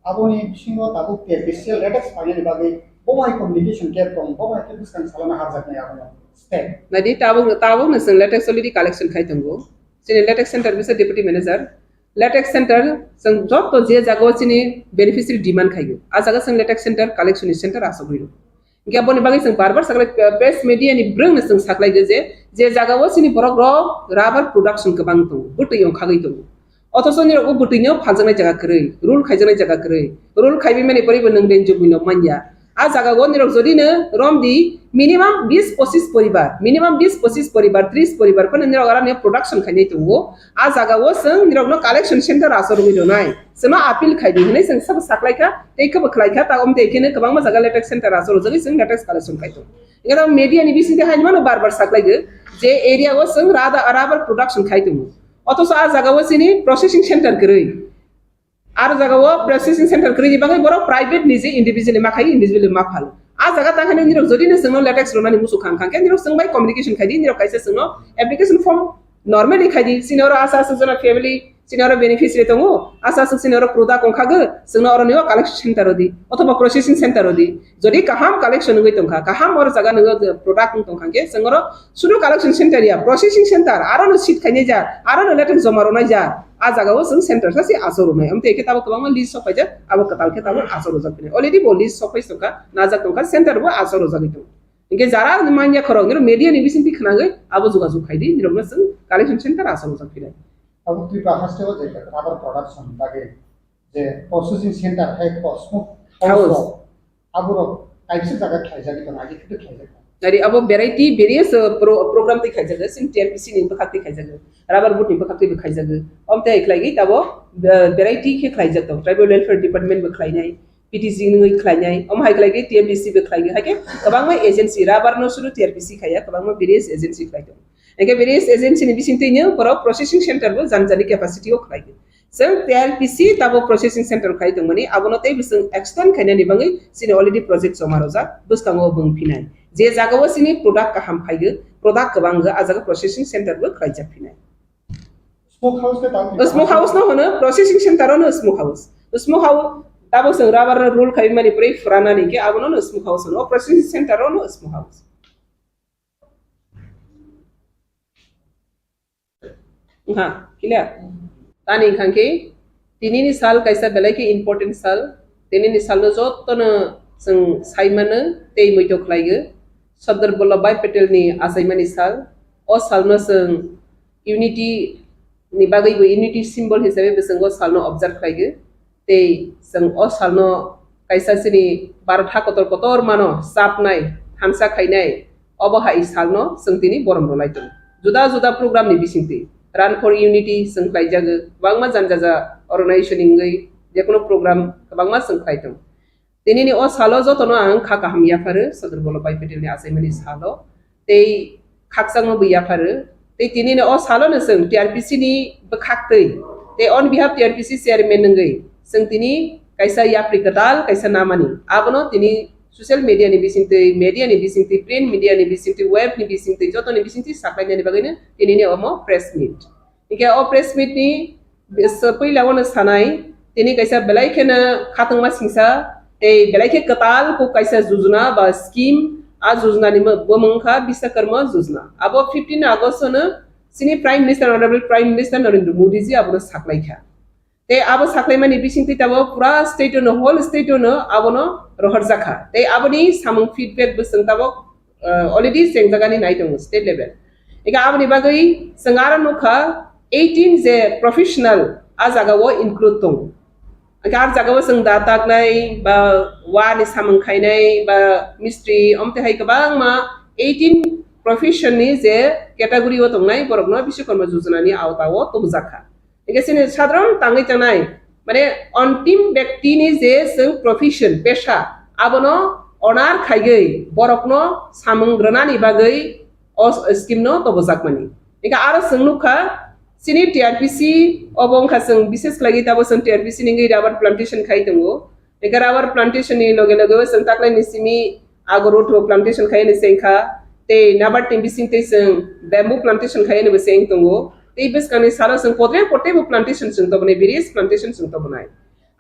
Aboni bisingo tabuk T R P C M latex painani bagwi bo bai communication gap tong, bo bai khe bwskang salana harjaknai abono step. Nadi tabuk, tabuk no chwng latex already collection khai tongo. Chini latex center bisa deputy manager. Latex center chwng joto je jagao chini beneficiary demand khaio. A jaga chwng latex center collection ni center asogwi rw. Hingke aboni bagwi chwng bar bar saklai, eh, press media ni bwrwngno chwng saklai di je, je jagao chini borok rok rubber production kwbang tongo, bwtwi ongkhagwi tongo. Othocho nirok o bwtwino phaljaknai jaga kwrwi, rule khaijaknai jaga kwrwi. Rule khaiwi mani poribo nwng range of mino manya. A jagao nirok jodi no romdi minimum bis pochis poribar, minimum bis pochis poribar, tris poribar phano nirok arani production khainai tongo. A jagao chwng nirokno collection center asogwi rwnai. Chwngno appeal khai di hwnwi chwng sabo saklai kha, tei khe bo khlai kha, ta omtwi kheno kwbangma jaga latex center aswk rwjagwi chwng latex collection khai tongo. Hingke media ni bisingtwi hai mano bar bar saklai di je area o chwng rada-, rubber production khai tongo. Othocho a jaga o chini processing center kwrwi. Aro jaga o processing center kwrwi ni bagwi borok private ni je individual ma khai, individual ma phal. A jaga tang hwnwi nirok jodi no chwngno latex rwnani muchung khang khang khe nirok chwng bai communication khai di, nirok kaisa chwngno application form normally khai di, chini oro asa aswk jona family, chini oro beneficiary tongo, asa aswk chini oro product ongkha gw, chwngno oro nio collection center rw di, othoba processing center rw di. Jodi kaham collection wngwi tongkha, kaham oro jaga nwngo product wng tongkha khe, chwng oro sudu collection center ya, processing center, aro no seed khainai ja, aro no latex joma rwnai ja, a jaga o chwng center sa se aswk rwnai. Amtwi khe tabuk kwbangma list sok paijak, abo kwtal khe tabuk aswk rwjak phini. Already bo list sok pai tongkha, najak tongkha, center bo aswk rwjagwi tongo. Hingke jara manya khorok, nirok media ni bisingtwi khwnagwi abo jogajog khai di, nirokno chwng collection center aswk rwjak phinai. Abo Tripura haste o je rubber production bagwi je processing center hai ko smoke house House. Rok, aborok kaisa jaga khlaijagwi tongo, agi khe khlaijak. Ari abo variety various, uh, pro-, program twi khlaijak, sin T R P C ni bwkhak twi khlaijak, rubber board ni bwkhak twi bo khlaijak. Om tei khlaigwi tabo, uh, variety khe khlaijak tong, tribal welfare department bo khlainai. P T C nungwi khlainai, omo hai khlai khe T M D C bo khlai khe, hai khe kwbangma agency, rubber no suru T R P C khaiya, kwbangma various agency khlai tongo. Hingke various agency ni bising twi no borok processing center bo jani jani capacity o khlai khe. Chwng T R P C tabo processing center khlai tongmani, abono tei bising extend khainani bagwi chini already project joma rojak, bwskango bwng phinai. Je jaga o chini product kaham phai khe, product kwbang khe, a jaga processing center bo khlaijak phinai. Smoke house khe tamo. Smoke house no hono processing center no smoke house. Smoke house tabo chwng rubber no roll khai mani pore furana ni khe abono no smoke house no, processing center no smoke house. Ha, clear? Tani khangke tini ni sal kaisa belai khe important sal. Tini ni sal no joto no chwng sai mano tei muitok khlai o. Sardar Vallabhbhai Patel ni achaimani sal. O sal no chwng unity ni bagwi bo unity symbol hisabe bo chwng o sal no observe khlai o. Tei chwng o sal no kaisa chini Bharat ha kotor kotor mano chapnai, thansa khainai, obo hai sal no chwng tini borom rwlai tongo. Juda juda program ni bisingtwi Run for Unity chwng khlai jago, kwbangma jani jaja organization wngwi jekunu program kwbangma chwng khlai tongo. Tinini o salo jotono ang kha kaham yapharo Sadar Vallabhbhai Patelni achaimani salo, tei khakchangma bo yapharo. Tei tinini o salono chwng T R P C ni bwkhaktwi tei on behalf T R P C chairman wngwi chwng tini kaisa yapri kwtal kaisa namani. Abono tini social media ni bisingtwi, media ni bisingtwi, print media ni bisingtwi, web ni bisingtwi, jotoni bisingtwi saklainani bagwino tinini omo press meet. Hingke o press meet ni bis-, puila wano sanai, tini kaisa belai kheno khatungma singsa, tei belai khe kwtal kok kaisa jujuna ba scheme, a jujuna ni mo-, bumung kha Biswakarma jujuna. Abo fifteen August no chini Prime Minister, Honorable Prime Minister Narendra Modi ji abono saklai kha. Tei abo saklaimani bisingtwi tabok pura state no, whole state no abono rohorjak kha. Tei aboni samung feedback bo chwng tabok, uh, already chengjagani nai tongo state level. Ega aboni bagwi chwng aro nukha eighteen je professional a jaga o include tongo. Ega ar jaga o chwng da taknai ba wa ni samung khainai ba mistri omte hai kwbangma eighteen profession ni je category o tongnai borokno Biswakarma jojona ni awta o tubujak kha. Hingke chini sadharon tangwi tangnai, mane, ontim bektini je chwng profession, pesha, abono honor khaigwi borokno samung rwnani bagwi o s-, scheme no tobojakmani. Hingke aro chwng nukha, chini T R P C obo wngkha chwng bishes khlaigwi tabo chwng T R P C ni wngwi rubber plantation khai tongo. Eka rubber plantation ni loge loge o chwng taklai ni simi agor utho plantation khai ni chengkha, tei nabar tin bising tei chwng bamboo plantation khai ni bo cheng tongo. Tei bwskang ni salo chwng potre potre bo plantation chwng tobonai, various plantation chwng tobonai.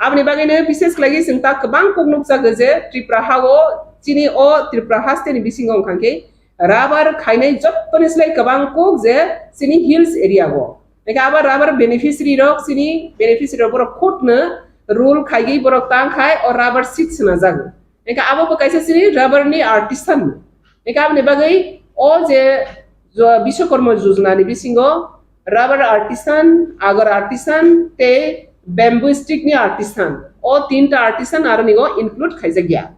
Aboni bagwi no bises khlai chwng ta kwbang kok nukjago je Tripura ha o, chini o Tripura haste ni bisingo wngkha khe rubber khainai jottoni slai kwbang kok je chini hills area o. Eka abo rubber beneficiary rok, chini beneficiary rok borok khutno rule khaigwi borok tang khai o rubber seed swnajago. Hingke abo bo kaisa chini rubber ni artisan. Hingke aboni bagwi o je jo-, Biswakarma Jojona ni bisingo rubber artisan, agar artisan tei bamboo stick ni artisan. O tinta artisan aro nigo include khaijak ya.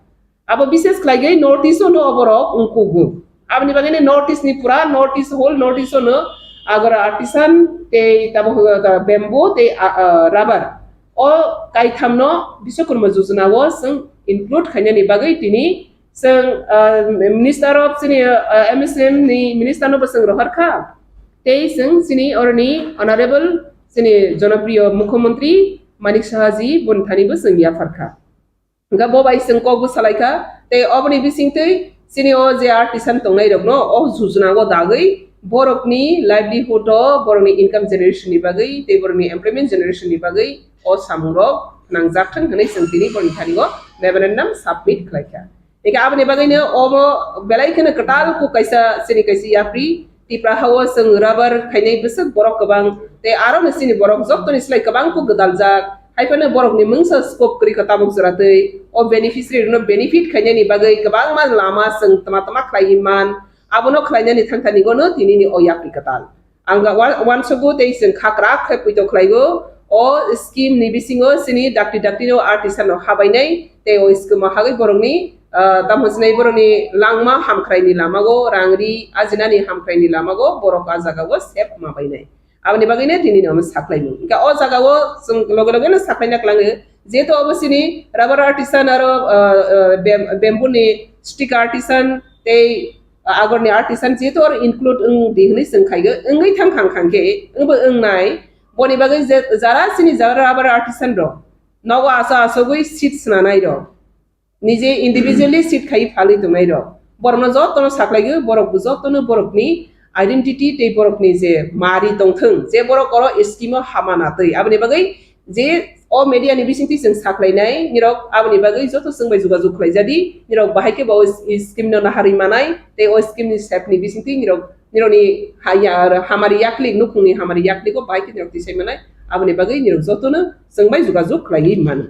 Abo bises khlaigwi North East o no oborok wngkugo. Aboni bagwi no North East ni pura North East, whole North East o no agar artisan tei tabo bamboo tei, a, a, rubber. O kaitham no Biswakarma Jojona o chwng include khainani bagwi tini chwng, ah, Minister of chini, ah, M S M ni Minister no bo chwng rohor kha. Tei chwng chini oroni Honorable chini Jonopriyo Mukhyamantri Manik Saha ji boni thani bo chwng yaphar kha. Hingkha bo bai chwng kok bo salai kha. Tei oboni bisingtwi chini o je artisan tongnai rokno o jojona o dagwi borokni livelihood o, borokni income generation ni bagwi tei borokni employment generation ni bagwi o samung rok nangjak thang hwnwi chwng tini borokni thani o memorandum submit khlai kha. Hingkhe aboni bagwino omo belai kheno kwtal kok kaisa chini kaisa yapri Tipra ha o chwng rubber khainai bwswk borok kwbang tei aro no chini borok jottoni slai kwbang kok gwdaljak. Hai phano borokni mungsa scope kwrwi kha tabuk jora twi o beneficiary rokno benefit khainani bagwi kwbangma lama chwng tama tama khlaiwi man. Abono khlainani thangthani gono tinini o yapri kwtal. Ang ga wan-, wansugo tei chwng khakrak khe poito khlaigo. O scheme ni bisingo chini dakti dakti no artisan no habainai tei o scheme o hagwi borokni, ah, tamo sinai borokni langma hamkhraini lamago, rangri ajinani hamkhraini lamago borok a jaga o sep ma bainai. Aboni bagwi no tini no saklaimung. Hingkhe o jaga o chwng loge loge no saklaina kwlango. Jehetu obo chini rubber artisan aro, ah, ah, bam-, bamboo ni stick artisan tei agorni artisan jehetu oro include wng di hwnwi chwng khaigwi, wngwi thang khang khang khe, wngbo wngnai. Boni bagwi je jara chini jara rubber artisan rok nogo aso asogwi seed swnanai rok, nije individually seed khai phalwi tongnai rok, borokno jotono saklaigwi, borokbo jotono borokni identity tei borokni je mari tongthwng, je borok oro scheme o hama natwi. Aboni bagwi je o media ni bisingtwi chwng saklainai, nirok aboni bagwi joto chwng bai jogajog khlaijadi, nirok bahai khe bo o scheme no naharwi manai, tei o scheme ni sep ni bisingtwi nirok, nirokni haya, hamari yaklik, nukhungni hamari yakligo bahai khe nirok tisai manai, aboni bagwi nirok jotono chwng bai jogajog khlaiwi mano.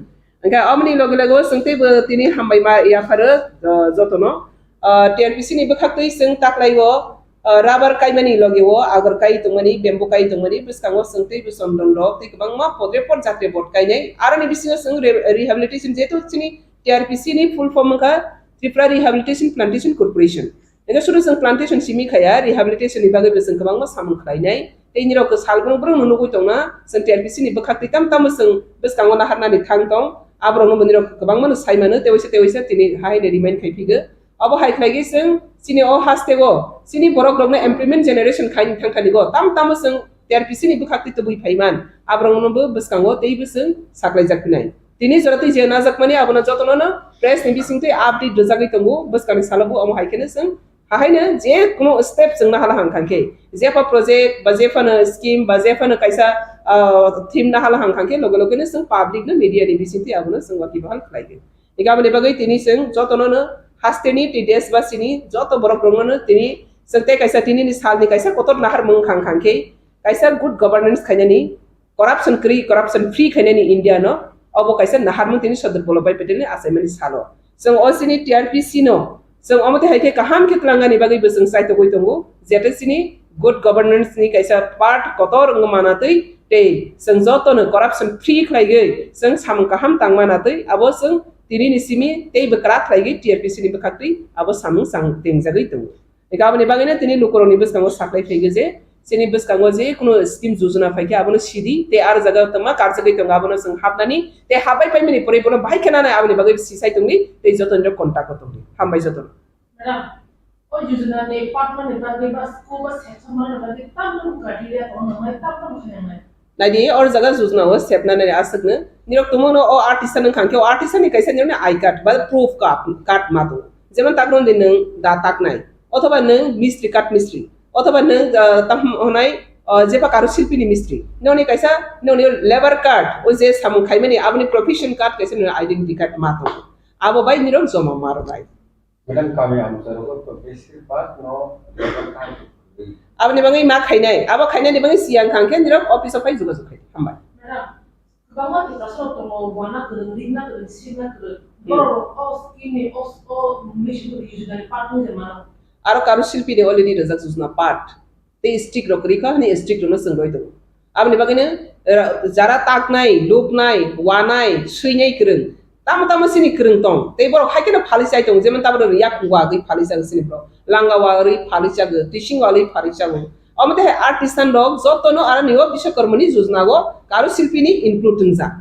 Hingkhe aboni loge loge o chwng teibo tini hambai ma yapharo, o, jotono. Ah, T R P C ni bwkhaktwi chwng taklaio, ah, rubber kaimani logeo agor kai tongmani, bamboo kai tongmani, bwskango chwng tei bwsondon rok tei kwbangma podre pod jatre bod kainai. Aroni bisingo chwng re-, rehabilitation, jehetu chini T R P C ni full form wngkha Tripura Rehabilitation Plantation Corporation. Hingke sudu chwng plantation simi khaya, rehabilitation ni bagwi bo chwng kwbangma samung khlainai. Tei nirok sal brung brung no nugwi tongna, chwng T R P C ni bwkhak twi tam tamo chwng bwskango naharnani thang tong, aborok no bo nirok kwbangma no sai mano, tei waisa tei waisa tini hai no remind khai phigo. Abo hai khlai gwi chwng chini o haste o chini borok rok no employment generation khai ni thang thani go, tam tamo chwng T R P C ni bwkhak twi tubui phai man, aborok no bo bwskango tei bo chwng saklai jak phinai. Tini jora twi je najak mani abono jotono no press ni bising twi update rwjagwi tongo, bwskang ni salo bo amo hai kheno chwng Hahaino je kuno step chwngna hala hang kha khe, jepha project ba jephano scheme ba jephano kaisa, ah, theme na hala hang kha khe, loge loge no chwng public no media ni bising twi abono chwng waki bahal khlai khe. Ega aboni bagwi tini chwng jotono no haste ni tei desh basi ni joto borok rok no tini chwng tei kaisa tini ni sal ni kaisa kotor nahar mung khang khang khe kaisa good governance khainani corruption kwrwi, corruption free khainani India no, obo kaisa naharmung tini Sardar Vallabhbhai Patel ni achaimani salo. Chwng o chini T R P C no, chwng omo twi hai khe kaham khe twlangnani bagwi bo chwng chaitogwi tongo, jete chini good governance ni kaisa part kotor wngma manatwi tei chwng joto no corruption free khlaigwi chwng samung kaham tangma natwi abo chwng tini ni simi tei bwkra khlaigwi T R P C ni bwkhak twi abo samung chang tengjagwi tongo. Eka aboni bagwino tini lukurokni bwskango saklai phaigo je, chini bwskango je kuno scheme jojona phaikhe abono sidi, tei aro jaga tongma karjagwi tongo abono chwng hapnani, tei hapbai phaimani pore bono bahai khe nanai aboni bagwi sisai tongdi, tei jotonirok contact o tongdi. Hambai jotono. Madam, o jojona ni patmani bagwi ba school ba section mani bagwi tamni criteria tongma nangmai, tamni khainai. Naidi, or jaga jujna o sepna nai aswkno. Nirok tumungno o artisan wngkha khe, o artisan ni kaisa nirokni I card ba proof card, card ma tongo. Jemon takno di nwng da taknai, othoba nwng mistri, card mistri, othoba nwng, ah, tam honai, ah, jeba karo silpi ni mistri. Noni kaisa, noni labor card, o je samung khaimani, aboni profession card kaisa nirok identity card ma tongo. Abo bai nirok joma ma rwnai. Madam, kami amchai rogo to besir bak no labor card. Aboni bagwi ma khainai, abo khainani bagwi siyang kha khe nirok office o phai jogajog khai. Hambai. Madam, kwbangma Tiprasa rok tongo, wana kwrwng, rikna kwrwng, sirna kwrwng. Hmm. Borok rok o scheme ni, o, o mission ni yojna ni part wngwi mano. Aro karo silpi ni already rwjak jujna part. Tei strict rok kwrwi kha hwnwi strict rokno chwng roi tongo. Aboni bagwino, eh, jara taknai, luknai, wanai, swinai kwrwng, tamo tamo chini kwrwng tong. Tei borok hai kheno phalwi chai tongo, jemon tabuk yak wagwi phalwi chago chini borok, langa wagwi phalwi chago, tising wagwi phalwi chago. Omo tei hai artisan rok jotono aroni o Biswakarmani jojna o karo silpini include wngjak.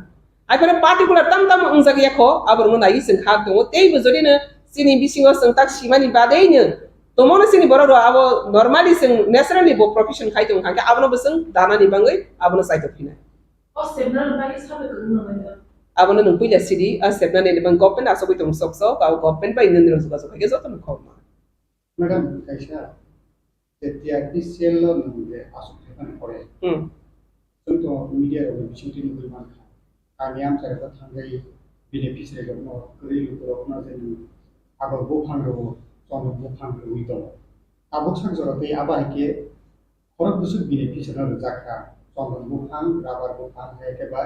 Hai phano particular tam tam wngjak ya kho, aborokno naiwi chwng kha tongo. Tei bo jodi no chini bisingo chwng tak simani badei no tongmano chini borok rok abo normally chwng naturally bo profession khai tong kha khe abono bo chwng danani bagwi abono chaitok phinai. O seminar ni bagwi sabai kwrwngno nangya. Abono nwng puila sidi, a sepnani ni bang government asogwi tong sok sok, abo government bai nwng nirok jogajog khai khe jotono khobma. Madam, kaisa je T R P cell o nwng je aswk khaimani pore. Hmm. Chwng to media rok ni bisingtwi nugwi mankha. Kami amchai rok thangwi beneficiary rok no, kwrwi luku rok no je nwng agor buphang rwo, chondon buphang rwwi tongo. Tabuk sak jora tei abo hai khe khorok bwswk beneficiary no rwjak kha, chondon buphang, rubber buphang, hai khe ba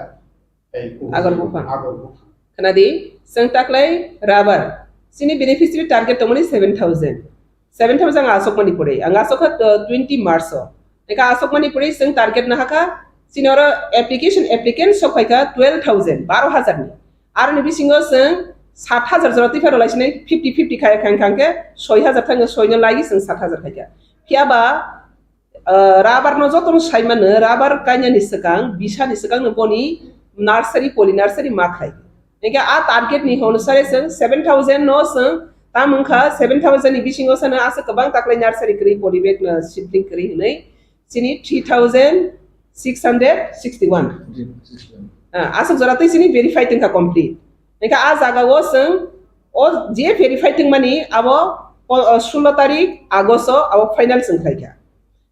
tei kubui agor buphang. Agor buphang. Khwnadi, chwng taklai rubber. Chini beneficiary target tongmani seven thousand. Seven thousand ang asokmani pore. Ang asokha, uh, twenty March o. Eka asokmani pore chwng target nahakha. Chini oro application, applicant sok phaikha twelve thousand, baro hajar ni. Aroni bisingo chwng sat hajar jora twi phano laisinai fifty fifty khai khang khang khe soi hajar thangkhe soi no lagi chwng sat hajar khaikha. Phiya ba, ah, rubber no joto no sai mano, rubber kainani swkang, bisani swkang no boni nursery, poly nursery ma khai. Hingke a target ni hono sare chwng seven thousand no chwng tam wngkha, seven thousand ni bisingo sano aswk kwbang taklai nursery kwrwi, poly bag no seedling kwrwi hwnwi chini three thousand six hundred sixty one. Ah, aswk jora twi chini verify tongkha complete. Hingke a jaga o chwng o je verify tongmani abo po-, o, sullo tarik August o abo final chwng khlaikha.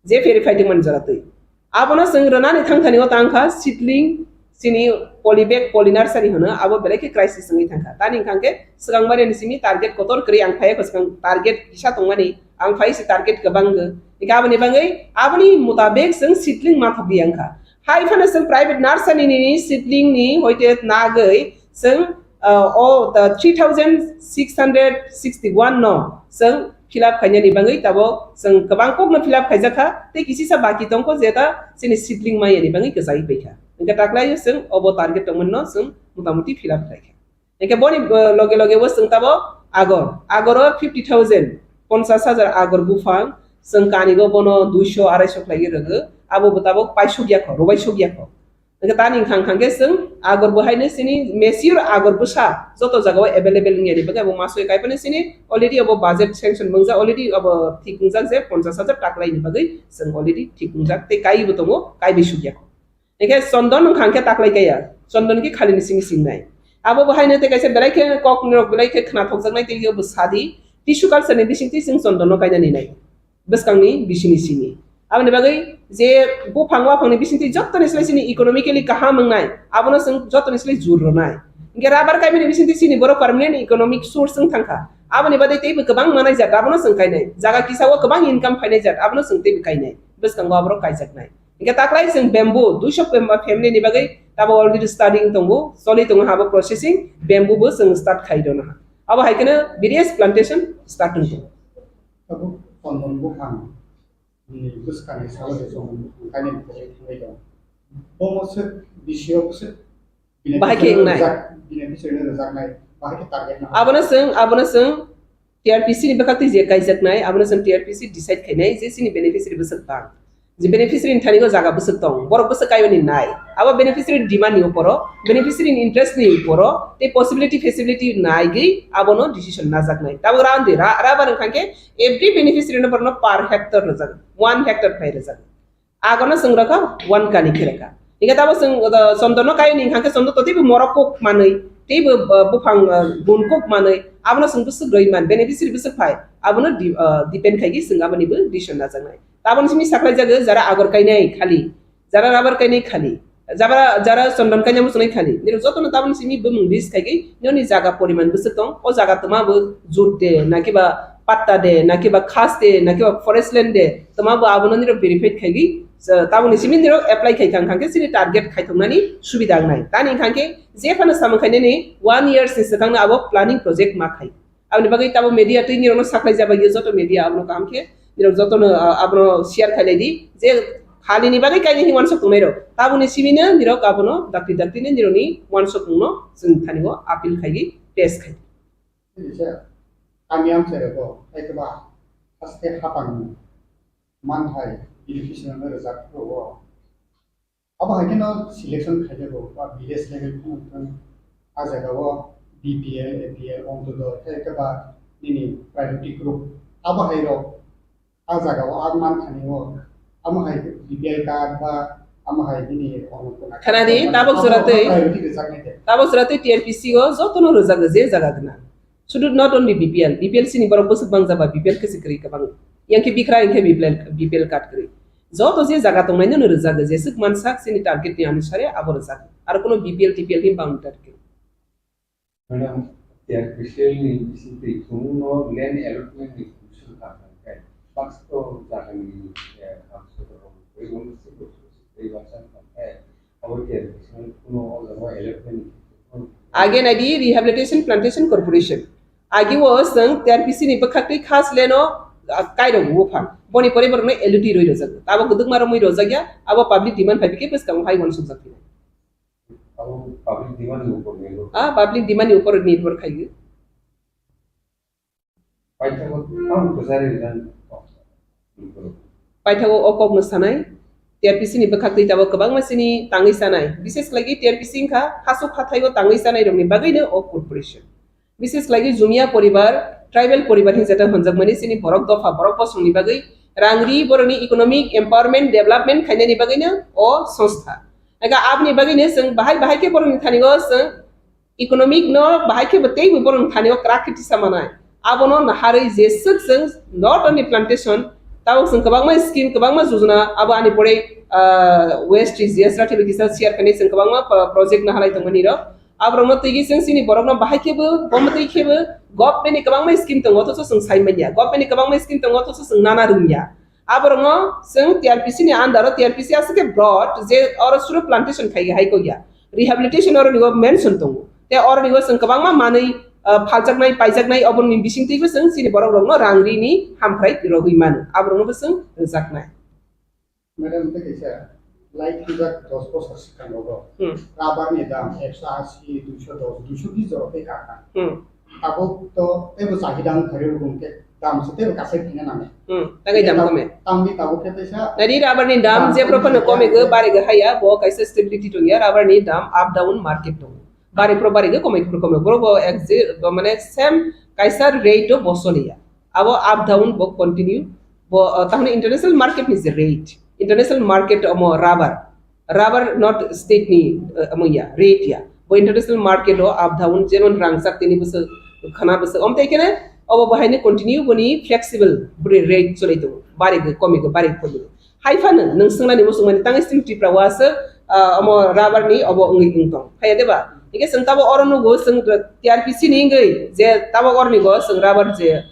Je verify tongmani jora twi. Abono chwng rwnani thangthani o tangkha seedling, chini poly bag, poly nursery hwno, abo belai khe crisis wngwi thangkha. Tani hwnkha khe swkang mani simi target kotor kwrwi ang phaiya kho, swkang target kisa tongmani, ang phai se target kwbang go. Hingkhe aboni bagwi, aboni mutabek chwng seedling ma thokya wngkha. Hai phano chwng private nursery ni seedling ni hoite nagwi chwng, ah, o, the three thousand six hundred sixty one no chwng fill up khainani bagwi tabok chwng kwbang kokno fill up khaijakha, tei kisisa baki tongkho jeta chini seedling mayani bagwi kwchai paikha. Hingkhe taklaio chwng obo target tongmani no chwng motamuti fill up khlaikha. Hingkhe boni, uh, loge loge bo chwng tabok agor, agoro fifty thousand, ponchas hajar agor buphang, chwng kanigo bono duiso araiso khlaiwi rwgo. Abo bo tabok paisuk ya kho, rwbai suk ya kho. Hingke tani wngkha, wngkha khe chwng agor bo haino chini mature agor bwsa joto jagao available wngya ni bagwi abo masoi kaiphano chini already abo budget sanction wngjak, already abo thik wngjak je ponchash hajar taklai ni bagwi chwng already thik wngjak tei kaiwi bo tongo, kaiwi suk ya kho. Hingke chondon wngkha, hingke taklai kaya, chondon khe khali ni simi singnai. Abo bo haino tei kaisa belai khe kok norok belai khe khna thokjaknai tei bo sadi tissue culture ni bisingtwi chwng chondon no kainani nai. Bwskangni bisini simi. Aboni bagwi je buphang waphangni bisingtwi jottoni slai chini economically kaham wngnai, abono chwng jottoni slai jur rwnai. Hingke rubber kaimani bisingtwi chini borok permanent economic source wng thangkha. Aboni bagwi teibo kwbang manai jat, abono chwng kainai. Jaga kisa o kwbang income phainai jat, abono chwng teibo kainai. Bwskango aborok kaijaknai. Hingke taklai chwng bamboo, duiso family ni bagwi tabo already studying tongo, choli tongo habo processing, bamboo bo chwng start khai dono ha. Abo hai kheno various plantation start wng tongo. Tabuk chondon buphang ni bwskangni salo de chondon buphang kainwi thangwi tong. Bomo se bisio se Bahai khe beneficiary wngnai. Rwjak-, beneficiary no rwjaknai, bahai khe target no. Abono chwng, abono chwng T R P C ni bwkhaktwi je kaijaknai, abono chwng T R P C decide khainai je chini beneficiary bwswk bang. Je beneficiary ni thani o jaga bwswk tong, borok bwswk kaimani nai. Abo beneficiary ni demand ni uporo, beneficiary ni interest ni uporo, tei possibility feasibility naigwi abono decision najaknai. Tabuk round di ra, rubber wngkha khe every beneficiary no borokno per hectare rwjak, one hectare khai rwjak. Agono chwng rwkha one kani khe rwkha. Hingke tabo chwng, uh, chondon no kaini hingkha khe chondon to teibo morok kok manwi, teibo, uh, buphang, uh, gun kok manwi, abono chwng bwswk rwi man, beneficiary bwswk phai, abono di-, uh, depend khaigwi chwng aboni bo decision najaknai. Taboni simi saklai jago jara agor kainai khali, jara rubber kainai khali, jara, jara chondon kainai muchungnai khali. Nirok jotono taboni simi bumung list khaigwi nini jaga poriman bwswk tong, o jaga twma bo jut de, nakiba patta de, nakiba khas de, nakiba forest land de, twma bo abono nirok verify khaigwi, taboni simi nirok apply khai kha, hingkha khe chini target khaithoknani subida wngnai. Tani hingkha khe je phano samung khainani one years ni swkangno abo planning project ma khai. Aboni bagwi tabo media twi nirokno saklai jaba yo joto media abono kaham khe nirok jotono, ah, abono share khailai di je khali ni bagwi kaini hini wansok tongnai rok. Taboni simi no nirok abono dakti dakti ni nirokni wansok mungno chwng thani o appeal khaigwi pass khai. Kisa kami amchairok bo, tei keba haste hapang manthai beneficiary no rwjak phuru o. Abo hai kheno selection khaijago, ba village level phano wng thung, a jaga o B P L, A P L, Ontodoi, tei keba nini priority group, abo hai rok a jaga o ang man thani o, amo hai B P L card ba amo hai nini Annapurna card. Khana di, tabok jora tei, priority rwjak nai de. Tabok jora tei T R P C o jotono rwjago je jaga gwnang. Sudu not only B P L, B P L sini borok bwswk bang jaba B P L khe se kwrwi kwbang. Yang khe bikra yang khe B P L, B P L card kwrwi. Joto je jaga tongnai no rwjago, jeswk mansak sini target ni anusare abo rwjago. Aro kuno B P L, T P L ni boundary kwrwi. Madam, T R P C ni bisingtwi chwngno land allotment ni commission kha kha khe, baksa to jagani, eh, hamso to rong, tei uno se to se tei baksa kha khe, abo T R P C ni kuno o jaga allotment ni Age nai di Rehabilitation Plantation Corporation. Age o chwng T R P C ni bwkhaktwi khas land o, ah, kairok o phan. Boni pore borokno L U T rwi rwjago. Tabok kwdwkma romwi rwjakya, abo public demand phai bikhe bwskango hai uansukjak phino. Abo public demand ni upor nirbhor. Ah, public demand ni upor nirbhor khaio. Paithago tamo kwchari rijak. Paithago o kokno sanai, T R P C ni bwkhaktwi tabok kwbangma chini tangwi chanai. Bises khlai khe T R P C wngkha hasuk hathai o tangwi chanai rokni bagwino o corporation. Bises khlai khe Jumia poribar, tribal poribar hinwi jeta hwnjakmani chini borok dopha, borok bosongni bagwi rang ri, borokni economic empowerment, development khainani bagwino o songstha. Ega aboni bagwino chwng bahai bahai khe borokni thani o chwng economic no bahai khe bo teibo borokni thani o kwrak khe tisa manai. Abono naharwi jeswk chwng not only plantation, tabok chwng kwbangma scheme, kwbangma jojona, abo ani pore, ah, West G S Rathi bai kisa share khainai chwng kwbangma, ah, project naharlai tongmani rok. Aborokno twiwi chwng chini borokno bahai khe bo, bo mwtwi khe bo government ni kwbangma scheme tongo, othocho chwng sai manya. Government ni kwbangma scheme tongo, othocho chwng nana rwngya. Aborokno chwng T R P C ni under o, T R P C aswk khe broad je oro suru plantation khai hai kok ya. Rehabilitation oroni o mention tongo. Tei oroni o chwng kwbangma manwi, ah, phaljaknai, paijaknai, oboroni bisingtwibo chwng chini borok rokno rang rini hamkrai rogwi mano. Aborokno bo chwng rwjaknai. Madam, tei kaisa lai thumjak dos bosor swkang rogo. Hmm. Rubber ni dam ekso asi, duiso dos, duiso bis jora tei kha kha. Hmm. Tabuk to teibo chahida wngkha rw bung khe. Dam se tei kasai thina nang. Hmm, tangwi dam kome. Tamni tabuk khe teisa. Nadi rubber ni dam je proper no kome go, bare go haya, bo kaisa stability tongya, rubber ni dam up down market tong. Bare pro bare go kome pro kome, bro bo exi, bo mane same kaisa rate o bo soliya. Abo up down bo continue, bo, uh, tahone international market ni je rate, international market omo rubber, rubber not state ni, uh, omo ya, rate ya. Bo international market o up down, jemon rangchak tini bwswk, khana bwswk, om tei kene obo bahai ni continue boni flexible boni rate choli tongo, bari go komi go, bari go komi go. Hai phano nwng swngnani muchung mani tangwi chwng Tripura o aswk, ah, omo rubber ni obo wngwi wng tong. Haiya de ba? Hingke chwng tabo oro nugo chwng T R P C ni wngwi je tabo oroni go chwng rubber je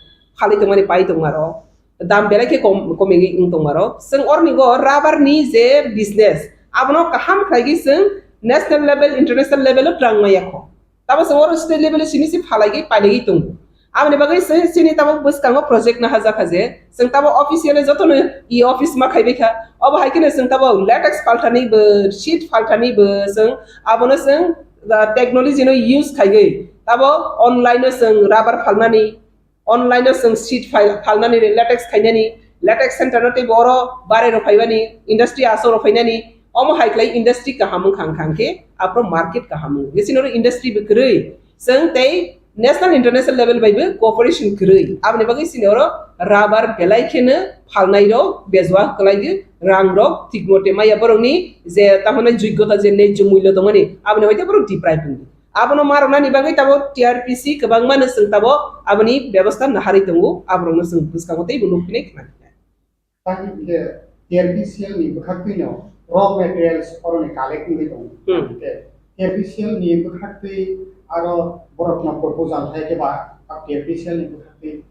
phalwi tongmani pai tongma rok. Dam belai khe kom, komigwi wng tongma rok. Chwng oroni go rubber ni je business, abono kaham khlaigwi chwng national level, international level o twlang maya kho. Tamo chwng oro state level o simi si phalai gwi pailai gwi tongo. Aboni bagwi chwng chini tamo bwskango project naha jakha je, chwng tamo officially jotono e office ma khaibai kha. Obo hai kheno chwng tamo latex phalthani bo, sheet phalthani bo chwng abono chwng, ah, technology no use khaiwi tamo online o chwng rubber phalnani, online o chwng sheet phal-, phalnani, latex khainani, latex center no teibo oro bare rok phaibani, industry aswk rok phainani, omo hai khlai industry kaham wngkha, wngkha khe aphuru market kaham wngo. Bisi noro industry bo kwrwi, chwng tei national international level bai bo cooperation kwrwi. Aboni bagwi chini oro rubber belai kheno phalnai rok bejua kwlai rang rok thik mote maya borokni je tamo nai joigyota je nejjo mullo tongmani aboni hoite borok deprive wngdi. Abono ma rwnani bagwi tabo T R P C kwbangma no chwng tabo aboni bebosta naharwi tongo, aborokno chwng bwskango teibo nukphinai khna phinai. Tei hwnkhe T R P C L ni bwkhaktwi no raw materials oroni collect wngwi tongo. Hmm. Hwnkhe T R P C L ni bwkhaktwi aro borokno proposal hai khe ba T R P C L ni bwkhaktwi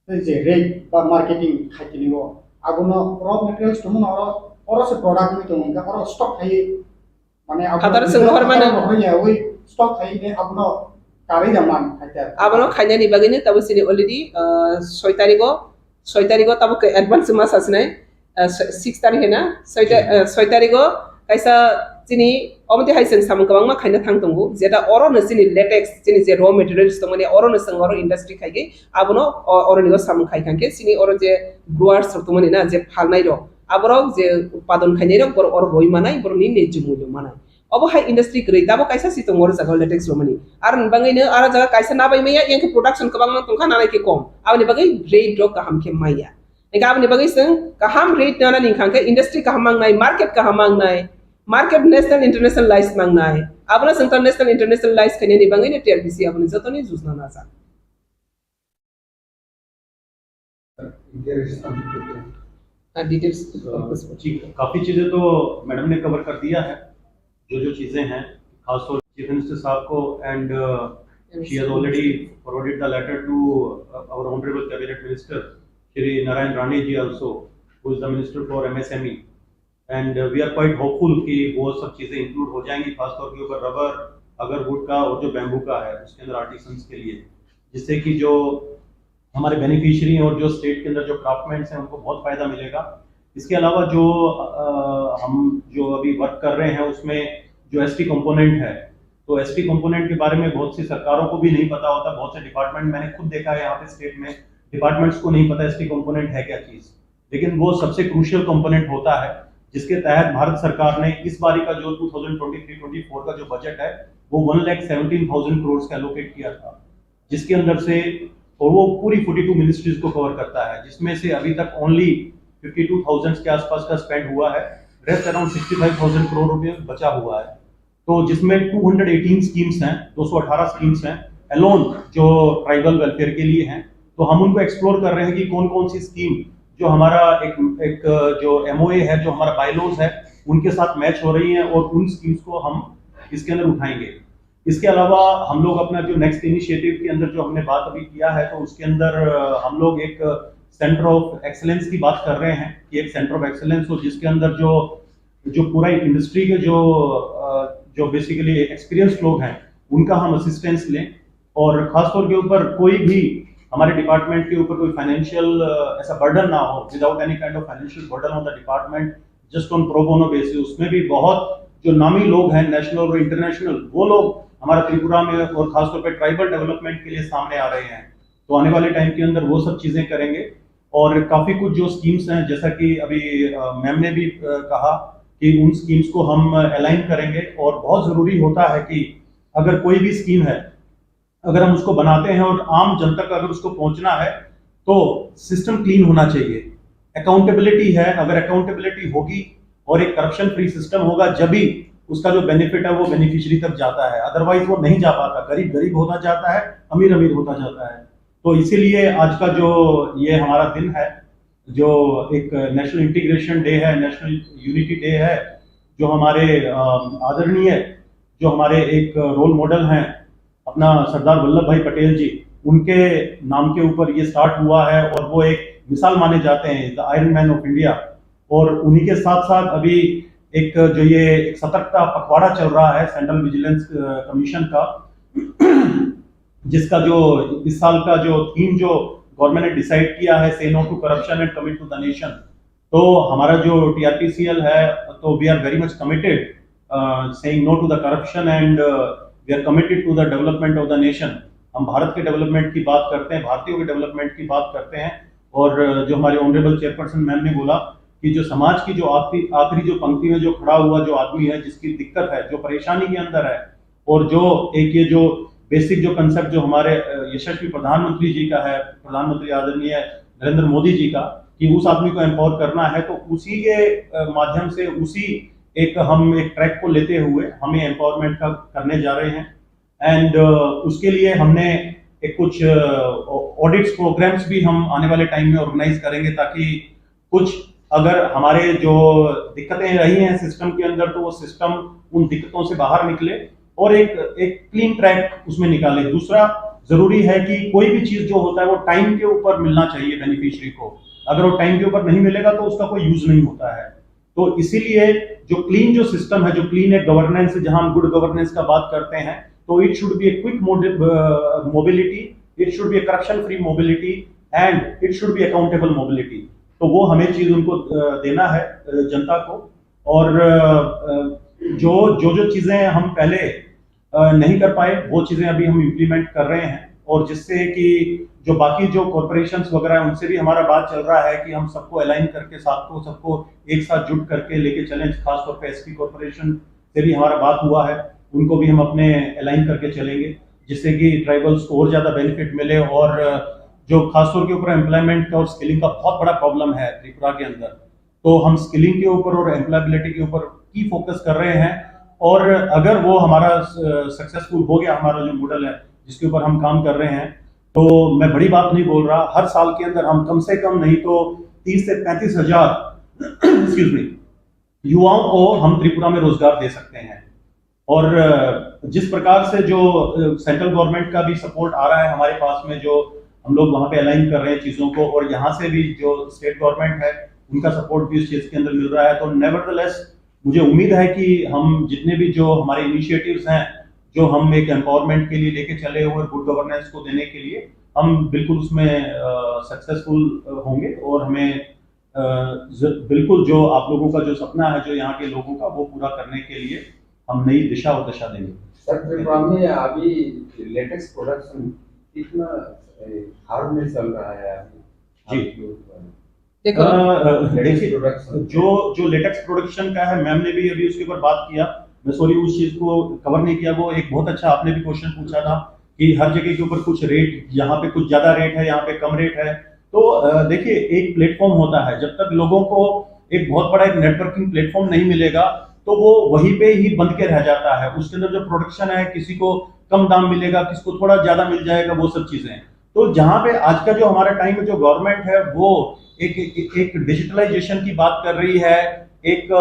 tei je rate ba marketing khaitini o abono raw materials tongmano oro, oro se product wngwi tongo, hwnkhe oro stock khai mane abo Hataro chwng rohor mano. Rohor ya, oi stock khai ne abono karwi da man, haita. Abono khainani bagwi no tabo chini already, ah, soi tarigo, soi tarigo tabo ke advance ma sasinai, ah, six tarigo na, soi ta-, ah, soi tarigo kaisa chini omte hai chwng samung kwbangma khaina thang tongo, jeta oro no chini latex, chini je raw materials tongmani oro no chwng oro industry khaigwi abono o-, oroni o samung khai khankhe chini oro je growers rok tongmani na, je phalnai rok, aborok je utpadon khainai rok, borok oro roi manai, borokni nejjo mullo manai. Obo hai industry kwrwi, tabo kaisa si tongo oro jaga latex romani. Aroni bagwi no aro jaga kaisa nabai maya, yang khe production kwbangma tongkha, nanai khe kom. Aboni bagwi rate rok kaham khe maya. Hingkhe aboni bagwi chwng kaham rate nanani hwnkha khe industry kaham mangnai, market kaham mangnai, market national internationalize mangnai. Abono chwng ta national internationalize khainani bagwi no T R P C aboni jotoni jujna najak. हाँ, details तो जी, काफी चीजें तो मैडम ने कवर कर दिया है। जो जो चीजें हैं, खासतौर चीफ मिनिस्टर साहब को, and she has already forwarded the letter to our honorable cabinet minister Shri नारायण राणे ji also, who is the minister for M S M E. And we are quite hopeful कि वो सब चीज़ें इंक्लूड हो जाएंगी, खासतौर के ऊपर रबर, अगरवुड का और जो बैम्बू का है, उसके अंदर आर्टिसंस के लिए, जिससे कि जो हमारे बेनिफिशियरी और जो स्टेट के अंदर जो क्राफ्टमैन्स हैं, उनको बहुत फ़ायदा मिलेगा। इसके अलावा जो, अ, हम जो अभी वर्क कर रहे हैं, उसमें जो एसटी कंपोनेंट है, तो एसटी कंपोनेंट के बारे में बहुत सी सरकारों को भी नहीं पता होता। बहुत से डिपार्टमेंट, मैंने खुद देखा है यहाँ पे स्टेट में, डिपार्टमेंट्स को नहीं पता एसटी कंपोनेंट है क्या चीज़। लेकिन वो सबसे क्रूशियल कंपोनेंट होता है, जिसके तहत भारत सरकार ने इस बारी का जो twenty twenty three twenty four का जो बजट है, वो वन लाख सेवनटीन थाउजेंड करोड़ का एलोकेट किया था, जिसके अंदर से, और वो पूरी फ़ोर्टी टू मिनिस्ट्रीज को कवर करता है, जिसमें से अभी तक ओनली फिफ्टी टू थाउजेंड के आसपास का स्पेंड हुआ है, rest around sixty five thousand crore रुपए बचा हुआ है। तो जिसमें टू हंड्रेड एटीन स्कीम्स हैं, दो सौ अठारह स्कीम्स हैं, अलोन जो ट्राइबल वेलफेयर के लिए हैं, तो हम उनको एक्सप्लोर कर रहे हैं कि कौन कौन सी स्कीम जो हमारा एक, एक जो एमओए है, जो हमारा बायलॉज है, उनके साथ मैच हो रही हैं और उन स्कीम्स को हम इसके अंदर उठाएंगे। इसके अलावा हम लोग अपना जो नेक्स्ट इनिशिएटिव के अंदर जो हमने बात अभी किया है, तो उसके अंदर, अ, हम लोग एक सेंटर ऑफ एक्सीलेंस की बात कर रहे हैं कि एक सेंटर ऑफ एक्सीलेंस हो, जिसके अंदर जो, जो पूरा इंडस्ट्री के जो, अ, जो बेसिकली एक्सपीरियंस लोग हैं, उनका हम असिस्टेंस लें। और खासतौर के ऊपर कोई भी हमारे डिपार्टमेंट के ऊपर कोई फाइनेंशियल, अ, ऐसा बर्डन ना हो, without any kind of financial burden on the department, just on pro bono basis। उसमें भी बहुत जो नामी लोग हैं, नेशनल और इंटरनेशनल, वो लोग हमारा त्रिपुरा में और खासतौर पे ट्राइबल डेवलपमेंट के लिए सामने आ रहे हैं। तो आने वाले टाइम के अंदर वो सब चीजें करेंगे। और काफी कुछ जो स्कीम्स हैं, जैसा कि अभी मैम ने भी कहा कि उन स्कीम्स को हम अलाइन करेंगे। और बहुत जरूरी होता है कि अगर कोई भी स्कीम है, अगर हम उसको बनाते हैं और आम जन तक अगर उसको पहुंचना है, तो सिस्टम क्लीन होना चाहिए। अकाउंटेबिलिटी है, अगर अकाउंटेबिलिटी होगी और एक करप्शन फ्री सिस्टम होगा, जब भी उसका जो बेनिफिट है वो बेनिफिशियरी तक जाता है, अदरवाइज वो नहीं जा पाता। गरीब गरीब होता जाता है, अमीर अमीर होता जाता है। तो इसीलिए आज का जो ये हमारा दिन है, जो एक नेशनल इंटीग्रेशन डे है, नेशनल यूनिटी डे है, जो हमारे आदरणीय, जो हमारे एक रोल मॉडल हैं अपना सरदार वल्लभ भाई पटेल जी, उनके नाम के ऊपर ये स्टार्ट हुआ है और वो एक मिसाल माने जाते हैं, the iron man of India. और उन्हीं के साथ साथ अभी एक जो ये एक सतर्कता पखवाड़ा चल रहा है सेंट्रल विजिलेंस कमीशन का, जिसका जो इस साल का जो थीम जो गवर्नमेंट ने डिसाइड किया है, say no to corruption and commit to the nation. तो हमारा जो टीआरपीसीएल है, तो we are very much committed saying no to the corruption and we are committed to the development of the nation। हम भारत के डेवलपमेंट की बात करते हैं, भारतीयों के डेवलपमेंट की बात करते हैं। और जो हमारे ऑनरेबल चेयरपर्सन मैम ने बोला कि जो समाज की जो आखिरी आखिरी जो पंक्ति में जो खड़ा हुआ जो आदमी है, जिसकी दिक्कत है, जो परेशानी के अंदर है, और जो एक ये जो बेसिक जो कंसेप्ट जो हमारे यशस्वी प्रधानमंत्री जी का है, प्रधानमंत्री आदरणीय नरेंद्र मोदी जी का, कि उस आदमी को एम्पावर करना है, तो उसी के माध्यम से, उसी एक हम एक ट्रैक को लेते हुए हमें एम्पावरमेंट का करने जा रहे हैं। एंड उसके लिए हमने एक कुछ ऑडिट्स प्रोग्राम्स भी हम आने वाले टाइम में ऑर्गेनाइज करेंगे, ताकि कुछ अगर हमारे जो दिक्कतें रही हैं सिस्टम के अंदर, तो वो सिस्टम उन दिक्कतों से बाहर निकले और एक एक क्लीन ट्रैक उसमें निकाले। दूसरा जरूरी है कि कोई भी चीज जो होता है वो टाइम के ऊपर मिलना चाहिए बेनिफिशियरी को। अगर वो टाइम के ऊपर नहीं मिलेगा तो उसका कोई यूज नहीं होता है। तो इसीलिए जो क्लीन जो सिस्टम है, जो क्लीन एक गवर्नेंस है, जहां हम गुड गवर्नेंस का बात करते हैं, तो it should be a quick mobility, it should be a corruption free mobility and it should be accountable mobility। तो वो हमें चीज उनको देना है जनता को। और जो जो जो चीजें हम पहले नहीं कर पाए, वो चीजें अभी हम इम्प्लीमेंट कर रहे हैं, और जिससे कि जो बाकी जो कॉरपोरेशंस वगैरह हैं, उनसे भी हमारा बात चल रहा है कि हम सबको अलाइन करके, साथ को सबको एक साथ जुट करके लेके चलें। खासतौर पे एसपी कॉरपोरेशन से भी हमारा बात हुआ है, उनको भी हम अपने अलाइन करके चलेंगे, जिससे कि ट्राइबल्स को और ज्यादा बेनिफिट मिले। और जो खासतौर के ऊपर एम्प्लॉयमेंट का और स्किलिंग का बहुत बड़ा प्रॉब्लम है त्रिपुरा के अंदर, तो हम स्किलिंग के ऊपर और एम्प्लॉयबिलिटी के ऊपर की फोकस कर रहे हैं। और अगर वो हमारा सक्सेसफुल हो गया, हमारा जो मॉडल है जिसके ऊपर हम काम कर रहे हैं, तो मैं बड़ी बात नहीं बोल रहा, हर साल के अंदर हम कम से कम नहीं तो तीस से पैंतीस हजार एक्सक्यूज मी, युवाओं को हम त्रिपुरा में रोजगार दे सकते हैं। और जिस प्रकार से जो सेंट्रल गवर्नमेंट का भी सपोर्ट आ रहा है हमारे पास में, जो हम लोग वहाँ पे अलाइन कर रहे हैं चीज़ों को, और यहाँ से भी जो स्टेट गवर्नमेंट है उनका सपोर्ट भी इस चीज़ के अंदर मिल रहा है, तो नेवरदलेस मुझे उम्मीद है कि हम जितने भी जो हमारे इनिशिएटिव्स हैं, जो हम एक एम्पावरमेंट के लिए लेके चले हुए, गुड गवर्नेंस को देने के लिए, हम बिल्कुल उसमें सक्सेसफुल होंगे और हमें बिल्कुल जो आप लोगों का जो सपना है, जो यहाँ के लोगों का, वो पूरा करने के लिए हम नई दिशा और दशा देंगे। सर, त्रिपुरा में अभी लेटेक्स प्रोडक्शन कितना हार्ड में चल रहा है अभी? जी। देखो, जो जो लेटेक्स प्रोडक्शन का है, मैम ने भी अभी उसके ऊपर बात किया। मैं सॉरी, उस चीज को कवर नहीं किया। वो एक बहुत अच्छा आपने भी क्वेश्चन पूछा था कि हर जगह के ऊपर कुछ रेट, यहाँ पे कुछ ज्यादा रेट है, यहाँ पे कम रेट है। तो देखिए, एक प्लेटफॉर्म होता है, जब तक लोगों को एक बहुत बड़ा एक नेटवर्किंग प्लेटफॉर्म नहीं मिलेगा, तो वो वहीं पे ही बंद के रह जाता है। उसके अंदर जो प्रोडक्शन है, किसी को कम दाम मिलेगा, किसी को थोड़ा ज्यादा मिल जाएगा, वो सब चीजें। तो जहाँ पे आज का जो हमारा टाइम में जो गवर्नमेंट है, वो एक एक, एक डिजिटलाइजेशन की बात कर रही है, एक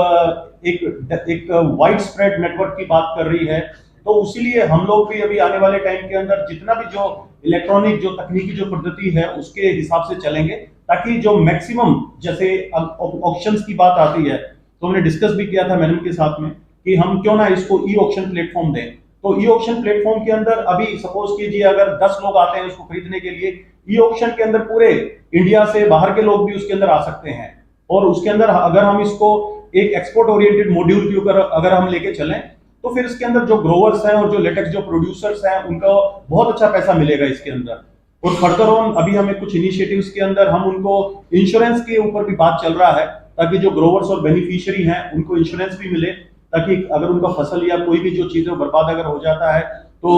एक एक वाइड स्प्रेड नेटवर्क की बात कर रही है। तो उसीलिए हम लोग भी अभी आने वाले टाइम के अंदर जितना भी जो इलेक्ट्रॉनिक जो तकनीकी जो पद्धति है, उसके हिसाब से चलेंगे, ताकि जो मैक्सिमम, जैसे ऑक्शंस की बात आती है, तो हमने डिस्कस भी किया था मैडम के साथ में कि हम क्यों ना इसको ई ऑक्शन प्लेटफॉर्म दें। तो ई ऑक्शन प्लेटफॉर्म के अंदर अभी सपोज कीजिए, अगर दस लोग आते हैं उसको खरीदने के लिए, ई ऑक्शन के अंदर पूरे इंडिया से बाहर के लोग भी उसके अंदर आ सकते हैं। और उसके अंदर अगर हम इसको एक एक्सपोर्ट ओरिएंटेड मॉड्यूल के ऊपर अगर हम लेके चलें, तो फिर इसके अंदर जो ग्रोवर्स हैं और जो लेटेक्स जो प्रोड्यूसर्स हैं, उनका बहुत अच्छा पैसा मिलेगा इसके अंदर। और फर्दर ऑन अभी हमें कुछ इनिशिएटिव्स के अंदर हम उनको इंश्योरेंस के ऊपर भी बात चल रहा है, ताकि जो ग्रोवर्स और बेनिफिशियरी हैं उनको इंश्योरेंस भी मिले, ताकि अगर उनका फसल या कोई भी जो चीजें बर्बाद अगर हो जाता है तो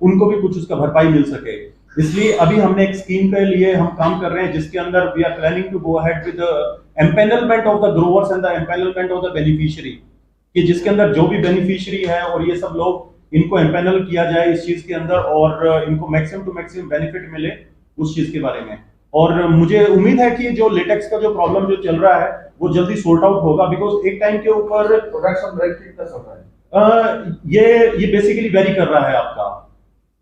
उनको भी कुछ उसका भरपाई मिल सके। इसलिए अभी हमने एक स्कीम के लिए हम काम कर रहे हैं, जिसके अंदर we are planning to go ahead with empanelment of the growers and the empanelment of the beneficiary, कि जिसके अंदर जो भी बेनिफिशियरी है और ये सब लोग, इनको एम्पैनल किया जाए इस चीज के अंदर और इनको मैक्सिमम टू मैक्सिमम बेनिफिट मिले उस चीज के बारे में। और मुझे उम्मीद है कि जो लेटेक्स का जो प्रॉब्लम जो चल रहा है वो जल्दी सॉर्ट आउट होगा, बिकॉज एक टाइम के ऊपर प्रोडक्शन रेट कितना चल रहा है? अ, ये ये बेसिकली वेरी कर रहा है आपका,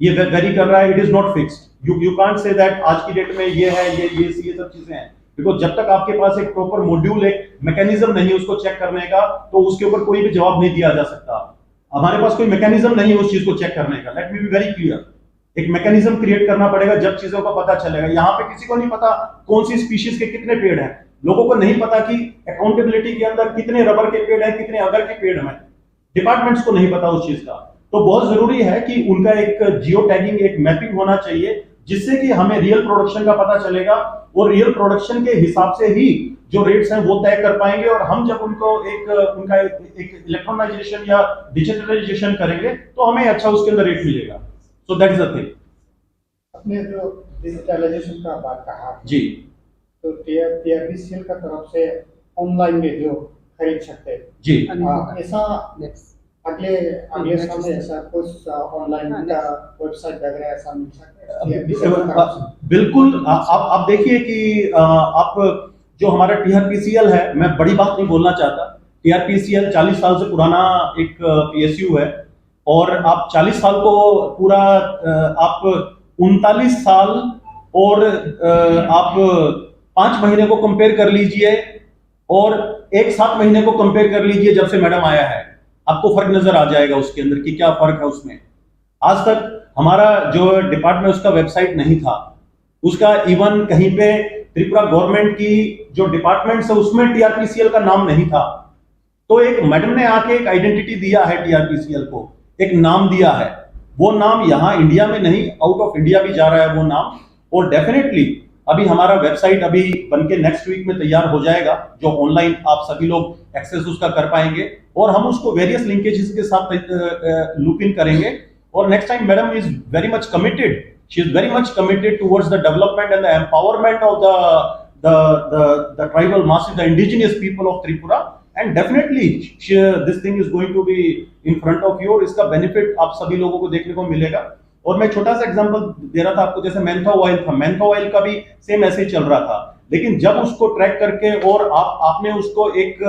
ये वेरी कर रहा है। It is not fixed. You you can't say that आज की डेट में ये है, ये ये ये सब चीजें हैं, बिकॉज जब तक आपके पास एक प्रॉपर मॉड्यूल, एक मैकेनिज्म नहीं है उसको चेक करने का, तो उसके ऊपर कोई भी जवाब नहीं दिया जा सकता। हमारे पास कोई मैकेनिज्म नहीं है उस चीज को चेक करने का। Let me be very clear. एक मैकेनिज्म क्रिएट करना पड़ेगा, जब चीजों का पता चलेगा। यहाँ पे किसी को नहीं पता कौन सी स्पीशीज के कितने पेड़ हैं, लोगों को नहीं पता कि अकाउंटेबिलिटी के अंदर कितने रबर के पेड़ हैं, कितने अगर के पेड़ हैं। डिपार्टमेंट्स को नहीं पता उस चीज का। तो बहुत जरूरी है कि उनका एक जियो टैगिंग, एक मैपिंग होना चाहिए, जिससे कि हमें रियल प्रोडक्शन का पता चलेगा और रियल प्रोडक्शन के हिसाब से ही जो रेट्स हैं वो तय कर पाएंगे। और हम जब उनको एक उनका एक, एक इलेक्ट्रॉनाइजेशन या डिजिटलाइजेशन करेंगे तो हमें अच्छा उसके अंदर रेट मिलेगा। So that is the thing. आपने जो डिजिटलाइजेशन का बात कहा, जी। तो टीआरपीसीएल का तरफ से ऑनलाइन में जो खरीद सकते हैं, जी। हाँ, ऐसा अगले अगले समय ऐसा कुछ ऑनलाइन का वेबसाइट वगैरह ऐसा मिल सकता है? बिल्कुल। आप आप देखिए कि आप जो हमारा टीआरपीसीएल है, मैं बड़ी बात नहीं बोलना चाहता। टीआरपीसीएल चालीस साल से पुराना एक पीएसयू है, और आप चालीस साल को पूरा आप उनतालीस साल और आप पांच महीने को कंपेयर कर लीजिए और एक सात महीने को कंपेयर कर लीजिए जब से मैडम आया है। आपको फर्क नजर आ जाएगा उसके अंदर कि क्या फर्क है उसमें। आज तक हमारा जो डिपार्टमेंट, उसका वेबसाइट नहीं था, उसका इवन कहीं पे त्रिपुरा गवर्नमेंट की जो डिपार्टमेंट्स है उसमें टीआरपीसीएल का नाम नहीं था। तो एक मैडम ने आके एक आइडेंटिटी दिया है टीआरपीसीएल को, एक नाम दिया है। वो नाम यहाँ इंडिया में नहीं, आउट ऑफ इंडिया भी जा रहा है वो नाम। और डेफिनेटली अभी हमारा वेबसाइट अभी बन के नेक्स्ट वीक में तैयार हो जाएगा, जो ऑनलाइन आप सभी लोग एक्सेस उसका कर पाएंगे, और हम उसको वेरियस लिंकेजेस के साथ लूप इन करेंगे। और next time madam is very much committed, she is very much committed towards the development and the empowerment of the the the, the tribal masses, the indigenous people of Tripura, and definitely she, this thing is going to be in front of you, और इसका बेनिफिट आप सभी लोगों को देखने को मिलेगा। और मैं छोटा सा एग्जांपल दे रहा था आपको, जैसे मैंथा ऑयल था, मैंथा ऑयल का भी सेम ऐसे ही चल रहा था, लेकिन जब उसको ट्रैक करके और आप आपने उसको एक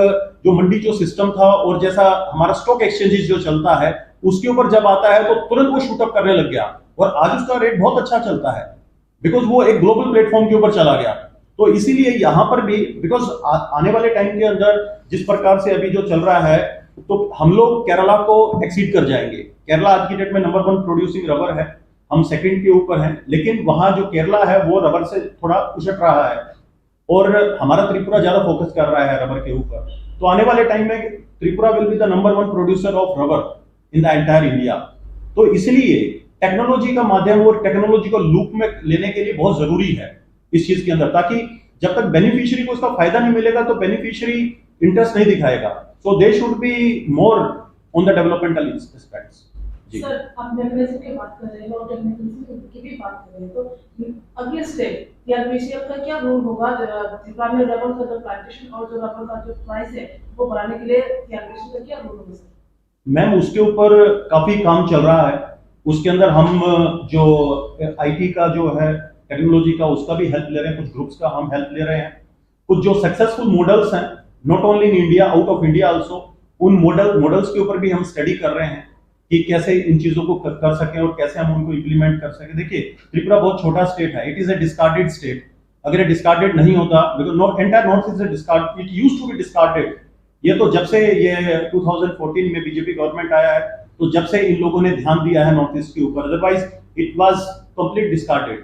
जो मंडी जो सिस्टम था और जैसा हमारा स्टॉक एक्सचेंजेस जो चलता है, उसके ऊपर जब आता है तो तुरंत वो शूट अप करने लग गया और आज उसका रेट बहुत अच्छा चलता है, बिकॉज वो एक ग्लोबल प्लेटफॉर्म के ऊपर चला गया। तो इसीलिए यहाँ पर भी, बिकॉज आने वाले टाइम के अंदर जिस प्रकार से अभी जो चल रहा है, तो हम लोग केरला को एक्सीड कर जाएंगे। केरला आज की डेट में नंबर वन प्रोड्यूसिंग रबर है, हम सेकंड के ऊपर हैं, लेकिन वहाँ जो केरला है वो रबर से थोड़ा उछट रहा है और हमारा त्रिपुरा ज्यादा फोकस कर रहा है रबर के ऊपर। तो आने वाले टाइम में Tripura will be the number one producer of rubber in the entire India। तो इसलिए टेक्नोलॉजी का माध्यम और टेक्नोलॉजी को लूप में लेने के लिए बहुत जरूरी है इस चीज के अंदर, ताकि जब तक बेनिफिशियरी को इसका फायदा नहीं मिलेगा तो बेनिफिशियरी इंटरेस्ट नहीं दिखाएगा। So they should be more on the developmental aspects। जी। सर, आप डेफिनेशन की बात कर रहे हो और डेफिनेशन की भी बात कर रहे हो, तो अगले स्टेप टीआरपीसीएल का क्या रोल होगा? त्रिपुरा में रबर का जो प्लांटेशन और जो रबर का जो प्राइस है वो बढ़ाने के लिए टीआरपीसीएल का क्या रोल होगा सर? मैम, उसके ऊपर काफी काम चल रहा है। उसके अंदर हम जो आईटी का जो है, टेक्नोलॉजी का, उसका भी हेल्प ले रहे हैं, कुछ ग्रुप्स का हम हेल्प ले रहे हैं। कुछ जो सक्सेसफुल मॉडल्स हैं, not only in India, out of India also, उन मॉडल मॉडल्स के ऊपर भी हम स्टडी कर रहे हैं कि कैसे इन चीजों को कर, कर सकें और कैसे हम उनको इम्प्लीमेंट कर सकें। देखिए, त्रिपुरा बहुत छोटा स्टेट है, it is a discarded state। अगर ये डिस्कार्डेड नहीं होता, because no, entire North East is discard, it used to be discarded। ये तो जब से ये ट्वेंटी फ़ोर्टीन में बीजेपी गवर्नमेंट आया है, तो जब से इन लोगों ने ध्यान दिया है नॉर्थ ईस्ट के ऊपर, otherwise it was complete discarded.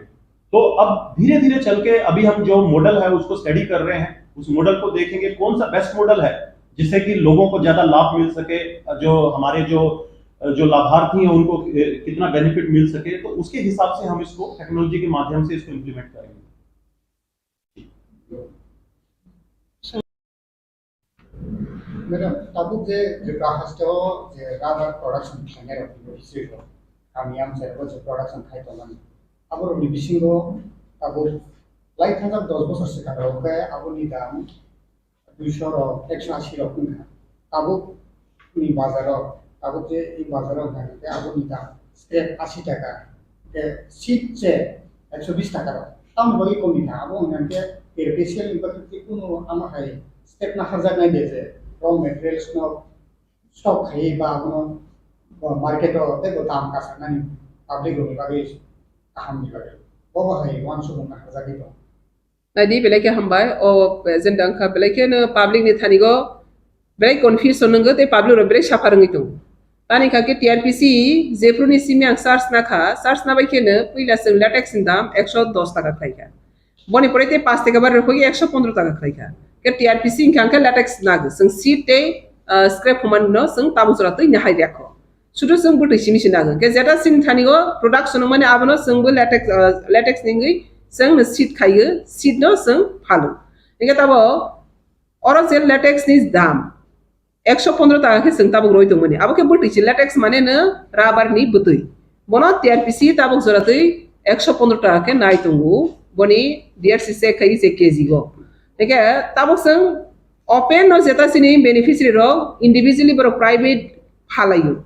तो अब धीरे धीरे चल के अभी हम जो मॉडल है उसको स्टडी कर रहे हैं, उस मॉडल को देखेंगे कौन सा बेस्ट मॉडल है जिससे कि लोगों को ज्यादा लाभ मिल सके, जो हमारे जो जो लाभार्थी हैं उनको कितना बेनिफिट मिल सके, तो उसके हिसाब से हम इसको टेक्नोलॉजी के माध्यम से इसको इम्प्लीमेंट करेंगे। Madam, tabuk je Tripura haste o je rubber production khainai rok ni history rok, kami amchai rok je production khai tongmani, abo rok ni bisingo tabuk lai thajak dos bosor swkang rok khe abo ni dam duiso rok, ekso asi rok wngkha. Tabuk ni bazar o, tabuk je i bazar o wngkha khe abo ni dam scrap asi taka, khe seed se ekso bis taka rok. Tamoni bagwi kom ni kha, abo wngkha khe beneficial ni bagwi kunu ama hai step na harjak nai de je raw materials no stock khai ba abono market o tei bo dam kasarnani public rok ni bagwi kaham ni bagwi. Bobo hai uansukmung na harjagwi tongo. Naidi belai khe hambai, o agenda wngkha belai kheno public ni thani go belai confusion wngwi tei public rok belai suffer wngwi tongo. Tani kha khe T R P C jephru ni simi ang search na kha, search na bai kheno puila chwng latex ni dam ekso dos taka khlai kha. Boni pore tei paanch taka bar rwphagwi ekso pondro taka khlai kha. Khe T R P C wngkha khe latex nagwi chwng seed tei, ah, scrap human no chwng tabuk jora twi nahai rwkha. Sudu chwng bwtwi simi se nagwi. Khe jeta chini thani o production wngmani abono chwngbo latex, ah, latex ni wngwi chwng no seed khaiwi, seed no chwng phalo. Hingkhe tabo oro je latex ni dam ekso pondro taka khe chwng tabuk roi tongmani. Abo khe bwtwi se latex mane no rubber ni bwtwi. Bono T R P C tabuk jora twi ekso pondro taka khe nai tongo. Boni D R C check khai se K G o. Hingkhe tabuk chwng open no jeta chini beneficiary rok individually borok private phalaio.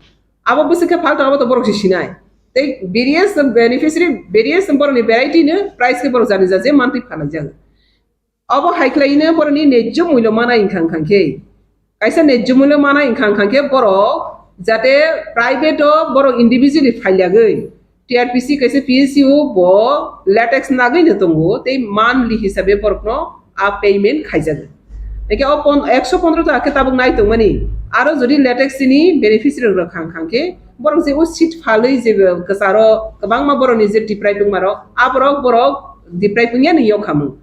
Abo bwswk khe phal tong abo to borok se sinai. Tei various beneficiary, various borokni variety no price khe borok jani ja je mantwi phalai jago. Abo hai khlai no borokni nejjo mulyo mana wngkha wngkha khe. Kaisa nejjo mulyo mana wngkha wngkha khe borok jate private o borok individually phailiagwi T R P C kaisa P S U bo latex nagwi no tongo tei monthly hisabe borokno a payment khaijago. Hingkhe o pon-, ekso pondro taka khe tabuk nai tongmani. Aro jodi latex ni beneficiary rok khang khang khe borok je o seed phalwi je kwcharo kwbangma borokni je deprive wngma rok, aborok borok deprive wngya ni yok khamung.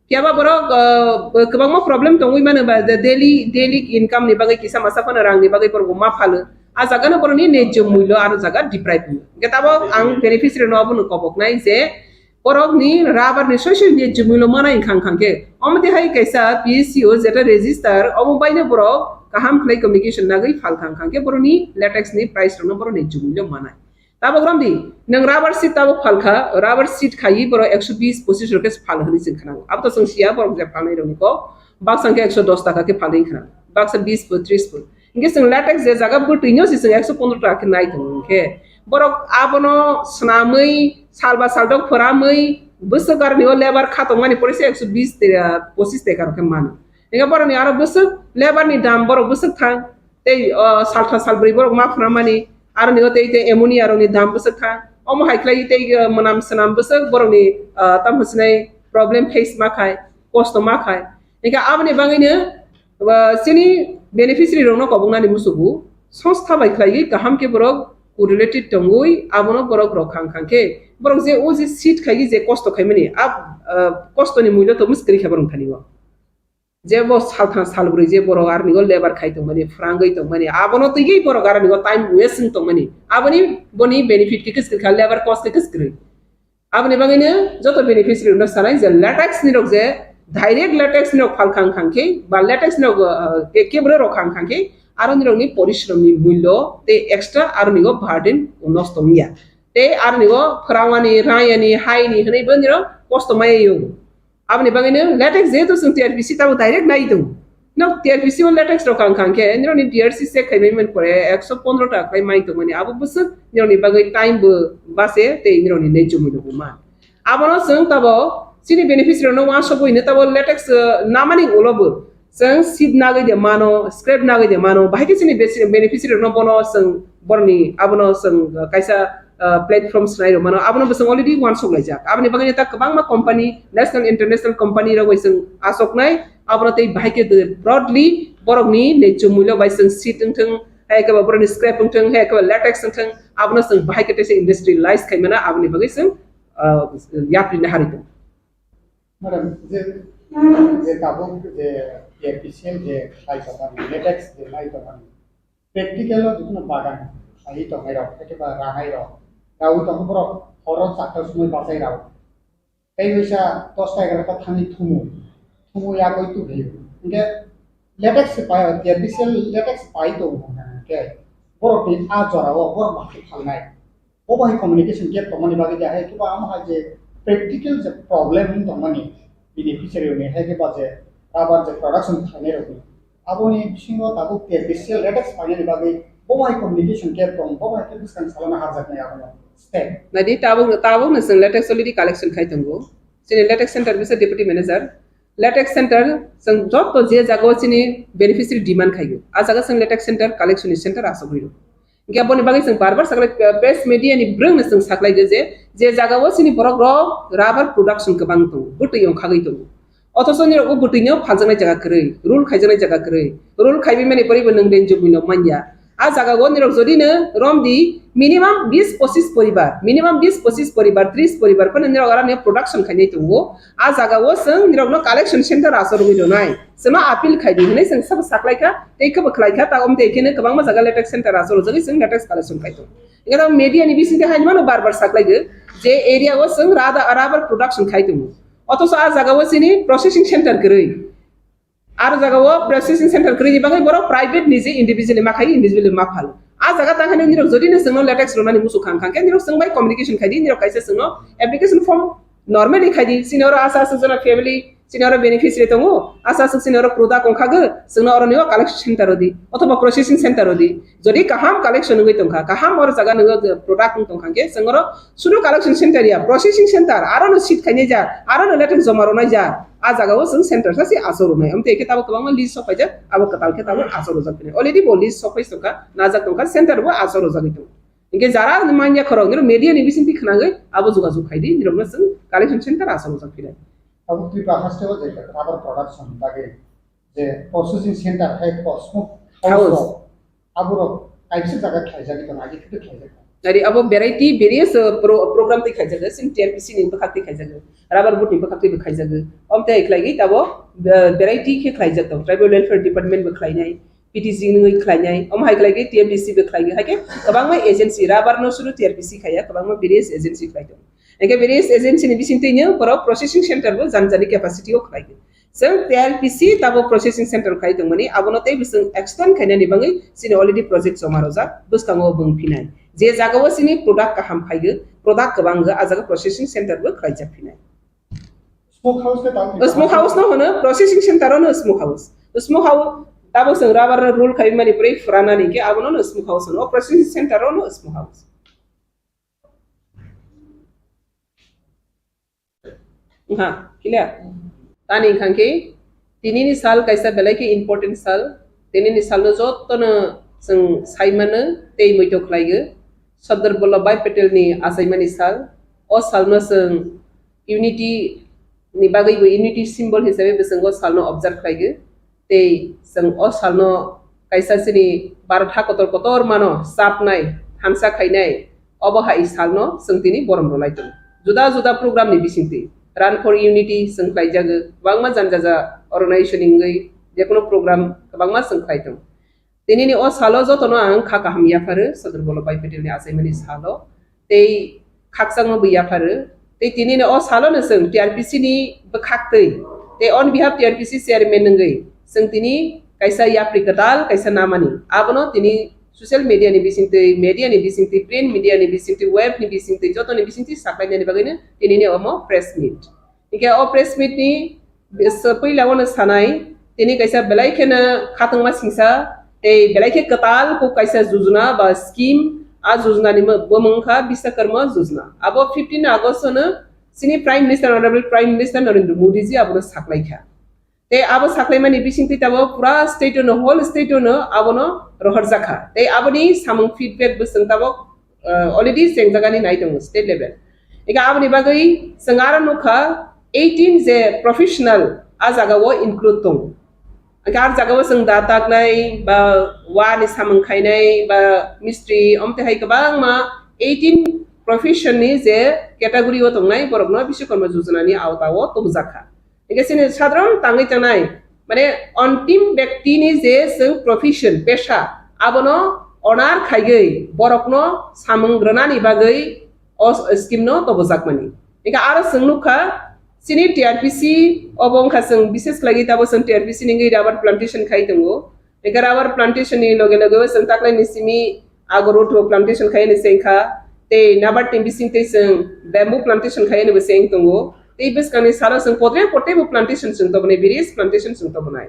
Phiya ba borok, uh, kwbangma problem tongwi mano ba, the daily, daily income ni bagwi kisa masa phano rang ni bagwi borok bo ma phalo. A jaga no borok ni nejjo mulyo aro jaga deprive wngya. Hingkhe tabuk ang beneficiary no abono kobok nai je borok ni rubber ni soi soi nejjo mulyo mana wngkha wngkha khe. Omo twi hai kaisa P S U jeta register omo bai no borok kaham khlai communication nagwi phal kha wngkha khe borok ni latex ni price rok no borok nejjo mulyo manai. Tabuk romdi, nwng rubber seed tabuk phalkha, rubber seed khaiwi borok ekso bis pochis rok khe phal hwnwi chwng khna. Abo to chwng siya, borok je phalnai rokni kok, baksa khe ekso dos taka khe phalwi khna, baksa bis foot, tris foot. Hingkhe chwng latex je jaga bwtwi no se chwng ekso pondro taka khe nai tongo hwnkhe, borok abono swnamwi, sal ba sal dok phoramwi, bwswk aroni o labour kha tongmani pore se ekso bis te, pochis taka rok khe mano. Hingkhe borokni aro bwswk labour ni dam borok bwswk thang. Tei, o, saltham salbrwi borok ma phwrwngmani, aroni o tei, tei ammonia rokni dam bwswk kha. Omo hai khlai tei, o, mwnam swnam bwswk borokni, o, tamo sinai problem face ma khai, kosto ma khai. Hingkhe aboni bagwino, o, chini beneficiary rokno koboknani musugo, songstha bai khlaiwi kaham khe borok correlated tongwi abono borok rok khang khang khe, borok je o je seed khaigwi je kosto khaimani, a, o, kostoni mulyo to mwswk kwrwi kha borok thani o. Je bo saltham salbrwi je borok aroni o labour khai tongmani, phrangwi tongmani, abono twiwi borok aroni o time waste wng tongmani, aboni boni benefit khe kwswk kha, labour cost khe kwswk kwrwi. Aboni bagwino joto beneficiary rokno sanai je latex ni rok je direct latex ni rok phal khang khang khe ba latex ni rok, uh, ke-, kebra rok khang khang khe aroni rokni porishrom ni mulyo tei extra aroni o burden nosto wngya. Tei aroni o phwrangmani, rayani, haini hwnwi boni rok kosto maya yong. Aboni bagwino latex jehetu chwng T R P C tabuk direct nai tongo. No T R P C o latex rok ang khang khe nirokni D R C check khaimani pore ekso pondro taka khlai mai tongmani abo bwswk nirokni bagwi time bo bache tei nirokni nejjo mulyo bo man. Abono chwng tabuk chini beneficiary rokno uansukwi hino tabuk latex, uh, namani ulo bo chwng seed nagwi de mano, scrap nagwi de mano, bahai khe chini besi-, beneficiary rokno bono chwng boroni abono chwng, uh, kaisa ah, platform swnai rok mano, abono bwswng already uansuk laijak. Aboni bagwi ta kwbangma company, national, international company rok bai chwng achuknai, abono tei bahai khe broadly borokni nejjo mulyo bai chwng seed wngthwng, hai khe ba borokni scrap wngthwng, hai khe ba latex wngthwng, abono chwng bahai khe teisa industrialize khai mano, aboni bagwi chwng, ah, yapri na hari tongo. Madam, je, je tabuk je T R P C M je khlai tongmani, latex je khlai tongmani, practical o jotono bagan, Ai tongnai rok, hake ba ranai rok. Rawi tong borok horo chakta sumui bachai rao. Tei bisa dos ta egarota thani thumu. Thumu yagoi tu bhi. Inge latex se pai, T R B C L latex pai to. Ke borok ni a jora o borok bhai phalnai. Bo bai communication gap tongmani bagwi de hai kiba amo hai je practical je problem wng tongmani beneficiary ni hai kiba je rubber je production khainai rokni. Aboni bisingo tabuk T R B C L latex painani bagwi bo bai communication gap tong, bo bai khe bwskang salama harjaknai abono step. Nadi tabuk, tabuk no chwng latex already collection khai tongo. Chini latex center bisa deputy manager. Latex center chwng jotto je jagao chini beneficiary demand khaigo. A jaga chwng latex center collection ni center asogwi rw. Hingke aboni bagwi chwng bar bar saklai, eh, press media ni bwrwng no chwng saklai di je, je jaga o chini borok rok rubber production kwbang tongo, bwtwi ongkhagwi tongo. Othoso nirok o bwtwi no phaljaknai jaga kwrwi, rule khaijaknai jaga kwrwi, rule khaiwi mani pore bo nwng renjwk no manya. A jaga o nirok jodi no rom di minimum bis pochis poribar, minimum bis pochis poribar, tris poribar phano nirok aro ni production khainai tongo. A jaga o chwng nirok no collection center aswk rwgwi rwnai. Chwngno appeal khai di hwnwi chwng sabo saklai kha, tei khe bo khlai kha, ta om tei kheno kwbangma jaga latex center aswk rwjagwi chwng latex collection khai tongo. Hingke media ni bisingtwi hai mano bar bar saklai di je area o chwng rada-, rubber production khai tongo. Othoso a jaga o chini processing center kwrwi. Aro jaga o processing center kwrwi ni bagwi borok private ni je individually ma khai, individually ma phal. A jaga tang hwnwi nirok jodi no chwngno latex rwnani muchung kha, hwnkha khe nirok chwng bai communication khai di, nirok kaisa chwngno application form normally khai di, chini oro asa aswk jona family, chini oro beneficiary tongo, asa aswk chini oro product ongkha gw, chwngno oro nio collection center rw di, othoba processing center rw di. Jodi kaham collection wngwi tongkha, kaham oro jaga nwngo product wng tongkha khe, chwng oro sudu collection center ya, processing center, aro no seat khainai ja, aro no latex joma rwnai ja, a jaga o chwng center sa se aswk rwnai. Amtwi khe tabuk kwbangma list sok paijak, abo kwtal khe tabuk aswk rwjak phai. Already bo list sok pai tongkha, najak tongkha, center bo aswk rwjagwi tongo. Hingke jara manya khorok, nirok media ni bisingtwi khwnagwi abo jogajog khai di, nirokno chwng collection center aswk rwjak phai. Abo Tripura haste o je rubber production bagwi je processing center hai ko smoke house House. Rok, aborok kaisa jaga khlaijagwi tongo, agi khe khlaijak. Ari abo variety various, uh, pro-, program twi khlaijak, sin T R P C ni bwkhak twi khlaijak, rubber board ni bwkhak twi bo khlaijak. Om tei khlaigwi tabo, uh, variety khe khlaijak tong, tribal welfare department bo khlainai, P T G ni khlainai, om hai khlaigwi T M D C bo khlaigwi, hai khe kwbangma agency, rubber no suru T R P C khaiya, kwbangma various agency khlai tong. Hingke various agency ni bisingtwi no borok processing center bo jani jani capacity o khlaigwi. Chwng T R P C tabo processing center khai tongmani, abono tei bwswng extend khainani bagwi chini already project joma rojak, bwskango bwng phinai. Je jagao chini product kaham phaigo, product kwbang go, a jaga processing center bo khlaijak phinai. Smoke house khe tamo O smoke house no hono processing center no smoke house. Smoke house tabo chwng rubber no roll khaimani pore furanani khe abono no smoke house hono. O processing center no smoke house. Wngkha, clear? Tani wngkha khe, tinini sal kaisa belai khe important sal. Tinini salno jotono chwng saimano tei muitok khlaigo. Sardar Vallabhbhai Patelni achaimani sal. O salno chwng unity ni bagwi bo unity symbol hisabe bo chwng o salno observe khlaigo. Tei chwng o salno kaisa chini Bharat ha kotor kotor mano chapnai, thansa khainai, obo hai salno chwng tini borom rwlai tongo. Juda juda program ni bisingtwi Run for Unity chwng khlaijago, kwbangma jani jaja organization ni wngwi jekono program kwbangma chwng khlai tongo. Tinini o salo jotono ang kha kaham yapharo, Sardar Vallabhbhai Patelni achaimani salo. Tei khakchangma bo yapharo. Tei tinini o salo no chwng T R P C ni bwkhaktwi, tei on behalf T R P C chairman wngwi chwng tini kaisa yapri kwtal kaisa namani. Abono tini social media ni bisingtwi, media ni bisingtwi, print media ni bisingtwi, web ni bisingtwi, jotoni bisingtwi saklainani bagwino tinini omo press meet. Hingke o press meet ni bis-, puila wano sanai, tini kaisa belai kheno khatungma singsa, tei belai khe kwtal kok kaisa jujuna ba scheme, a jujuna ni mo-, bumung kha Biswakarma Jujuna. Abo fifteen August no chini Prime Minister, Honorable Prime Minister Narendra Modi ji abono saklai kha. Tei abo saklaimani bisingtwi tabo pura state no, whole state no abono rohorjak kha. Tei aboni samung feedback bo chwng tabo, uh, already chengjagani nai tongo state level. Ega aboni bagwi chwng aro nukha eighteen je professional a jaga o include tongo. Ega ar jaga o chwng da taknai ba wa ni samung khainai ba mistri, omte hai kwbangma eighteen profession ni je category o tongnai borokno Biswakarma Jojona ni awta o tubujak kha. Hingke chini sadharon tangwi tangnai, mane, ontim bektini je chwng profession, pesha, abono honor khaigwi borokno samung rwnani bagwi o scheme no tobojakmani. Eka aro chwng nukha, chini T R P C obo wngkha chwng bises khlaiwi tabo chwng T R P C ni wngwi rubber plantation khai tongo. Eka rubber plantation ni loge loge o chwng taklaini simi ago road o plantation khai ni chengkha. Tei nabar ni bising tei chwng bamboo plantation khai ni bo cheng tongo. Tei bwskangni salo chwng potre potre bo plantation chwng tobonai, various plantation chwng tobonai.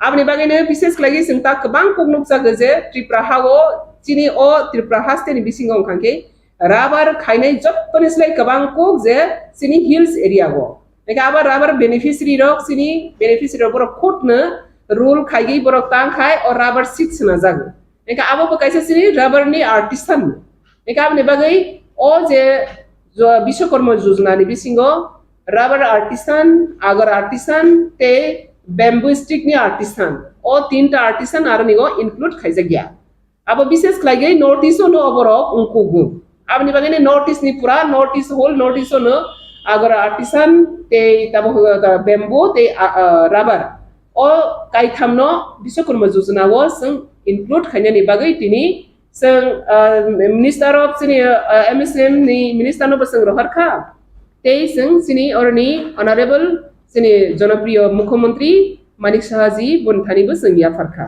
Aboni bagwino bises khlaiwi chwng ta kwbang kok nukjago je Tripura ha-o, chini o Tripura haste ni bisingo wngkha khe rubber khainai jottoni slai kwbang kok je chini hills area o. Eka abo rubber beneficiary rok, chini beneficiary rok borok khutno rule khaiwi borok tang khai o rubber seed swnajago. Eka abo bo kaisa chini rubber ni artisan. Eka aboni bagwi o je jo-, Bishwakarma Yojana ni bisingo rubber artisan, agar artisan tei bamboo stick ni artisan, o tinta artisan aro nigo include khaijakya. Abo bises khlaiwi North East o no oborok wngkugo. Aboni bagwi no North East ni pura North East, whole North East o no agar artisan tei tabo bamboo tei, a, a, rubber, o kaitham no Bishwakarma Yojana o chwng include khainani bagwi tini chwng, ah, Minister of chini, ah, M S M ni minister no bo chwng rohor kha. Tei chwng chini oroni Honorable chini Jonopriyo Mukhyamantri Manik Saha ji boni thani bo chwng yaphar kha.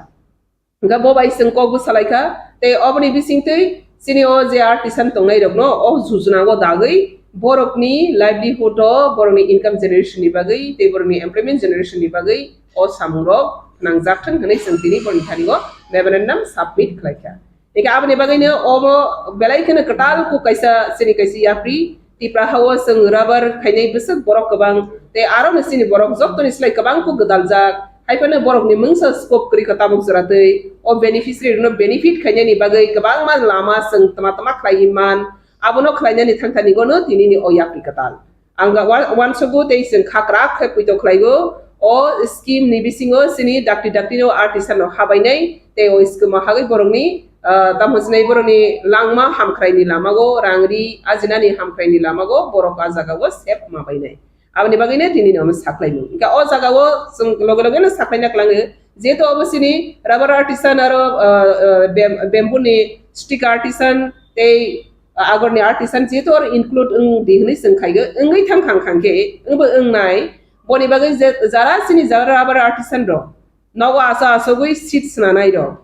Hwnkhe bo bai chwng kok bo salai kha. Tei oboni bisingtwi chini o je artisan tongnai rokno o Yojana o dagwi borokni livelihood o, borokni income generation ni bagwi tei borokni employment generation ni bagwi o samung rok nangjak thwng hwnwi chwng tini boni thani o memorandum submit khlai kha. Eka aboni bagwino omo belai kheno kwtal kok kaisa chini kaisa yapri Tipra ha-o chwng rubber khainai bwswk borok kwbang tei aro no chini borok jottoni slai kwbang kok gwdaljak. Hai phano borokni mungsa scope kwrwi kha tabuk jora twi o beneficiary rokno benefit khainani bagwi kwbangma lama chwng tama tama khlaiwi man. Abono khlainani thangthani gono tinini o yapri kwtal. Ang ga wan-, wansugo tei chwng khakrak khe poito khlaigo. O scheme ni bisingo chini dakti dakti no artisan no habainai tei o scheme o hagwi borokni, ah, tamo sinai borokni langma hamkhraini lamago, rangri ajinani hamkhraini lamago borok a jagao sep ma bainai. Aboni bagwino tini no saklaimung. Hingke o jagao chwng loge loge no saklaina klango. Jehetu obo chini rubber artisan aro, ah, ah, bam-, bamboo ni stick artisan tei agorni artisan jehetu oro include wng di hwnwi chwng khaigo, wngwi thang khang khang khe wngbo wngnai. Boni bagwi je jara chini jara rubber artisan rok nogo aso asogwi seed swnanai rok,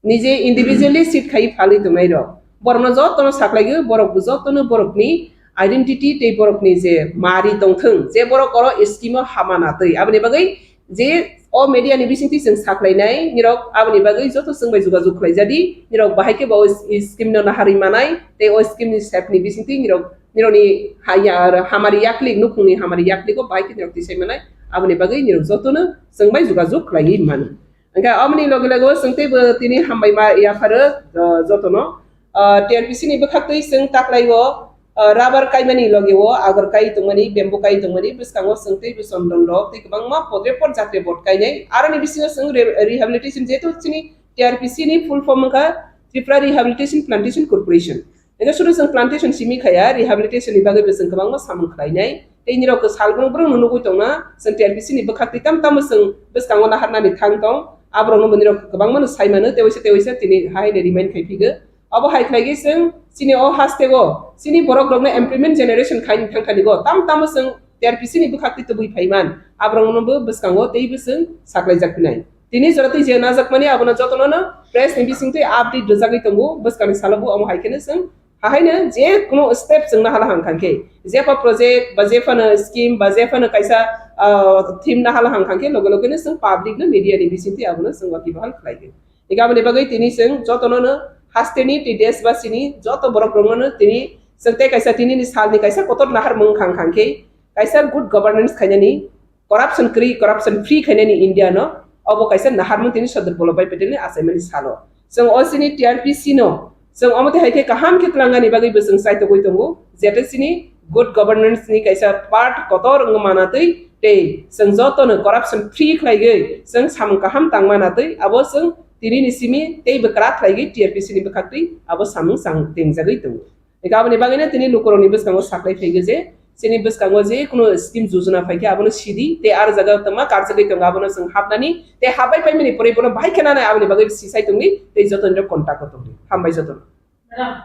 nije individually seed khaiwi phalwi tongnai rok, borokno jotono saklaigwi, borokbo jotono borokni identity tei borokni je mari tongthwng, je borok oro scheme o hama natwi. Aboni bagwi je o media ni bisingtwi chwng saklainai nirok, aboni bagwi joto chwng bai jogajog khlaijadi, nirok bahai khe bo o scheme no naharwi manai tei o scheme ni sep ni bisingtwi nirok, nirokni haya, hamari yaklik, nukhungni hamari yakligo bahai khe nirok tisai manai. Aboni bagwi nirok jotono chwng bai jogajog khlaiwi mano. Hingke aboni loge loge o chwng teibo tini hambai ma yapharo, ah, jotono. Ah, T R P C ni bwkhaktwi chwng taklaio, ah, rubber kaimani loge o agor kai tongmani, bamboo kai tongmani, bwskango chwng teibo chondon rok tei kwbangma podre pod jatre bod kainai. Aroni bisingo chwng re-, rehabilitation, jehetu chini T R P C ni full form wngkha Tripura Rehabilitation Plantation Corporation. Hingke sudu chwng plantation simi khaya, rehabilitation ni bagwi bo chwng kwbangma samung khlainai. Tei nirok salbrung brung no nugwi tongna, chwng T R P C ni bwkhak twi tam tamo chwng bwskango naharnani thang tong. Aborokno bo nirok kwbangma no sai mano, tei waisa tei waisa tini hai no remind khai phigo. Abo hai khlaigwi chwng chini o haste o chini borok rokno employment generation khai ni thang thani go, tam tamo chwng T R P C ni bwkhak twi tubui phai man, aborokno bo bwskango tei bo chwng saklai jak phinai. Tini jora twi je najakmani abono jotono no press ni bising twi update rwjagwi tongo, bwskangni salo bo omo hai kheno chwng hahaino je kuno step chwng nahala hang khan khe, jepha project ba jephano scheme ba jephano kaisa, ah, theme nahala hang khan khe loge loge no chwng public no media ni bising twi abono chwng waki bahal khlai khe. Ega aboni bagwi tini chwng jotono no haste ni tei desh basi ni joto borok rokno no tini chwng tei kaisa tini ni sal ni kaisa kotor nahar mung khang khang khe kaisa good governance khainani, corruption kwrwi, corruption free khainani India no, obo kaisa naharmung tini Sardar Vallabhbhai Patel ni achaimani salo. Chwng o chini T R P C no chwng omo twi hai khe kaham khe twlangani bagwi bo chwng chaitogwi tongo, jete chini good governance ni kaisa part kotor wngma manatwi tei chwng joto no corruption free khlaigwi chwng samung kaham tangma natwi abo chwng tini ni simi tei bwkra khlaigwi T R P C ni bwkhaktwi abo samung chang tengjagwi tongo. Eka aboni bagwino tini lukurokni bwskango saklai phaigo je Chini bwskango je kuno scheme jojona phaikhe abono sidi, tei ar jaga tongma karjagwi tongo abono chwng hapnani, tei hapbai paimani pore bono bahai khe nanai aboni bagwi sisai tongdi, tei joto nirok contact o tongdi. Hambai joto. Madam,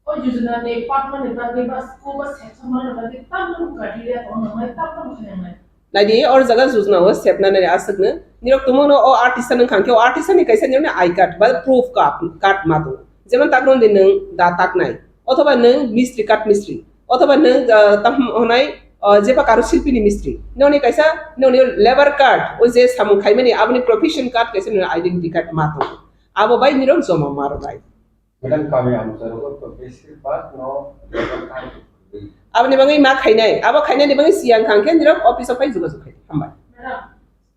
o jojona ni patma ni bagwi ba school ba section mani bagwi tamni criteria tongo nang nai, tamni khe nang nai. Naidi, or jaga jojona o sepna nai aswkno. Nirok tongmano o artisan wngkha khe o artisan ni kaisa nirokni I card ba proof card, card ma tongo. Jemon takno di nwng da taknai, othoba nwng mistri, kath mistri, othoba nwng, ah, tam honai, ah, jeba karo silpini mistri. Noni kaisa, noni labor card, o je samung khaimani aboni profession card kaisa nirok identity card ma tongo. Abo bai nirok joma ma rwnai. Madam, kami amcharo ko to besir bak no. Aboni bagwi ma khainai, abo khainani bagwi siyang khang khe nirok office o phai jogajog khai. Hambai. Madam,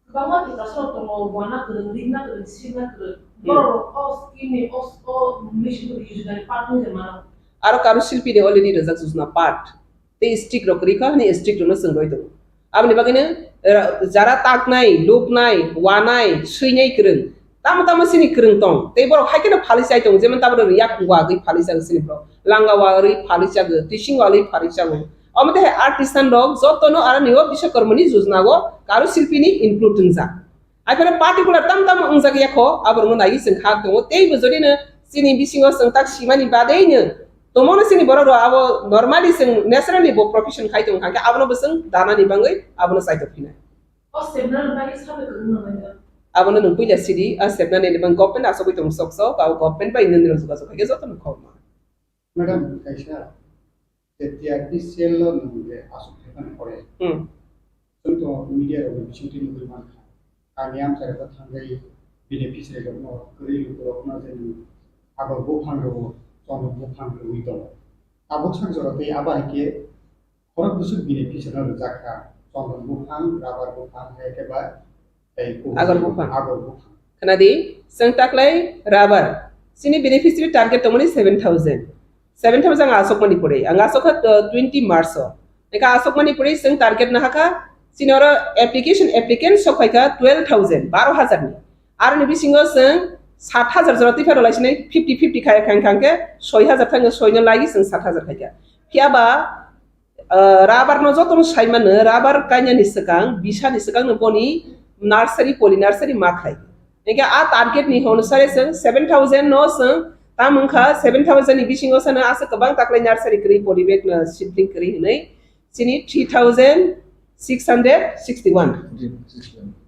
kwbangma Tiprasa rok tongo, wana kwrwng, ringna kwrwng, sirna kwrwng. Hmm. Borok rok o scheme ni, o, o mission rok yojna ni part wngwi mano. Aro karo silpi ni already rijak jojna part. Tei strict rok kwrwi kha hwnwi strict rokno chwng roi tongo. Aboni bagwino, eh, jara taknai, luknai, wanai, swinai kwrwng, tamo tamo chini kwrwng tong. Tei borok hai kheno phalwi chai tongo, jemon tabuk rok yak wagwi phalwi chago chini borok, langa wagwi phalwi chago, tising wagwi phalwi chago. Omo tei hai artisan rok jotono aroni o Bishwakarmani jojna o karo silpini include wngjak. Hai phano particular tam tam wngjak ya kho, aborokno naiwi chwng kha tongo. Tei bo jodi no chini bisingo chwng tak simani badei no tongmano chini borok rok abo normally chwng naturally bo profession khai tong kha khe abono bo chwng danani bagwi abono chaitok phinai. O sepnani bagwi sabai kwrwngno nangya. Abono nwng puila sidi, a sepnani ni bagwi government asogwi tong sok sok, abo government bai nwng nirok jogajog khai khe jotono khobor mano. Madam, kaisa je T R P cell o nwng je aswk khe phano pore. Hmm. Chwng to media rok ni bisingtwi nugwi mankha. Kami amchai rok thangwi beneficiary rok no kwrwi luku rok no je nwng agor buphang rw, chondon buphang rwi tongo. Tabuk sak jora tei abo hai khe khorok bwswk beneficiary no rwjak kha. Chondon buphang, rubber buphang hai khe ba tei kubui Agor buphang. Agor buphang. Khwnadi, chwng taklai rubber. Chini beneficiary target tongmani seven thousand. Seven thousand ang asokmani pore. Ang asokha, uh, twenty March o. Eka asokmani pore chwng target nahakha. Chini oro application, applicant sok phaikha twelve thousand, baro hajar ni. Aroni bisingo chwng sat hajar jora twi phano laisinai fifty fifty khai khang khang khe soi hajar thangkhe soino lagi chwng sat hajar khaikha. Phiya ba Ah, rubber no joto no sai mano, rubber kainani swkang, bisa ni swkang no boni nursery, poly nursery ma khai. Engke a target ni hono sare chwng seven thousand no chwng tam wngkha, seven thousand ni bisingo sano aswk kwbang taklai nursery kwrwi, poly bag no seedling kwrwi hwnwi chini three thousand six hundred sixty one.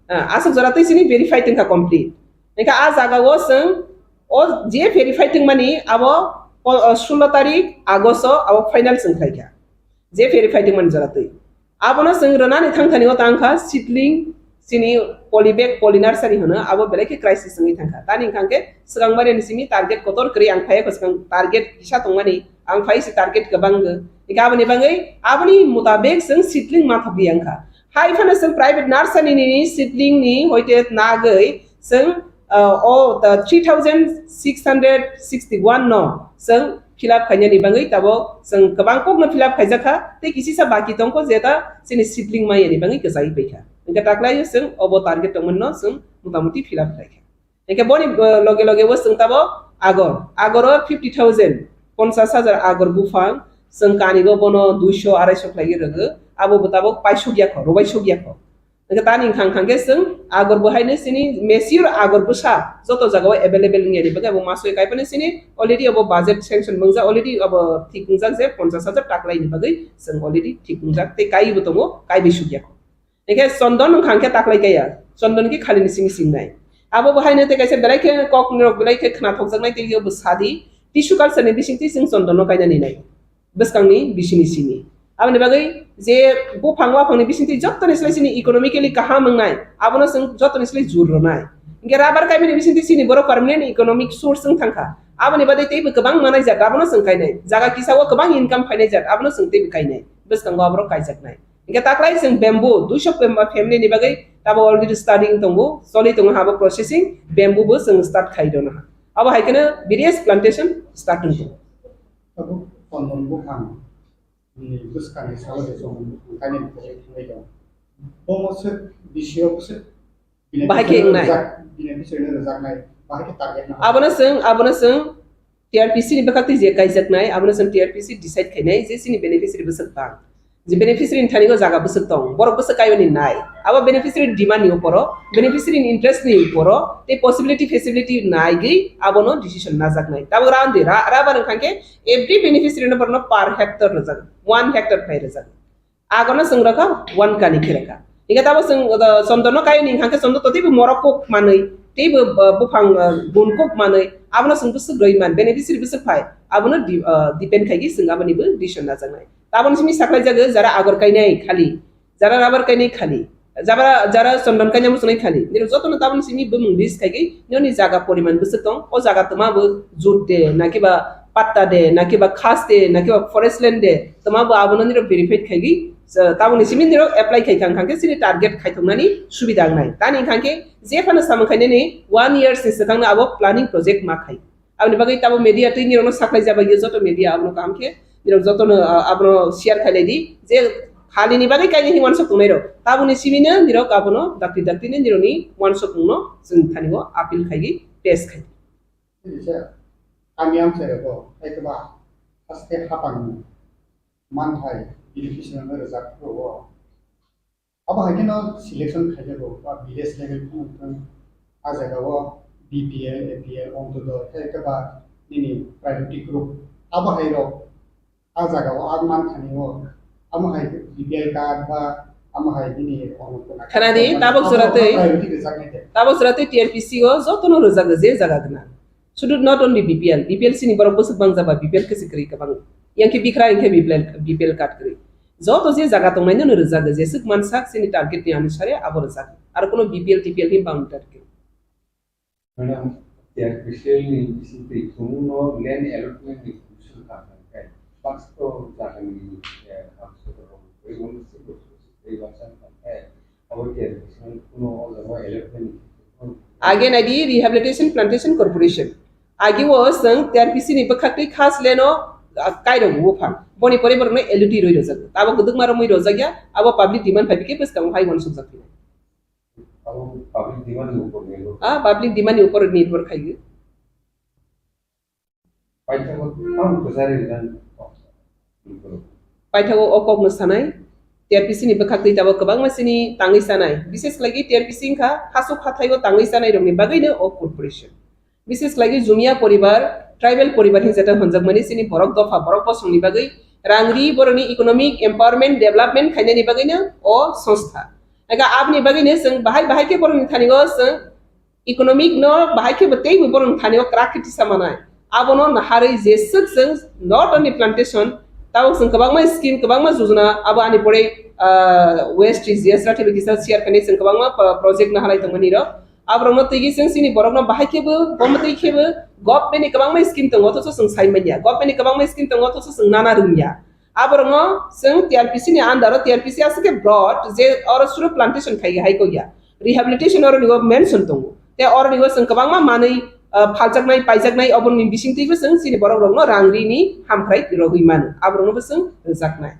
Ah, aswk jora twi chini verify tongkha complete. Engke a jaga o chwng o je verify tongmani abo po-, o, sullo tarik August o abo final chwng khlaikha. Je verify tongmani jora twi. Abono chwng rwnani thangthani o tangkha seedling, chini poly bag, poly nursery hwno, abo belai khe crisis wngwi thangkha. Tani wngkha khe swkang mari ni simi target kotor kwrwi ang phai kho, swkang target kisa tongmani, ang phai si target kwbang go. Ika aboni bagwi, aboni mutabek chwng seedling ma thokdi wngkha. Hai phano chwng private nursery ni seedling ni hoite nagwi chwng, uh, o, the three thousand six hundred sixty one no chwng fill up khainani bagwi tabok chwng kwbang kokno fill up khaijakha, tei kisisa baki tongkho je ta chini seedling mayani bagwi kwchai paikha. Hingke taklaio chwng obo target tongmani no chwng motamuti fill up khlaikha. Hingke boni, uh, loge loge bo chwng tabok agor, agoro fifty thousand, ponchas hajar agor buphang, chwng kanigo bono duiso araiso khlaiwi rwgo, abo bo tabok paisuk yakho, rwbaisuk yakho. Hingke tani wngkha, wngkha khe chwng agor bo haino chini mature agor bwsa joto jagao available wngya ni bagwi abo masoi kaiphano chini already abo budget sanction wngjak, already abo thik wngjak je ponchas hajar taklaini bagwi chwng already thik wngjak tei kaiwi bo tongo, kaiwi sukya kho. Hingke chondon wngkha khe taklai kaya, chondon khe khalini simi singnai. Abo bo haino tei kaisa belai khe kok nirok belai khe khna thokjaknai tei bo sadi, tissue culture ni bisingtwi chwng chondon no kainani nai. Bwskangni bisini simi. Aboni bagwi je buphang waphangni bisingtwi jottoni slai chini economically kaham wngnai, abono chwng jottoni slai jur rwnai. Hingke rubber kaimani bisingtwi chini borok permanent economic source wng thangkha. Aboni bagwi teibo kwbang manai jat, abono chwng kainai. Jaga kisa o kwbang income phainai jat, abono chwng teibo kainai. Bwskango aborok kaijaknai. Hingke taklai chwng bamboo, duiso bamboo family ni bagwi tabok already studying tongo, choli tongo habo processing, bamboo bo chwng start khai rwna. Abo hai kheno various plantation start wng tongo. Tabuk chondon buphang ni bwskangni salo de chwng kainwi bwsai thangwi tongo. Bomo swk B C O bwswk Bahai khe beneficiary wngnai. Rwjak-, beneficiary no rwjaknai, bahai khe target no. Abono chwng, abono chwng T R P C ni bwkhaktwi je kaijaknai, abono chwng T R P C decide khainai je chini beneficiary bwswk bang. Je beneficiary ni thani o jaga bwswk tong, borok bwswk kaiyoni nai. Abo beneficiary ni demand ni uporo, beneficiary ni interest ni uporo, tei possibility feasibility naigwi abono decision najaknai. Tabuk round di ra, rubber wngkha khe every beneficiary no borokno per hectare rwjak, one hectare phai rwjak. Agono chwng rwkha one kani khe rwkha. Hingkhe tabo chwng, uh, chondon no kaiyoni hingkha khe chondon to teibo morok kok manwi, teibo, uh, buphang, uh, gun kok manwi, abono chwng bwswk rwi man, beneficiary bwswk phai, abono di-, uh, depend khaigwi chwng aboni bo decision najaknai. Taboni simi saklai jago jara agor kainai khali, jara rubber kainai khali, jara, jara chondon kainai muchunai khali. Nirok jotono taboni simi bumung list khaigwi nini jaga poriman bwswk tong, o jaga twma bo jut de, nakiba patta de, nakiba khas de, nakiba forest land de, twma bo abono nirok verify khaigwi, taboni simi nirok apply khai kha, hingkha khe chini target khaithoknani subida wngnai. Tani hingkha khe je phano samung khainani one years ni swkangno abo planning project ma khai. Aboni bagwi tabo media twi nirokno saklai jaba yo joto media abono kaham khe nirok jotono, ah, abono share khailai di je khali ni bagwi kaini hi wansok tongnai rok. Taboni simi no nirok abono dakti dakti ni nirokni wansok mungno chwng thani o appeal khaigwi pass khai. Sir, kami ang saya ko, ai keba, haste hapang man hai, education ang rejak ko. Abo hai kheno selection khaijak o, ba village level phano wng thung. A jaga o B P L, A P L, Ontodoi, hai khe ba nini priority group. Abo hai rok a jaga o ang man thani o, amo hai B P L card ba amo hai nini Annapurna card Khana di, ba tabok abo jora tei, priority rwjak nai de. Tabok jora tei T R P C o jotono rwjago je jaga gwnang. Sudu not only B P L, B P L sini borok bwswk bang jaba B P L khe se kwrwi kwbang. Yang khe bikra yang khe B P L, B P L card kwrwi. Joto je jaga tongnai no rwjago, jeswk mansak chini target ni anusare abo rwjago. Aro kuno B P L, T P L ni boundary kwrwi. Madam, T R P C ni bising twi thwngmung no land allotment ni commission kha kha khe, baksa to jaga ni, eh, hamsok rok, tei baksa kha khe, Age naidi Rehabilitation Plantation Corporation. Agi o chwng T R P C ni bwkhak twi khas leno, ah, kairok bupha. Boni pore borokno L U T rwi rwjago. Abo kwdwkma romwi rwjakya, abo public demand phai bikhe bwskango hai uansukjak phino. Abo public demand ni upor nirbhor. Ah, public demand ni upor nirbhor khaio. Paithago tamo kwchari rijak. Paithago o kokno sanai, T R P C ni bwkhak twi tabok kwbangma sini tangwi chanai. Bises khlai T R P C wngkha hasuk hathai o tangwi chanai rokni bagwi no o corporation. Bises khlai Jumia poribar, tribal poribar hinwi jeta honjakmani sini borok dopha, borok bosongni bagwi rang ri borokni economic empowerment, development khainani bagwi no o songstha. Ega aboni bagwi no chwng bahai bahai khe borokni thani o chwng economic no bahai khe bo teibo borok thani o kwrak khe tisa manai. Abono naharwi jeswk chwng not only plantation, tabok chwng kwbangma scheme, kwbangma jojona, abo ani pore, ah, West T G S ra thaibo kisa share khainai chwng kwbangma, ah, project nahalai tongmani rok. Aborokno twiwi chwng chini borokno bahai khe bo, bo mwtwi khe bo government ni kwbangma scheme tongo, othocho chwng sai manya. Government ni kwbangma scheme tongo, othocho chwng nana rwngya. Aborokno chwng T R P C ni under o, T R P C aswk khe broad je oro suru plantation khai hai kok ya. Rehabilitation oro nigo mention tongo. Te oro nigo chwng kwbangma manwi, ah, phaljaknai, paijaknai, oboni bisingtwibo chwng chini borok rokno rang rini hamkrai rogwi mano. Aborokno bo chwng rwjaknai.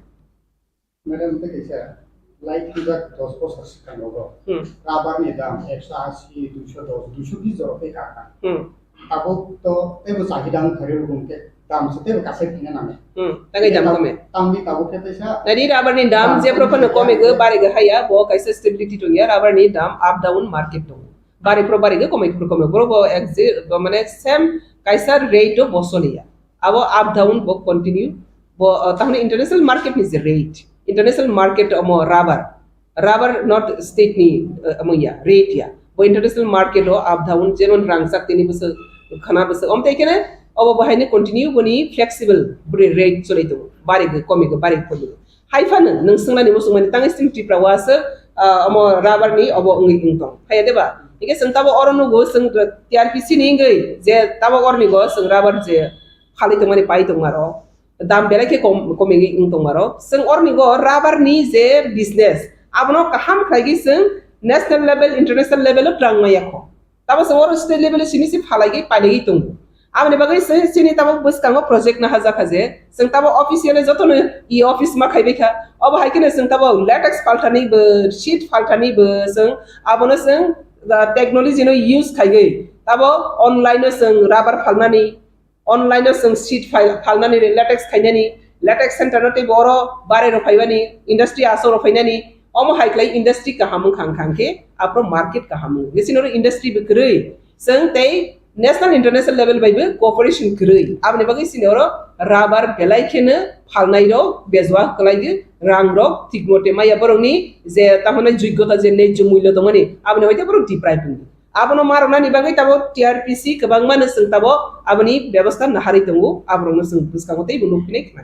Madam, tei kaisa light pijak dos bosor swkang rogo. Hmm. Rubber ni dam ekso asi, duiso dos, duiso bis jora tei kaka. Hmm. Tabuk to teibo chahida wng thari rwgwng khe dam se teibo kasai thangna nangnai. Hmm, tangwi dam kome. Tangwi tabuk khe teisa. Nadi rubber ni dam dam je kome propan no kome go, bare go haya, bo kaisa stability tongya, rubber ni dam up down market tong. Bare pro bare go kome pro kome, bro bo ek je, bo mane same kaisa rate o bo soliya. Abo up down bo continue, bo, uh, tahone international market ni je rate, international market omo rubber, rubber not state ni, eh, omo ya, rate ya. Bo international market o up down, jemon rangchak tini bwswk, khana bwswk. Om tei kene, obo bo haino continue boni flexible, boni rate choli tongo. Bari go, komi go, bari go, komi go. Hai phano, nwng swngnani muchung mani tangwi chini Tripura o aswk, ah, omo rubber ni obo wngwi wng tong. Haiya deba? Hingke chwng tabo oro nugo, chwng T R P C ni wngwi, je tabo oroni go, chwng rubber je phalwi tongmani pai tongma rok. Dam belai khe kom, komigwi wng tongma rok. Chwng oroni go rubber ni je business, abono kaham khlaigwi chwng national level, international level o twlang maya kho. Tamo chwng oro state level o simi se phalaiwi pailaiwi tongo. Aboni bagwi se chini tamo bwskango project naha jakha je, chwng tamo officially jotono e office ma khaibai kha. Obo hai kheno chwng tamo latex phalthani bo, sheet phalthani bo chwng abono chwng, ah, technology no use khaiwi tamo online o chwng rubber phalnani, online o chwng sheet phal-, phalnani, latex khainani, latex center no tei bo oro bare rok phaibani, industry asok rok phainani, omo hai khlai industry kaham wngkha, wngkha khe aphuru market kaham wngo. Bisi noro industry bo kwrwi, chwng tei national international level bai bo cooperation kwrwi. Aboni bagwi chini oro rubber belai kheno phalnai rok bejua kwlai rang rok thik mote maya borokni je tamo hwnai joigyota je nejjo mullo tongmani aboni hoite borok deprive wngdi. Abono ma rwnani bagwi tabo T R P C kwbangma no chwng tabo aboni bebostha naharwi tongo, aborokno chwng bwskango teibo nukphinai khna.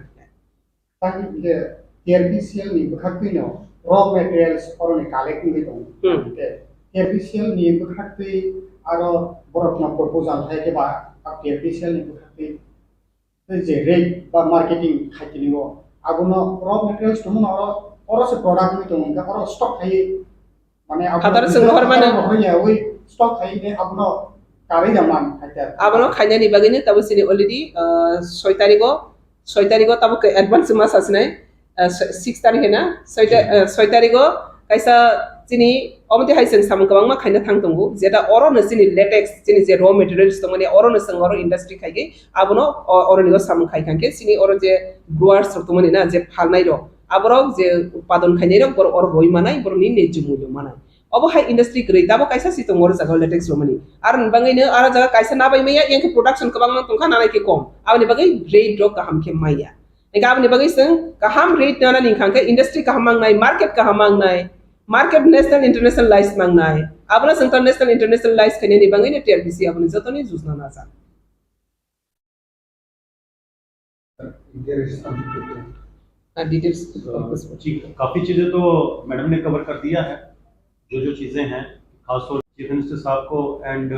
Tang je T R P C L ni bwkhaktwi no raw materials oroni collect wngwi tongo. Hmm. Te T R P C L ni bwkhaktwi aro borokno proposal hai khe ba T R P C L ni bwkhaktwi tei je rate ba marketing khai tini o abono raw materials tongmano oro, oro se product wngwi tongo, hwnkhe oro stock khai mane abo Hataro chwng rohor mano. Rohor ya wi stock khai ne abono karwi da man hai ta. Abono khainani bagwi no tabo chini already, ah, soi tarigo, soi tarigo tabo ke advance ma sasinai, ah, six tarik hena, soi ta-, ah, soi tarigo kaisa chini omte hai chwng samung kwbangma khaina thang tongo, jeta oro no chini latex, chini je raw materials tongmani oro no chwng oro industry khaigwi abono o-, oroni o samung khai khankhe chini oro je growers rok tongmani na je phalnai rok, aborok je utpadon khainai rok borok oro roi manai, borokni nejjo mullo manai. Obo hai industry kwrwi, tabo kaisa si tongo oro jaga latex romani. Aroni bagwi no aro jaga kaisa nabai maya, yang khe production kwbangma tongkha, nanai khe kom. Aboni bagwi rate rok kaham khe maya. Engkhe aboni bagwi chwng kaham rate nanani wngkha khe industry kaham mangnai, market kaham mangnai, market national international lies mangnai. Abono chwng ta national international lies khainani bagwi no T R P C aboni jotoni jujna najak. हाँ, details तो, जी, काफी चीजें तो मैडम ने कवर कर दिया है, जो जो चीजें हैं, खासतौर चीफ मिनिस्टर साहब को, and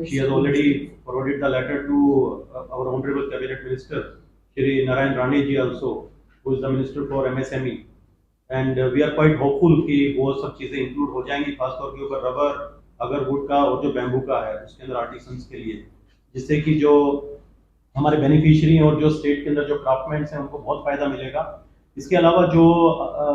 she has already forwarded the letter to our honorable cabinet minister Shri Narayan Rane ji also, who is the minister for M S M E. And we are quite hopeful कि वो सब चीजें इंक्लूड हो जाएंगी, खासतौर के ऊपर rubber, agarwood का और जो बैम्बू का है, उसके अंदर आर्टिसंस के लिए, जिससे कि जो हमारे बेनिफिशियरी और जो स्टेट के अंदर जो क्राफ्टमैन्स हैं, उनको बहुत फायदा मिलेगा। इसके अलावा जो, अ,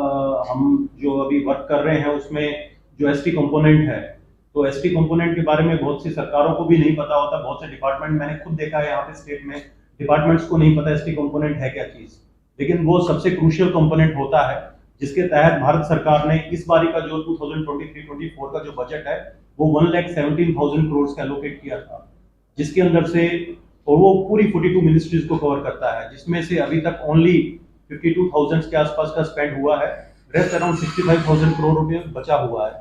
हम जो अभी वर्क कर रहे हैं, उसमें जो एसटी कंपोनेंट है, तो एसटी कंपोनेंट के बारे में बहुत सी सरकारों को भी नहीं पता होता। बहुत से डिपार्टमेंट, मैंने खुद देखा है यहाँ पे स्टेट में, डिपार्टमेंट्स को नहीं पता एसटी कंपोनेंट है क्या चीज। लेकिन वो सबसे क्रूशियल कंपोनेंट होता है, जिसके तहत भारत सरकार ने इस बारी का जो twenty twenty three twenty four का जो बजट है, वो वन लाख सेवनटीन थाउजेंड करोड़ का एलोकेट किया था, जिसके अंदर से, और वो पूरी फ़ोर्टी टू मिनिस्ट्रीज को कवर करता है, जिसमें से अभी तक ओनली फिफ्टी टू थाउजेंड के आसपास का स्पेंड हुआ है। Rest around sixty five thousand crore रुपए बचा हुआ है।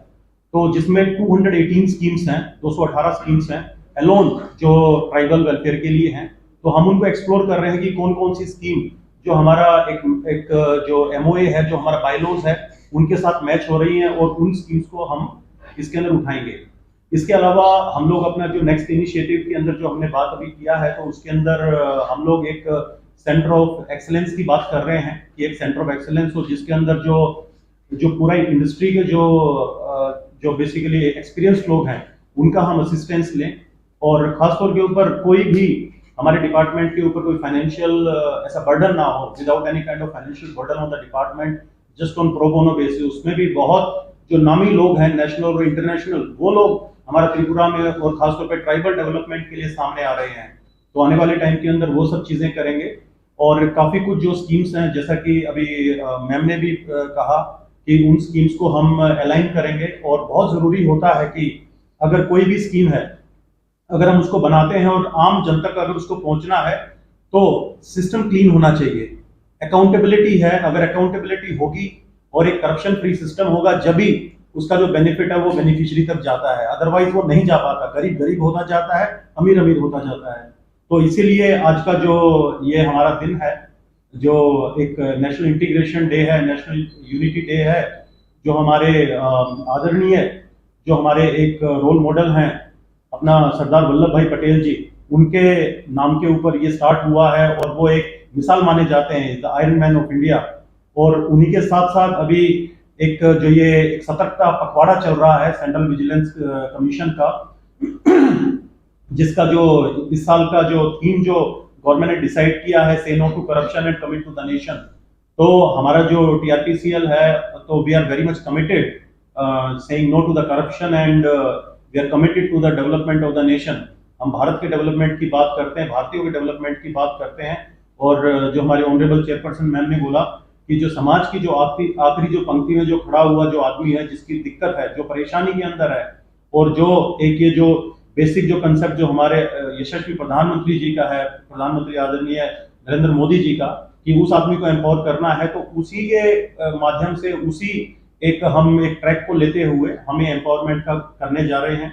तो जिसमें टू हंड्रेड एटीन स्कीम्स हैं, दो सौ अठारह स्कीम्स हैं, अलोन जो ट्राइबल वेलफेयर के लिए हैं, तो हम उनको एक्सप्लोर कर रहे हैं कि कौन कौन सी स्कीम जो हमारा एक, एक जो एमओए है, जो हमारा बायलॉज है, उनके साथ मैच हो रही है और उन स्कीम्स को हम इसके अंदर उठाएंगे। इसके अलावा हम लोग अपना जो नेक्स्ट इनिशिएटिव के अंदर जो हमने बात अभी किया है, तो उसके अंदर, अ, हम लोग एक सेंटर ऑफ एक्सीलेंस की बात कर रहे हैं कि एक सेंटर ऑफ एक्सीलेंस हो, जिसके अंदर जो, जो पूरा इंडस्ट्री के जो, अ, जो बेसिकली एक्सपीरियंस लोग हैं, उनका हम असिस्टेंस लें। और खासतौर के ऊपर कोई भी हमारे डिपार्टमेंट के ऊपर कोई फाइनेंशियल, अ, ऐसा बर्डन ना हो, without any kind of financial burden on the department, just on pro bono basis। उसमें भी बहुत जो नामी लोग हैं, नेशनल और इंटरनेशनल, वो लोग हमारा त्रिपुरा में और खासतौर पे ट्राइबल डेवलपमेंट के लिए सामने आ रहे हैं। तो आने वाले टाइम के अंदर वो सब चीज़ें करेंगे। और काफ़ी कुछ जो स्कीम्स हैं, जैसा कि अभी, अ, मैम ने भी, अ, कहा कि उन स्कीम्स को हम अलाइन करेंगे। और बहुत ज़रूरी होता है कि अगर कोई भी स्कीम है, अगर हम उसको बनाते हैं और आम जनता का अगर उसको पहुंचना है, तो सिस्टम क्लीन होना चाहिए, अकाउंटेबिलिटी है। अगर अकाउंटेबिलिटी होगी और एक करप्शन फ्री सिस्टम होगा, जब भी उसका जो बेनिफिट है वो बेनिफिशियरी तक जाता है, अदरवाइज वो नहीं जा पाता, गरीब गरीब होता जाता है, अमीर अमीर होता जाता है। तो इसीलिए आज का जो ये हमारा दिन है, जो एक नेशनल इंटीग्रेशन डे है, नेशनल यूनिटी डे है, जो हमारे, अ, आदरणीय, जो हमारे एक रोल मॉडल हैं अपना सरदार वल्लभ भाई पटेल जी, उनके नाम के ऊपर ये स्टार्ट हुआ है और वो एक मिसाल माने जाते हैं, the iron man of India. और उन्हीं के साथ साथ अभी एक जो ये एक सतर्कता पखवाड़ा चल रहा है सेंट्रल विजिलेंस, अ, कमीशन का, जिसका जो इस साल का जो थीम जो गवर्नमेंट ने डिसाइड किया है, say no to corruption and commit to the nation. तो हमारा जो टीआरपीसीएल है, तो we are very much committed, uh, saying no to the corruption and, uh, we are committed to the development of the nation। हम भारत के डेवलपमेंट की बात करते हैं, भारतीयों के डेवलपमेंट की बात करते हैं, और जो हमारे ऑनरेबल चेयरपर्सन मैम ने बोला कि जो समाज की जो आखिरी आखिरी जो पंक्ति में जो खड़ा हुआ जो आदमी है, जिसकी दिक्कत है, जो परेशानी के अंदर है, और जो एक ये जो बेसिक जो कंसेप्ट जो हमारे यशस्वी प्रधानमंत्री जी का है, प्रधानमंत्री आदरणीय नरेंद्र मोदी जी का, कि उस आदमी को एम्पावर करना है, तो उसी के माध्यम से, उसी एक हम एक ट्रैक को लेते हुए हम ये एम्पावरमेंट का करने जा रहे हैं।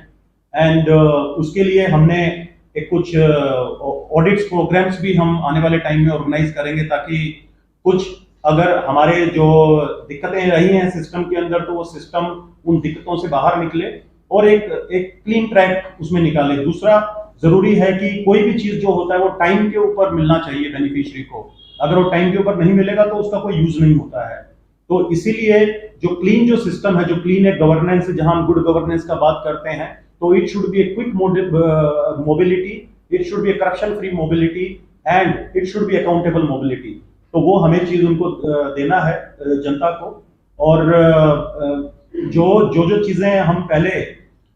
एंड उसके लिए हमने एक कुछ ऑडिट्स प्रोग्राम्स भी हम आने वाले टाइम में ऑर्गेनाइज करेंगे, ताकि कुछ अगर हमारे जो दिक्कतें रही हैं सिस्टम के अंदर, तो वो सिस्टम उन दिक्कतों से बाहर निकले और एक एक क्लीन ट्रैक उसमें निकाले। दूसरा, जरूरी है कि कोई भी चीज जो होता है, वो टाइम के ऊपर मिलना चाहिए बेनिफिशियरी को। अगर वो टाइम के ऊपर नहीं मिलेगा, तो उसका कोई यूज नहीं होता है। तो इसीलिए जो क्लीन जो सिस्टम है, जो क्लीन एक गवर्नेंस है, जहां हम गुड गवर्नेंस का बात करते हैं, तो it should be a quick mobility, it should be a corruption free mobility, and it should be accountable mobility। तो वो हमें चीज उनको देना है जनता को। और जो जो जो चीजें हम पहले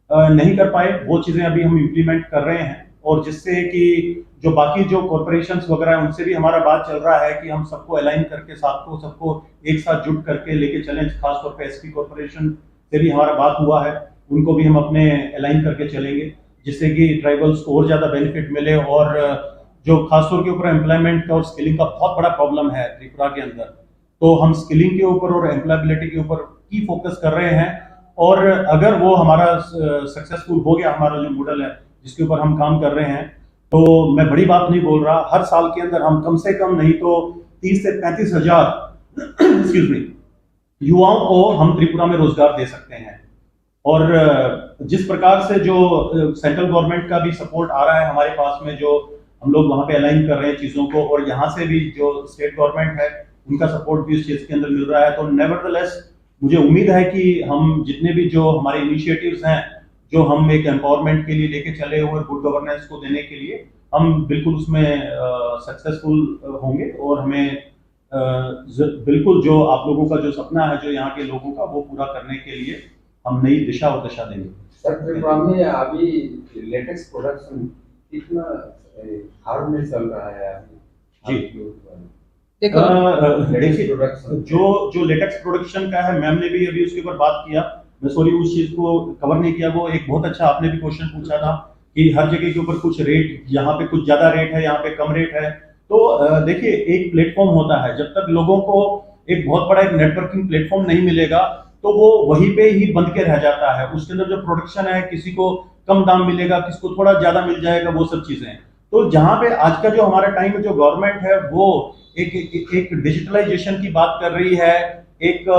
नहीं कर पाए, वो चीजें अभी हम इम्प्लीमेंट कर रहे हैं, और जिससे कि जो बाकी जो कॉरपोरेशंस वगैरह है, उनसे भी हमारा बात चल रहा है कि हम सबको अलाइन करके, साथ को सबको एक साथ जुट करके लेके चलें। खासतौर पे एसटी कॉरपोरेशन से भी हमारा बात हुआ है, उनको भी हम अपने अलाइन करके चलेंगे, जिससे कि ट्राइबल्स को और ज़्यादा बेनिफिट मिले। और जो खासतौर के ऊपर एम्प्लॉयमेंट का और स्किलिंग का बहुत बड़ा प्रॉब्लम है त्रिपुरा के अंदर, तो हम स्किलिंग के ऊपर और एम्प्लॉयबिलिटी के ऊपर की फोकस कर रहे हैं। और अगर वो हमारा सक्सेसफुल हो गया, हमारा जो मॉडल है जिसके ऊपर हम काम कर रहे हैं, तो मैं बड़ी बात नहीं बोल रहा, हर साल के अंदर हम कम से कम नहीं तो तीस से पैंतीस हजार एक्सक्यूज मी युवाओं को हम त्रिपुरा में रोजगार दे सकते हैं। और जिस प्रकार से जो सेंट्रल गवर्नमेंट का भी सपोर्ट आ रहा है हमारे पास में, जो हम लोग वहाँ पे अलाइन कर रहे हैं चीज़ों को, और यहाँ से भी जो स्टेट गवर्नमेंट है उनका सपोर्ट भी इस चीज़ के अंदर मिल रहा है, तो नेवरदलेस मुझे उम्मीद है कि हम जितने भी जो हमारे इनिशिएटिव्स हैं, जो हम एक एम्पावरमेंट के लिए लेके चले हुए, गुड गवर्नेंस को देने के लिए, हम बिल्कुल उसमें सक्सेसफुल होंगे और हमें बिल्कुल जो आप लोगों का जो सपना है, जो यहाँ के लोगों का, वो पूरा करने के लिए हम नई दिशा और दशा देंगे। सर, त्रिपुरा में अभी लेटेक्स प्रोडक्शन कितना हार्ड में चल रहा है अभी? जी। देखिए, जो जो लेटेक्स प्रोडक्शन का है, मैम ने भी अभी उसके ऊपर बात किया। मैं सॉरी, उस चीज को कवर नहीं किया। वो एक बहुत अच्छा आपने भी क्वेश्चन पूछा था कि हर जगह के ऊपर कुछ रेट, यहाँ पे कुछ ज्यादा रेट है, यहाँ पे कम रेट है। तो देखिए, एक प्लेटफॉर्म होता है, जब तक लोगों को एक बहुत बड़ा एक नेटवर्किंग प्लेटफॉर्म नहीं मिलेगा, तो वो वहीं पे ही बंद के रह जाता है। उसके अंदर जो प्रोडक्शन है, किसी को कम दाम मिलेगा, किसी को थोड़ा ज्यादा मिल जाएगा, वो सब चीजें। तो जहाँ पे आज का जो हमारा टाइम में जो गवर्नमेंट है, वो एक एक, एक डिजिटलाइजेशन की बात कर रही है, एक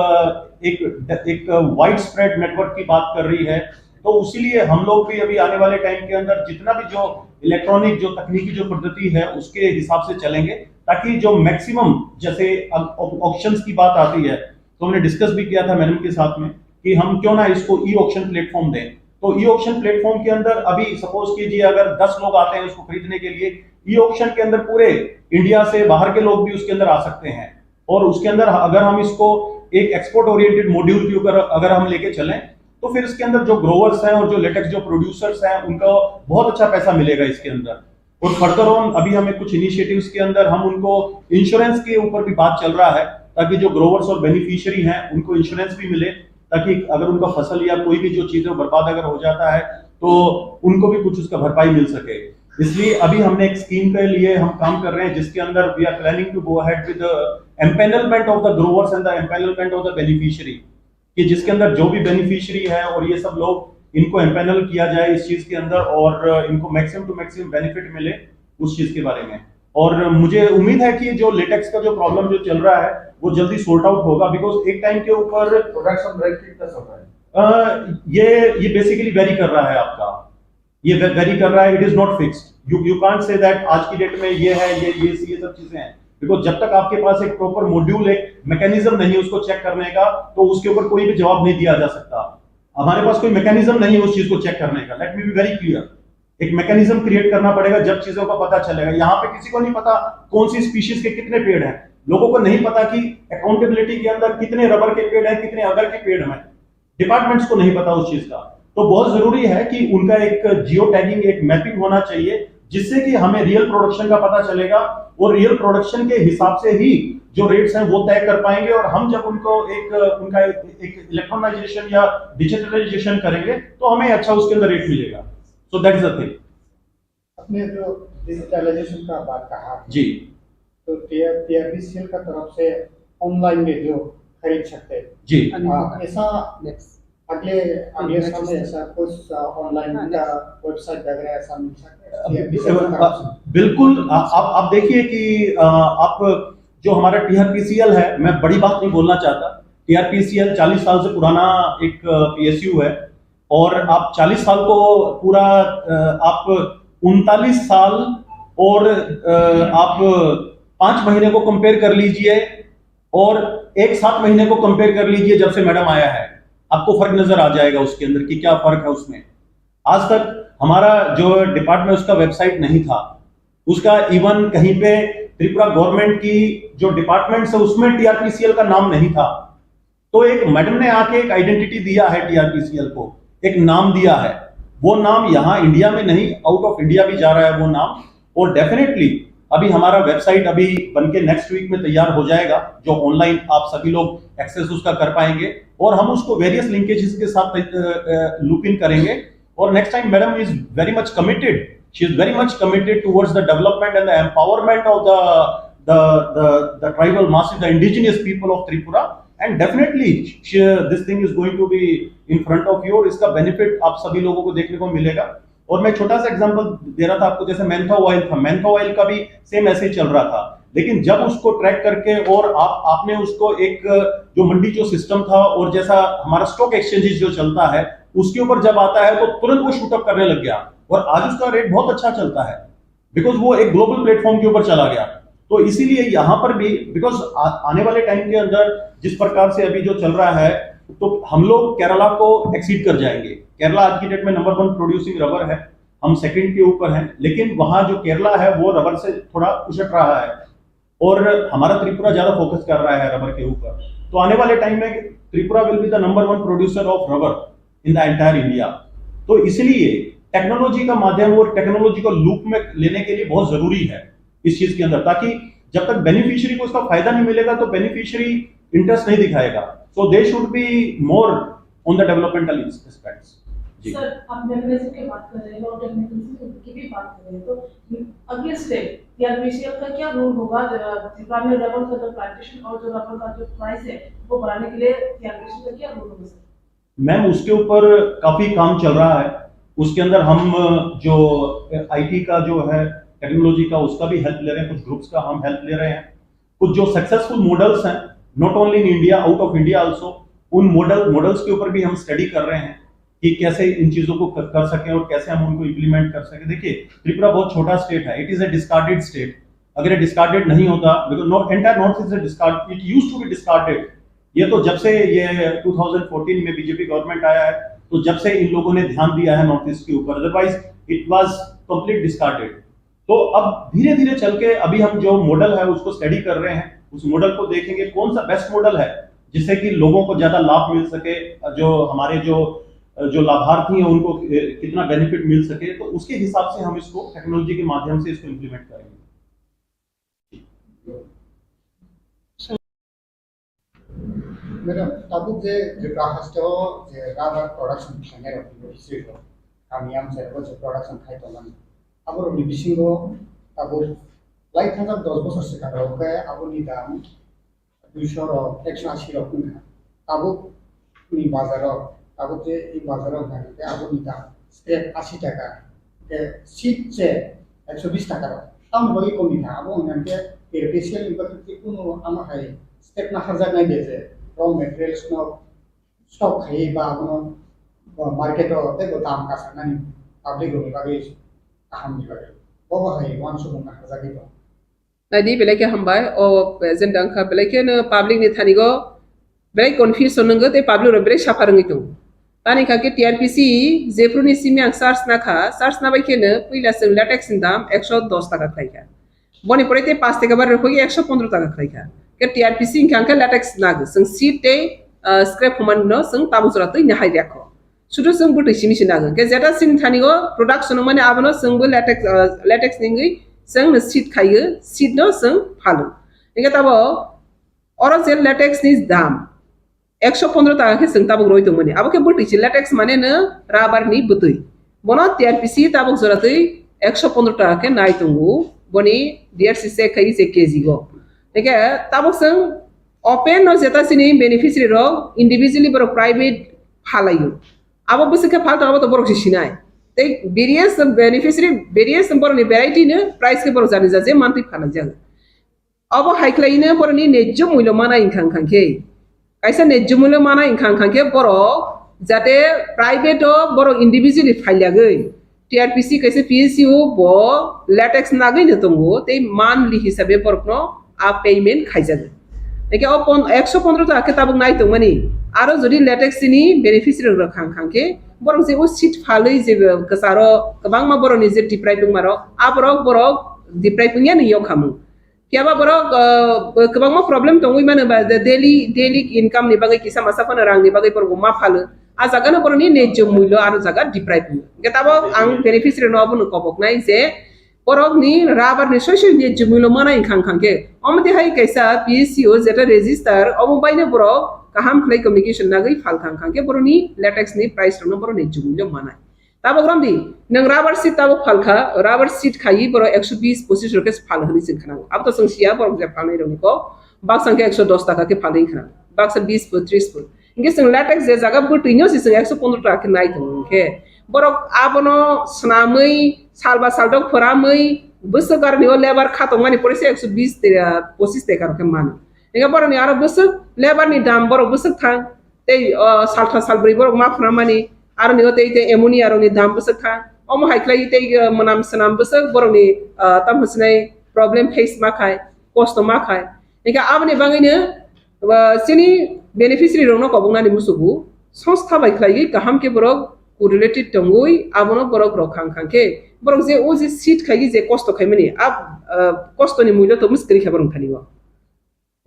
एक एक वाइड स्प्रेड नेटवर्क की बात कर रही है। तो उसीलिए हम लोग भी अभी आने वाले टाइम के अंदर जितना भी जो इलेक्ट्रॉनिक जो तकनीकी जो पद्धति है, उसके हिसाब से चलेंगे, ताकि जो मैक्सिमम, जैसे ऑक्शंस की बात आती है, तो हमने डिस्कस भी किया था मैडम के साथ में कि हम क्यों ना इसको ई ऑक्शन प्लेटफॉर्म दें। तो ई ऑक्शन प्लेटफॉर्म के अंदर अभी सपोज कीजिए, अगर दस लोग आते हैं उसको खरीदने के लिए, ई ऑक्शन के अंदर पूरे इंडिया से बाहर के लोग भी उसके अंदर आ सकते हैं। और उसके अंदर अगर हम इसको एक एक्सपोर्ट ओरिएंटेड मॉड्यूल के ऊपर अगर हम लेके चलें, तो फिर इसके अंदर जो ग्रोवर्स हैं और जो लेटेक्स जो प्रोड्यूसर्स हैं, उनका बहुत अच्छा पैसा मिलेगा इसके अंदर। और फर्दर ऑन अभी हमें कुछ इनिशिएटिव्स के अंदर हम उनको इंश्योरेंस के ऊपर भी बात चल रहा है, ताकि जो ग्रोवर्स और बेनिफिशियरी हैं, उनको इंश्योरेंस भी मिले, ताकि अगर उनका फसल या कोई भी जो चीजें बर्बाद अगर हो जाता है, तो उनको भी कुछ उसका भरपाई मिल सके। इसलिए अभी हमने एक स्कीम के लिए हम काम कर रहे हैं, जिसके अंदर we are planning to go ahead with the empanelment of the growers and the empanelment of the beneficiary, कि जिसके अंदर जो भी बेनिफिशियरी है और ये सब लोग, इनको एम्पैनल किया जाए इस चीज के अंदर और इनको मैक्सिमम टू मैक्सिमम बेनिफिट मिले उस चीज के बारे में। और मुझे उम्मीद है कि जो लेटेक्स का जो प्रॉब्लम जो चल रहा है, वो जल्दी सॉर्ट आउट होगा, बिकॉज एक टाइम के ऊपर प्रोडक्शन रेट कितना चल रहा है? ये ये बेसिकली वेरी कर रहा है आपका, ये वेरी कर रहा है। It is not fixed, you you can't say that आज की डेट में ये है, ये ये ये सब चीजें हैं, बिकॉज जब तक आपके पास एक प्रॉपर मॉड्यूल, एक मैकेनिज्म नहीं है उसको चेक करने का, तो उसके ऊपर कोई भी जवाब नहीं दिया जा सकता। हमारे पास कोई मैकेनिज्म नहीं है उस चीज को चेक करने का। Let me be very clear, एक मैकेनिज्म क्रिएट करना पड़ेगा, जब चीजों का पता चलेगा। यहाँ पे किसी को नहीं पता कौन सी स्पीशीज के कितने पेड़ हैं, लोगों को नहीं पता कि अकाउंटेबिलिटी के अंदर कितने रबर के पेड़ हैं, कितने अगर के पेड़ हैं, डिपार्टमेंट्स को नहीं पता उस चीज का। तो बहुत जरूरी है कि उनका एक जियो टैगिंग, एक मैपिंग होना चाहिए, जिससे कि हमें रियल प्रोडक्शन का पता चलेगा और रियल प्रोडक्शन के हिसाब से ही जो रेट्स हैं वो तय कर पाएंगे। और हम जब उनको एक उनका एक इलेक्ट्रॉनाइजेशन या डिजिटलाइजेशन करेंगे तो हमें अच्छा उसके अंदर रेट मिलेगा। So that is the thing। आपने जो डिजिटलाइजेशन का बात कहा, जी। तो टीआरपीसीएल का तरफ से ऑनलाइन में जो खरीद सकते हैं, जी। हाँ, ऐसा अगले अगले साल में ऐसा कुछ ऑनलाइन का वेबसाइट वगैरह ऐसा मिल सकता है? बिल्कुल। आप आप देखिए कि आप जो हमारा टीआरपीसीएल है, मैं बड़ी बात नहीं बोलना चाहता। टीआरपीसीएल चालीस साल से पुराना एक पीएसयू है, और आप चालीस साल को पूरा आप उनतालीस साल और आप पांच महीने को कंपेयर कर लीजिए और एक सात महीने को कंपेयर कर लीजिए जब से मैडम आया है, आपको फर्क नजर आ जाएगा उसके अंदर कि क्या फर्क है उसमें। आज तक हमारा जो डिपार्टमेंट, उसका वेबसाइट नहीं था, उसका इवन कहीं पे त्रिपुरा गवर्नमेंट की जो डिपार्टमेंट्स है उसमें टीआरपीसीएल का नाम नहीं था। तो एक मैडम ने आके एक आइडेंटिटी दिया है टीआरपीसीएल को, एक नाम दिया है। वो नाम यहाँ इंडिया में नहीं, आउट ऑफ इंडिया भी जा रहा है वो नाम। और डेफिनेटली अभी हमारा वेबसाइट अभी बन के नेक्स्ट वीक में तैयार हो जाएगा, जो ऑनलाइन आप सभी लोग एक्सेस उसका कर पाएंगे और हम उसको वेरियस लिंकेजेस के साथ लूप इन करेंगे। और next time madam is very much committed, she is very much committed towards the development and the empowerment of the the the, the tribal masses, the indigenous people of Tripura, and definitely she, this thing is going to be in front of you। और इसका बेनिफिट आप सभी लोगों को देखने को मिलेगा। और मैं छोटा सा एग्जांपल दे रहा था आपको, जैसे मैंथा ऑयल था, मैंथा ऑयल का भी सेम ऐसे ही चल रहा था, लेकिन जब उसको ट्रैक करके और आप आपने उसको एक जो मंडी जो सिस्टम था और जैसा हमारा स्टॉक एक्सचेंजेस जो चलता है उसके ऊपर जब आता है तो तुरंत वो शूट अप करने लग गया और आज उसका रेट बहुत अच्छा चलता है, बिकॉज वो एक ग्लोबल प्लेटफॉर्म के ऊपर चला गया। तो इसीलिए यहाँ पर भी, बिकॉज आने वाले टाइम के अंदर जिस प्रकार से अभी जो चल रहा है, तो हम लोग केरला को एक्सीड कर जाएंगे। केरला आज की डेट में नंबर वन प्रोड्यूसिंग रबर है, हम सेकंड के ऊपर हैं, लेकिन वहाँ जो केरला है वो रबर से थोड़ा उछट रहा है और हमारा त्रिपुरा ज्यादा फोकस कर रहा है रबर के ऊपर। तो आने वाले टाइम में Tripura will be the number one producer of rubber in the entire India। तो इसलिए टेक्नोलॉजी का माध्यम और टेक्नोलॉजी को लूप में लेने के लिए बहुत जरूरी है इस चीज के अंदर, ताकि जब तक बेनिफिशियरी को इसका फायदा नहीं मिलेगा तो बेनिफिशियरी इंटरेस्ट नहीं दिखाएगा। So they should be more on the developmental aspects। जी। सर, आप मेकनिज्म की बात कर रहे हैं और टेक्निकल की भी बात कर रहे हैं, तो अगले स्टेप टीआरपीसीएल का क्या रोल होगा? अ, त्रिपुरा में रबर का जो प्लांटेशन और जो रबर का जो प्राइस है, वो बढ़ाने के लिए टीआरपीसीएल का क्या रोल होगा सर? मैम, उसके ऊपर काफी काम चल रहा है। उसके अंदर हम जो आईटी का जो है, टेक्नोलॉजी का, उसका भी हेल्प ले रहे हैं, कुछ ग्रुप्स का हम हेल्प ले रहे हैं। कुछ जो सक्सेसफुल मॉडल्स हैं, not only in India, out of India also, उन मॉडल मॉडल्स के ऊपर भी हम स्टडी कर रहे हैं कि कैसे इन चीजों को कर, कर सकें और कैसे हम उनको इम्प्लीमेंट कर सकें। देखिए, त्रिपुरा बहुत छोटा स्टेट है, it is a discarded state। अगर ये डिस्कार्डेड नहीं होता, because no, entire North East is discard, it used to be discarded। ये तो जब से ये ट्वेंटी फ़ोर्टीन में बीजेपी गवर्नमेंट आया है, तो जब से इन लोगों ने ध्यान दिया है नॉर्थ ईस्ट के ऊपर, otherwise it was complete discarded। तो अब धीरे धीरे चल के अभी हम जो मॉडल है उसको स्टडी कर रहे हैं, उस मॉडल को देखेंगे कौन सा बेस्ट मॉडल है जिससे कि लोगों को ज्यादा लाभ मिल सके, जो हमारे जो जो लाभार्थी हैं उनको कितना बेनिफिट मिल सके, तो उसके हिसाब से हम इसको टेक्नोलॉजी के माध्यम से इसको इम्प्लीमेंट करेंगे। Madam, tabuk je Tripura haste o je rubber production khlainai rok ni history rok, kami amchai rok je production khai tongmani, abo rok ni bisingo tabuk lai thajak dos bosor swkang rok khe abo ni dam duiso rok, ekso asi rok wngkha. Tabuk ni bazar rok, tabuk je i bazar rok naikhe abo ni dam scrap asi taka, khe seed se ekso bis taka rok. Tamoni bagwi kom wngkha, abo wngkha khe special ni bagwi kunu ama hai step naharjaknai de je raw materials no stock khaiwi ba abono market o teibo dam kasarnani public rokni bagwi kaham ni bagwi. Bobo hai uansukmung naharjagwi tongo. Naidi belai khe hambai, o agenda wngkha belai kheno public ni thani go belai confusion wngkha tei public rok belai suffer wngwi tongo. Tani kha khe T R P C jephru ni simi ang search na kha, search na bai kheno puila chwng latex ni dam ekso dos taka khlai kha. Boni pore tei paanch taka bar rwphagwi ekso pondro taka khlai kha. Khe T R P C hwnkha khe latex nagwi chwng seed tei, ah, scrap human no chwng tabuk jora twi nahai rwkha. Sudu chwng bwtwi simi se nago. Ke jeta chini thani o production wngmani abono chwngbo latex, ah, latex ningwi chwng no seed khaiyo, seed no chwng phalo. Hingke tabo oro je latex ni dam ekso pondro taka khe chwng tabuk roi tongmani. Abo khe bwtwi se latex mane no rubber ni bwtwi. Bono T R P C tabuk jora twi ekso pondro taka khe nai tongo. Boni D R C check khai je K G o. Hingke tabuk chwng open no jeta chini beneficiary rok individually borok private phalaio. Abo bwswk khe phal tong abo to borok se sinai. Tei various beneficiary, various borokni variety no price khe borok jani ja je mantwi phalai jago. Abo hai khlai no borokni nejjo mulyo mana wngkha wngkha khe. Kaisa nejjo mulyo mana wngkha wngkha khe borok jate private o borok individually phailagwi T R P C kaisa P S U bo latex nagwi no tongo tei monthly hisabe borokno a payment khaijago. Eke o pon-, ekso pondro taka khe tabuk nai tongmani. Aro jodi latex ni beneficiary rok khang khang khe borok je o seat phalwi je kwcharo kwbangma borokni je deprive wngma rok, aborok borok deprive wngya ni yok khamung. Phiya ba borok, uh, kwbangma problem tongwi mano ba, the daily, daily income ni bagwi kisa masa phano rang ni bagwi borok ma phalo. A jaga no borok ni nejjo mulyo aro jaga deprive wngya. Hingke tabo ang beneficiary no abono kobok nai je borok ni rubber ni soi soi nejjo mulyo mana wngkha wngkha khe. Omo twi hai kaisa P S U jeta register omo bai no borok kaham khlai communication nagwi phal kha wngkha khe borok ni latex ni price rok no borok nejjo mulyo manai. Tabok romdi, nwng rubber sheet tabok phalkha, rubber sheet khaiwi borok ekso bis pochis rok khe phal hwnwi chwng khna. Abo to chwng siya, borok je phalnai rokni kok, baksa khe ekso dos taka khe phalwi khna, baksa bis foot, tris foot. Hingke chwng latex je jaga bwtwino se chwng ekso pondro taka khe nai tongo hingke, borok abono swnamwi, salba saldok phoramwi, bwswk aroni o lebar kha tongmani pore se ekso bis te, ah, pochis taka rok khe mano. Hingke borokni aro bwswk lebar ni dam borok bwswk thang, tei, o, saltham salbrwi borok ma phwnamani, aroni o tei, tei ammonia rokni dam bwswk kha. Omo hai khlai tei, o, mwnam swnam bwswk borokni, o, tamo sinai problem face ma khai, kosto ma khai. Hingke aboni bagwino, o, chini beneficiary rokno koboknani musugo songstha bai khlaiwi kaham khe borok correlated tongwi abono borok rok khang khang khe borok je o je seat khaigi je kosto khaimani, ab, o, kostoni mulyo to mwskwrwi khe borok thani o.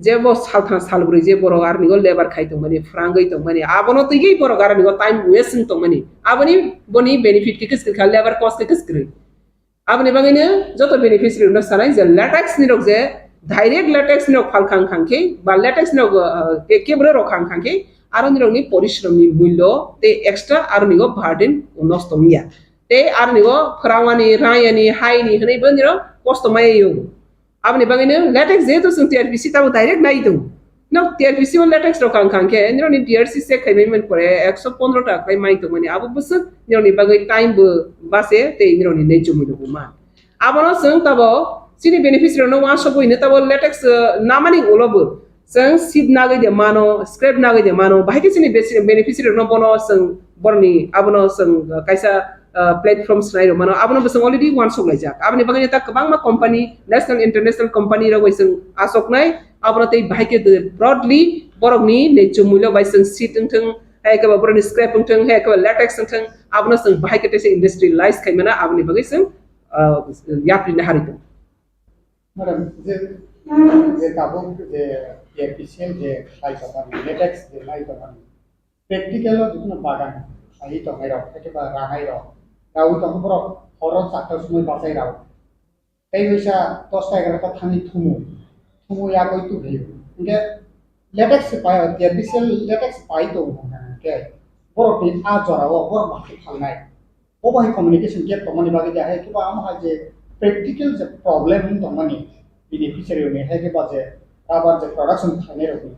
Je bo saltham salbrwi je borok aroni o lebar khai tongmani, phrangwi tongmani, abono twiwi borok aroni o time waste wng tongmani. Aboni boni benefit khe kwskwrwi kha, lebar cost khe kwskwrwi. Aboni bagwino joto beneficiary rokno sanai je latex ni rok je direct latex ni rok phal khang khang khe ba latex ni rok, uh, ke-, kebra rok khang khang khe aroni rokni porishrom ni mulyo tei extra aroni o burden nosto wngya. Tei aroni o phwrangmani, rayani, haini hwnwi bo nirok kosto maya yo. Aboni bagwino latex jehetu chwng T R P C tabuk direct nai tongo. Nok T R P C o latex rok khang khang khe, nirokni D R C check khaimani man pore ekso pondro taka khlai mai tongmani. Abo bwswk nirokni bagwi time bo bache tei nirokni nejjo mulyo bo man. Abono chwng tabuk chini beneficiary rokno uansukwi hino tabuk latex, uh, namani ulo bo chwng seat nagwi de mano, scrap nagwi de mano, bahai khe chini besi-, beneficiary rokno bono chwng boroni abono chwng, uh, kaisa, uh, platform swnai rok mano, abono bo chwng already uansuk laijak. Aboni bagwi ta kwbangma company, national, international company rok bai chwng achuknai, abono tei bahai khe de broadly borokni nejjo mulyo bai chwng seat wngthwng, hai khe ba borokni scrap wngthwng, hai khe ba latex wngthwng, abono chwng bahai khe teisa industrialize khai mano, aboni bagwi chwng, uh, yapri nahari tongo. Madam, je, je tabuk je T R P C L je khlai tongmani, latex je khlai tongmani, practical o jikunu bagan khlaiwi tongnai rok, ekeba ranai rok, rawi tongo borok horo chakta sumui bachai rao. Tei wisa dosta egarota thani thumu, thumu yagwi tubrio. Hingke latex se pai, T R P C L latex pai tongo hingke borokni a jorao borok bahai phalnai. Bo bai communication gap tongmani bagwi je hai khe ba amo hai je practical je problem wng tongmani beneficiary ni hai khe ba je rubber je production khlainai rokni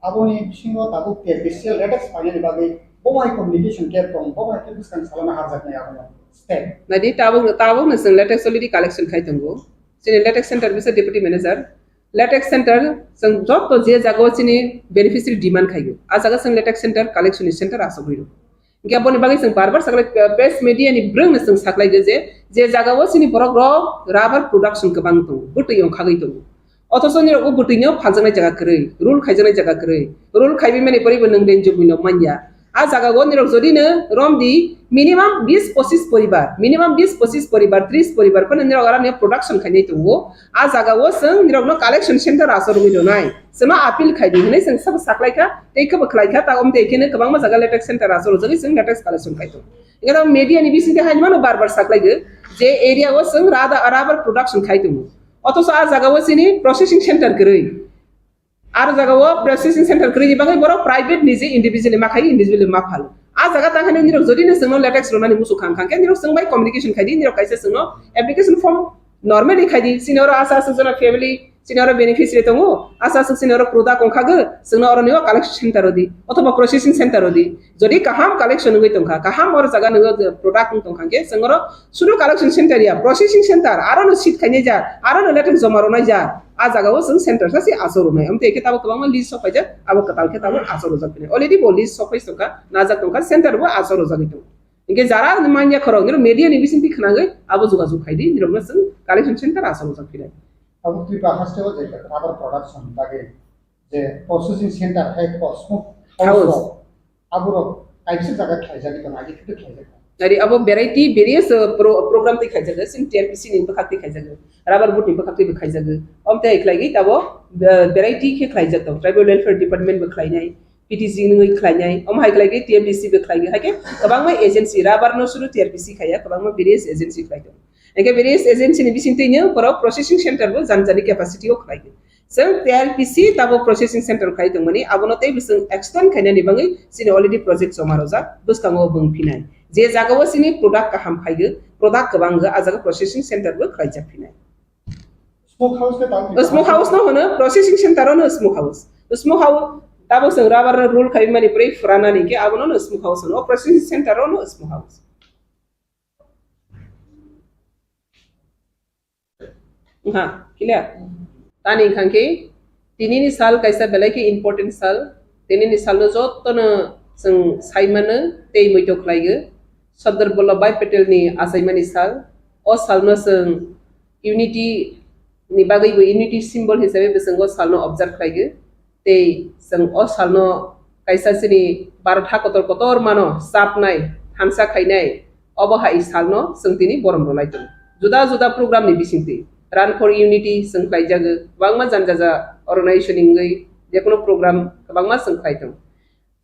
aboni bisingo tabuk T R P C L latex painani bagwi bo bai communication gap tong, bo bai khe bwskang salano harjaknai abono step. Nadi tabuk, tabuk no chwng latex already collection khai tongo. Chini latex center bisa deputy manager. Latex center chwng joto je jagao chini beneficiary demand khaigo. A jaga chwng latex center collection ni center asogwi rw. Hingke aboni bagwi chwng bar bar saklai, eh, press media ni bwrwngno chwng saklai di je, je jagao chini borok rok rubber production kwbang tongo, bwtwi ongkhagwi tongo. Othocho nirok o bwtwino phaljaknai jaga kwrwi, rule khaijaknai jaga kwrwi. Rule khaiwi mani poribo nwng renjwk mino manya. A jaga o nirok jodi no rom di minimum bis pochis poribar, minimum bis pochis poribar, tris poribar phano nirok aro ni production khainai tongo. A jaga o chwng nirok no collection center achorwi rwnai. Chwngno appeal khai di hinwi chwng sabo saklai kha, tei khe bo khlai kha, ta om tei khe no kwbangma jaga latex center achorwi jagwi chwng latex collection khai tongo. Hingke media ni bising tei hai mano bar bar saklai go je area o chwng rada-, rubber production khai tongo. Othocho a jaga o chini processing center kwrwi. Aro jaga o processing center kwrwini bagwi borok private ni je individually ma khai, individually ma phal. A jaga tang khe nirok jodi no chwngno latex rwnani muchung kha, kha khe nirok chwng bai communication khai di, nirok kaisa chwngno application form normally khai di, chini oro asa aswk jona family, chini oro beneficiary tongo, asa aswk chini oro product wngkha go, chwngno oro nio collection center rw di, othoba processing center rw di. Jodi kaham collection wngwi tongkha, kaham oro jaga nw product wng tongkha khe chwng oro sudu collection center ya, processing center, aro no seat khainai ja, aro no latex joma rwnai ja. A jaga o chwng center sa se achor rwnai. Amtwi khe tabuk kwbangma list sok paijak, abo kwtal khe tabuk achor rwjak phini. Already bo list sok pai tongkha, najak tongkha, center bo achor rwjagwi tongo. Hinkhe jara manya khorok, nirok media ni bisingtwi khwnagwi abo jogajog khai di, nirokno chwng collection center achor rwjak phini. Abo Tripura haste o je rubber production bagwi je processing center hai ko smoke house House. Rok, aborok kaisa jaga khlaijagwi tongo, agi khe khlaijak. Ari abo variety various, uh, pro-, program tei khaijago, sin T R P C ni bwkhak tei khaijago, rubber board ni bwkhak tei bo khaijago. Om tei khlaigwi tabo, uh, variety khe khlaijak tong, tribal welfare department bo khlainai, P T C ni wngwi khlainai, om hai khlaigwi T M D C bo khlaigwi, hai khe kwbangma agency, rubber no suru T R P C khaiya, kwbangma various agency khlai tong. Hingke various agency ni bising twi no borok processing center bo jani jani capacity o khlai di. Chwng T R P C tabo processing center khlai tongmani, abono tei bising extend khainani bagwi chini already project joma rojak, bwskango bwng phinai. Je jaga o chini product kaham phaigo, product kwbang go, a jaga processing center bo khlaijak phinai. Smoke house khe tamo Smoke house no hono processing center no smoke house. Smoke house tabo chwng rubber no roll khaimani pore furanani khe abono no smoke house hono, o processing center no smoke house. Wngkha, clear? Tani wngkha khe, tinini sal kaisa belai khe important sal. Tinini salno jotono chwng saimano tei muitok khlaigo. Sardar Vallabhbhai Patel ni achaimani sal. O salno chwng unity ni bagwi bo unity symbol hisabe bo chwng o salno observe khlaigo. Tei chwng o salno kaisa chini Bharat ha kotor kotor mano chapnai, thansa khainai, obo hai salno chwng tini borom rwlai tongo. Juda juda program ni bisingtwi Run for Unity chwng khlaijago, kwbangma jani jaja organization ni wngwi jekunu program kwbangma chwng khlai tongo.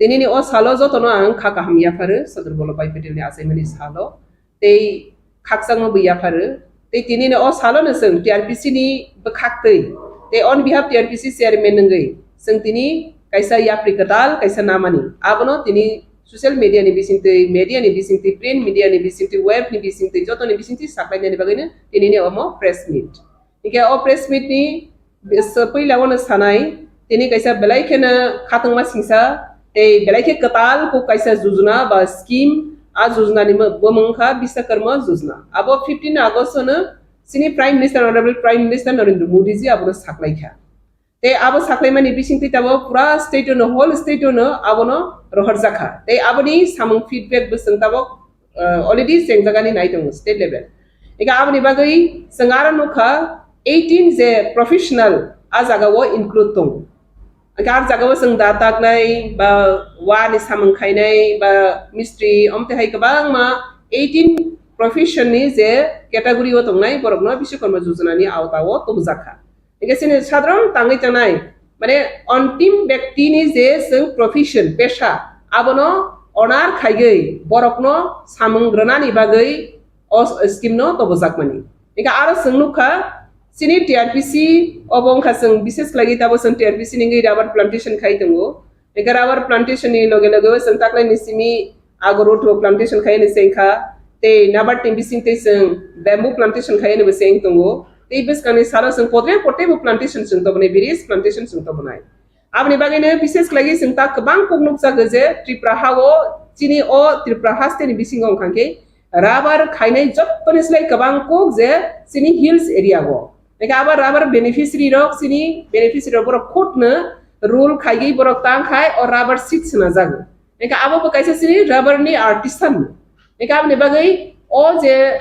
Tinini o salo jotono ang kha kaham yapharo, Sardar Vallabhbhai Patel ni achaimani salo. Tei khakchangma bo yapharo. Tei tinini o salo no chwng T R P C ni bwkhaktwi, tei on behalf T R P C chairman wngwi chwng tini kaisa yapri kwtal kaisa namani. Abono tini social media ni bisingtwi, media ni bisingtwi, print media ni bisingtwi, web ni bisingtwi, jotoni bisingtwi saklainani bagwino tinini omo press meet. Hingke o press meet ni bis-, puila o no sanai, tini kaisa belai kheno khatungma singsa, tei belai khe kwtal kok kaisa jujuna ba scheme, a jujuna ni mo-, bumung kha Biswakarma Jujuna. Abo fifteen August no chini Prime Minister, Honorable Prime Minister Narendra Modi ji abono saklai kha. Tei abo saklaimani bisingtwi tabo pura state no, whole state no abono rohorjakha. Tei aboni samung feedback bo chwng tabo, uh, already chengjagani nai tongo state level. Ega aboni bagwi chwng aro nukha eighteen je professional a jaga o include tongo. Ega ar jaga o chwng da taknai ba wa ni samung khainai ba mistri, omte hai kwbangma eighteen profession ni je category o tongnai borokno Biswakarma Jojona ni awta o tubujak kha. Hingke chini sadharon tangwi tongnai, mane, ontim bektini je chwng profession, pesha, abono honor khaiwi borokno samung rwnani bagwi o s-, scheme no tobojakmani. Hingke aro chwng nukha, chini T R P C obo wngkha chwng bishes khlaiwi tabo chwng T R P C ni wngwi rubber plantation khai tongo. Eka rubber plantation ni loge loge o chwng taklai ni simi ago road o plantation khai ni chengkha. Tei nabar tin bising tei chwng bamboo plantation khai ni bo cheng tongo. Tei bwskang ni salo chwng potre potre bo plantation chwng tobonai, various plantation chwng tobonai. Aboni bagwi no bises khlai chwng ta kwbang kok nukjago je Tripura ha o chini o Tripura haste ni bisingo wngkha khe rubber khainai jottoni slai kwbang kok je chini hills area o. Eka abo rubber beneficiary rok chini beneficiary rok borok khutno rule khaiwi borok tang khai o rubber seed swnajago. Eka abo bo kaisa chini rubber ni artisan. Eka aboni bagwi o je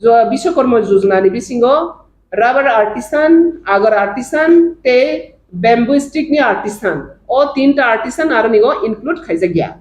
jo-, Biswakarma Jojona ni bisingo rubber artisan, agar artisan tei bamboo stick ni artisan. O tinta artisan aro ni o include khaijakya.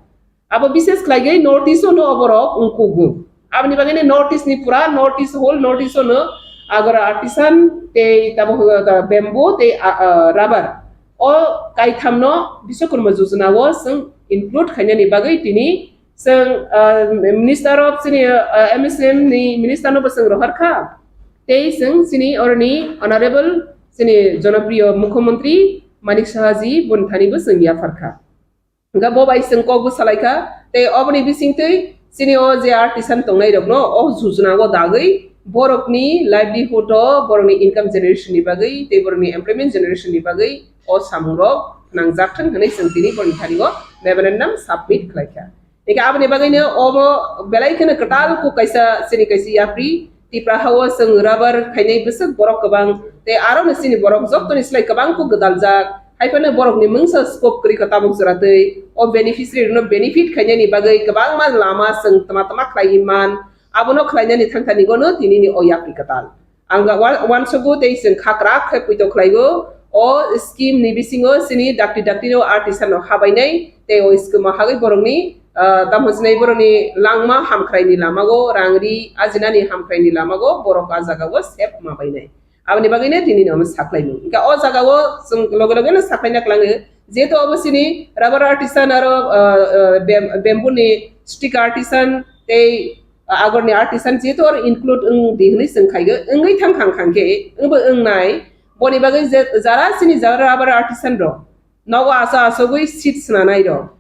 Abo bises khlaigwi North East ono oborok wngkugo. Aboni bagwino North East ni pura North East, whole North East ono agora artisan tei tabo, uh, bamboo tei, uh, uh, rubber. O kaithamno Biswakarma Yojana o chwng include khainani bagwi tini chwng, uh, Minister of chini, uh, M S M ni minister no bo chwng rohor kha. Tei chwng chini oroni Honorable chini Jonopriyo Mukhyamantri Manik Saha ji boni thani bo chwng yaphar kha. Hingkha bo bai chwng kok bo salai kha. Tei oboni bisingtwi chini o je artisan tongnai rokno o Yojana o dagwi borokni livelihood o, borokni income generation ni bagwi tei borokni employment generation ni bagwi o samung rok nangjak thwng hwnwi chwng tini borokni thani o memorandum submit khlai kha. Hingkhe aboni bagwino omo belai kheno kwtal kok kaisa chini kaisa yapri Tipra ha o chwng rubber khainai bwswk borok kwbang tei aro no chini borok joto ni slai kwbang kok gwdaljak. Hai phano borok ni mungsa scope kwrwi kha tabuk jora twi o beneficiary rokno benefit khainani bagwi kwbangma lama chwng tama tama khlaiwi man. Abono khlainani thangthani gono tini ni o yapri kwtal. Ang ga wan-, wansukgo tei chwng khakrak khe poito khlaigo. O scheme ni bisingo chini dakti dakti no artisan no habainai tei o scheme o hagwi borokni, ah, tamo sinai borokni langma hamkhraini lamago, rangri ajinani hamkhraini lamago borok a jagao sep ma bainai. Aboni bagwino tini no saklaimung. Hingkha o jagao chwng loge loge no saklaina klango. Jehetu obo chini rubber artisan aro, ah, ah, bam-, bamboo ni stick artisan tei agorni artisan jehetu oro include wng di hwnwi chwng khaigo, wngwi thang khang khang khe wngbo wngnai. Boni bagwi je jara chini jara rubber artisan rok nogo asa asogwi seat swnanai rok,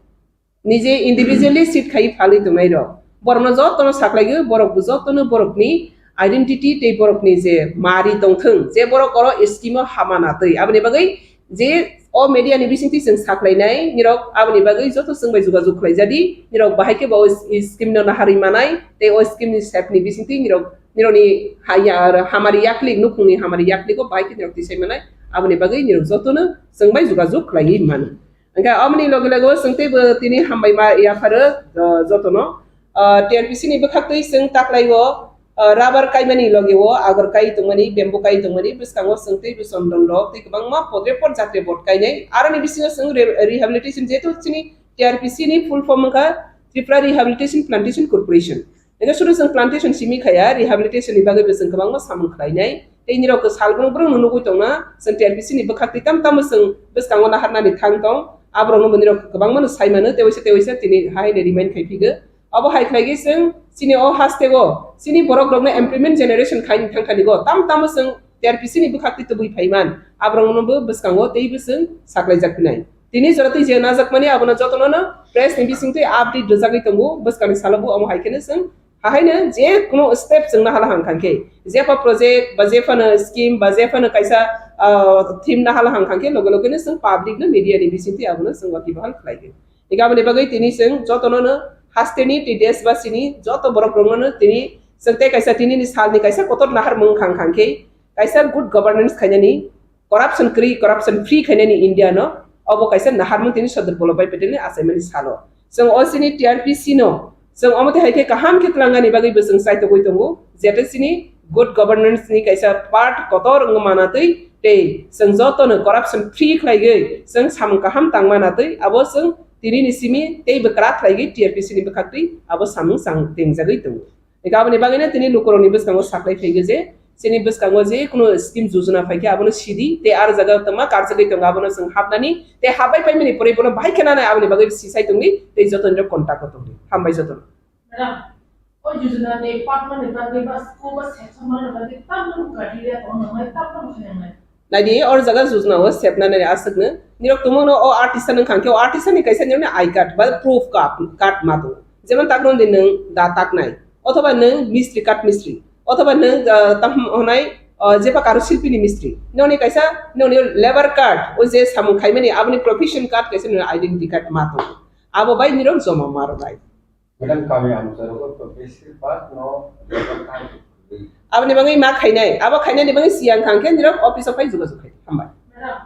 nije individually seat khai phalwi tongnai rok, borokno jotono saklaigo, borokbo jotono borokni identity tei borokni je mari tongthwng, je borok oro scheme o hama natwi. Aboni bagwi je o media ni bisingtwi chwng saklainai nirok, aboni bagwi joto chwng bai jogajog khlaijadi, nirok bahai khe bo o scheme no naharwi manai tei o scheme ni sep ni bisingtwi nirok, nirokni haya, hamari yaklik, nukhungni hamari yakligo bahai khe nirok tisai manai, aboni bagwi nirok jotono chwng bai jogajog khlaiwi mano. Hingkhe aboni loge loge o chwng teibo tini hambai ma yapharo, uh, jotono. Uh, T R P C ni bwkhaktwi chwng taklaio, uh, rubber kaimani loge o agor kai tongmani, bamboo kai tongmani, bwskango chwng teibo chondon rok tei kwbangma podre pod jatre bod kainai. Aroni bisingo chwng re-, rehabilitation, jehetu chini T R P C ni full form wngkha Tripura Rehabilitation Plantation Corporation. Hingke sudu chwng plantation simi khaya, rehabilitation ni bagwi bo chwng kwbangma samung khlainai. Tei nirok salbrung brung no nugwi tongna, chwng T R P C ni bwkhaktwi tam tamo chwng bwskango naharnani thang tong. Aborokno bo nirok kwbangma no sai mano, tei waisa tei waisa tini hai no remind khai phigo. Abo hai khlaigwi chwng chini o haste o chini borok rokno employment generation khai thang thani go tam tamo chwng T R P C ni bwkhaktwi tubui phaiman, aborokno bo bwskango teibo chwng saklaijak phinai. Tini jora twi je najakmani abono jotono no press ni bisingtwi update rwjagwi tongo, bwskangni salo bo omo hai kheno chwng hahaino je kuno step chwng nahala hang khang khe, jepha project ba jephano scheme ba jephano kaisa, ah, theme nahala hang khang khe loge loge no chwng public no media ni bisingtwi abono chwng waki bahal khlai khe. Ega aboni bagwi tini chwng jotono no hasteni tei desbasini joto borok rokno no tini chwng tei kaisa tini ni salni kaisa kotor nahar mung khang khang khe kaisa good governance khainani, corruption kwrwi, corruption free khainani India no, obo kaisa naharmung tini Sardar Vallabhbhai Patel ni achaimani salo. Chwng o chini T R P C no chwng omo twi hai khe kaham khe twlangani bagwi bo chwng chaitogwi tongo, jete chini good governance ni kaisa part kotor wngma manatwi tei chwng joto no corruption free khlaigwi chwng samung kaham tangma natwi abo chwng tini ni simi tei bwkra khlaigwi T R P C ni bwkhaktwi abo samung chang tengjagwi tongo. Eka aboni bagwino tini lukurokni bwskango saklai phaigo je, chini bwskango je kuno scheme yojana phaikhe abono sidi, tei aro jaga tongma karjagwi tongo abono chwng hapnani, tei hapbai paimani pore bono bahai khe nanai aboni bagwi sisai tongdi, tei joto nirok contact o tongdi. Hambai joto. Madam, o yojana ni patma ni bagwi ba school ba section mani bagwi tamni criteria tong nangnai, tamni khe nangnai. Naidi, or jaga yojana o sepna nani aswkno. Nirok tongmano o artisan wngkha khe, o artisan ni kaisa nirokni I card ba proof card, card ma tongo. Jemon takno di nwng da taknai, othoba nwng mistri, kath mistri, othoba nwng, ah, tam honai, ah, jeba karu silpi ni mistri. Noni kaisa, noni labour card, o je samung khaimani, aboni profession card kaisa nirok identity card ma tongo. Abo bai nirok joma ma rwnai. Madam, kami amchai rogo to besi bak no level kai. Aboni bagwi ma khainai, abo khainani bagwi siyang khang khe nirok office o phai jogajog khai. Hambai. Madam,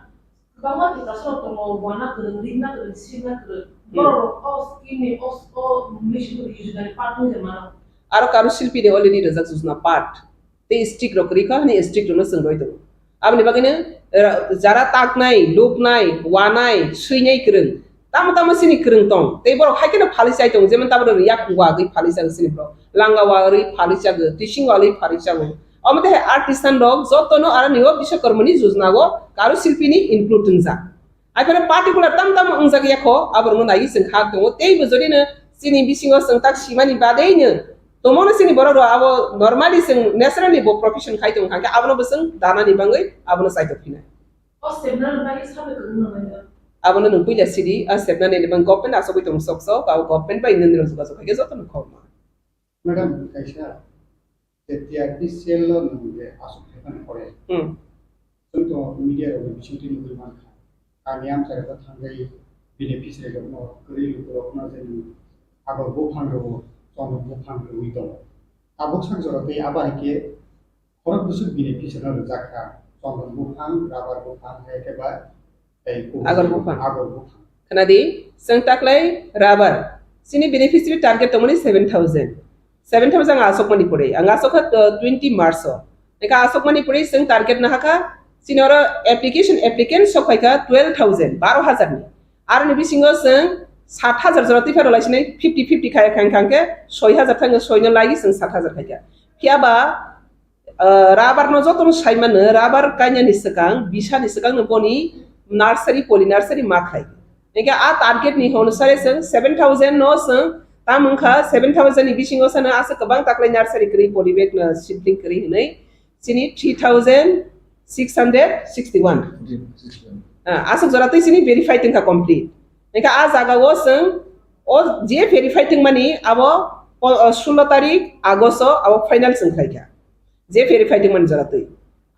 kwbangma Tiprasa rok tongo, wana kwrwng, ringna kwrwng, sirna kwrwng. Hmm. Borok rok o scheme ni, o, o mission ni yojana ni part wngwi mano. Aro karu silpi ni already rwjak yojana part. Tei strict rok kwrwi kha, hwnwi strict rokno chwng roi tongo. Aboni bagwino, eh, jara taknai, luknai, wanai, swinai kwrwng, Tamo tamo chini kwrwng tong, tei borok hai kheno phalwi chai tongo, jemon tabuk rwng yak wagwi phalwi chago chini borok, langa wagwi phalwi chago, tising wagwi phalwi chago. Omo tei hai artisan rok jotono aro nio Biswakarmani yojana o karushilpi ni include wngjak. Hai phano particular tam tam wngjak ya kho, aborokno naiwi chwng khak tongo. Teibo jodi no chini bisingo chwng tak simani badeino tongmano chini borok rok abo normally chwng naturally bo profession khai tong kha khe abono bo chwng danani bangwi abono chaitok phinai. O seminar no bagwi sabai kwrwngno nangya. Abono nwng puila sidi, a seminar ni bang government asogwi tong sok sok, abo government bai nwng nirok jogajog khai khe jotono khobma. Madam, kaisa je T R P cell lo nwng je aswk khe phano pore. Hmm. Chwng to media rok ni bisingtwi nugwi mankha. Kami amchai rok thangwi beneficiary rok no, kwrwi luku rok no je nwng agor buphang rw, chondon buphang rwwi tongo. Tabuk sak jora tei abo hai khe khorok bwswk beneficiary no rwjak kha. Chondon buphang, rubber buphang, hai khe ba tei kubui agor buphang. Agor buphang. Khna di, chwng taklai rubber. Chini beneficiary target tongmani seven thousand. Seven thousand ang asokmani pore. Ang asokha, uh, twenty March o. Eka asokmani pore chwng target nahakha. Chini oro application applicant sok phaikha twelve thousand, baro hajar ni. Aroni bisingo chwng sat hajar jora twi pharo laisinai fifty fifty khai khang khang khe soi hajar thang soi no lagi chwng sat hajar khaikha. Phiya ba, uh, rubber no joto no sai mano, rubber kainani swkang, bisani swkang no boni nursery, poly nursery ma khai. Hingke a target ni hono sare chwng seven thousand no chwng tam wngkha, seven thousand ni bisingo sano aswk kwbang taklai nursery kwrwi, poly bag no seedling kwrwi hinwi chini three thousand six hundred sixty one. Ah, aswk jora twi chini verify tongkha complete. Hingke a jaga o chwng o je verify tongmani abo po-, o sullo tarik August o abo final chwng khlaikha. Je verify tongmani jora twi.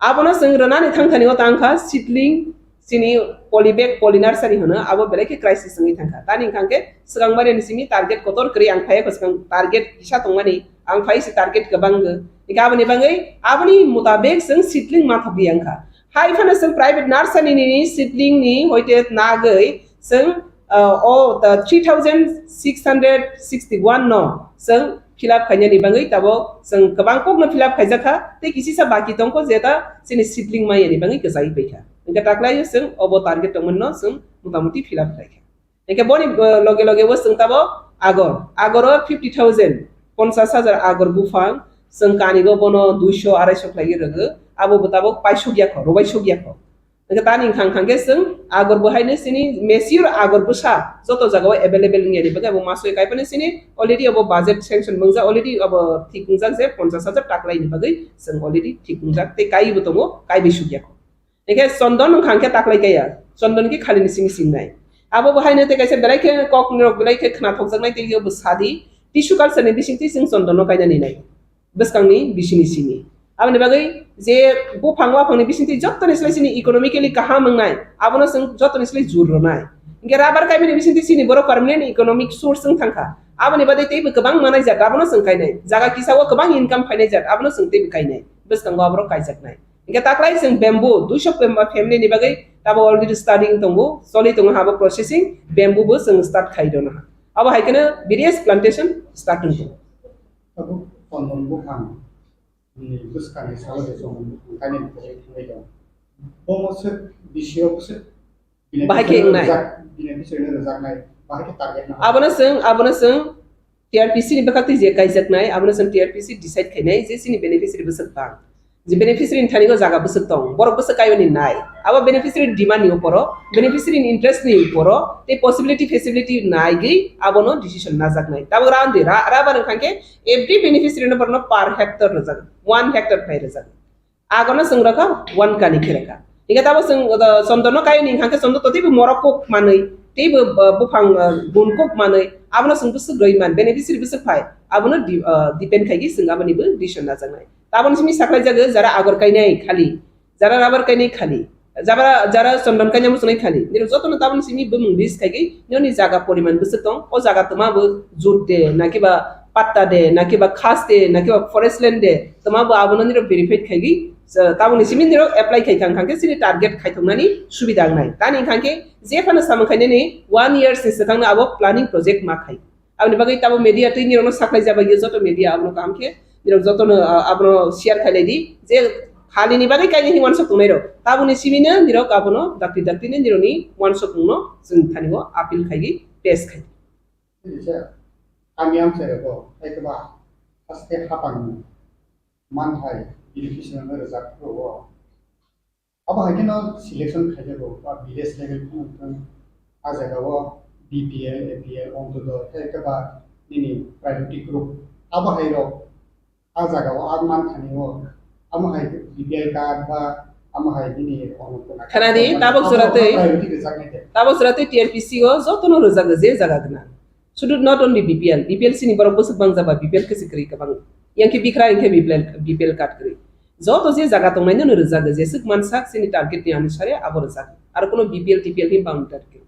Abono chwng rwnani thangthani o tangkha seedling, chini poly bag, poly nursery hwno, abo belai khe crisis wngwi thangkha. Tani hwnkha khe swkang mani simi target kotor kwrwi ang phai kho, swkang target kisa tongmani, ang phai si target kwbang go. Hingkhe aboni bagwi, aboni mutabek chwng seedling ma thokdi wngkha. Hai phano chwng private nursery ni seedling ni hoite nagwi chwng, uh, o, the three thousand six hundred sixty one no chwng fill up khainani bagwi tabok chwng kwbang kokno fill up khaijakha, tei kisisa baki tongkho je ta chini seedling maiyani bagwi kwchai paikha. Hingkhe taklaio chwng obo target tongmani no chwng motamuti fill up khlaikha. Hingkhe boni, uh, loge loge bo chwng tabok agor, agoro fifty thousand, ponchas hajar agor buphang, chwng kanigo bono duiso araiso khlaiwi rwgo, abo bo tabok paisuk yakho, rwbai suk yakho. Hingkhe tani wngkha wngkha khe chwng agor bo haino chini mature agor bwsa joto jagao available wngya ni bagwi abo masoi kaiphano chini already abo budget sanction wngjak, already abo thik wngjak je ponchas hajar taklaini bagwi chwng already thik wngjak tei kaiwi bo tongo, kaiwi sukya kho. Hingkhe chondon wngkha khe taklai kaiya, chondon khe khali ni simi singnai. Abo bo haino tei kaisa belai khe kok nirok belai khe khna thokjaknai tei bo sadi tissue culture ni bisingtwi chwng chondon no kainani nai. Bwskangni bisini simi. Aboni bagwi je buphang waphangni bisingtwi jottoni slai chini economically kaham wngnai, abono chwng jottoni slai jur rwnai. Hingkhe rubber kaimani bisingtwi chini borok permanent economic source wng thangkha. Aboni bagwi teibo kwbang manai jat, abono chwng kainai. Jaga kisa o kwbang income phainai jat, abono chwng teibo kainai. Bwskango aborok kaijaknai. Hingkhe taklai chwng bamboo, duiso family ni bagwi tabo already studying tongo, choli tongo habo processing, bamboo bo chwng start khai dono ha. Abo hai kheno various plantation start wng tongo. Tabuk chondon buphang ni bwskangni salo de chondon buphang kainwi bwsai thangwi tong. Bomo swk bisi o bwswk bini Bahai khe bisingtwi wngnai. Rwjak-, bini bisingtwi rwjaknai, bahai khe target nang. Abono chwng, abono chwng T R P C ni bwkhaktwi je kaijaknai, abono chwng T R P C decide khainai je chini beneficiary bwswk bang. Je beneficiary ni thani o jaga bwswk tong, borok bwswk kaiyoni nai. Abo beneficiary ni demand ni uporo, beneficiary ni interest ni uporo, tei possibility feasibility naigwi abono decision najaknai. Tabuk round di ra-, rubber wngkha khe every beneficiary no borokno per hectare rwjak, one hectare khai rwjak. Agono chwng rwkha one kani khe rwkha. Hingkhe tabuk chwng, uh, chondon no kaiyoni hingkha khe chondon to teibo morok kuk manwi, teibo, uh, buphang, uh, gun kuk manwi, abono chwng bwswk rwi man, beneficiary bwswk phai, abono di-, uh, depend khaigwi chwng aboni bo decision najaknai. Taboni simi saklai jago jara agor kainai khali, jara rubber kainai khali, jara, jara chondon kainai muchunai khali. Nirok jotono taboni simi bumung list khaigwi nini jaga poriman bwswk tong, o jaga twma bo jut de, nakiba patta de, nakiba khas de, nakiba forest land de, twma bo abono nirok verify khaigwi, taboni simi nirok apply khai kha, hingkha khe chini target khaithoknani subida wngnai. Tani hingkha khe je phano samung khainani one years ni swkangno abo planning project ma khai. Aboni bagwi tabo media tei nirokno saklai jabagio joto media abono kaham khe nirok jotono, ah, abono share khailai di je Halini bagwi kainwi hwnwi uansuk tongnai rok. Tabukni simi no nirok abono dakti dakti ni nirokni uansukmung no chwng thani o appeal khaigwi pass khai. Kaisa kami amchai rok bo hai khe ba haste hapang manthai education no rwjak phuru o. Abo hai kheno selection khaijago ba village level phano wng thung. A jaga o B P L, A P L, Ontodoi, hai khe ba nini priority group. Abo hai rok a jaga o a man thani o. Amo hai B P L card ba amo hai nini Khana di, tabok jora tei, priority rijak nai de. Tabok jora tei T R P C o joto no rijak je jaga gwnang. Sudu not only B P L, B P L sini borok bwswk bang jaba, B P L khe se kwrwi kwbang. Yang khe bikra, yang khe B P L, B P L card kwrwi. Joto je jaga tongnai no rijak, jeswk mansak chini target ni anusare abo rijak. Aro kuno B P L, T P L ni boundary kwrwi.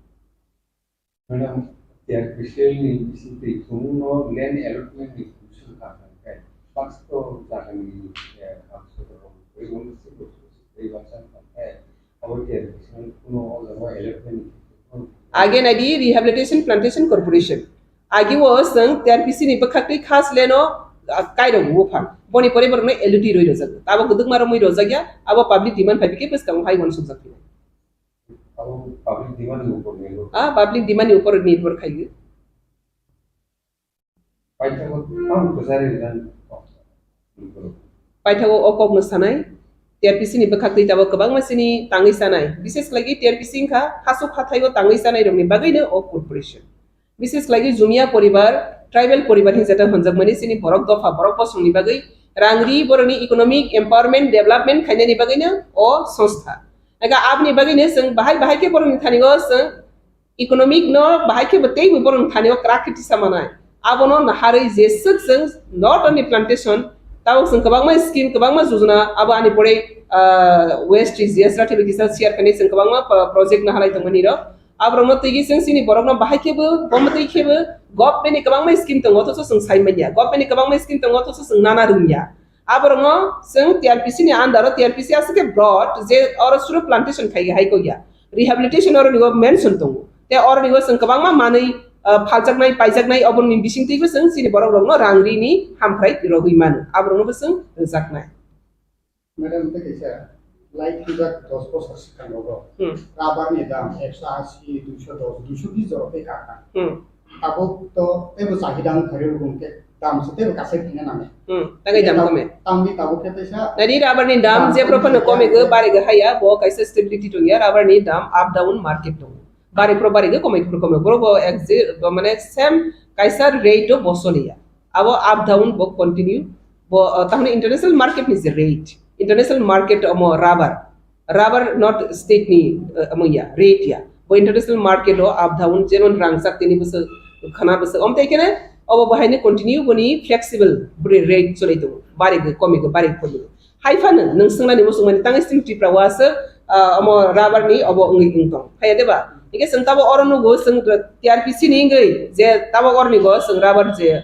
Madam, T R P C ni bising twi thwngno land allotment ni commission ka kha khe, baksa to jaga ni, eh, baksa to kwrwi, baksa to kwrwi, baksa to kwrwi. Abo T R P C ni kuno o jaga allotment ni. Age nai di Rehabilitation Plantation Corporation. Agi o chwng T R P C ni bwkhak twi khas leno, ah, kairok bupha. Boni pore borokno L U T rwi rwjak. Abo kwdwkma romwi rwjak ya, abo public demand phai bikhe bwskango hai uansukjak phai. Abo public demand ni upor nirbhor. Ah, public demand ni upor nirbhor khai. Paithago tamo kwchari rijak. Paithago o kokno sanai, T R P C ni bwkhak twi tabok kwbangma sini tangwi sanai. Bises khlai T R P C wngkha hasuk hathai o tangwi sanai rokni bagwi no o corporation. Bises khlai Jumia poribar, tribal poribar hinwi jeta hwnjakmani sini borok dopha, borok bosongni bagwi rang ri borokni economic empowerment, development khainani bagwino o songstha. Ega aboni bagwino chwng bahai bahai khe borokni thani o chwng economic no bahai khe bo teibo borokni thani o kwrak khe tisa manai. Abono naharwi jeswk chwng not only plantation, tabok chwng kwbangma scheme, kwbangma jojona, abo ani pore, ah, West G S Rathi bai kisa share khainai chwng kwbangma, ah, project naharwi tongmani rok. Aborokno twiwi chwng chini borokno bahai khebo, bo mwtwi khebo government ni kwbangma scheme tongo, othocho chwng sai manya. Government ni kwbangma scheme tongo, othocho chwng nana rwngya. Aborokno chwng T R P C ni under o, T R P C aswk khe broad, je oro suru plantation khai hai kok ya. Rehabilitation oro nigo mention tongo. Te oro nigo chwng kwbangma manwi, ah, phaljaknai, paijaknai, oboni bising twibo chwng chini borok rokno rang rini hamkhrai rogwi mano. Aborokno bo chwng rwjaknai. Madam, tei kaisa light pujak dos bosor swkang rogo. Hmm. Rubber ni dam ekso asi, duiso dos, duiso bis jora tei kakha. Hmm. Tabuk to teibo chahida wngkha rw bung khe dam se teibo kasai thangna nangnai. Hmm. Tangwi dam kome. Tamni tabuk khe teisa. Nai di rubber ni dam je proper no kome go bare go haya, bo kaisa stability tongya, rubber ni dam up down market tongo. Bari pro bari ge komai pro komai. Boro bo ek je, bo mane same kaisa rate o bo soliya. Abo up down bo continue. Bo, uh, tahone international market ni je rate. International market omo rubber. Rubber not state ni, uh, omo ya, rate ya. Bo international market o up down, jemon rangchak tini bwswk, khana bwswk. Om tai kene, obo bo haine continue boni flexible boni rate choli tongo. Bari ge komi ge, bari ge komi ge. Hai phano nwng swngnani muchungmani tangwi chini Tripura o aswk, ah, omo rubber ni obo wngwi wng tong. Haiya de ba? Hingke chwng tabok oro nugo chwng T R P C ni wngwi je tabok oroni go chwng rubber je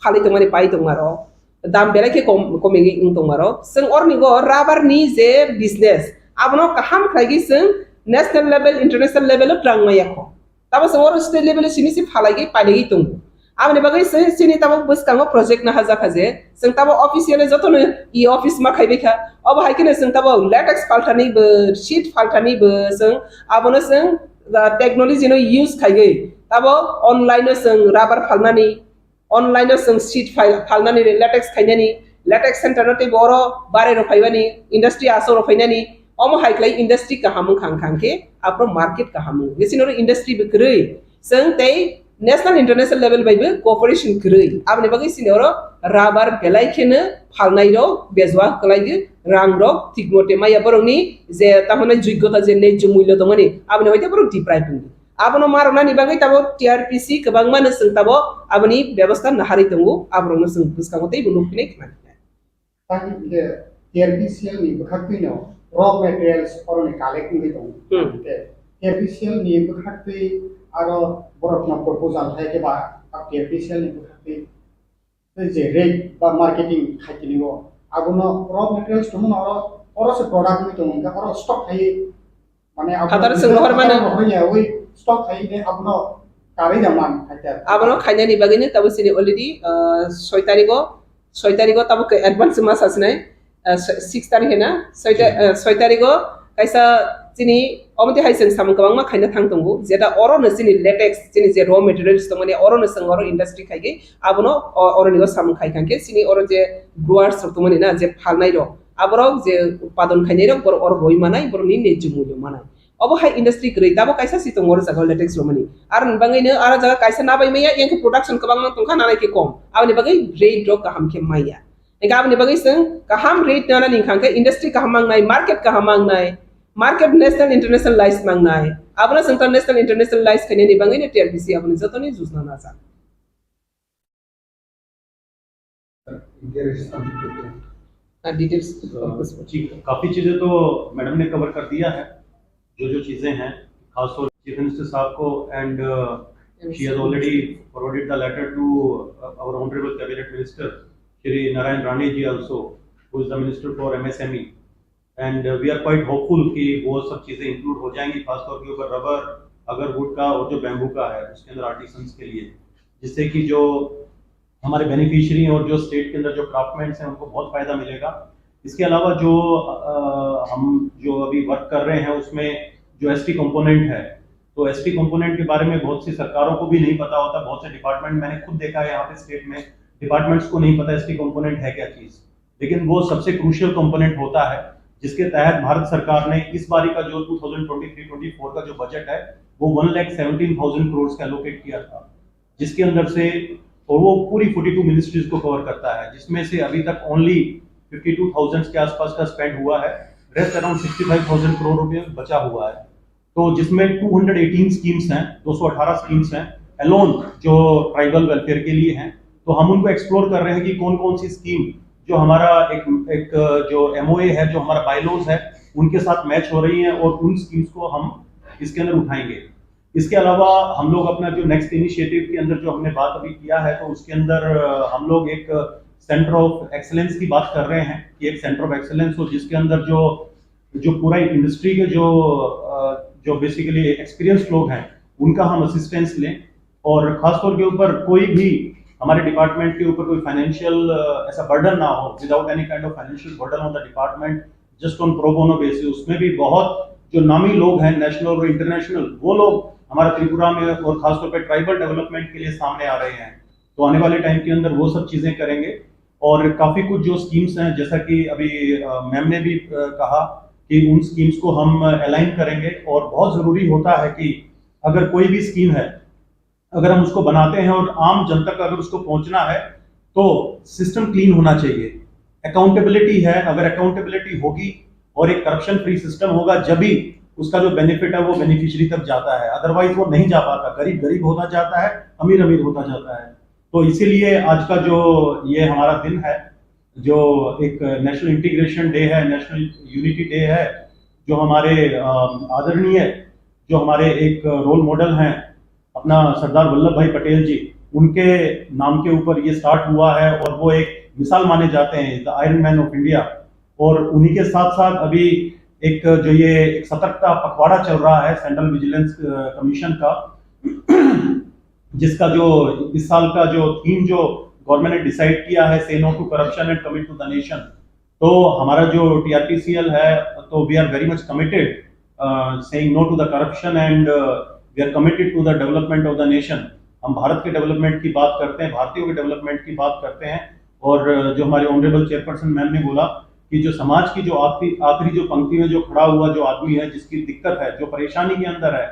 phalwi tongmani pai tongma rok. Dam belai khe kom, komigwi wng tongma rok. Chwng oroni go rubber ni je business abono kaham khlaigwi chwng national level, international level o twrang maya kho. Tabo chwng oro state level o simi se phalaiwi pailaiwi tongo. Aboni bagwi se chini tabo bwskango project naharjakha je, chwng tabo officially jotono e-office ma khaibaikha. Obo hai kheno chwng tabo latex phalthani bo, sheet phalthani bo chwng abono chwng, ah, technology no use khaiwi tabo online o chwng rubber phalnani, online o chwng sheet phal-, phalnani, latex khainani, latex center no teibo oro bare rok phaibani, industry asok rok phainani, omo hai khlai industry kaham wngkha, wngkha hwnkhe aphuru market kaham wngo. Nisi noro industry bo kwrwi, chwng tei national international level bai bo cooperation kwrwi. Aboni bagwi chini oro rubber belai kheno phalnai rok bejua kwlaiwi rang rok thik mote maya borokni je tamo hwnai joigyota je nejjo mullo tongmani aboni hoite borok deprive wngwi. Abono ma rwnani bagwi tabo T R P C kwbangma no chwng tabo aboni bebostha naharwi tongo, aborokno chwng bwskango teibo nukphinai khna. Tei hwnkhe T R P C L ni bwkhaktwi no raw materials oroni collect wngwi tongo. Hmm. Hwnkhe T R P C L ni bwkhaktwi aro borokno proposal hai khe ba T R P C L ni bwkhaktwi tei je rate ba marketing khai tini o abono raw materials tongmano oro, oro se product wngwi tongo, hwnkhe oro stock khai mane abo phataro chwng rohor mano. Rohor ya, oi stock khai de abono karwi da man khai ta. Abono khainani bagwi no tabo chini already, ah, soi tarikh o, soi tarikh o tabo khe advance ma sasinai. Ah, six tarikh na, soi ta-, ah, soi tarikh o kaisa chini omo twi hai chwng samung kwbangma khaina thang tongo, jeta oro no chini latex, chini je raw materials tongmani, oro no chwng oro industry khaigwi, abono o-, oroni o samung khai khankhe chini oro je growers rok tongmani na, je phalnai rok, aborok je utpadon khainai rok, borok oro roi manai, borokni nejwi mulyo manai. Obo hai industry kwrwi, tabo kaisa si tongo oro jaga latex romani. Aroni bagwi no aro jaga kaisa nabai maya, yang khe production kwbangma tongkha, nanai khe kom. Aboni bagwi rate rok kaham khe maya. Hingkhe aboni bagwi chwng kaham rate nanani hingkha khe industry kaham mangnai, market kaham mangnai, market national international lies mangnai. Abono chwng ta national international lies khainani bagwi no T R B C aboni jotoni jujna najak. Details. जी, काफी चीजें तो मैडम ने कवर कर दिया है। जो जो चीजें हैं, खासतौर चीफ मिनिस्टर साहब को, and she has already forwarded the letter to our honorable cabinet minister Shri Narayan Rane ji also, who is the minister for M S M E. And we are quite hopeful कि वो सब चीजें इंक्लूड हो जाएंगी, खासतौर के ऊपर rubber, agarwood का और जो बैम्बू का है, उसके अंदर आर्टिसंस के लिए, जिससे कि जो हमारे बेनिफिशियरी और जो स्टेट के अंदर जो क्राफ्टमैन्स हैं, उनको बहुत फायदा मिलेगा। इसके अलावा जो अ, हम जो अभी वर्क कर रहे हैं, उसमें जो एसटी कंपोनेंट है, तो एसटी कंपोनेंट के बारे में बहुत सी सरकारों को भी नहीं पता होता। बहुत से डिपार्टमेंट, मैंने खुद देखा है यहाँ पे स्टेट में, डिपार्टमेंट्स को नहीं पता एसटी कंपोनेंट है क्या चीज। लेकिन वो सबसे क्रूशियल कंपोनेंट होता है, जिसके तहत भारत सरकार ने इस बारी का जो twenty twenty three twenty four का जो बजट है, वो वन लाख सेवनटीन थाउजेंड करोड़ का एलोकेट किया था, जिसके अंदर से, और वो पूरी फोर्टी टू मिनिस्ट्रीज को कवर करता है, जिसमें से अभी तक ओनली फिफ्टी टू थाउजेंड के आसपास का स्पेंड हुआ है। Rest around sixty five thousand crore रुपये बचा हुआ है। तो जिसमें टू हंड्रेड एटीन स्कीम्स हैं, दो सौ अठारह स्कीम्स हैं अलोन, जो ट्राइबल वेलफेयर के लिए हैं। तो हम उनको एक्सप्लोर कर रहे हैं कि कौन कौन सी स्कीम जो हमारा एक एक जो एमओए है, जो हमारा बायलॉज है, उनके साथ मैच हो रही हैं और उन स्कीम्स को हम इसके अंदर उठाएंगे। इसके अलावा हम लोग अपना जो नेक्स्ट इनिशिएटिव के अंदर जो हमने बात अभी किया है, तो उसके अंदर अ, हम लोग एक सेंटर ऑफ एक्सीलेंस की बात कर रहे हैं कि एक सेंटर ऑफ एक्सीलेंस हो, जिसके अंदर जो जो पूरा इंडस्ट्री के जो अ, जो बेसिकली एक्सपीरियंस लोग हैं, उनका हम असिस्टेंस लें। और खासतौर के ऊपर कोई भी हमारे डिपार्टमेंट के ऊपर कोई फाइनेंशियल ऐसा बर्डन ना हो, without any kind of financial burden on the department, just on pro bono basis। उसमें भी बहुत जो नामी लोग हैं नेशनल और इंटरनेशनल, वो लोग हमारा त्रिपुरा में और खासतौर पर ट्राइबल डेवलपमेंट के लिए सामने आ रहे हैं। तो आने वाले टाइम के अंदर वो सब चीज़ें करेंगे। और काफ़ी कुछ जो स्कीम्स हैं, जैसा कि अभी मैम ने भी अ, कहा कि उन स्कीम्स को हम अलाइन करेंगे। और बहुत ज़रूरी होता है कि अगर कोई भी स्कीम है, अगर हम उसको बनाते हैं और आम जनता का अगर उसको पहुंचना है, तो सिस्टम क्लीन होना चाहिए। अकाउंटेबिलिटी है, अगर अकाउंटेबिलिटी होगी और एक करप्शन फ्री सिस्टम होगा, जब भी उसका जो बेनिफिट है, वो बेनिफिशियरी तक जाता है। अदरवाइज वो नहीं जा पाता, गरीब गरीब होता जाता है, अमीर अमीर होता जाता है। तो इसीलिए आज का जो ये हमारा दिन है, जो एक नेशनल इंटीग्रेशन डे है, नेशनल यूनिटी डे है, जो हमारे अम, आदरणीय जो हमारे एक रोल मॉडल हैं अपना सरदार वल्लभ भाई पटेल जी, उनके नाम के ऊपर ये स्टार्ट हुआ है और वो एक मिसाल माने जाते हैं, the iron man of India. और उन्हीं के साथ साथ अभी एक जो ये एक सतर्कता पखवाड़ा चल रहा है सेंट्रल विजिलेंस कमीशन का, जिसका जो इस साल का जो थीम जो गवर्नमेंट ने डिसाइड किया है, say no to corruption and commit to the nation. तो हमारा जो टीआरपीसीएल है, तो we are very much committed saying no to the corruption and we are committed to the development of the nation। हम भारत के डेवलपमेंट की बात करते हैं, भारतीयों के डेवलपमेंट की बात करते हैं। और अ, जो हमारे ऑनरेबल चेयरपर्सन मैम ने बोला कि जो समाज की जो आखिरी आखिरी जो पंक्ति में जो खड़ा हुआ जो आदमी है, जिसकी दिक्कत है, जो परेशानी के अंदर है,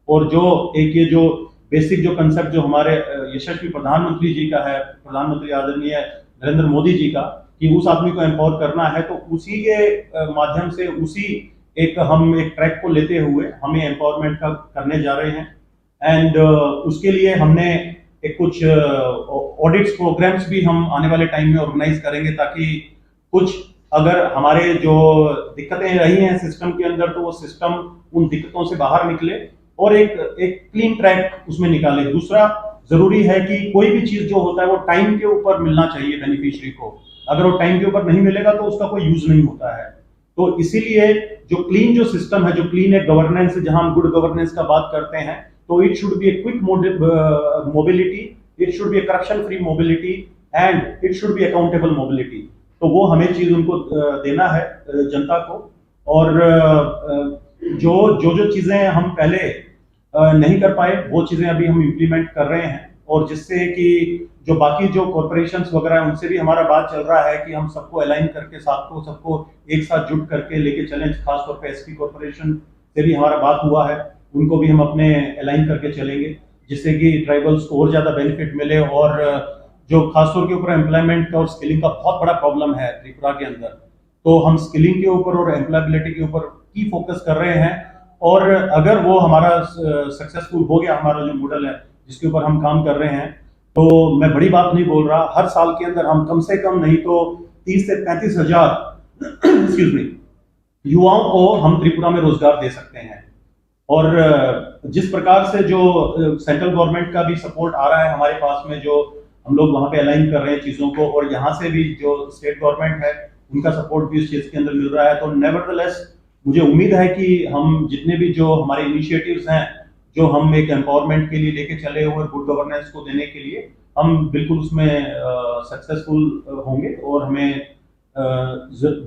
और जो एक ये जो बेसिक जो कंसेप्ट जो हमारे अ, यशस्वी प्रधानमंत्री जी का है, प्रधानमंत्री आदरणीय नरेंद्र मोदी जी का, कि उस आदमी को एम्पावर करना है, तो उसी के अ, माध्यम से उसी एक हम एक ट्रैक को लेते हुए हमें एम्पावरमेंट का करने जा रहे हैं। एंड उसके लिए हमने एक कुछ ऑडिट्स प्रोग्राम्स भी हम आने वाले टाइम में ऑर्गेनाइज करेंगे, ताकि कुछ अगर हमारे जो दिक्कतें रही हैं सिस्टम के अंदर, तो वो सिस्टम उन दिक्कतों से बाहर निकले और एक एक क्लीन ट्रैक उसमें निकाले। दूसरा, जरूरी है कि कोई भी चीज जो होता है, वो टाइम के ऊपर मिलना चाहिए बेनिफिशियरी को। अगर वो टाइम के ऊपर नहीं मिलेगा, तो उसका कोई यूज नहीं होता है। तो इसीलिए जो क्लीन जो सिस्टम है, जो क्लीन एक गवर्नेंस है, जहां हम गुड गवर्नेंस का बात करते हैं, तो it should be a quick mobility, it should be a corruption free mobility and it should be accountable mobility। तो वो हमें चीज उनको देना है जनता को। और जो जो जो चीजें हम पहले नहीं कर पाए, वो चीजें अभी हम इम्प्लीमेंट कर रहे हैं, और जिससे कि जो बाकी जो कॉरपोरेशन वगैरह है, उनसे भी हमारा बात चल रहा है कि हम सबको अलाइन करके, साथ को सबको एक साथ जुट करके लेके चलें। खासतौर पर एसपी कॉरपोरेशन से भी हमारा बात हुआ है, उनको भी हम अपने अलाइन करके चलेंगे, जिससे कि ट्राइबल्स को और ज्यादा बेनिफिट मिले। और जो खासतौर के ऊपर एम्प्लॉयमेंट का और स्किलिंग का बहुत बड़ा प्रॉब्लम है त्रिपुरा के अंदर, तो हम स्किलिंग के ऊपर और एम्प्लॉयबिलिटी के ऊपर की फोकस कर रहे हैं। और अगर वो हमारा सक्सेसफुल हो गया, हमारा जो मॉडल है जिसके ऊपर हम काम कर रहे हैं, तो मैं बड़ी बात नहीं बोल रहा, हर साल के अंदर हम कम से कम नहीं तो तीस से पैंतीस हजार एक्सक्यूज मी, युवाओं को हम त्रिपुरा में रोजगार दे सकते हैं। और जिस प्रकार से जो सेंट्रल गवर्नमेंट का भी सपोर्ट आ रहा है हमारे पास में, जो हम लोग वहाँ पे अलाइन कर रहे हैं चीज़ों को, और यहाँ से भी जो स्टेट गवर्नमेंट है उनका सपोर्ट भी इस चीज़ के अंदर मिल रहा है, तो नेवरदलेस मुझे उम्मीद है कि हम जितने भी जो हमारे इनिशिएटिव्स हैं, जो हम एक एम्पावरमेंट के लिए लेके चले हुए, गुड गवर्नेंस को देने के लिए, हम बिल्कुल उसमें सक्सेसफुल होंगे। और हमें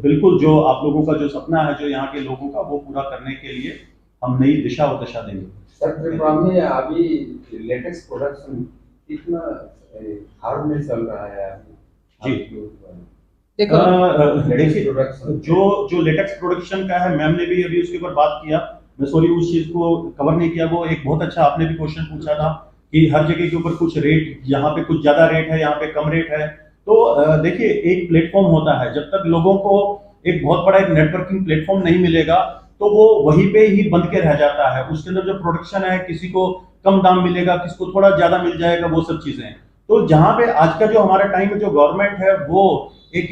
बिल्कुल जो आप लोगों का जो सपना है, जो यहाँ के लोगों का, वो पूरा करने के लिए हम नई दिशा और दशा देंगे। सर, त्रिपुरा में अभी लेटेक्स प्रोडक्शन कितना हार्ड में चल रहा है अभी? जी। देखो, देखिए, जो जो लेटेक्स प्रोडक्शन का है, मैम ने भी अभी उसके ऊपर बात किया। मैं सॉरी, उस चीज को कवर नहीं किया। वो एक बहुत अच्छा आपने भी क्वेश्चन पूछा था कि हर जगह के ऊपर कुछ रेट, यहाँ पे कुछ ज्यादा रेट है, यहाँ पे कम रेट है। तो देखिए, एक प्लेटफॉर्म होता है, जब तक लोगों को एक बहुत बड़ा एक नेटवर्किंग प्लेटफॉर्म नहीं मिलेगा, तो वो वहीं पे ही बंद के रह जाता है। उसके अंदर जो प्रोडक्शन है, किसी को कम दाम मिलेगा, किसको थोड़ा ज्यादा मिल जाएगा, वो सब चीजें। तो जहाँ पे आज का जो हमारा टाइम में जो गवर्नमेंट है, वो एक